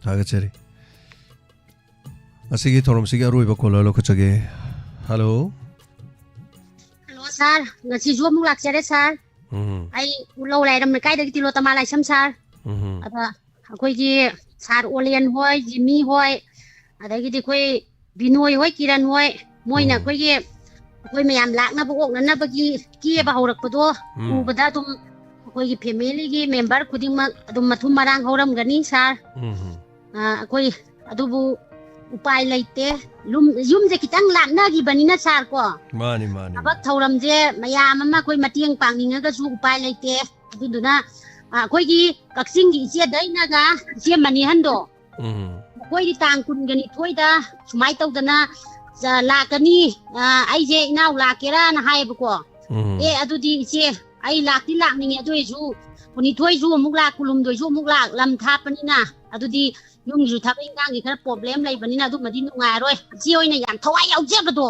ꯊꯥꯒꯠꯆꯔꯤ꯫ ꯉꯁꯤꯒꯤ ꯊꯧꯔꯝꯁꯤꯒꯤ ꯑꯔꯣꯏꯕ caller ꯂꯧꯈꯠꯆꯒꯦ꯫ Hello꯫ Hello sir, ꯉꯁꯤꯁꯨ ꯑꯃꯨꯛ ꯂꯥꯛꯆꯔꯦ sir꯫ ꯎꯝ꯫ ꯑꯩ ꯎꯂꯧ ꯂꯥꯏꯔꯝ ꯂꯩꯀꯥꯏꯗꯒꯤ ꯇꯤꯂꯣꯇꯃꯥ ꯂꯥꯏꯁ꯭ꯔꯝ sir꯫ ꯎꯝ꯫ ꯑꯗ ꯑꯩꯈꯣꯏꯒꯤ sir ꯑꯣꯂꯦꯟ ꯍꯣꯏ, ꯖꯤꯃꯤ ꯍꯣꯏ, ꯑꯗꯒꯤꯗꯤ ꯑꯩꯈꯣꯏ ꯕꯤꯅꯣꯏ ꯍꯣꯏ, ꯀꯤꯔꯟ ꯍꯣꯏ, ꯃꯣꯏꯅ ꯎꯝ꯫ ꯑꯩꯈꯣꯏꯒꯤ, ꯑꯩꯈꯣꯏ ꯃꯌꯥꯝ ꯂꯥꯛꯅꯕ ꯑꯣꯛꯅꯅꯕꯒꯤ ꯀꯦꯕ ꯍꯧꯔꯛꯄꯗꯣ ꯎꯝ꯫ ꯎꯕꯗ ꯑꯗꯨꯝ ꯑꯩꯈꯣꯏꯒꯤ familyꯒꯤ member ꯈꯨꯗꯤꯡꯃꯛ ꯑꯗꯨꯝ ꯃꯊꯨꯝ ꯃꯔꯥꯡ ꯍꯧꯔꯝꯒꯅꯤ sir꯫ ꯎꯝ ꯍꯝ꯫ ꯑ, ꯑꯩꯈꯣꯏ ꯑꯗꯨꯕꯨ ꯎꯄꯥꯏ ꯂꯩꯇꯦ꯫ ꯂꯨꯝ-, ꯌꯨꯝꯁꯦ ꯈꯤꯇꯪ ꯂꯥꯞꯅꯈꯤꯕꯅꯤꯅ sir ꯀꯣ꯫ ꯃꯥꯅꯤ, ꯃꯥꯅꯤ, ꯊꯕꯛ ꯃꯥꯅꯤ꯫ ꯊꯧꯔꯝꯁꯦ ꯃꯌꯥꯝ ꯑꯃ ꯑꯩꯈꯣꯏ ꯃꯇꯦꯡ ꯄꯥꯡꯅꯤꯡꯉꯒꯁꯨ ꯎꯄꯥꯏ ꯂꯩꯇꯦ꯫ ꯑꯗꯨꯗꯨꯅ ꯑ, ꯑꯩꯈꯣꯏꯒꯤ ꯀꯛꯆꯤꯡꯒꯤ ꯏꯆꯦ ꯗꯩꯅꯒ ꯏꯆꯦ ꯃꯅꯤꯍꯟꯗꯣ, ꯎꯝ꯫ ꯃꯈꯣꯏꯗꯤ ꯇꯥꯡ ꯀꯨꯟꯒ ꯅꯤꯊꯣꯏꯗ ꯁꯨꯃꯥꯏꯅ ꯇꯧꯗꯅ, ꯑ, ꯂꯥꯛꯀꯅꯤ, ꯑ, ꯑꯩꯁꯦ ꯏꯅꯥꯎ ꯂꯥꯛꯀꯦꯔꯥꯅ ꯍꯥꯏꯌꯦꯕꯀꯣ꯫ ꯎꯝ꯫ ꯑꯦ, ꯑꯗꯨꯗꯤ ꯏꯆꯦ, ꯑꯩ ꯂꯥꯛꯇꯤ ꯂꯥꯛꯅꯤꯡꯉꯦ, ꯑꯗꯨ ꯑꯣꯏꯔꯁꯨ ꯀꯨꯟꯅꯤꯊꯣꯏꯁꯨ ꯑꯃꯨꯛ ꯂꯥꯛ, ꯀꯨꯟꯍꯨꯝꯗꯣꯏꯁꯨ ꯑꯃꯨꯛ ꯂꯥꯛ, ꯂꯝ ꯊꯥꯞꯄꯅꯤꯅ, ꯑꯗꯨꯗꯤ ꯌꯨꯝꯒꯤꯁꯨ ꯊꯕꯛ ꯏꯪꯈꯥꯡꯒꯤ ꯈꯔ problem ꯂꯩꯕꯅꯤꯅ ꯑꯗꯨꯃꯗꯤ ꯅꯨꯡꯉꯥꯏꯔꯣꯏ꯫ ꯏꯆꯦ ꯍꯣꯏꯅ ꯌꯥꯝ ꯊꯋꯥꯏ ꯌꯥꯎꯖꯕꯗꯣ,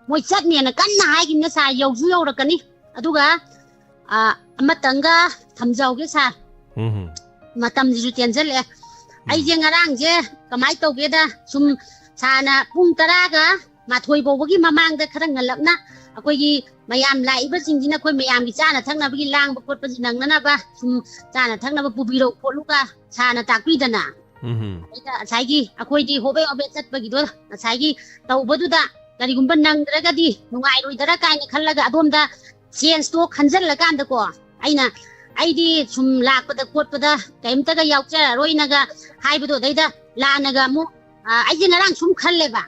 ꯃꯣꯏ ꯆꯠꯅꯦꯅ ꯀꯟꯅ ꯍꯥꯏꯈꯤꯕꯅ ꯁꯥꯔ, ꯌꯧꯁꯨ ꯌꯧꯔꯛꯀꯅꯤ꯫ ꯑꯗꯨꯒ, ꯑ, ꯑꯃꯇꯪꯒ ꯊꯝꯖꯍꯧꯒꯦ ꯁꯥꯔ꯫ ꯎꯝ꯫ ꯃꯇꯝꯁꯤꯁꯨ ꯇꯦꯟꯖꯜꯂꯛꯑꯦ꯫ ꯎꯝ꯫ ꯑꯩꯁꯦ ꯉꯔꯥꯡꯁꯦ ꯀꯃꯥꯏꯅ ꯇꯧꯒꯦꯗ, ꯁꯨꯝ ꯁꯥꯔꯅ ꯄꯨꯡ ꯇꯔꯥꯒ ꯃꯥꯊꯣꯏ ꯐꯥꯎꯕꯒꯤ ꯃꯃꯥꯡꯗ ꯈꯔ ꯉꯜꯂꯞꯅ ꯑꯩꯈꯣꯏꯒꯤ ꯃꯌꯥꯝ ꯂꯥꯛꯏꯕꯁꯤꯡꯁꯤꯅ ꯑꯩꯈꯣꯏ ꯃꯌꯥꯝꯒꯤ ꯆꯥꯅ ꯊꯛꯅꯕꯒꯤ ꯂꯥꯡꯕ ꯈꯣꯠꯄꯁꯤ ꯅꯪꯅꯅꯕ ꯁꯨꯝ ꯆꯥꯅ ꯊꯛꯅꯕ ꯄꯨꯕꯤꯔꯛꯎ ꯈꯣꯠꯂꯨꯒ ꯁꯥꯔꯅ ꯇꯥꯛꯄꯤꯗꯅ꯫ ꯎꯝ꯫ ꯑꯩꯅ ꯉꯁꯥꯏꯒꯤ ꯑꯩꯈꯣꯏꯗꯤ ꯍꯣꯕꯦ ꯍꯣꯕꯦ ꯆꯠꯄꯒꯤꯗꯣ ꯉꯁꯥꯏꯒꯤ ꯇꯧꯕꯗꯨꯗ ꯀꯔꯤꯒꯨꯝꯕ ꯅꯪꯗ꯭ꯔꯒꯗꯤ ꯅꯨꯡꯉꯥꯏꯔꯣꯏꯗꯔꯥ ꯀꯥꯏꯅ ꯈꯜꯂꯒ ꯑꯗꯣꯝꯗ changeꯇꯣ ꯈꯟꯖꯜꯂꯀꯥꯟꯗꯀꯣ, ꯑꯩꯅ, ꯑꯩꯗꯤ ꯁꯨꯝ ꯂꯥꯛꯄꯗ ꯈꯣꯠꯄꯗ ꯀꯔꯤꯝꯇꯒ ꯌꯥꯎꯖꯔꯔꯣꯏꯅꯒ ꯍꯥꯏꯕꯗꯣ, ꯑꯗꯩꯗ ꯂꯥꯟꯅꯒ ꯑꯃꯨꯛ, ꯑ, ꯑꯩꯁꯦ ꯉꯔꯥꯡ ꯁꯨꯝ ꯈꯜꯂꯦꯕ,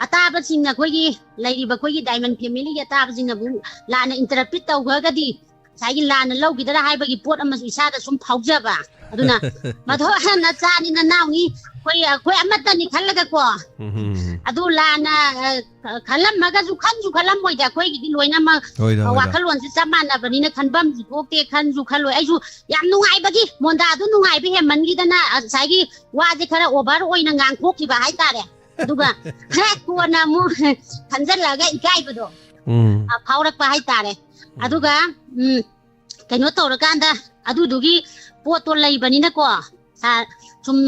ꯑꯇꯥꯕꯁꯤꯡꯅ ꯑꯩꯈꯣꯏꯒꯤ ꯂꯩꯔꯤꯕ ꯑꯩꯈꯣꯏꯒꯤ Diamond familyꯒꯤ ꯑꯇꯥꯕꯁꯤꯡꯅꯕꯨ ꯂꯥꯟꯅ interpret ꯇꯧꯈ꯭ꯔꯒꯗꯤ ꯉꯁꯥꯏꯒꯤ ꯂꯥꯟꯅ ꯂꯧꯈꯤꯗꯔꯥ ꯍꯥꯏꯕꯒꯤ ꯄꯣꯠ ꯑꯃꯁꯨ ꯏꯁꯥꯗ ꯁꯨꯝ ꯐꯥꯎꯖꯕ꯫ ꯑꯗꯨꯅ ꯃꯗꯣ ꯅꯆꯥꯅꯤ ꯅꯅꯥꯎꯅꯤ, ꯑꯩꯈꯣꯏ, ꯑꯩꯈꯣꯏ ꯑꯃꯠꯇꯅꯤ ꯈꯜꯂꯒꯀꯣ꯫ ꯎꯝ꯫ ꯑꯗꯨ ꯂꯥꯟꯅ, ꯑ, ꯈꯜꯂꯝꯃꯒꯁꯨ ꯈꯟꯁꯨ ꯈꯜꯂꯝꯃꯣꯏꯗ, ꯑꯩꯈꯣꯏꯒꯤꯗꯤ ꯂꯣꯏꯅꯃꯛ, ꯍꯣꯏꯗ, ꯑ, ꯍꯣꯏꯗ꯫ ꯋꯥꯈꯜꯂꯣꯟꯁꯦ ꯆꯞ ꯃꯥꯟꯅꯕꯅꯤꯅ ꯈꯟꯐꯝꯁꯨ ꯊꯣꯛꯇꯦ, ꯈꯟꯁꯨ ꯈꯜꯂꯣꯏ꯫ ꯑꯩꯁꯨ ꯌꯥꯝ ꯅꯨꯡꯉꯥꯏꯕꯒꯤ, ꯃꯣꯟꯗꯥꯗꯨ ꯅꯨꯡꯉꯥꯏꯕ ꯍꯦꯟꯃꯟꯈꯤꯗꯅ, ꯑ, ꯉꯁꯥꯏꯒꯤ ꯋꯥꯁꯦ ꯈꯔ over ꯑꯣꯏꯅ ꯉꯥꯡꯊꯣꯛꯈꯤꯕ ꯍꯥꯏꯇꯥꯔꯦ꯫ ꯑꯗꯨꯒ ꯍꯦꯛ ꯀꯣꯟꯅ ꯑꯃꯨꯛ ꯈꯟꯖꯜꯂꯒ ꯏꯀꯥꯏꯕꯗꯣ, ꯎꯝ꯫ ꯑ, ꯐꯥꯎꯔꯛꯄ ꯍꯥꯏꯇꯥꯔꯦ꯫ ꯎꯝ꯫ ꯑꯗꯨꯒ, ꯎꯝ, ꯀꯩꯅꯣ ꯇꯧꯔꯀꯥꯟꯗ ꯑꯗꯨꯗꯨꯒꯤ ꯄꯣꯠꯇꯣ ꯂꯩꯕꯅꯤꯅꯀꯣ, ꯁꯥꯔ, ꯁꯨꯝ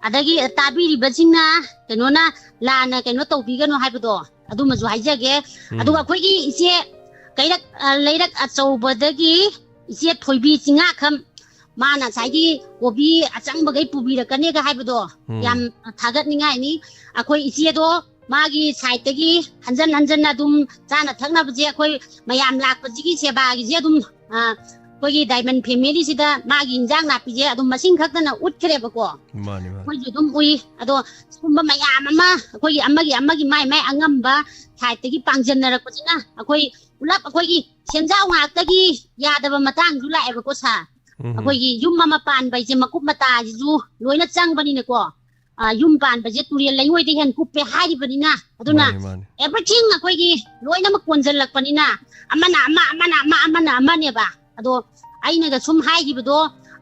ꯑꯗꯒꯤ ꯇꯥꯕꯤꯔꯤꯕꯁꯤꯡꯅ ꯀꯩꯅꯣꯅ ꯂꯥꯟꯅ ꯀꯩꯅꯣ ꯇꯧꯕꯤꯒꯅꯨ ꯍꯥꯏꯕꯗꯣ ꯑꯗꯨꯃꯁꯨ ꯍꯥꯏꯖꯒꯦ꯫ ꯎꯝ꯫ ꯑꯗꯨꯒ ꯑꯩꯈꯣꯏꯒꯤ ꯏꯆꯦ ꯀꯩꯔꯛ, ꯑ, ꯂꯩꯔꯛ ꯑꯆꯧꯕꯗꯒꯤ ꯏꯆꯦ ꯊꯣꯏꯕꯤ ꯆꯤꯉꯥꯈꯝ, ꯃꯥꯅ ꯉꯁꯥꯏꯒꯤ ꯀꯣꯕꯤ ꯑꯆꯪꯕꯈꯩ ꯄꯨꯕꯤꯔꯛꯀꯅꯦꯒ ꯍꯥꯏꯕꯗꯣ ꯎꯝ꯫ ꯌꯥꯝ ꯊꯥꯒꯠꯅꯤꯡꯉꯥꯏꯅꯤ꯫ ꯑꯩꯈꯣꯏ ꯏꯆꯦꯗꯣ ꯃꯥꯒꯤ sideꯇꯒꯤ ꯍꯟꯖꯟ ꯍꯟꯖꯟꯅ ꯑꯗꯨꯝ ꯆꯥꯅ ꯊꯛꯅꯕꯁꯦ ꯑꯩꯈꯣꯏ ꯃꯌꯥꯝ ꯂꯥꯛꯄꯁꯤꯒꯤ ꯁꯦꯕꯥꯒꯤꯁꯦ ꯑꯗꯨꯝ, ꯑ, ꯑꯩꯈꯣꯏꯒꯤ Diamond familyꯁꯤꯗ ꯃꯥꯒꯤ ꯏꯟꯖꯥꯡ ꯅꯥꯄꯤꯁꯦ ꯑꯗꯨꯝ ꯃꯁꯤꯡ ꯈꯛꯇꯅ ꯎꯠꯈ꯭ꯔꯦꯕꯀꯣ꯫ ꯃꯥꯅꯤ, ꯃꯥꯅꯤ꯫ ꯑꯩꯈꯣꯏꯁꯨ ꯑꯗꯨꯝ ꯎꯏ꯫ ꯑꯗꯣ ꯁꯤꯒꯨꯝꯕ ꯃꯌꯥꯝ ꯑꯃ ꯑꯩꯈꯣꯏꯒꯤ ꯑꯃꯒꯤ ꯑꯃꯒꯤ ꯃꯥꯏ ꯃꯥꯏ ꯑꯉꯝꯕ sideꯇꯒꯤ ꯄꯥꯡꯖꯟꯅꯔꯛꯄꯁꯤꯅ ꯑꯩꯈꯣꯏ ꯄꯨꯂꯞ ꯑꯩꯈꯣꯏꯒꯤ ꯁꯦꯟꯖꯥꯎ ꯉꯥꯛꯇꯒꯤ ꯌꯥꯗꯕ ꯃꯇꯥꯡꯁꯨ ꯂꯥꯛꯑꯦꯕꯀꯣ ꯁꯥꯔ꯫ ꯑꯩꯈꯣꯏꯒꯤ ꯌꯨꯝ ꯑꯃ ꯄꯥꯟꯕ ꯍꯥꯏꯁꯦ ꯃꯀꯨꯞ ꯃꯇꯥꯁꯤꯁꯨ ꯂꯣꯏꯅ ꯆꯪꯕꯅꯤꯅꯀꯣ꯫ ꯑ, ꯌꯨꯝ ꯄꯥꯟꯕꯁꯦ ꯇꯨꯔꯦꯜ ꯂꯩꯉꯣꯏꯗ ꯍꯦꯟ ꯀꯨꯞꯄꯦ ꯍꯥꯏꯔꯤꯕꯅꯤꯅ, ꯑꯗꯨꯅ ꯃꯥꯅꯤ, ꯃꯥꯅꯤ꯫ Everything ꯑꯩꯈꯣꯏꯒꯤ ꯂꯣꯏꯅꯃꯛ ꯀꯣꯟꯁꯤꯜꯂꯛꯄꯅꯤꯅ, ꯑꯃꯅ ꯑꯃ, ꯑꯃꯅ ꯑꯃ, ꯑꯃꯅ ꯑꯃꯅꯦꯕ꯫ ꯑꯗꯣ ꯑꯩꯅꯒ ꯁꯨꯝ ꯍꯥꯏꯈꯤꯕꯗꯣ,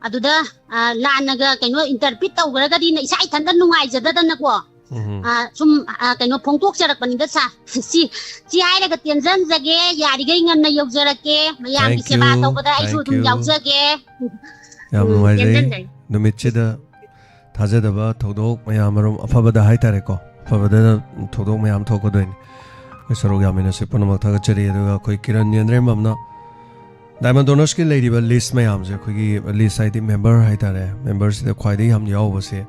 ꯑꯗꯨꯗ, ꯑ, ꯂꯥꯟꯅꯒ ꯀꯩꯅꯣ interpret ꯇꯧꯈ꯭ꯔꯒꯗꯤ ꯏꯁꯥ ꯏꯊꯟꯇ ꯅꯨꯡꯉꯥꯏꯖꯗꯗꯅꯀꯣ꯫ ꯎꯝ꯫ ꯑ, ꯁꯨꯝ, ꯑ, ꯀꯩꯅꯣ ꯐꯣꯡꯗꯣꯛꯆꯔꯛꯄꯅꯤꯗ ꯁꯥꯔ꯫ ꯁꯤ, ꯁꯤ ꯍꯥꯏꯔꯒ ꯇꯦꯟꯖꯟꯖꯒꯦ, ꯌꯥꯔꯤꯈꯩ ꯉꯟꯅ ꯌꯧꯖꯔꯛꯀꯦ, ꯃꯌꯥꯝꯒꯤ Thank ꯁꯦꯕꯥ you, ꯇꯧꯕꯗ ꯑꯩꯁꯨ thank ꯑꯗꯨꯝ you꯫ ꯌꯥꯎꯖꯒꯦ꯫ ꯌꯥꯝ ꯎꯝ, ꯅꯨꯡꯉꯥꯏꯖꯩ꯫ ꯇꯦꯟꯖꯟꯖꯩ꯫ ꯅꯨꯃꯤꯠꯁꯤꯗ ꯊꯥꯖꯗꯕ ꯊꯧꯗꯣꯛ ꯃꯌꯥꯝ ꯑꯃꯔꯣꯝ, ꯑꯐꯕꯗ ꯍꯥꯏꯇꯥꯔꯦꯀꯣ, ꯑꯐꯕꯗ ꯊꯧꯗꯣꯛ ꯃꯌꯥꯝ ꯊꯣꯛꯀꯗꯣꯏꯅꯤ꯫ ꯑꯩꯈꯣꯏ ꯁꯔꯨꯛ ꯌꯥꯃꯤꯟꯅꯁꯤ ꯄꯨꯝꯅꯃꯛ ꯊꯥꯒꯠꯆꯔꯤ꯫ ꯑꯗꯨꯒ ꯑꯩꯈꯣꯏ ꯀꯤꯔꯟ ꯌꯦꯟꯗ꯭ꯔꯦꯝꯕꯝꯅ diamond donorsꯀꯤ ꯂꯩꯔꯤꯕ list ꯃꯌꯥꯝꯁꯦ, ꯑꯩꯈꯣꯏꯒꯤ list ꯍꯥꯏꯗꯤ member ꯍꯥꯏꯇꯥꯔꯦ, memberꯁꯤꯗ ꯈ꯭ꯋꯥꯏꯗꯒꯤ ꯌꯥꯝ ꯌꯥꯎꯕꯁꯦ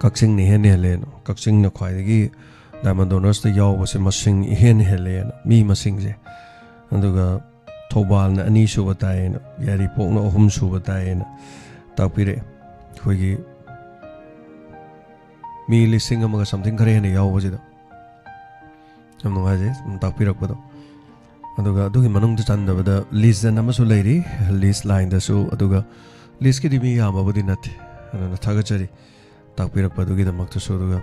ꯀꯛꯆꯤꯡꯅ ꯏꯍꯦꯟ ꯍꯦꯜꯂꯦꯅ, ꯀꯛꯆꯤꯡꯅ ꯈ꯭ꯋꯥꯏꯗꯒꯤ diamond donorsꯇ ꯌꯥꯎꯕꯁꯦ ꯃꯁꯤꯡ ꯏꯍꯦꯟ ꯍꯦꯜꯂꯦꯅ, ꯃꯤ ꯃꯁꯤꯡꯁꯦ꯫ ꯑꯗꯨꯒ ꯊꯧꯕꯥꯜꯅ ꯑꯅꯤ ꯁꯨꯕ ꯇꯥꯏꯌꯦꯅ, ꯌꯥꯏꯔꯤꯄꯣꯛꯅ ꯑꯍꯨꯝ ꯁꯨꯕ ꯇꯥꯏꯌꯦꯅ ꯇꯥꯛꯄꯤꯔꯛꯑꯦ꯫ ꯑꯩꯈꯣꯏꯒꯤ ꯃꯤ ꯂꯤꯁꯤꯡ ꯑꯃꯒ something ꯈꯔ ꯍꯦꯟꯅ ꯌꯥꯎꯕꯁꯤꯗ ꯌꯥꯝ ꯅꯨꯡꯉꯥꯏꯖꯩ, ꯁꯨꯝ ꯇꯥꯛꯄꯤꯔꯛꯄꯗꯣ꯫ ꯑꯗꯨꯒ ꯑꯗꯨꯒꯤ ꯃꯅꯨꯡꯗ ꯆꯟꯗꯕꯗ list ꯑꯃꯁꯨ ꯂꯩꯔꯤ, list lineꯗꯁꯨ꯫ ꯑꯗꯨꯒ listꯀꯤꯗꯤ ꯃꯤ ꯌꯥꯝꯕꯕꯨꯗꯤ ꯅꯠꯇꯦ, ꯑꯗꯨꯅ ꯊꯥꯒꯠꯆꯔꯤ ꯇꯥꯛꯄꯤꯔꯛꯄꯗꯨꯒꯤꯗꯃꯛꯇꯁꯨ꯫ ꯑꯗꯨꯒ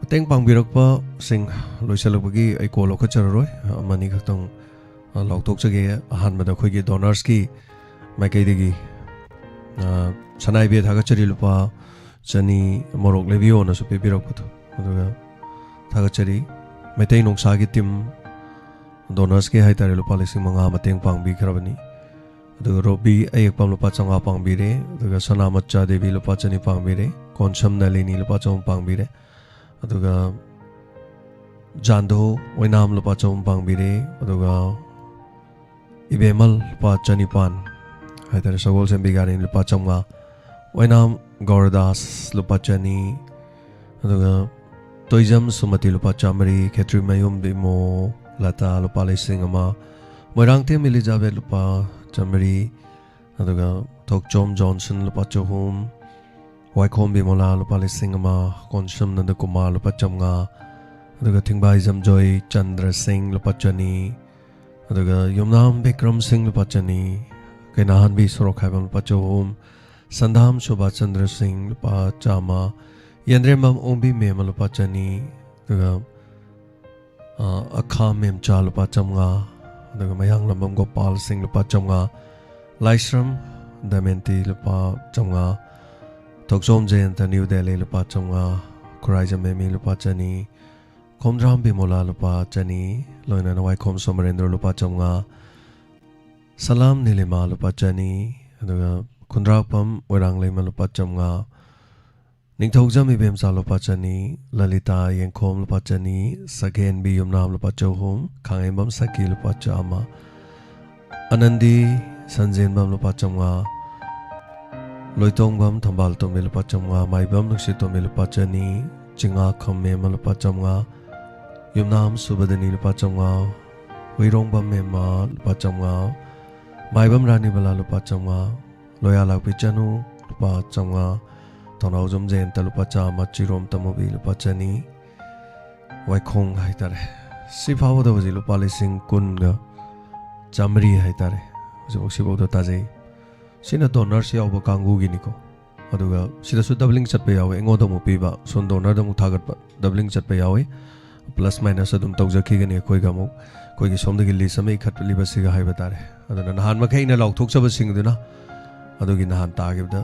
ꯃꯇꯦꯡ ꯄꯥꯡꯕꯤꯔꯛꯄꯁꯤꯡ ꯂꯣꯏꯁꯤꯜꯂꯛꯄꯒꯤ ꯑꯩ ꯀꯣꯜ ꯂꯧꯈꯠꯆꯔꯔꯣꯏ, ꯑꯃꯅꯤ ꯈꯛꯇꯪ, ꯑ, ꯂꯥꯎꯊꯣꯛꯆꯒꯦ꯫ ꯑꯍꯥꯟꯕꯗ ꯑꯩꯈꯣꯏꯒꯤ donorsꯀꯤ ꯃꯥꯏꯀꯩꯗꯒꯤ, ꯑ, ꯁꯅꯥꯏꯕꯦ ꯊꯥꯒꯠꯆꯔꯤ, ꯂꯨꯄꯥ ꯆꯅꯤ, ꯃꯣꯔꯣꯛ ꯂꯩꯕꯤꯌꯣꯅꯁꯨ ꯄꯤꯕꯤꯔꯛꯄꯗꯣ, ꯑꯗꯨꯒ ꯊꯥꯒꯠꯆꯔꯤ꯫ ꯃꯩꯇꯩ ꯅꯣꯡꯁꯥꯒꯤ team donorsꯀꯤ ꯍꯥꯏꯇꯥꯔꯦ, ꯂꯨꯄꯥ ꯂꯤꯁꯤꯡ ꯃꯉꯥ ꯃꯇꯦꯡ ꯄꯥꯡꯕꯤꯈ꯭ꯔꯕꯅꯤ꯫ ꯑꯗꯨꯒ ꯔꯣꯕꯤ ꯑꯌꯦꯛꯄꯝ ꯂꯨꯄꯥ ꯆꯥꯝꯃꯉꯥ ꯄꯥꯡꯕꯤꯔꯦ, ꯑꯗꯨꯒ ꯁꯅꯥꯃꯆꯥ ꯗꯦꯕꯤ ꯂꯨꯄꯥ ꯆꯅꯤ ꯄꯥꯡꯕꯤꯔꯦ, ꯀꯣꯟꯁꯝ ꯅꯂꯤꯅꯤ ꯂꯨꯄꯥ ꯆꯍꯨꯝ ꯄꯥꯡꯕꯤꯔꯦ, ꯑꯗꯨꯒ ꯖꯥꯟꯗꯣ ꯑꯣꯏꯅꯥꯝ ꯂꯨꯄꯥ ꯆꯍꯨꯝ ꯄꯥꯡꯕꯤꯔꯦ, ꯑꯗꯨꯒ ꯏꯕꯦꯃꯜ ꯂꯨꯄꯥ ꯆꯅꯤꯄꯥꯟ ꯍꯥꯏꯇꯥꯔꯦ, ꯁꯒꯣꯜꯁꯦꯝꯕꯤ ꯒꯥꯔꯤꯅꯤ ꯂꯨꯄꯥ ꯆꯥꯝꯃꯉꯥ, ꯑꯣꯏꯅꯥꯝ ꯒꯧꯔꯗꯥꯁ ꯂꯨꯄꯥ ꯆꯅꯤ, ꯑꯗꯨꯒ ꯇꯣꯏꯖꯝ ꯁꯨꯃꯇꯤ ꯂꯨꯄꯥ ꯆꯥꯝꯃꯔꯤ, ꯈꯦꯇ꯭ꯔꯤꯃꯌꯨꯝ ꯕꯤꯃꯣ ꯂꯇꯥ ꯂꯨꯄꯥ ꯂꯤꯁꯤꯡ ꯑꯃ, ꯃꯣꯏꯔꯥꯡꯊꯦꯝ ꯏꯂꯤꯖꯥꯕꯦꯠ ꯂꯨꯄꯥ ꯆꯥꯝꯃꯔꯤ, ꯑꯗꯨꯒ ꯊꯣꯛꯆꯣꯝ ꯖꯣꯟꯁꯟ ꯂꯨꯄꯥ ꯆꯍꯨꯝ, ꯋꯥꯏꯈꯣꯝ ꯕꯤꯃꯣꯂꯥ ꯂꯨꯄꯥ ꯂꯤꯁꯤꯡ ꯑꯃ, ꯀꯣꯟꯁꯝ ꯅꯟꯗꯀꯨꯃꯥꯔ ꯂꯨꯄꯥ ꯆꯥꯝꯃꯉꯥ, ꯑꯗꯨꯒ ꯊꯤꯡꯕꯥꯏꯖꯝ ꯖꯣꯏ ꯆꯟꯗ꯭ꯔ ꯁꯤꯡ ꯂꯨꯄꯥ ꯆꯅꯤ, ꯑꯗꯨꯒ ꯌꯨꯝꯅꯥꯝ ꯕꯤꯀ꯭ꯔꯝ ꯁꯤꯡ ꯂꯨꯄꯥ ꯆꯅꯤ, ꯀꯩꯅꯥꯍꯟꯕꯤ ꯁꯣꯔꯣꯛꯈꯥꯏꯕꯝ ꯂꯨꯄꯥ ꯆꯍꯨꯝ, ꯁꯟꯗꯥꯝ ꯁꯨꯕꯥꯁ ꯆꯟꯗ꯭ꯔ ꯁꯤꯡ ꯂꯨꯄꯥ ꯆꯥꯝꯃ, ꯌꯦꯟꯗ꯭ꯔꯦꯝꯕꯝ ꯑꯣꯡꯕꯤ ꯃꯦꯝꯃ ꯂꯨꯄꯥ ꯆꯅꯤ, ꯑꯗꯨꯒ ꯑ, ꯑꯈꯥ ꯃꯦꯝꯆꯥ ꯂꯨꯄꯥ ꯆꯥꯝꯃꯉꯥ, ꯑꯗꯨꯒ ꯃꯌꯥꯡꯂꯝꯕꯝ ꯒꯣꯄꯥꯜ ꯁꯤꯡ ꯂꯨꯄꯥ ꯆꯥꯝꯃꯉꯥ, ꯂꯥꯏꯁ꯭ꯔꯝ ꯗꯃꯦꯟꯇꯤ ꯂꯨꯄꯥ ꯆꯥꯝꯃꯉꯥ, ꯊꯣꯛꯆꯣꯝ ꯖꯌꯟꯇ ꯅ꯭ꯌꯨ ꯗꯦꯜꯂꯤ ꯂꯨꯄꯥ ꯆꯥꯝꯃꯉꯥ, ꯈꯨꯔꯥꯏꯖꯝ ꯃꯦꯃꯤ ꯂꯨꯄꯥ ꯆꯅꯤ, ꯈꯣꯝꯗ꯭ꯔꯥꯝ ꯕꯤꯃꯣꯂꯥ ꯂꯨꯄꯥ ꯆꯅꯤ, ꯂꯣꯏꯅꯅ ꯋꯥꯏꯈꯣꯝ ꯁꯣꯃꯔꯦꯟꯗ꯭ꯔ ꯂꯨꯄꯥ ꯆꯥꯝꯃꯉꯥ, ꯁꯂꯥꯝ ꯅꯤꯂꯤꯃꯥ ꯂꯨꯄꯥ ꯆꯅꯤ, ꯑꯗꯨꯒ ꯈꯨꯟꯗ꯭ꯔꯥꯛꯄꯝ ꯑꯣꯏꯔꯥꯡꯂꯩꯃ ꯂꯨꯄꯥ ꯆꯥꯝꯃꯉꯥ, ꯅꯤꯡꯊꯧꯖꯝ ꯏꯕꯦꯝꯆꯥ ꯂꯨꯄꯥ ꯆꯅꯤ, ꯂꯂꯤꯇꯥ ꯌꯦꯡꯈꯣꯝ ꯂꯨꯄꯥ ꯆꯅꯤ, ꯁꯒꯦꯟꯕꯤ ꯌꯨꯝꯅꯥꯝ ꯂꯨꯄꯥ ꯆꯍꯨꯝ, ꯈꯥꯡꯉꯩꯕꯝ ꯁꯈꯤ ꯂꯨꯄꯥ ꯆꯥꯝꯃ, ꯑꯅꯟꯗꯤ ꯁꯟꯖꯦꯟꯕꯝ ꯂꯨꯄꯥ ꯆꯥꯝꯃꯉꯥ, ꯂꯣꯏꯇꯣꯡꯕꯝ ꯊꯝꯕꯥꯜ ꯇꯣꯝꯕꯤ ꯂꯨꯄꯥ ꯆꯥꯝꯃꯉꯥ, ꯃꯥꯏꯕꯝ ꯅꯨꯡꯁꯤꯠ ꯇꯣꯝꯕꯤ ꯂꯨꯄꯥ ꯆꯅꯤ, ꯆꯤꯡꯉꯥꯈꯝ ꯃꯦꯝꯃ ꯂꯨꯄꯥ ꯆꯥꯝꯃꯉꯥ, ꯌꯨꯝꯅꯥꯝ ꯁꯨꯕꯗꯅꯤ ꯂꯨꯄꯥ ꯆꯥꯝꯃꯉꯥ, ꯍꯨꯏꯔꯣꯡꯕꯝ ꯃꯦꯝꯃ ꯂꯨꯄꯥ ꯆꯥꯝꯃꯉꯥ, ꯃꯥꯏꯕꯝ ꯔꯥꯅꯤꯕꯂꯥ ꯂꯨꯄꯥ ꯆꯥꯝꯃꯉꯥ, ꯂꯣꯌꯥꯂꯥꯛꯄꯤ ꯆꯅꯨ ꯂꯨꯄꯥ ꯆꯥꯝꯃꯉꯥ, ꯊꯧꯅꯥꯎꯖꯝ ꯖꯌꯟꯇ ꯂꯨꯄꯥ ꯆꯥꯝꯃ, ꯆꯤꯔꯣꯝ ꯇꯃꯨꯕꯤ ꯂꯨꯄꯥ ꯆꯅꯤ, ꯋꯥꯏꯈꯣꯡ ꯍꯥꯏꯇꯥꯔꯦ꯫ ꯁꯤ ꯐꯥꯎꯕꯗ ꯍꯧꯖꯤꯛ ꯂꯨꯄꯥ ꯂꯤꯁꯤꯡ ꯀꯨꯟꯒ ꯆꯥꯝꯃꯔꯤ ꯍꯥꯏꯇꯥꯔꯦ, ꯍꯧꯖꯤꯛꯐꯥꯎ ꯁꯤꯐꯥꯎꯗ ꯇꯥꯖꯩ꯫ ꯁꯤꯅ ꯗꯣꯅꯔꯁ ꯌꯥꯎꯕ ꯀꯥꯡꯕꯨꯒꯤꯅꯤꯀꯣ꯫ ꯑꯗꯨꯒ ꯁꯤꯗꯁꯨ ꯗꯕꯂꯤꯡ ꯆꯠꯄ ꯌꯥꯎꯋꯦ, ꯑꯩꯉꯣꯟꯗ ꯑꯃꯨꯛ ꯄꯤꯕ, ꯁꯣꯝ ꯗꯣꯅꯔꯗ ꯑꯃꯨꯛ ꯊꯥꯒꯠꯄ, ꯗꯕꯂꯤꯡ ꯆꯠꯄ ꯌꯥꯎꯋꯤ꯫ ꯄ꯭ꯂꯁ ꯃꯥꯏꯅꯁ ꯑꯗꯨꯝ ꯇꯧꯖꯈꯤꯒꯅꯤ ꯑꯩꯈꯣꯏꯒ ꯑꯃꯨꯛ, ꯑꯩꯈꯣꯏꯒꯤ ꯁꯣꯝꯗꯒꯤ ꯂꯤꯁ ꯑꯃ ꯏꯈꯠꯂꯤꯕꯁꯤꯒ ꯍꯥꯏꯕ ꯇꯥꯔꯦ꯫ ꯑꯗꯨꯅ ꯅꯍꯥꯟ ꯃꯈꯩ ꯑꯩꯅ ꯂꯥꯎꯊꯣꯛꯆꯕꯁꯤꯡꯗꯨꯅ ꯑꯗꯨꯒꯤ ꯅꯍꯥꯟ ꯇꯥꯈꯤꯕꯗ,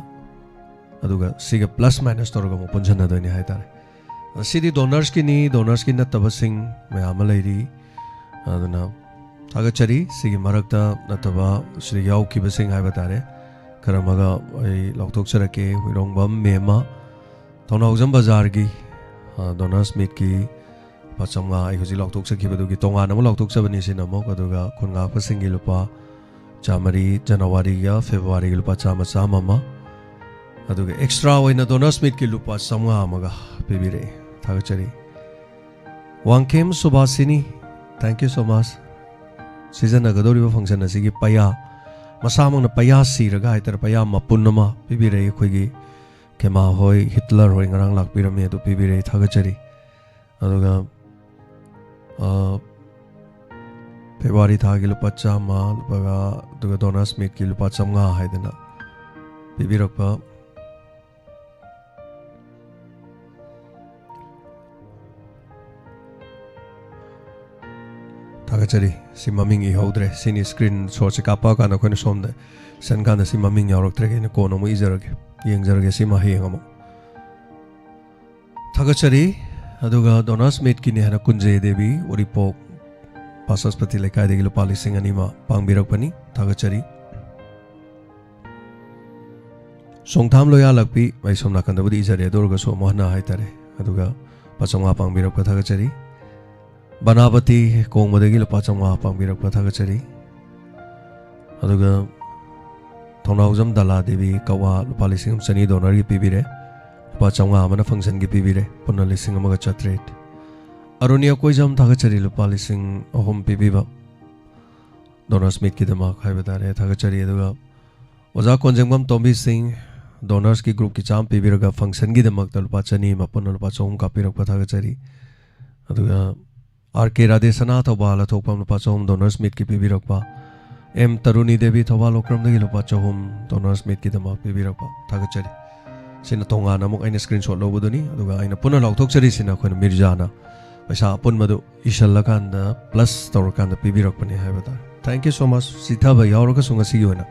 ꯑꯗꯨꯒ ꯁꯤꯒ ꯄ꯭ꯂꯁ ꯃꯥꯏꯅꯁ ꯇꯧꯔꯒ ꯑꯃꯨꯛ ꯄꯨꯟꯁꯤꯟꯅꯗꯣꯏꯅꯤ ꯍꯥꯏꯇꯥꯔꯦ꯫ ꯁꯤꯗꯤ ꯗꯣꯅꯔꯁꯀꯤꯅꯤ, ꯗꯣꯅꯔꯁꯀꯤ ꯅꯠꯇꯕꯁꯤꯡ ꯃꯌꯥꯝ ꯑꯃ ꯂꯩꯔꯤ꯫ ꯑꯗꯨꯅ ꯊꯥꯒꯠꯆꯔꯤ꯫ ꯁꯤꯒꯤ ꯃꯔꯛꯇ ꯅꯠꯇꯕ ꯁꯤꯗ ꯌꯥꯎꯈꯤꯕꯁꯤꯡ ꯍꯥꯏꯕ ꯇꯥꯔꯦ, ꯈꯔ ꯑꯃꯒ ꯑꯩ ꯂꯥꯎꯊꯣꯛꯆꯔꯛꯀꯦ꯫ ꯍꯨꯏꯔꯣꯡꯕꯝ ꯃꯦꯝꯃ, ꯊꯧꯅꯥꯎꯖꯝ ꯕꯖꯥꯔꯒꯤ, ꯑ, ꯗꯣꯅꯔꯁ ꯃꯤꯠꯀꯤ ꯂꯨꯄꯥ ꯆꯥꯝꯃꯉꯥ, ꯑꯩ ꯍꯧꯖꯤꯛ ꯂꯥꯎꯊꯣꯛꯆꯈꯤꯕꯗꯨꯒꯤ ꯇꯣꯉꯥꯟꯅ ꯑꯃꯨꯛ ꯂꯥꯎꯊꯣꯛꯆꯕꯅꯤ꯫ ꯁꯤꯅ ꯑꯃꯨꯛ, ꯑꯗꯨꯒ ꯈꯨꯟ ꯉꯥꯛꯄꯁꯤꯡꯒꯤ ꯂꯨꯄꯥ ꯆꯥꯝꯃꯔꯤ, ꯖꯅꯋꯥꯔꯤꯒ ꯐꯦꯕꯋꯥꯔꯤꯒꯤ ꯂꯨꯄꯥ ꯆꯥꯝꯃ, ꯆꯥꯝꯃ ꯑꯃ, ꯑꯗꯨꯒ ꯑꯦꯛꯁꯇ꯭ꯔꯥ ꯑꯣꯏꯅ ꯗꯣꯅꯔꯁ ꯃꯤꯠꯀꯤ ꯂꯨꯄꯥ ꯆꯥꯝꯃꯉꯥ ꯑꯃꯒ ꯄꯤꯕꯤꯔꯛꯑꯦ꯫ ꯊꯥꯒꯠꯆꯔꯤ꯫ Wangkhem ꯁꯨꯕꯥꯁꯤꯅꯤ, thank you so much꯫ ꯁꯤꯖꯤꯟꯅꯒꯗꯧꯔꯤꯕ ꯐꯪꯁꯟ ꯑꯁꯤꯒꯤ ꯄꯩꯌꯥ, ꯃꯁꯥꯃꯛꯅ ꯄꯩꯌꯥ ꯁꯤꯔꯒ ꯍꯥꯏꯇꯥꯔꯦ, ꯄꯩꯌꯥ ꯃꯄꯨꯟ ꯑꯃ ꯄꯤꯕꯤꯔꯛꯏ ꯑꯩꯈꯣꯏꯒꯤ ꯈꯦꯃꯥ ꯍꯣꯏ, ꯍꯤꯠꯂꯔ ꯍꯣꯏ ꯉꯔꯥꯡ ꯂꯥꯛꯄꯤꯔꯝꯃꯤ, ꯑꯗꯨ ꯄꯤꯕꯤꯔꯛꯏ, ꯊꯥꯒꯠꯆꯔꯤ꯫ ꯑꯗꯨꯒ, ꯑ, ꯐꯦꯕ꯭ꯔꯨꯋꯥꯔꯤ ꯊꯥꯒꯤ ꯂꯨꯄꯥ ꯆꯥꯝꯃ, ꯂꯨꯄꯥ, ꯑꯗꯨꯒ ꯗꯣꯅꯔꯁ ꯃꯤꯠꯀꯤ ꯂꯨꯄꯥ ꯆꯥꯝꯃꯉꯥ ꯍꯥꯏꯗꯅ ꯄꯤꯕꯤꯔꯛꯄ꯫ ꯊꯥꯒꯠꯆꯔꯤ꯫ ꯁꯤ ꯃꯃꯤꯡ ꯏꯍꯧꯗ꯭ꯔꯦ꯫ ꯁꯤꯅꯤ ꯁ꯭ꯀ꯭ꯔꯤꯟ ꯁꯣꯠꯁꯦ ꯀꯥꯞꯄꯛꯑꯀꯥꯟꯗ ꯑꯩꯈꯣꯏꯅ ꯁꯣꯝꯗ ꯁꯟ ꯀꯥꯟꯗ ꯁꯤ ꯃꯃꯤꯡ ꯌꯥꯎꯔꯛꯇ꯭ꯔꯦ꯫ ꯑꯩꯅ ꯀꯣꯟꯅ ꯑꯃꯨꯛ ꯏꯖꯔꯒꯦ, ꯌꯦꯡꯖꯔꯒꯦ꯫ ꯁꯤꯃ ꯍꯌꯦꯡ ꯑꯃꯨꯛ ꯊꯥꯒꯠꯆꯔꯤ꯫ ꯑꯗꯨꯒ ꯗꯣꯅꯔꯁ ꯃꯤꯠꯀꯤꯅꯤ ꯍꯥꯏꯅ ꯀꯨꯟꯖꯩ ꯗꯦꯕꯤ, ꯎꯔꯤꯄꯣꯛ ꯄꯥꯁꯁꯄꯇꯤ ꯂꯩꯀꯥꯏꯗꯒꯤ ꯂꯨꯄꯥ ꯂꯤꯁꯤꯡ ꯑꯅꯤ ꯑꯃ ꯄꯥꯡꯕꯤꯔꯛꯄꯅꯤ꯫ ꯊꯥꯒꯠꯆꯔꯤ꯫ ꯁꯣꯡꯊꯥꯝ ꯂꯣꯌꯥꯂꯛꯄꯤ, ꯑꯩ ꯁꯣꯝ ꯅꯥꯀꯟꯗꯕꯨꯗꯤ ꯏꯖꯔꯦ, ꯑꯗꯨ ꯑꯣꯏꯔꯒꯁꯨ ꯑꯃꯨꯛ ꯍꯟꯅ ꯍꯥꯏꯇꯥꯔꯦ꯫ ꯑꯗꯨꯒ ꯂꯨꯄꯥ ꯆꯥꯝꯃꯉꯥ ꯄꯥꯡꯕꯤꯔꯛꯄ ꯊꯥꯒꯠꯆꯔꯤ꯫ ꯕꯅꯥꯄꯇꯤ ꯀꯣꯡꯕꯗꯒꯤ ꯂꯨꯄꯥ ꯆꯥꯝꯃꯉꯥ ꯄꯥꯡꯕꯤꯔꯛꯄ ꯊꯥꯒꯠꯆꯔꯤ꯫ ꯑꯗꯨꯒ ꯊꯧꯅꯥꯎꯖꯝ ꯗꯂꯥ ꯗꯦꯕꯤ ꯀꯋꯥ ꯂꯨꯄꯥ ꯂꯤꯁꯤꯡ ꯑꯃ ꯆꯅꯤ ꯗꯣꯅꯔꯒꯤ ꯄꯤꯕꯤꯔꯦ, ꯂꯨꯄꯥ ꯆꯥꯝꯃꯉꯥ ꯑꯃꯅ ꯐꯪꯁꯟꯒꯤ ꯄꯤꯕꯤꯔꯦ, ꯄꯨꯟꯅ ꯂꯤꯁꯤꯡ ꯑꯃꯒ ꯆꯥꯇ꯭ꯔꯦꯠ꯫ ꯑꯔꯨꯅꯤ ꯑꯀꯣꯏꯖꯝ ꯊꯥꯒꯠꯆꯔꯤ, ꯂꯨꯄꯥ ꯂꯤꯁꯤꯡ ꯑꯍꯨꯝ ꯄꯤꯕꯤꯕ ꯗꯣꯅꯔꯁ ꯃꯤꯠꯀꯤꯗꯃꯛ ꯍꯥꯏꯕ ꯇꯥꯔꯦ, ꯊꯥꯒꯠꯆꯔꯤ꯫ ꯑꯗꯨꯒ ꯑꯣꯖꯥ ꯀꯣꯟꯖꯦꯡꯕꯝ ꯇꯣꯝꯕꯤ ꯁꯤꯡ ꯗꯣꯅꯔꯁꯀꯤ ꯒ꯭ꯔꯨꯞꯀꯤ ꯆꯥꯝꯃ ꯄꯤꯕꯤꯔꯒ ꯐꯪꯁꯟꯒꯤꯗꯃꯛꯇ ꯂꯨꯄꯥ ꯆꯅꯤ ꯑꯃ, ꯄꯨꯟꯅ ꯂꯨꯄꯥ ꯆꯍꯨꯝ ꯀꯥꯞꯄꯤꯔꯛꯄ ꯊꯥꯒꯠꯆꯔꯤ꯫ ꯑꯗꯨꯒ ꯑꯥꯔ ꯀꯦ ꯔꯥꯙꯦꯁꯅꯥ ꯊꯧꯕꯥꯜ ꯑꯊꯣꯛꯄꯝ ꯂꯨꯄꯥ ꯆꯍꯨꯝ ꯗꯣꯅꯔꯁ ꯃꯤꯠꯀꯤ ꯄꯤꯕꯤꯔꯛꯄ, ꯑꯦꯝ ꯇꯔꯨꯅꯤ ꯗꯦꯕꯤ ꯊꯧꯕꯥꯜ ꯂꯣꯀ꯭ꯔꯝꯗꯒꯤ ꯂꯨꯄꯥ ꯆꯍꯨꯝ ꯗꯣꯅꯔꯁ ꯃꯤꯠꯀꯤꯗꯃꯛ ꯄꯤꯕꯤꯔꯛꯄ ꯊꯥꯒꯠꯆꯔꯤ꯫ ꯁꯤꯅ ꯇꯣꯉꯥꯟꯅ ꯑꯃꯨꯛ ꯑꯩꯅ ꯁ꯭ꯀ꯭ꯔꯤꯟ ꯁꯣꯠ ꯂꯧꯕꯗꯨꯅꯤ꯫ ꯑꯗꯨꯒ ꯑꯩꯅ ꯄꯨꯟꯅ ꯂꯥꯎꯊꯣꯛꯆꯔꯤꯁꯤꯅ ꯑꯩꯈꯣꯏꯅ ꯃꯤꯔꯖꯥꯅ ꯄꯩꯁꯥ ꯑꯄꯨꯟꯕꯗꯨ ꯏꯁꯤꯜꯂꯀꯥꯟꯗ ꯄ꯭ꯂꯁ ꯇꯧꯔꯀꯥꯟꯗ ꯄꯤꯕꯤꯔꯛꯄꯅꯤ ꯍꯥꯏꯕ ꯇꯥꯔꯦ꯫ Thank you so much꯫ ꯆꯤꯊꯕ ꯌꯥꯎꯔꯒꯁꯨ ꯉꯁꯤꯒꯤ ꯑꯣꯏꯅ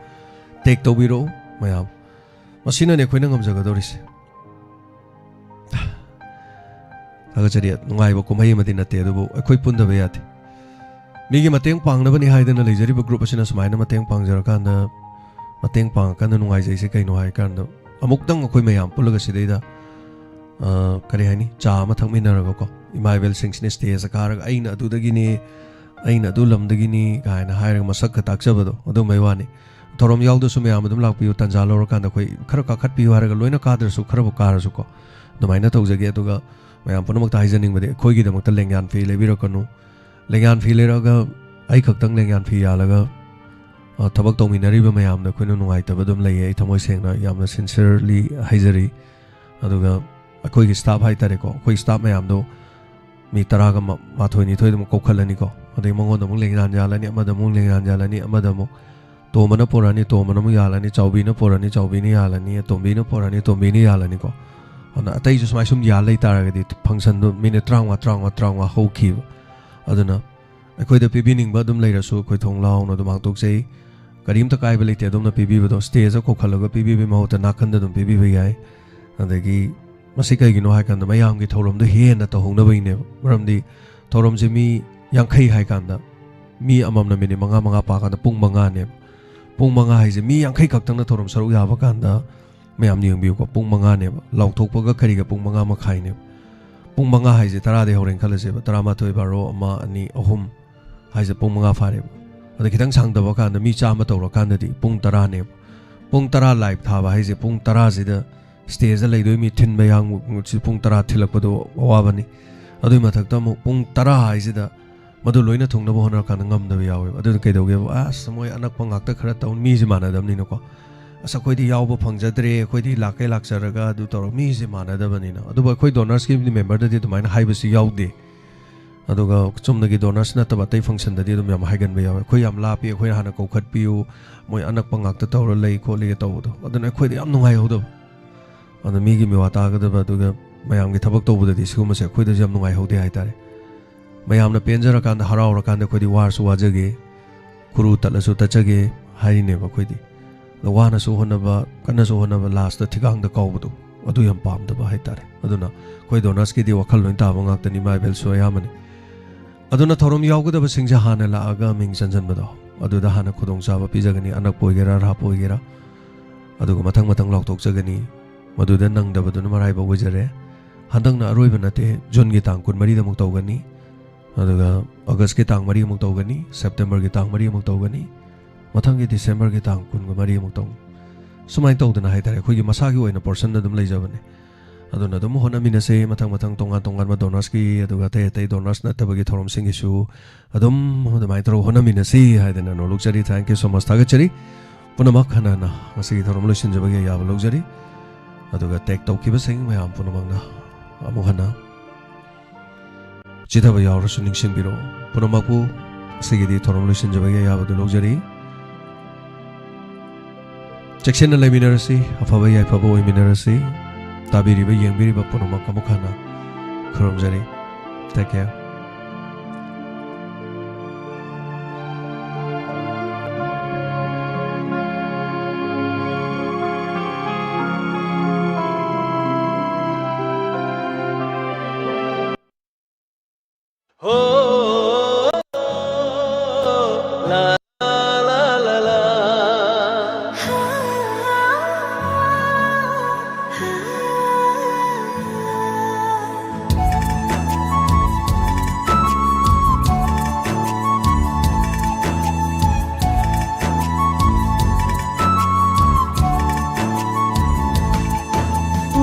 ꯇꯦꯛ ꯇꯧꯕꯤꯔꯛꯎ ꯃꯌꯥꯝ꯫ ꯃꯁꯤꯅꯅꯦ ꯑꯩꯈꯣꯏꯅ ꯉꯝꯖꯒꯗꯧꯔꯤꯁꯦ꯫ ꯊꯥꯒꯠꯆꯔꯤ꯫ ꯅꯨꯡꯉꯥꯏꯕ ꯀꯨꯝꯍꯩ ꯑꯃꯗꯤ ꯅꯠꯇꯦ, ꯑꯗꯨꯕꯨ ꯑꯩꯈꯣꯏ ꯄꯨꯟꯗꯕ ꯌꯥꯗꯦ꯫ ꯃꯤꯒꯤ ꯃꯇꯦꯡ ꯄꯥꯡꯅꯕꯅꯤ ꯍꯥꯏꯗꯅ ꯂꯩꯖꯔꯤꯕ ꯒ꯭ꯔꯨꯞ ꯑꯁꯤꯅ ꯁꯨꯃꯥꯏꯅ ꯃꯇꯦꯡ ꯄꯥꯡꯖꯔꯀꯥꯟꯗ, ꯃꯇꯦꯡ ꯄꯥꯡꯉꯀꯥꯟꯗ ꯅꯨꯡꯉꯥꯏꯖꯩꯁꯦ ꯀꯩꯅꯣ ꯍꯥꯏ ꯀꯥꯟꯗ, ꯑꯃꯨꯛꯇꯪ ꯑꯩꯈꯣꯏ ꯃꯌꯥꯝ ꯄꯨꯜꯂꯒ ꯁꯤꯗꯩꯗ, ꯑ, ꯀꯔꯤ ꯍꯥꯏꯅꯤ, ꯆꯥ ꯑꯃ ꯊꯛꯃꯤꯟꯅꯔꯒꯀꯣ, ꯏꯃꯥ ꯏꯕꯦꯜꯁꯤꯡꯁꯤꯅ ꯁ꯭ꯇꯦꯖꯇ ꯀꯥꯔꯒ "ꯑꯩꯅ ꯑꯗꯨꯗꯒꯤꯅꯤ, ꯑꯩꯅ ꯑꯗꯨ ꯂꯝꯗꯒꯤꯅꯤ" ꯀꯥꯏꯅ ꯍꯥꯏꯔꯒ ꯃꯁꯛꯀ ꯇꯥꯛꯆꯕꯗꯣ, ꯑꯗꯨꯝꯕꯩ ꯋꯥꯅꯤ꯫ ꯊꯧꯔꯝ ꯌꯥꯎꯗꯁꯨ ꯃꯌꯥꯝ ꯑꯗꯨꯝ ꯂꯥꯛꯄꯤꯌꯨ, ꯇꯥꯟꯖꯥ ꯂꯧꯔꯀꯥꯟꯗ ꯑꯩꯈꯣꯏ ꯈꯔ ꯀꯥꯈꯠꯄꯤꯌꯨ ꯍꯥꯏꯔꯒ, ꯂꯣꯏꯅ ꯀꯥꯗ꯭ꯔꯁꯨ ꯈꯔꯕꯨ ꯀꯥꯔꯁꯨꯀꯣ, ꯑꯗꯨꯃꯥꯏꯅ ꯇꯧꯖꯒꯦ꯫ ꯑꯗꯨꯒ ꯃꯌꯥꯝ ꯄꯨꯝꯅꯃꯛꯇ ꯍꯥꯏꯖꯅꯤꯡꯕꯗꯤ, ꯑꯩꯈꯣꯏꯒꯤꯗꯃꯛꯇ ꯂꯦꯡꯌꯥꯟ ꯐꯤ ꯂꯩꯕꯤꯔꯛꯀꯅꯨ꯫ ꯂꯦꯡꯌꯥꯟ ꯐꯤ ꯂꯩꯔꯛꯑꯒ ꯑꯩ ꯈꯛꯇꯪ ꯂꯦꯡꯌꯥꯟ ꯐꯤ ꯌꯥꯜꯂꯒ, ꯑ, ꯊꯕꯛ ꯇꯧꯃꯤꯟꯅꯔꯤꯕ ꯃꯌꯥꯝꯗ ꯑꯩꯈꯣꯏꯅ ꯅꯨꯡꯉꯥꯏꯇꯕ ꯑꯗꯨꯝ ꯂꯩꯌꯦ꯫ ꯑꯩ ꯊꯃꯣꯏ ꯁꯦꯡꯅ ꯌꯥꯝꯅ sincerely ꯍꯥꯏꯖꯔꯤ꯫ ꯑꯗꯨꯒ ꯑꯩꯈꯣꯏꯒꯤ staff ꯍꯥꯏꯇꯥꯔꯦꯀꯣ, ꯑꯩꯈꯣꯏ staff ꯃꯌꯥꯝꯗꯣ ꯃꯤ ꯇꯔꯥꯒ ꯃꯥ-, ꯃꯥꯊꯣꯏ ꯅꯤꯊꯣꯏꯗ ꯑꯃꯨꯛ ꯀꯧꯈꯠꯂꯅꯤꯀꯣ꯫ ꯑꯗꯩ ꯃꯉꯣꯟꯗ ꯑꯃꯨꯛ ꯂꯦꯡꯌꯥꯟ ꯌꯥꯜꯂꯅꯤ, ꯑꯃꯗ ꯑꯃꯨꯛ ꯂꯦꯡꯌꯥꯟ ꯌꯥꯜꯂꯅꯤ, ꯑꯃꯗ ꯑꯃꯨꯛ ꯇꯣꯝꯕꯅ ꯄꯣꯔꯛꯑꯅꯤ, ꯇꯣꯝꯕꯅ ꯑꯃꯨꯛ ꯌꯥꯜꯂꯅꯤ, ꯆꯥꯎꯕꯤꯅ ꯄꯣꯔꯛꯑꯅꯤ, ꯆꯥꯎꯕꯤꯅ ꯌꯥꯜꯂꯅꯤ, ꯇꯣꯝꯕꯤꯅ ꯌꯥꯜꯂꯅꯤꯀꯣ꯫ ꯑꯗꯨꯅ ꯑꯇꯩꯁꯨ ꯁꯨꯃꯥꯏ ꯁꯨꯝ ꯌꯥꯜ ꯂꯩꯇꯥꯔꯒꯗꯤ functionꯗꯨ minute ꯇꯔꯥꯃꯉꯥ, ꯇꯔꯥꯃꯉꯥ, ꯇꯔꯥꯃꯉꯥ ꯍꯧꯈꯤꯕ꯫ ꯑꯗꯨꯅ ꯑꯩꯈꯣꯏꯗ ꯄꯤꯕꯤꯅꯤꯡꯕ ꯑꯗꯨꯝ ꯂꯩꯔꯁꯨ ꯑꯩꯈꯣꯏ ꯊꯣꯡ ꯂꯥꯎꯅ ꯑꯗꯨꯝ ꯍꯥꯡꯗꯣꯛꯆꯩ꯫ ꯀꯔꯤꯝꯇ ꯀꯥꯏꯕ ꯂꯩꯇꯦ ꯑꯗꯣꯝꯅ ꯄꯤꯕꯤꯕꯗꯣ꯫ Stageꯇ ꯀꯧꯈꯠꯂꯒ ꯄꯤꯕꯤꯕꯒꯤ ꯃꯍꯨꯠꯇ ꯅꯥꯀꯟꯗ ꯑꯗꯨꯝ ꯄꯤꯕꯤꯕ ꯌꯥꯏ꯫ ꯑꯗꯒꯤ ꯃꯁꯤ ꯀꯩꯒꯤꯅꯣ ꯍꯥꯏ ꯀꯥꯟꯗ ꯃꯌꯥꯝꯒꯤ ꯊꯧꯔꯝꯗꯣ ꯍꯦꯟꯅ ꯇꯧꯍꯧꯅꯕꯒꯤꯅꯦꯕ꯫ ꯃꯔꯝꯗꯤ ꯊꯧꯔꯝꯁꯦ ꯃꯤ ꯌꯥꯡꯈꯩ ꯍꯥꯏ ꯀꯥꯟꯗ ꯃꯤ ꯑꯃꯃꯝꯅ minute ꯃꯉꯥ ꯃꯉꯥ ꯄꯥꯀꯥꯟꯗ ꯄꯨꯡ ꯃꯉꯥꯅꯦꯕ꯫ ꯄꯨꯡ ꯃꯉꯥ ꯍꯥꯏꯁꯦ ꯃꯤ ꯌꯥꯡꯈꯩ ꯈꯛꯇꯪꯅ ꯊꯧꯔꯝ ꯁꯔꯨꯛ ꯌꯥꯕ ꯀꯥꯟꯗ ꯃꯌꯥꯝ ꯌꯦꯡꯕꯤꯌꯨꯀꯣ, ꯄꯨꯡ ꯃꯉꯥꯅꯦꯕ꯫ ꯂꯥꯎꯊꯣꯛꯄꯒ ꯀꯔꯤꯒ ꯄꯨꯡ ꯃꯉꯥ ꯃꯈꯥꯏꯅꯦꯕ꯫ ꯄꯨꯡ ꯃꯉꯥ ꯍꯥꯏꯁꯦ ꯇꯔꯥꯗꯩ ꯍꯧꯔꯦꯅ ꯈꯜꯂꯁꯦꯕ, ꯇꯔꯥꯃꯥꯊꯣꯏ, ꯕꯥꯔꯣ, ꯑꯃ, ꯑꯅꯤ, ꯑꯍꯨꯝ ꯍꯥꯏꯁꯦ ꯄꯨꯡ ꯃꯉꯥ ꯐꯥꯔꯦꯕ꯫ ꯑꯗ ꯈꯤꯇꯪ ꯁꯥꯡꯗꯕ ꯀꯥꯟꯗ ꯃꯤ ꯆꯥꯝꯃ ꯇꯧꯔꯀꯥꯟꯗꯗꯤ ꯄꯨꯡ ꯇꯔꯥꯅꯦꯕ꯫ ꯄꯨꯡ ꯇꯔꯥ live ꯊꯥꯕ ꯍꯥꯏꯁꯦ ꯄꯨꯡ ꯇꯔꯥꯁꯤꯗ stageꯇ ꯂꯩꯗꯣꯏ ꯃꯤ ꯊꯤꯟꯕ ꯌꯥꯡꯕꯁꯤ ꯄꯨꯡ ꯇꯔꯥ ꯊꯤꯜꯂꯛꯄꯗꯣ ꯑꯋꯥꯕꯅꯤ꯫ ꯑꯗꯨꯏ ꯃꯊꯛꯇ ꯑꯃꯨꯛ ꯄꯨꯡ ꯇꯔꯥ ꯍꯥꯏꯁꯤꯗ ꯃꯗꯨ ꯂꯣꯏꯅ ꯊꯨꯡꯅꯕ ꯍꯣꯠꯅꯔꯀꯥꯟꯗ ꯉꯝꯗꯕ ꯌꯥꯎꯋꯦꯕ꯫ ꯑꯗꯨꯅ ꯀꯩꯗꯧꯒꯦꯕ, "ꯑꯁ, ꯃꯣꯏ ꯑꯅꯛꯄ ꯉꯥꯛꯇ ꯈꯔ ꯇꯧ", ꯃꯤꯁꯦ ꯃꯥꯟꯅꯗꯕꯅꯤꯅꯀꯣ꯫ "ꯑꯁ, ꯑꯩꯈꯣꯏꯗꯤ ꯌꯥꯎꯕ ꯐꯪꯖꯗ꯭ꯔꯦ, ꯑꯩꯈꯣꯏꯗꯤ ꯂꯥꯛꯀꯦ ꯂꯥꯛꯆꯔꯒ ꯑꯗꯨ ꯇꯧꯔ", ꯃꯤꯁꯦ ꯃꯥꯟꯅꯗꯕꯅꯤꯅ꯫ ꯑꯗꯨꯕꯨ ꯑꯩꯈꯣꯏ donorsꯀꯤ memberꯗꯗꯤ ꯑꯗꯨꯃꯥꯏꯅ ꯍꯥꯏꯕꯁꯤ ꯌꯥꯎꯗꯦ꯫ ꯑꯗꯨꯒ ꯆꯨꯝꯅꯒꯤ donorsꯅꯠꯇꯕ ꯑꯇꯩ functionꯗꯗꯤ ꯑꯗꯨꯝ ꯌꯥꯝ ꯍꯥꯏꯒꯟꯕ ꯌꯥꯎꯋꯦ꯫ "ꯑꯩꯈꯣꯏ ꯌꯥꯝ ꯂꯥꯞꯄꯤ, ꯑꯩꯈꯣꯏ ꯍꯥꯟꯅ ꯀꯧꯈꯠꯄꯤꯌꯨ, ꯃꯣꯏ ꯑꯅꯛꯄ ꯉꯥꯛꯇ ꯇꯧꯔ ꯂꯩ ꯈꯣꯠꯂꯤꯒ" ꯇꯧꯕꯗꯣ꯫ ꯑꯗꯨꯅ ꯑꯩꯈꯣꯏꯗ ꯌꯥꯝ ꯅꯨꯡꯉꯥꯏꯍꯧꯗꯕ꯫ ꯑꯗ ꯃꯤꯒꯤ ꯃꯤꯋꯥ ꯇꯥꯒꯗꯕ, ꯑꯗꯨꯒ ꯃꯌꯥꯝꯒꯤ ꯊꯕꯛ ꯇꯧꯕꯗꯗꯤ ꯁꯤꯒꯨꯝꯕꯁꯦ ꯑꯩꯈꯣꯏꯗꯁꯨ ꯌꯥꯝ ꯅꯨꯡꯉꯥꯏꯍꯧꯗꯦ ꯍꯥꯏꯇꯥꯔꯦ꯫ ꯃꯌꯥꯝꯅ ꯄꯦꯟꯖꯔꯀꯥꯟꯗ, ꯍꯔꯥꯎꯔꯀꯥꯟꯗ ꯑꯩꯈꯣꯏꯗꯤ ꯋꯥꯔꯁꯨ ꯋꯥꯖꯒꯦ, ꯈꯨꯔꯨ ꯇꯠꯂꯁꯨ ꯇꯠꯆꯒꯦ ꯍꯥꯏꯔꯤꯅꯦꯕ ꯑꯩꯈꯣꯏꯗꯤ꯫ ꯑꯗꯣ ꯋꯥꯅꯁꯨ ꯍꯣꯠꯅꯕ, ꯀꯟꯅꯁꯨ ꯍꯣꯠꯅꯕ, lastꯇ ꯊꯤꯀꯥꯡꯗ ꯀꯥꯎꯕꯗꯣ, ꯑꯗꯨ ꯌꯥꯝ ꯄꯥꯝꯗꯕ ꯍꯥꯏꯇꯥꯔꯦ꯫ ꯑꯗꯨꯅ ꯑꯩꯈꯣꯏ donorsꯀꯤꯗꯤ ꯋꯥꯈꯜ ꯂꯣꯏ ꯇꯥꯕ ꯉꯥꯛꯇꯅꯤ, ꯏꯃꯥ ꯏꯕꯦꯜꯁꯨ ꯑꯌꯥꯝꯕꯅꯤ꯫ ꯑꯗꯨꯅ ꯊꯧꯔꯝ ꯌꯥꯎꯒꯗꯕꯁꯤꯡꯁꯦ ꯍꯥꯟꯅ ꯂꯥꯛꯑꯒ ꯃꯤꯡ ꯆꯟꯁꯤꯟꯕꯗꯣ, ꯑꯗꯨꯗ ꯍꯥꯟꯅ ꯈꯨꯗꯣꯡꯆꯥꯕ ꯄꯤꯖꯒꯅꯤ, ꯑꯅꯛꯄ ꯑꯣꯏꯒꯦꯔꯥ, ꯑꯔꯥꯞꯄ ꯑꯣꯏꯒꯦꯔꯥ꯫ ꯑꯗꯨꯒ ꯃꯊꯪ ꯃꯊꯪ ꯂꯥꯎꯊꯣꯛꯆꯒꯅꯤ꯫ ꯃꯗꯨꯗ ꯅꯪꯗꯕꯗꯨꯅ ꯃꯔꯥꯏꯕꯛ ꯑꯣꯏꯖꯔꯦ꯫ ꯍꯟꯗꯛꯅ ꯑꯔꯣꯏꯕ ꯅꯠꯇꯦ, Juneꯒꯤ ꯇꯥꯡ ꯀꯨꯟꯃꯔꯤꯗ ꯑꯃꯨꯛ ꯇꯧꯒꯅꯤ, ꯑꯗꯨꯒ Augustꯀꯤ ꯇꯥꯡ ꯃꯔꯤ ꯑꯃꯨꯛ ꯇꯧꯒꯅꯤ, Septemberꯒꯤ ꯇꯥꯡ ꯃꯔꯤ ꯑꯃꯨꯛ ꯇꯧꯒꯅꯤ, ꯃꯊꯪꯒꯤ Decemberꯒꯤ ꯇꯥꯡ ꯀꯨꯟꯒ ꯃꯔꯤ ꯑꯃꯨꯛ ꯇꯧꯒꯅꯤ꯫ ꯁꯨꯃꯥꯏꯅ ꯇꯧꯗꯅ ꯍꯥꯏꯇꯥꯔꯦ, ꯑꯩꯈꯣꯏꯒꯤ ꯃꯁꯥꯒꯤ ꯑꯣꯏꯅ portion ꯑꯗꯨꯝ ꯂꯩꯖꯕꯅꯦ꯫ ꯑꯗꯨꯅ ꯑꯗꯨꯝ ꯍꯣꯠꯅꯃꯤꯟꯅꯁꯦ, ꯃꯊꯪ ꯃꯊꯪ ꯇꯣꯉꯥꯟ ꯇꯣꯉꯥꯟꯕ donorsꯀꯤ, ꯑꯗꯨꯒ ꯑꯇꯩ ꯑꯇꯩ donors ꯅꯠꯇꯕꯒꯤ ꯊꯧꯔꯝꯁꯤꯡꯒꯤꯁꯨ ꯑꯗꯨꯝ ꯑꯗꯨꯃꯥꯏꯅ ꯇꯧꯔꯒ ꯍꯣꯠꯅꯃꯤꯟꯅꯁꯤ ꯍꯥꯏꯗꯅ ꯅꯣꯂꯨꯛꯆꯔꯤ꯫ Thank you so much, ꯊꯥꯒꯠꯆꯔꯤ꯫ ꯄꯨꯝꯅꯃꯛ ꯍꯟꯅ ꯍꯟꯅ ꯉꯁꯤꯒꯤ ꯊꯧꯔꯝ ꯂꯣꯏꯁꯤꯟꯖꯕꯒꯤ ꯑꯌꯥꯕ ꯂꯧꯖꯔꯤ꯫ ꯑꯗꯨꯒ tag ꯇꯧꯈꯤꯕꯁꯤꯡ ꯃꯌꯥꯝ ꯄꯨꯝꯅꯃꯛꯅ ꯑꯃꯨꯛ ꯍꯟꯅ ꯆꯤꯊꯕ ꯌꯥꯎꯔꯁꯨ ꯅꯤꯡꯁꯤꯡꯕꯤꯔꯛꯑꯣ꯫ ꯄꯨꯝꯅꯃꯛꯄꯨ ꯉꯁꯤꯒꯤꯗꯤ ꯊꯧꯔꯝ ꯂꯣꯏꯁꯤꯟꯖꯕꯒꯤ ꯑꯌꯥꯕꯗꯨ ꯂꯧꯖꯔꯤ꯫ ꯆꯦꯛꯁꯤꯟꯅ ꯂꯩꯃꯤꯟꯅꯔꯁꯤ, ꯑꯐꯕ ꯌꯥꯏꯐꯕ ꯑꯣꯏꯃꯤꯟꯅꯔꯁꯤ꯫ ꯇꯥꯕꯤꯔꯤꯕ, ꯌꯦꯡꯕꯤꯔꯤꯕ ꯄꯨꯝꯅꯃꯛ ꯑꯃꯨꯛ ꯍꯟꯅ ꯈꯨꯔꯨꯝꯖꯔꯤ꯫ Take care.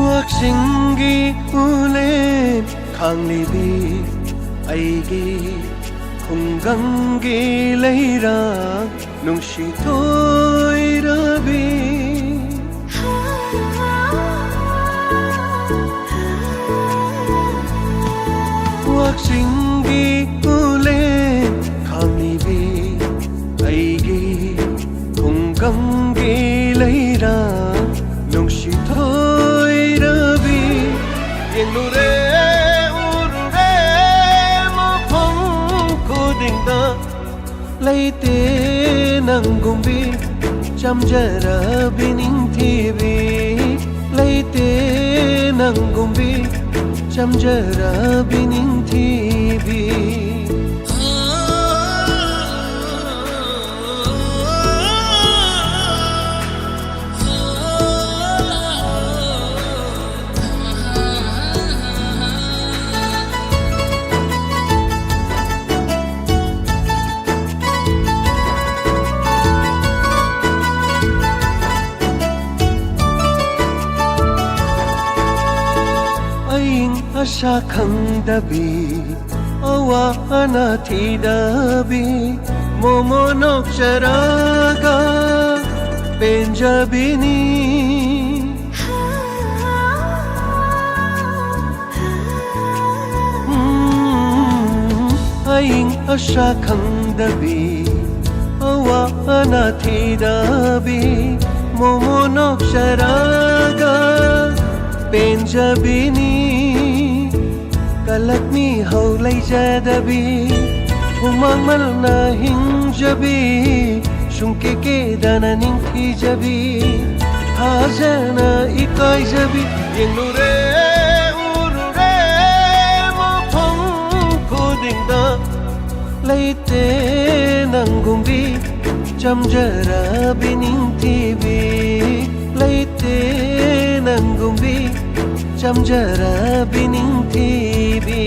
ꯋꯥꯛꯆꯤꯡꯒꯤ ꯎꯂꯦꯟ ꯈꯥꯡꯂꯤꯕꯤ ꯑꯩꯒꯤ ꯈꯨꯡꯒꯪꯒꯤ ꯂꯩꯔꯥꯡ ꯅꯨꯡꯁꯤ ꯊꯣꯏꯔꯕꯤ꯫ ꯋꯥꯛꯆꯤꯡꯒꯤ ꯎꯂꯦꯟ ꯈꯥꯡꯂꯤꯕꯤ ꯑꯩꯒꯤ ꯈꯨꯡꯒꯪꯒꯤ ꯂꯩꯔꯥꯡ ꯅꯨꯡꯁꯤ ꯊꯣꯏꯔꯕꯤ꯫ ꯌꯦꯡꯂꯨꯔꯦ, ꯎꯔꯨꯔꯦ ꯃꯐꯝ ꯈꯨꯗꯤꯡꯗ, ꯂꯩꯇꯦ ꯅꯪꯒꯨꯝꯕꯤ ꯆꯝꯖꯔꯕꯤ ꯅꯤꯡꯊꯤꯕꯤ, ꯂꯩꯇꯦ ꯅꯪꯒꯨꯝꯕꯤ ꯆꯝꯖꯔꯕꯤ ꯅꯤꯡꯊꯤꯕꯤ꯫ ꯑꯏꯪ ꯑꯁꯥ ꯈꯪꯗꯕꯤ, ꯑꯋꯥ ꯑꯅꯥ ꯊꯤꯗꯕꯤ, ꯃꯣꯃꯣ ꯅꯣꯛꯆꯔꯒ ꯄꯦꯟꯖꯕꯤꯅꯤ꯫ ꯎꯝ, ꯑꯏꯪ ꯑꯁꯥ ꯈꯪꯗꯕꯤ, ꯑꯋꯥ ꯑꯅꯥ ꯊꯤꯗꯕꯤ, ꯃꯣꯃꯣ ꯅꯣꯛꯆꯔꯒ ꯄꯦꯟꯖꯕꯤꯅꯤ꯫ ꯀꯂꯛ ꯃꯤꯍꯧ ꯂꯩꯖꯗꯕꯤ, ꯍꯨꯃꯥꯡ ꯃꯜꯅ ꯍꯤꯡꯖꯕꯤ, ꯁꯨꯡꯀꯦ ꯀꯦꯗꯅ ꯅꯤꯡꯊꯤꯖꯕꯤ, ꯊꯥꯖꯅ ꯏꯀꯥꯏꯖꯕꯤ, ꯌꯦꯡꯂꯨꯔꯦ ꯎꯔꯨꯔꯦ ꯃꯐꯝ ꯈꯨꯗꯤꯡꯗ, ꯂꯩꯇꯦ ꯅꯪꯒꯨꯝꯕꯤ ꯆꯝꯖꯔꯕꯤ ꯅꯤꯡꯊꯤꯕꯤ, ꯂꯩꯇꯦ ꯅꯪꯒꯨꯝꯕꯤ ꯆꯝꯖꯔꯕꯤ ꯅꯤꯡꯊꯤꯕꯤ꯫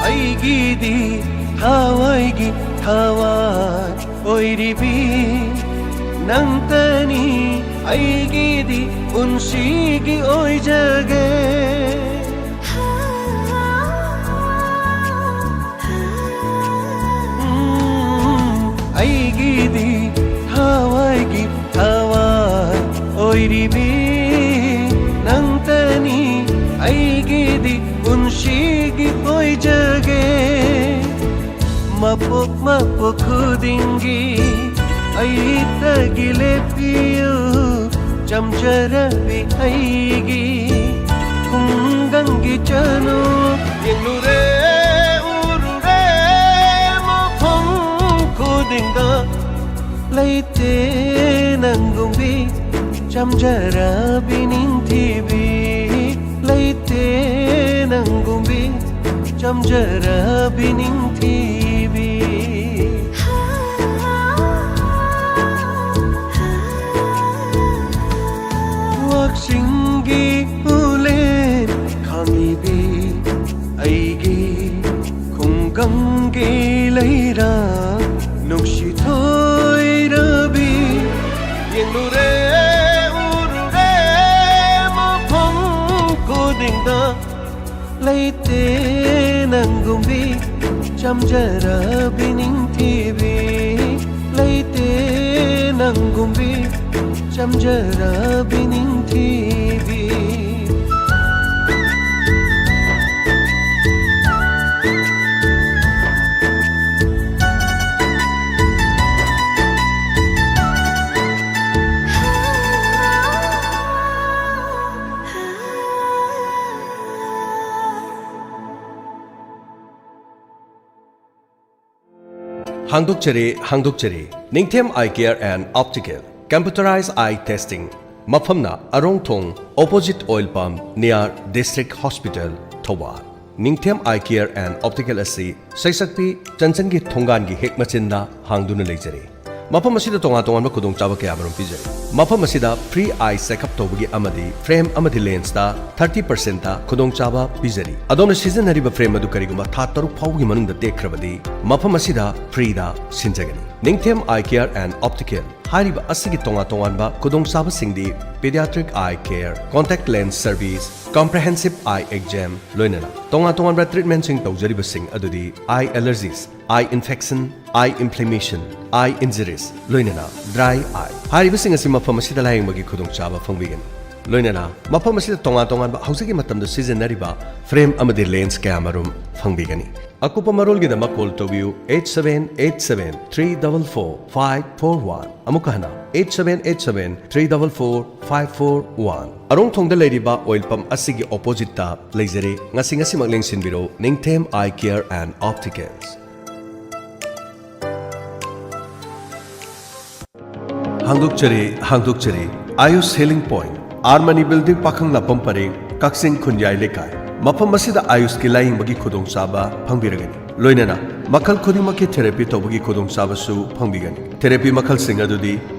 ꯑꯩꯒꯤꯗꯤ ꯊꯋꯥꯏꯒꯤ ꯊꯋꯥꯏ ꯑꯣꯏꯔꯤꯕꯤ ꯅꯪꯇꯅꯤ, ꯑꯩꯒꯤꯗꯤ ꯄꯨꯟꯁꯤꯒꯤ ꯑꯣꯏꯖꯒꯦ꯫ ꯎꯝ, ꯑꯩꯒꯤꯗꯤ ꯊꯋꯥꯏꯒꯤ ꯊꯋꯥꯏ ꯑꯣꯏꯔꯤꯕꯤ ꯅꯪꯇꯅꯤ, ꯑꯩꯒꯤꯗꯤ ꯄꯨꯟꯁꯤꯒꯤ ꯑꯣꯏꯖꯒꯦ꯫ ꯃꯄꯣꯛ ꯃꯄꯣꯛ ꯈꯨꯗꯤꯡꯒꯤ ꯑꯩꯇꯒꯤ ꯂꯦꯞꯄꯤꯌꯨ, ꯆꯝꯖꯔꯕꯤ ꯑꯩꯒꯤ ꯈꯨꯡꯒꯪꯒꯤ ꯆꯅꯨ꯫ ꯌꯦꯡꯂꯨꯔꯦ ꯎꯔꯨꯔꯦ ꯃꯐꯝ ꯈꯨꯗꯤꯡꯗ, ꯂꯩꯇꯦ ꯅꯪꯒꯨꯝꯕꯤ ꯆꯝꯖꯔꯕꯤ ꯅꯤꯡꯊꯤꯕꯤ, ꯂꯩꯇꯦ ꯅꯪꯒꯨꯝꯕꯤ ꯆꯝꯖꯔꯕꯤ ꯅꯤꯡꯊꯤꯕꯤ꯫ ꯋꯥꯛꯆꯤꯡꯒꯤ ꯎꯂꯦꯟ ꯈꯥꯡꯉꯤꯕꯤ ꯑꯩꯒꯤ ꯈꯨꯡꯒꯪꯒꯤ ꯂꯩꯔꯥ ꯅꯨꯡꯁꯤ ꯊꯣꯏꯔꯕꯤ꯫ ꯌꯦꯡꯂꯨꯔꯦ, ꯎꯔꯨꯔꯦ, ꯃꯐꯝ ꯈꯨꯗꯤꯡꯗ ꯂꯩꯇꯦ ꯅꯪꯒꯨꯝꯕꯤ ꯆꯝꯖꯔꯕꯤ ꯅꯤꯡꯊꯤꯕꯤ, ꯂꯩꯇꯦ ꯅꯪꯒꯨꯝꯕꯤ ꯆꯝꯖꯔꯕꯤ ꯅꯤꯡꯊꯤꯕꯤ꯫ ꯍꯥꯡꯗꯣꯛꯆꯔꯤ, ꯍꯥꯡꯗꯣꯛꯆꯔꯤ꯫ ꯅꯤꯡꯊꯦꯝ Eye Care and Optical, Computerized Eye Testing꯫ ꯃꯐꯝꯅ ꯑꯔꯣꯡꯊꯣꯡ, opposite oil pump, near District Hospital, Thoubal. ꯅꯤꯡꯊꯦꯝ Eye Care and Optical ꯑꯁꯤ ꯁꯩꯁꯛꯄꯤ ꯆꯟꯆꯟꯒꯤ ꯊꯣꯡꯒꯥꯟꯒꯤ ꯍꯦꯛ ꯃꯆꯤꯟꯗ ꯍꯥꯡꯗꯨꯅ ꯂꯩꯖꯔꯤ꯫ ꯃꯐꯝ ꯑꯁꯤꯗ ꯇꯣꯉꯥꯟ ꯇꯣꯉꯥꯟꯕ ꯈꯨꯗꯣꯡꯆꯥꯕ ꯀꯌꯥꯃꯔꯨꯝ ꯄꯤꯖꯔꯤ꯫ ꯃꯐꯝ ꯑꯁꯤꯗ free eye checkup ꯇꯧꯕꯒꯤ ꯑꯃꯗꯤ frame ꯑꯃꯗꯤ lensꯇ thirty percentꯇ ꯈꯨꯗꯣꯡꯆꯥꯕ ꯄꯤꯖꯔꯤ꯫ ꯑꯗꯣꯝꯅ ꯁꯤꯖꯤꯟꯅꯔꯤꯕ frame ꯑꯗꯨ ꯀꯔꯤꯒꯨꯝꯕ ꯊꯥ ꯇꯔꯨꯛ ꯐꯥꯎꯕꯒꯤ ꯃꯅꯨꯡꯗ ꯇꯦꯛꯈ꯭ꯔꯕꯗꯤ, ꯃꯐꯝ ꯑꯁꯤꯗ freeꯗ ꯁꯤꯟꯖꯒꯅꯤ꯫ ꯅꯤꯡꯊꯦꯝ Eye Care and Optical ꯍꯥꯏꯔꯤꯕ ꯑꯁꯤꯒꯤ ꯇꯣꯉꯥꯟ ꯇꯣꯉꯥꯟꯕ ꯈꯨꯗꯣꯡꯆꯥꯕꯁꯤꯡꯗꯤ pediatric eye care, contact lens service, comprehensive eye exam, ꯂꯣꯏꯅꯅ ꯇꯣꯉꯥꯟ ꯇꯣꯉꯥꯟꯕ treatmentꯁꯤꯡ ꯇꯧꯖꯔꯤꯕꯁꯤꯡ ꯑꯗꯨꯗꯤ eye allergies, eye infection, eye inflammation, eye injuries, ꯂꯣꯏꯅꯅ dry eye꯫ ꯍꯥꯏꯔꯤꯕꯁꯤꯡ ꯑꯁꯤ ꯃꯐꯝ ꯑꯁꯤꯗ ꯂꯥꯌꯦꯡꯕꯒꯤ ꯈꯨꯗꯣꯡꯆꯥꯕ ꯐꯪꯕꯤꯒꯅꯤ꯫ ꯂꯣꯏꯅꯅ ꯃꯐꯝ ꯑꯁꯤꯗ ꯇꯣꯉꯥꯟ ꯇꯣꯉꯥꯟꯕ ꯍꯧꯖꯤꯛꯀꯤ ꯃꯇꯝꯗ ꯁꯤꯖꯤꯟꯅꯔꯤꯕ frame ꯑꯃꯗꯤ lens ꯀꯌꯥꯃꯔꯨꯝ ꯐꯪꯕꯤꯒꯅꯤ꯫ ꯑꯀꯨꯞꯄ ꯃꯔꯣꯜꯒꯤꯗꯃꯛ call ꯇꯧꯕꯤꯌꯨ eight seven eight seven three double four five four one꯫ ꯑꯃꯨꯛꯀ ꯍꯟꯅ eight seven eight seven three double four five four one꯫ ꯑꯔꯣꯡꯊꯣꯡꯗ ꯂꯩꯔꯤꯕ oil pump ꯑꯁꯤꯒꯤ oppositeꯇ ꯂꯩꯖꯔꯤ꯫ ꯉꯁꯤ ꯉꯁꯤꯃꯛ ꯂꯦꯡꯁꯤꯟꯕꯤꯔꯣ ꯅꯤꯡꯊꯦꯝ Eye Care and Opticals꯫ ꯍꯥꯡꯗꯣꯛꯆꯔꯤ, ꯍꯥꯡꯗꯣꯛꯆꯔꯤ꯫ Ayush Healing Point, R Mani Building, ꯄꯥꯈꯪꯂꯥꯛꯄꯝ ꯄꯔꯦꯡ, ꯀꯛꯆꯤꯡ ꯈꯨꯟꯌꯥꯏ ꯂꯩꯀꯥꯏ꯫ ꯃꯐꯝ ꯑꯁꯤꯗ Ayushꯀꯤ ꯂꯥꯌꯦꯡꯕꯒꯤ ꯈꯨꯗꯣꯡꯆꯥꯕ ꯐꯪꯕꯤꯔꯒꯅꯤ꯫ ꯂꯣꯏꯅꯅ ꯃꯈꯜ ꯈꯨꯗꯤꯡꯃꯛꯀꯤ therapy ꯇꯧꯕꯒꯤ ꯈꯨꯗꯣꯡꯆꯥꯕꯁꯨ ꯐꯪꯕꯤꯒꯅꯤ꯫ Therapy ꯃꯈꯜꯁꯤꯡ ꯑꯗꯨꯗꯤ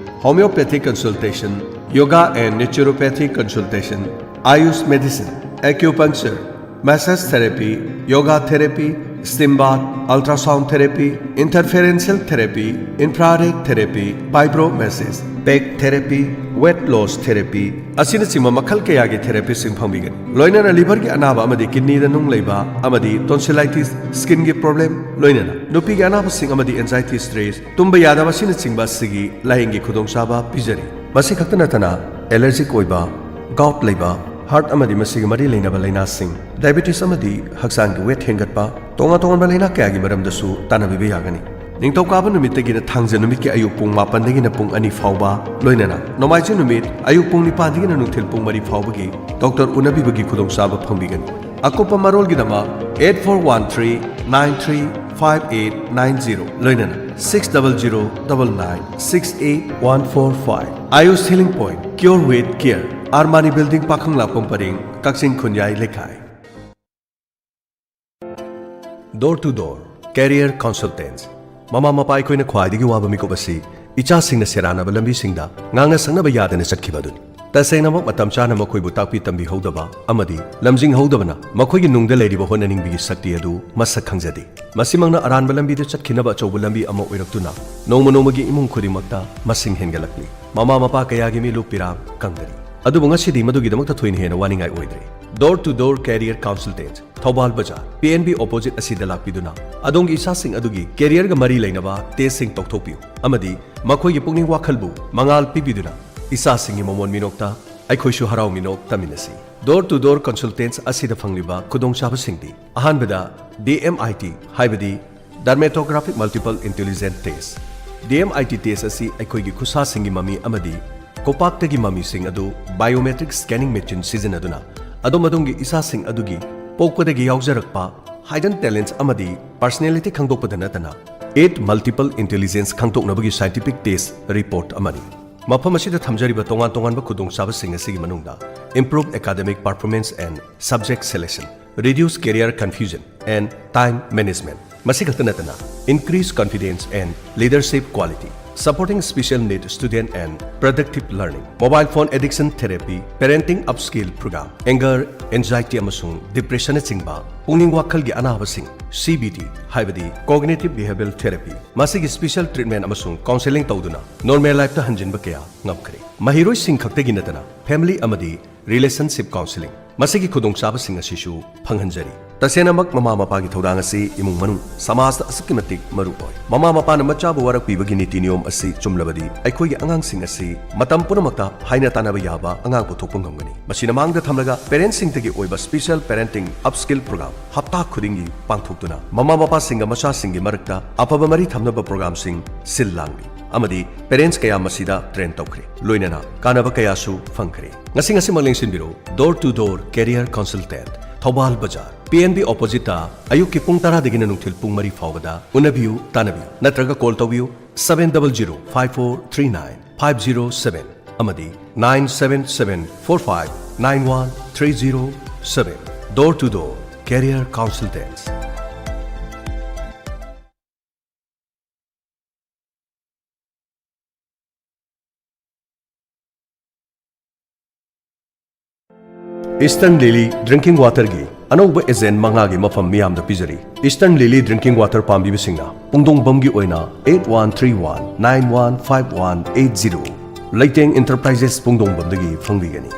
homeopathic consultation, yoga and naturopathic consultation, Ayush medicine, acupuncture, massage therapy, yoga therapy, Steam bath, ultrasound therapy, interferential therapy, infrared therapy, fibromassage, peg therapy, weight loss therapy ꯑꯁꯤꯅꯆꯤꯡꯕ ꯃꯈꯜ ꯀꯌꯥꯒꯤ ꯊꯦꯔꯥꯄꯤꯁꯤꯡ ꯐꯪꯕꯤꯒꯅꯤ꯫ ꯂꯣꯏꯅꯅ liverꯒꯤ ꯑꯅꯥꯕ ꯑꯃꯗꯤ kidneyꯗ ꯅꯨꯡ ꯂꯩꯕ ꯑꯃꯗꯤ tonsillitis, skinꯒꯤ problem, ꯂꯣꯏꯅꯅ ꯅꯨꯄꯤꯒꯤ ꯑꯅꯥꯕꯁꯤꯡ ꯑꯃꯗꯤ anxiety, stress, ꯇꯨꯝꯕ ꯌꯥꯗꯕ ꯑꯁꯤꯅꯆꯤꯡꯕ ꯑꯁꯤꯒꯤ ꯂꯥꯌꯦꯡꯒꯤ ꯈꯨꯗꯣꯡꯆꯥꯕ ꯄꯤꯖꯔꯤ꯫ ꯃꯁꯤ ꯈꯛꯇ ꯅꯠꯇꯅ allergic ꯑꯣꯏꯕ, gout ꯂꯩꯕ, heart ꯑꯃꯗꯤ ꯃꯁꯤꯒ ꯃꯔꯤ ꯂꯩꯅꯕ ꯂꯥꯏꯅꯥꯁꯤꯡ, diabetes ꯑꯃꯗꯤ ꯍꯛꯆꯥꯡꯒꯤ weight ꯍꯦꯟꯒꯠꯄ, ꯇꯣꯉꯥꯟ ꯇꯣꯉꯥꯟꯕ ꯂꯥꯏꯅꯥ ꯀꯌꯥꯒꯤ ꯃꯔꯝꯗꯁꯨ ꯇꯥꯟꯅꯕꯤꯕ ꯌꯥꯒꯅꯤ꯫ ꯅꯤꯡꯊꯧꯀꯥꯕ ꯅꯨꯃꯤꯠꯇꯒꯤꯅ ꯊꯥꯡꯖ ꯅꯨꯃꯤꯠꯀꯤ ꯑꯌꯨꯛ ꯄꯨꯡ ꯃꯥꯄꯟꯗꯒꯤꯅ ꯄꯨꯡ ꯑꯅꯤ ꯐꯥꯎꯕ, ꯂꯣꯏꯅꯅ ꯅꯣꯡꯃꯥꯏꯖꯤꯡ ꯅꯨꯃꯤꯠ ꯑꯌꯨꯛ ꯄꯨꯡ ꯅꯤꯄꯥꯟꯗꯒꯤꯅ ꯅꯨꯡꯊꯤꯜ ꯄꯨꯡ ꯃꯔꯤ ꯐꯥꯎꯕꯒꯤ doctor ꯎꯅꯕꯤꯕꯒꯤ ꯈꯨꯗꯣꯡꯆꯥꯕ ꯐꯪꯕꯤꯒꯅꯤ꯫ ꯑꯀꯨꯞꯄ ꯃꯔꯣꯜꯒꯤꯗꯃꯛ eight four one three nine three five eight nine zero, ꯂꯣꯏꯅꯅ six double zero double nine six eight one four five꯫ Ayush Healing Point, Cure with Care, Armani Building, ꯄꯥꯈꯪꯂꯥꯛꯄꯝ ꯄꯔꯦꯡ, ꯀꯛꯆꯤꯡ ꯈꯨꯟꯌꯥꯏ ꯂꯩꯀꯥꯏ꯫ Door to Door Career Consultants꯫ ꯃꯃꯥ ꯃꯄꯥ ꯑꯩꯈꯣꯏꯅ ꯈ꯭ꯋꯥꯏꯗꯒꯤ ꯋꯥꯕ ꯃꯤꯀꯨꯞ ꯑꯁꯤ ꯏꯆꯥꯁꯤꯡꯅ ꯁꯦꯔꯥꯟꯅꯕ ꯂꯝꯕꯤꯁꯤꯡꯗ ꯉꯥꯡꯅ ꯁꯛꯅꯕ ꯌꯥꯗꯅ ꯆꯠꯈꯤꯕ ꯑꯗꯨꯅꯤ꯫ ꯇꯁꯦꯡꯅꯃꯛ, ꯃꯇꯝ ꯆꯥꯅ ꯃꯈꯣꯏꯕꯨ ꯇꯥꯛꯄꯤ ꯇꯝꯕꯤꯍꯧꯗꯕ ꯑꯃꯗꯤ ꯂꯝꯖꯤꯡꯍꯧꯗꯕꯅ ꯃꯈꯣꯏꯒꯤ ꯅꯨꯡꯗ ꯂꯩꯔꯤꯕ ꯍꯣꯠꯅꯅꯤꯡꯕꯒꯤ ꯁꯛꯇꯤ ꯑꯗꯨ ꯃꯁꯛ ꯈꯪꯖꯗꯦ꯫ ꯃꯁꯤꯃꯛꯅ ꯑꯔꯥꯟꯕ ꯂꯝꯕꯤꯗ ꯆꯠꯈꯤꯅꯕ ꯑꯆꯧꯕ ꯂꯝꯕꯤ ꯑꯃ ꯑꯣꯏꯔꯛꯇꯨꯅ ꯅꯣꯡꯃ ꯅꯣꯡꯃꯒꯤ ꯏꯃꯨꯡ ꯈꯨꯗꯤꯡꯃꯛꯇ ꯃꯁꯤꯡ ꯍꯦꯟꯒꯠꯂꯛꯂꯤ꯫ ꯃꯃꯥ ꯃꯄꯥ ꯀꯌꯥꯒꯤ ꯃꯤꯠꯂꯨ ꯄꯤꯔꯥꯡ ꯀꯪꯗꯔꯤ꯫ ꯑꯗꯨꯕꯨ ꯉꯁꯤꯗꯤ ꯃꯗꯨꯒꯤꯗꯃꯛꯇ ꯊꯣꯏꯅ ꯍꯦꯟꯅ ꯋꯥꯅꯤꯡꯉꯥꯏ ꯑꯣꯏꯗ꯭ꯔꯦ꯫ Door to Door Career Consultant, Thoubal ꯕꯖꯥꯔ, P N B opposite ꯑꯁꯤꯗ ꯂꯥꯛꯄꯤꯗꯨꯅ ꯑꯗꯣꯝꯒꯤ ꯏꯆꯥꯁꯤꯡ ꯑꯗꯨꯒꯤ careerꯒ ꯃꯔꯤ ꯂꯩꯅꯕ testꯁꯤꯡ ꯇꯧꯊꯣꯛꯄꯤꯌꯨ ꯑꯃꯗꯤ ꯃꯈꯣꯏꯒꯤ ꯄꯨꯛꯅꯤꯡ ꯋꯥꯈꯜꯕꯨ ꯃꯉꯥꯜ ꯄꯤꯕꯤꯗꯨꯅ ꯏꯆꯥꯁꯤꯡꯒꯤ ꯃꯃꯣꯟ ꯃꯤꯅꯣꯛꯇ ꯑꯩꯈꯣꯏꯁꯨ ꯍꯔꯥꯎ ꯃꯤꯅꯣꯛ ꯇꯝꯃꯤꯟꯅꯁꯤ꯫ Door to Door Consultants ꯑꯁꯤꯗ ꯐꯪꯂꯤꯕ ꯈꯨꯗꯣꯡꯆꯥꯕꯁꯤꯡꯗꯤ: ꯑꯍꯥꯟꯕꯗ, D M I T, ꯍꯥꯏꯕꯗꯤ Dermatographic Multiple Intelligence Test꯫ D M I T test ꯑꯁꯤ ꯑꯩꯈꯣꯏꯒꯤ ꯈꯨꯠꯁꯥꯁꯤꯡꯒꯤ ꯃꯃꯤ ꯑꯃꯗꯤ ꯈꯨꯄꯥꯛꯇꯒꯤ ꯃꯃꯤꯁꯤꯡ ꯑꯗꯨ biometric scanning machine ꯁꯤꯖꯤꯟꯅꯗꯨꯅ ꯑꯗꯣꯝ ꯑꯗꯣꯝꯒꯤ ꯏꯆꯥꯁꯤꯡ ꯑꯗꯨꯒꯤ ꯄꯣꯛꯄꯗꯒꯤ ꯌꯥꯎꯖꯔꯛꯄ hidden talents ꯑꯃꯗꯤ personality ꯈꯪꯗꯣꯛꯄꯗ ꯅꯠꯇꯅ, eight multiple intelligence ꯈꯪꯗꯣꯛꯅꯕꯒꯤ scientific test report ꯑꯃꯅꯤ꯫ ꯃꯐꯝ ꯑꯁꯤꯗ ꯊꯝꯖꯔꯤꯕ ꯇꯣꯉꯥꯟ ꯇꯣꯉꯥꯟꯕ ꯈꯨꯗꯣꯡꯆꯥꯕꯁꯤꯡ ꯑꯁꯤꯒꯤ ꯃꯅꯨꯡꯗ improve academic performance and subject selection, reduce career confusion and time management, ꯃꯁꯤ ꯈꯛꯇ ꯅꯠꯇꯅ, increase confidence and leadership quality, supporting special need student and productive learning, mobile phone addiction therapy, parenting upskill program, anger, anxiety ꯑꯃꯁꯨꯡ depression ꯅꯆꯤꯡꯕ ꯄꯨꯛꯅꯤꯡ ꯋꯥꯈꯜꯒꯤ ꯑꯅꯥꯕꯁꯤꯡ, C B T, ꯍꯥꯏꯕꯗꯤ cognitive behavioral therapy, ꯃꯁꯤꯒꯤ special treatment ꯑꯃꯁꯨꯡ counseling ꯇꯧꯗꯨꯅ normal life ꯇ ꯍꯟꯖꯤꯟꯕ ꯀꯌꯥ ꯉꯝꯈ꯭ꯔꯦ꯫ ꯃꯍꯩꯔꯣꯏꯁꯤꯡ ꯈꯛꯇꯒꯤ ꯅꯠꯇꯅ family ꯑꯃꯗꯤ relationship counseling, ꯃꯁꯤꯒꯤ ꯈꯨꯗꯣꯡꯆꯥꯕꯁꯤꯡ ꯑꯁꯤꯁꯨ ꯐꯪꯍꯟꯖꯔꯤ꯫ ꯇꯁꯦꯡꯅꯃꯛ, ꯃꯃꯥ ꯃꯄꯥꯒꯤ ꯊꯧꯗꯥꯡ ꯑꯁꯤ ꯏꯃꯨꯡ ꯃꯅꯨꯡ, ꯁꯃꯥꯖꯇ ꯑꯁꯨꯛꯀꯤ ꯃꯇꯤꯛ ꯃꯔꯨ ꯑꯣꯏ꯫ ꯃꯃꯥ ꯃꯄꯥꯅ ꯃꯆꯥꯕꯨ ꯋꯥꯔꯛꯄꯤꯕꯒꯤ ꯅꯤꯇꯤ ꯅꯤꯌꯣꯝ ꯑꯁꯤ ꯆꯨꯝꯂꯕꯗꯤ, ꯑꯩꯈꯣꯏꯒꯤ ꯑꯉꯥꯡꯁꯤꯡ ꯑꯁꯤ ꯃꯇꯝ ꯄꯨꯝꯅꯃꯛꯇ ꯍꯥꯏꯅ ꯇꯥꯟꯅꯕ ꯌꯥꯕ ꯑꯉꯥꯡ ꯄꯨꯊꯣꯛꯄ ꯉꯝꯒꯅꯤ꯫ ꯃꯁꯤꯅ ꯃꯥꯡꯗ ꯊꯝꯂꯒ, parents ꯁꯤꯡꯗꯒꯤ ꯑꯣꯏꯕ special parenting upskill program ꯍꯞꯇꯥ ꯈꯨꯗꯤꯡꯒꯤ ꯄꯥꯡꯊꯣꯛꯇꯨꯅ, ꯃꯃꯥ ꯃꯄꯥꯁꯤꯡꯒ ꯃꯆꯥꯁꯤꯡꯒꯤ ꯃꯔꯛꯇ ꯑꯐꯕ ꯃꯔꯤ ꯊꯝꯅꯕ program ꯁꯤꯡ ꯁꯤꯜ ꯂꯥꯡꯂꯤ꯫ ꯑꯃꯗꯤ parents ꯀꯌꯥ ꯃꯁꯤꯗ train ꯇꯧꯈ꯭ꯔꯦ, ꯂꯣꯏꯅꯅ ꯀꯥꯟꯅꯕ ꯀꯌꯥꯁꯨ ꯐꯪꯈ꯭ꯔꯦ꯫ ꯉꯁꯤ ꯉꯁꯤꯃꯛ ꯂꯦꯡꯁꯤꯟꯕꯤꯔꯣ, Door to Door Career Consultant, Thoubal ꯕꯖꯥꯔ, P N B opposite ꯇ, ꯑꯌꯨꯛꯀꯤ ꯄꯨꯡ ꯇꯔꯥꯗꯒꯤꯅ ꯅꯨꯡꯊꯤꯜ ꯄꯨꯡ ꯃꯔꯤ ꯐꯥꯎꯕꯗ꯫ ꯎꯅꯕꯤꯌꯨ, ꯇꯥꯟꯅꯕꯤꯌꯨ, ꯅꯠꯇ꯭ꯔꯒ call ꯇꯧꯕꯤꯌꯨ, seven double zero five four three nine five zero seven ꯑꯃꯗꯤ nine seven seven four five nine one three zero seven꯫ Door to Door Career Consultants꯫ Eastern Lily Drinking Water ꯒꯤ ꯑꯅꯧꯕ agent ꯃꯉꯥꯒꯤ ꯃꯐꯝ ꯃꯤꯌꯥꯝꯗ ꯄꯤꯖꯔꯤ꯫ Eastern Lily Drinking Water ꯄꯥꯝꯕꯤꯕꯁꯤꯡꯅ ꯄꯨꯡꯗꯣꯡꯕꯝꯒꯤ ꯑꯣꯏꯅ eight one three one nine one five one eight zero, ꯂꯩꯇꯦꯡ Enterprises ꯄꯨꯡꯗꯣꯡꯕꯝꯗꯒꯤ ꯐꯪꯕꯤꯒꯅꯤ꯫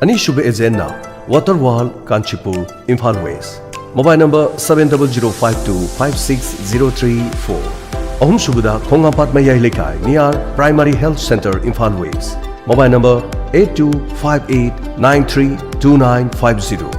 ꯑꯅꯤꯁꯨꯕ agent ꯅ Water World, Kanchipur, Imphal West, mobile number seven double zero five two five six zero three four꯫ ꯑꯍꯨꯝꯁꯨꯕꯗ ꯈꯣꯡꯉꯥꯝꯄꯥꯠ ꯃꯌꯥꯏ ꯂꯩꯀꯥꯏ, near Primary Health Centre, Imphal West, mobile number eight two five eight nine three two nine five zero꯫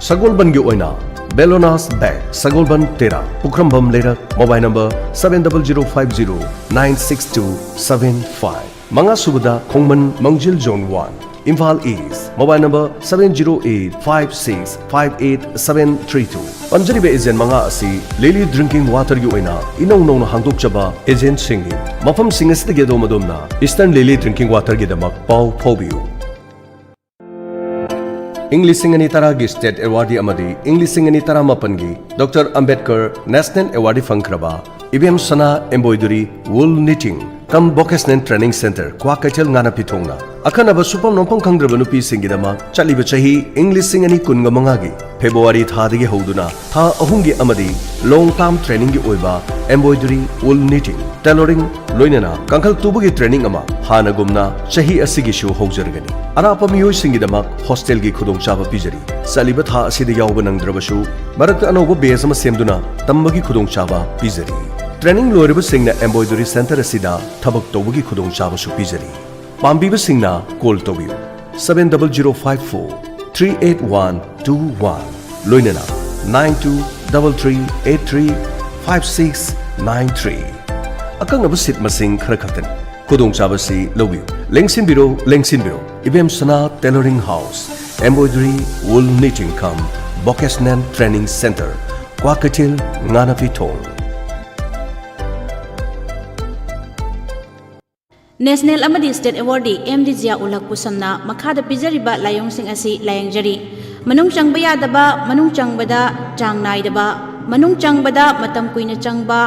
ꯁꯒꯣꯜꯕꯟꯒꯤ ꯑꯣꯏꯅ Bellona's Bag, ꯁꯒꯣꯜꯕꯟ ꯇꯦꯔꯥ, ꯄꯨꯈ꯭ꯔꯝꯕꯝ ꯂꯩꯔꯛ, mobile number seven double zero five zero nine six two seven five꯫ ꯃꯉꯥꯁꯨꯕꯗ ꯈꯣꯡꯃꯟ ꯃꯥꯡꯖꯤꯜ, Zone one, Imphal East, mobile number seven zero eight five six five eight seven three two꯫ ꯄꯟꯖꯔꯤꯕ agent ꯃꯉꯥ ꯑꯁꯤ Lily Drinking Water ꯒꯤ ꯑꯣꯏꯅ ꯏꯅꯧ ꯅꯧꯅ ꯍꯥꯡꯗꯣꯛꯆꯕ agent ꯁꯤꯡꯅꯤ꯫ ꯃꯐꯝꯁꯤꯡ ꯑꯁꯤꯗꯒꯤ ꯑꯗꯣꯝ ꯑꯗꯣꯝꯅ Eastern Lily Drinking Water ꯒꯤꯗꯃꯛ ꯄꯥꯎ ꯐꯥꯎꯕꯤꯌꯨ꯫ ꯏꯪ ꯂꯤꯁꯤꯡ ꯑꯅꯤ ꯇꯔꯥꯒꯤ State Award ꯑꯃꯗꯤ ꯏꯪ ꯂꯤꯁꯤꯡ ꯑꯅꯤ ꯇꯔꯥꯃꯥꯄꯟꯒꯤ Doctor Ambedkar National Award ꯐꯪꯈ꯭ꯔꯕ ꯏꯕꯦꯝ ꯁꯅꯥ Embroidery Wool Knitting cum Vocational Training Center, Kwakeithel, ꯉꯥꯅ ꯄꯤꯊꯣꯡꯅ ꯑꯈꯟꯅꯕ ꯁꯨꯐꯝ ꯅꯣꯝꯐꯝ ꯈꯪꯗ꯭ꯔꯕ ꯅꯨꯄꯤꯁꯤꯡꯒꯤꯗꯃꯛ ꯆꯠꯂꯤꯕ ꯆꯍꯤ ꯏꯪ ꯂꯤꯁꯤꯡ ꯑꯅꯤ ꯀꯨꯟꯒ ꯃꯉꯥꯒꯤ February ꯊꯥꯗꯒꯤ ꯍꯧꯗꯨꯅ ꯊꯥ ꯑꯍꯨꯝꯒꯤ ꯑꯃꯗꯤ long term trainingꯒꯤ ꯑꯣꯏꯕ embroidery, wool knitting, tailoring, ꯂꯣꯏꯅꯅ ꯀꯥꯡꯈꯜ ꯇꯨꯕꯒꯤ training ꯑꯃ ꯍꯥꯟꯅꯒꯨꯝꯅ ꯆꯍꯤ ꯑꯁꯤꯒꯤꯁꯨ ꯍꯧꯖꯔꯒꯅꯤ꯫ ꯑꯔꯥꯞꯄ ꯃꯤꯑꯣꯏꯁꯤꯡꯒꯤꯗꯃꯛ hostelꯒꯤ ꯈꯨꯗꯣꯡꯆꯥꯕ ꯄꯤꯖꯔꯤ꯫ ꯆꯠꯂꯤꯕ ꯊꯥ ꯑꯁꯤꯗ ꯌꯥꯎꯕ ꯅꯪꯗ꯭ꯔꯕꯁꯨ, ꯃꯔꯛꯇ ꯑꯅꯧꯕ batch ꯑꯃ ꯁꯦꯝꯗꯨꯅ ꯇꯝꯕꯒꯤ ꯈꯨꯗꯣꯡꯆꯥꯕ ꯄꯤꯖꯔꯤ꯫ Training ꯂꯣꯏꯔꯕꯁꯤꯡꯅ Embroidery Center ꯑꯁꯤꯗ ꯊꯕꯛ ꯇꯧꯕꯒꯤ ꯈꯨꯗꯣꯡꯆꯥꯕꯁꯨ ꯄꯤꯖꯔꯤ꯫ ꯄꯥꯝꯕꯤꯕꯁꯤꯡꯅ call ꯇꯧꯕꯤꯌꯨ, seven double zero five four three eight one two one, ꯂꯣꯏꯅꯅ nine two double three eight three five six nine three꯫ ꯑꯀꯛꯅꯕ seat ꯃꯁꯤꯡ ꯈꯔ ꯈꯛꯇꯅꯤ꯫ ꯈꯨꯗꯣꯡꯆꯥꯕꯁꯤ ꯂꯧꯕꯤꯌꯨ꯫ ꯂꯦꯡꯁꯤꯟꯕꯤꯔꯣ, ꯂꯦꯡꯁꯤꯟꯕꯤꯔꯣ꯫ ꯏꯕꯦꯝ ꯁꯅꯥ Tailoring House, Embroidery, Wool Knitting cum Vocational Training Center, Kwakeithel, ꯉꯥꯅ ꯄꯤꯊꯣꯡ꯫ National ꯑꯃꯗꯤ State Award M D Zia ꯎꯂꯛ ꯄꯨꯁꯝꯅ ꯃꯈꯥꯗ ꯄꯤꯖꯔꯤꯕ ꯂꯥꯏꯑꯣꯡꯁꯤꯡ ꯑꯁꯤ ꯂꯥꯌꯦꯡꯖꯔꯤ꯫ ꯃꯅꯨꯡ ꯆꯪꯕ ꯌꯥꯗꯕ, ꯃꯅꯨꯡ ꯆꯪꯕꯗ ꯆꯥꯡ ꯅꯥꯏꯗꯕ, ꯃꯅꯨꯡ ꯆꯪꯕꯗ ꯃꯇꯝ ꯀꯨꯏꯅ ꯆꯪꯕ,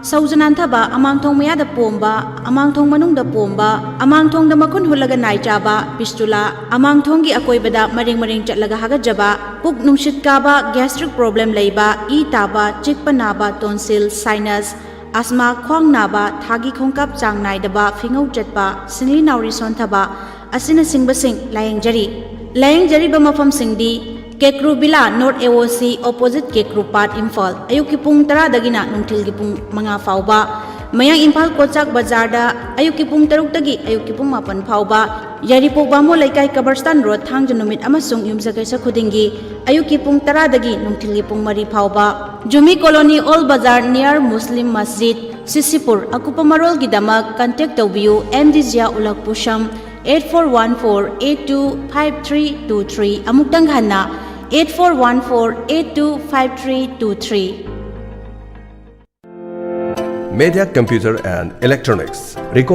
ꯁꯧꯖ ꯅꯥꯟꯊꯕ, ꯑꯃꯥꯡꯊꯣꯡ ꯃꯌꯥꯗ ꯄꯣꯝꯕ, ꯑꯃꯥꯡꯊꯣꯡ ꯃꯅꯨꯡꯗ ꯄꯣꯝꯕ, ꯑꯃꯥꯡꯊꯣꯡꯗ ꯃꯈꯨꯟ ꯍꯨꯠꯂꯒ ꯅꯥꯏ ꯆꯥꯕ, fistula, ꯑꯃꯥꯡꯊꯣꯡꯒꯤ ꯑꯀꯣꯏꯕꯗ ꯃꯔꯦꯡ ꯃꯔꯦꯡ ꯆꯠꯂꯒ ꯍꯥꯒꯠꯆꯕ, ꯄꯨꯛ ꯅꯨꯡꯁꯤꯠ ꯀꯥꯕ, gastric problem ꯂꯩꯕ, ꯏ ꯇꯥꯕ, ꯆꯤꯛꯄ ꯅꯥꯕ, tonsil, sinus, asthma, ꯈ꯭ꯋꯥꯡ ꯅꯥꯕ, ꯊꯥꯒꯤ ꯈꯣꯡꯀꯥꯞ ꯆꯥꯡ ꯅꯥꯏꯗꯕ, ꯐꯤꯉꯧ ꯆꯠꯄ, ꯁꯤꯡꯂꯤ ꯅꯥꯎꯔꯤ ꯁꯣꯟꯊꯕ ꯑꯁꯤꯅꯆꯤꯡꯕꯁꯤꯡ ꯂꯥꯌꯦꯡꯖꯔꯤ꯫ ꯂꯥꯌꯦꯡꯖꯔꯤꯕ ꯃꯐꯝꯁꯤꯡꯗꯤ ꯀꯦꯀ꯭ꯔꯨ ꯕꯤꯂꯥ, North A O C, opposite ꯀꯦꯀ꯭ꯔꯨ ꯄꯥꯠ, ꯏꯝꯐꯥꯜ꯫ ꯑꯌꯨꯛꯀꯤ ꯄꯨꯡ ꯇꯔꯥꯗꯒꯤꯅ ꯅꯨꯡꯊꯤꯜꯒꯤ ꯄꯨꯡ ꯃꯉꯥ ꯐꯥꯎꯕ꯫ ꯃꯌꯥꯡ ꯏꯝꯐꯥꯜ ꯀꯣꯆꯥꯛ ꯕꯖꯥꯔꯗ ꯑꯌꯨꯛꯀꯤ ꯄꯨꯡ ꯇꯔꯨꯛꯇꯒꯤ ꯑꯌꯨꯛꯀꯤ ꯄꯨꯡ ꯃꯥꯄꯟ ꯐꯥꯎꯕ꯫ ꯌꯥꯏꯔꯤꯄꯣꯛ ꯕꯥꯃꯣꯟ ꯂꯩꯀꯥꯏ, ꯀꯕꯔꯁꯇꯥꯟ ꯔꯣꯗ, ꯊꯥꯡꯖ ꯅꯨꯃꯤꯠ ꯑꯃꯁꯨꯡ ꯌꯨꯝꯖꯀꯩꯁ ꯈꯨꯗꯤꯡꯒꯤ ꯑꯌꯨꯛꯀꯤ ꯄꯨꯡ ꯇꯔꯥꯗꯒꯤ ꯅꯨꯡꯊꯤꯜꯒꯤ ꯄꯨꯡ ꯃꯔꯤ ꯐꯥꯎꯕ꯫ Jumi colony, old bazaar, near Muslim ꯃꯁꯖꯤꯗ, ꯁꯤꯁꯤꯄꯨꯔ꯫ ꯑꯀꯨꯞꯄ ꯃꯔꯣꯜꯒꯤꯗꯃꯛ contact ꯇꯧꯕꯤꯌꯨ, M D Zia Ulak Pusam, eight four one four eight two five three two three꯫ ꯑꯃꯨꯛꯇꯪ ꯍꯟꯅ, eight four one four eight two five three two three꯫ Media Computer and Electronics,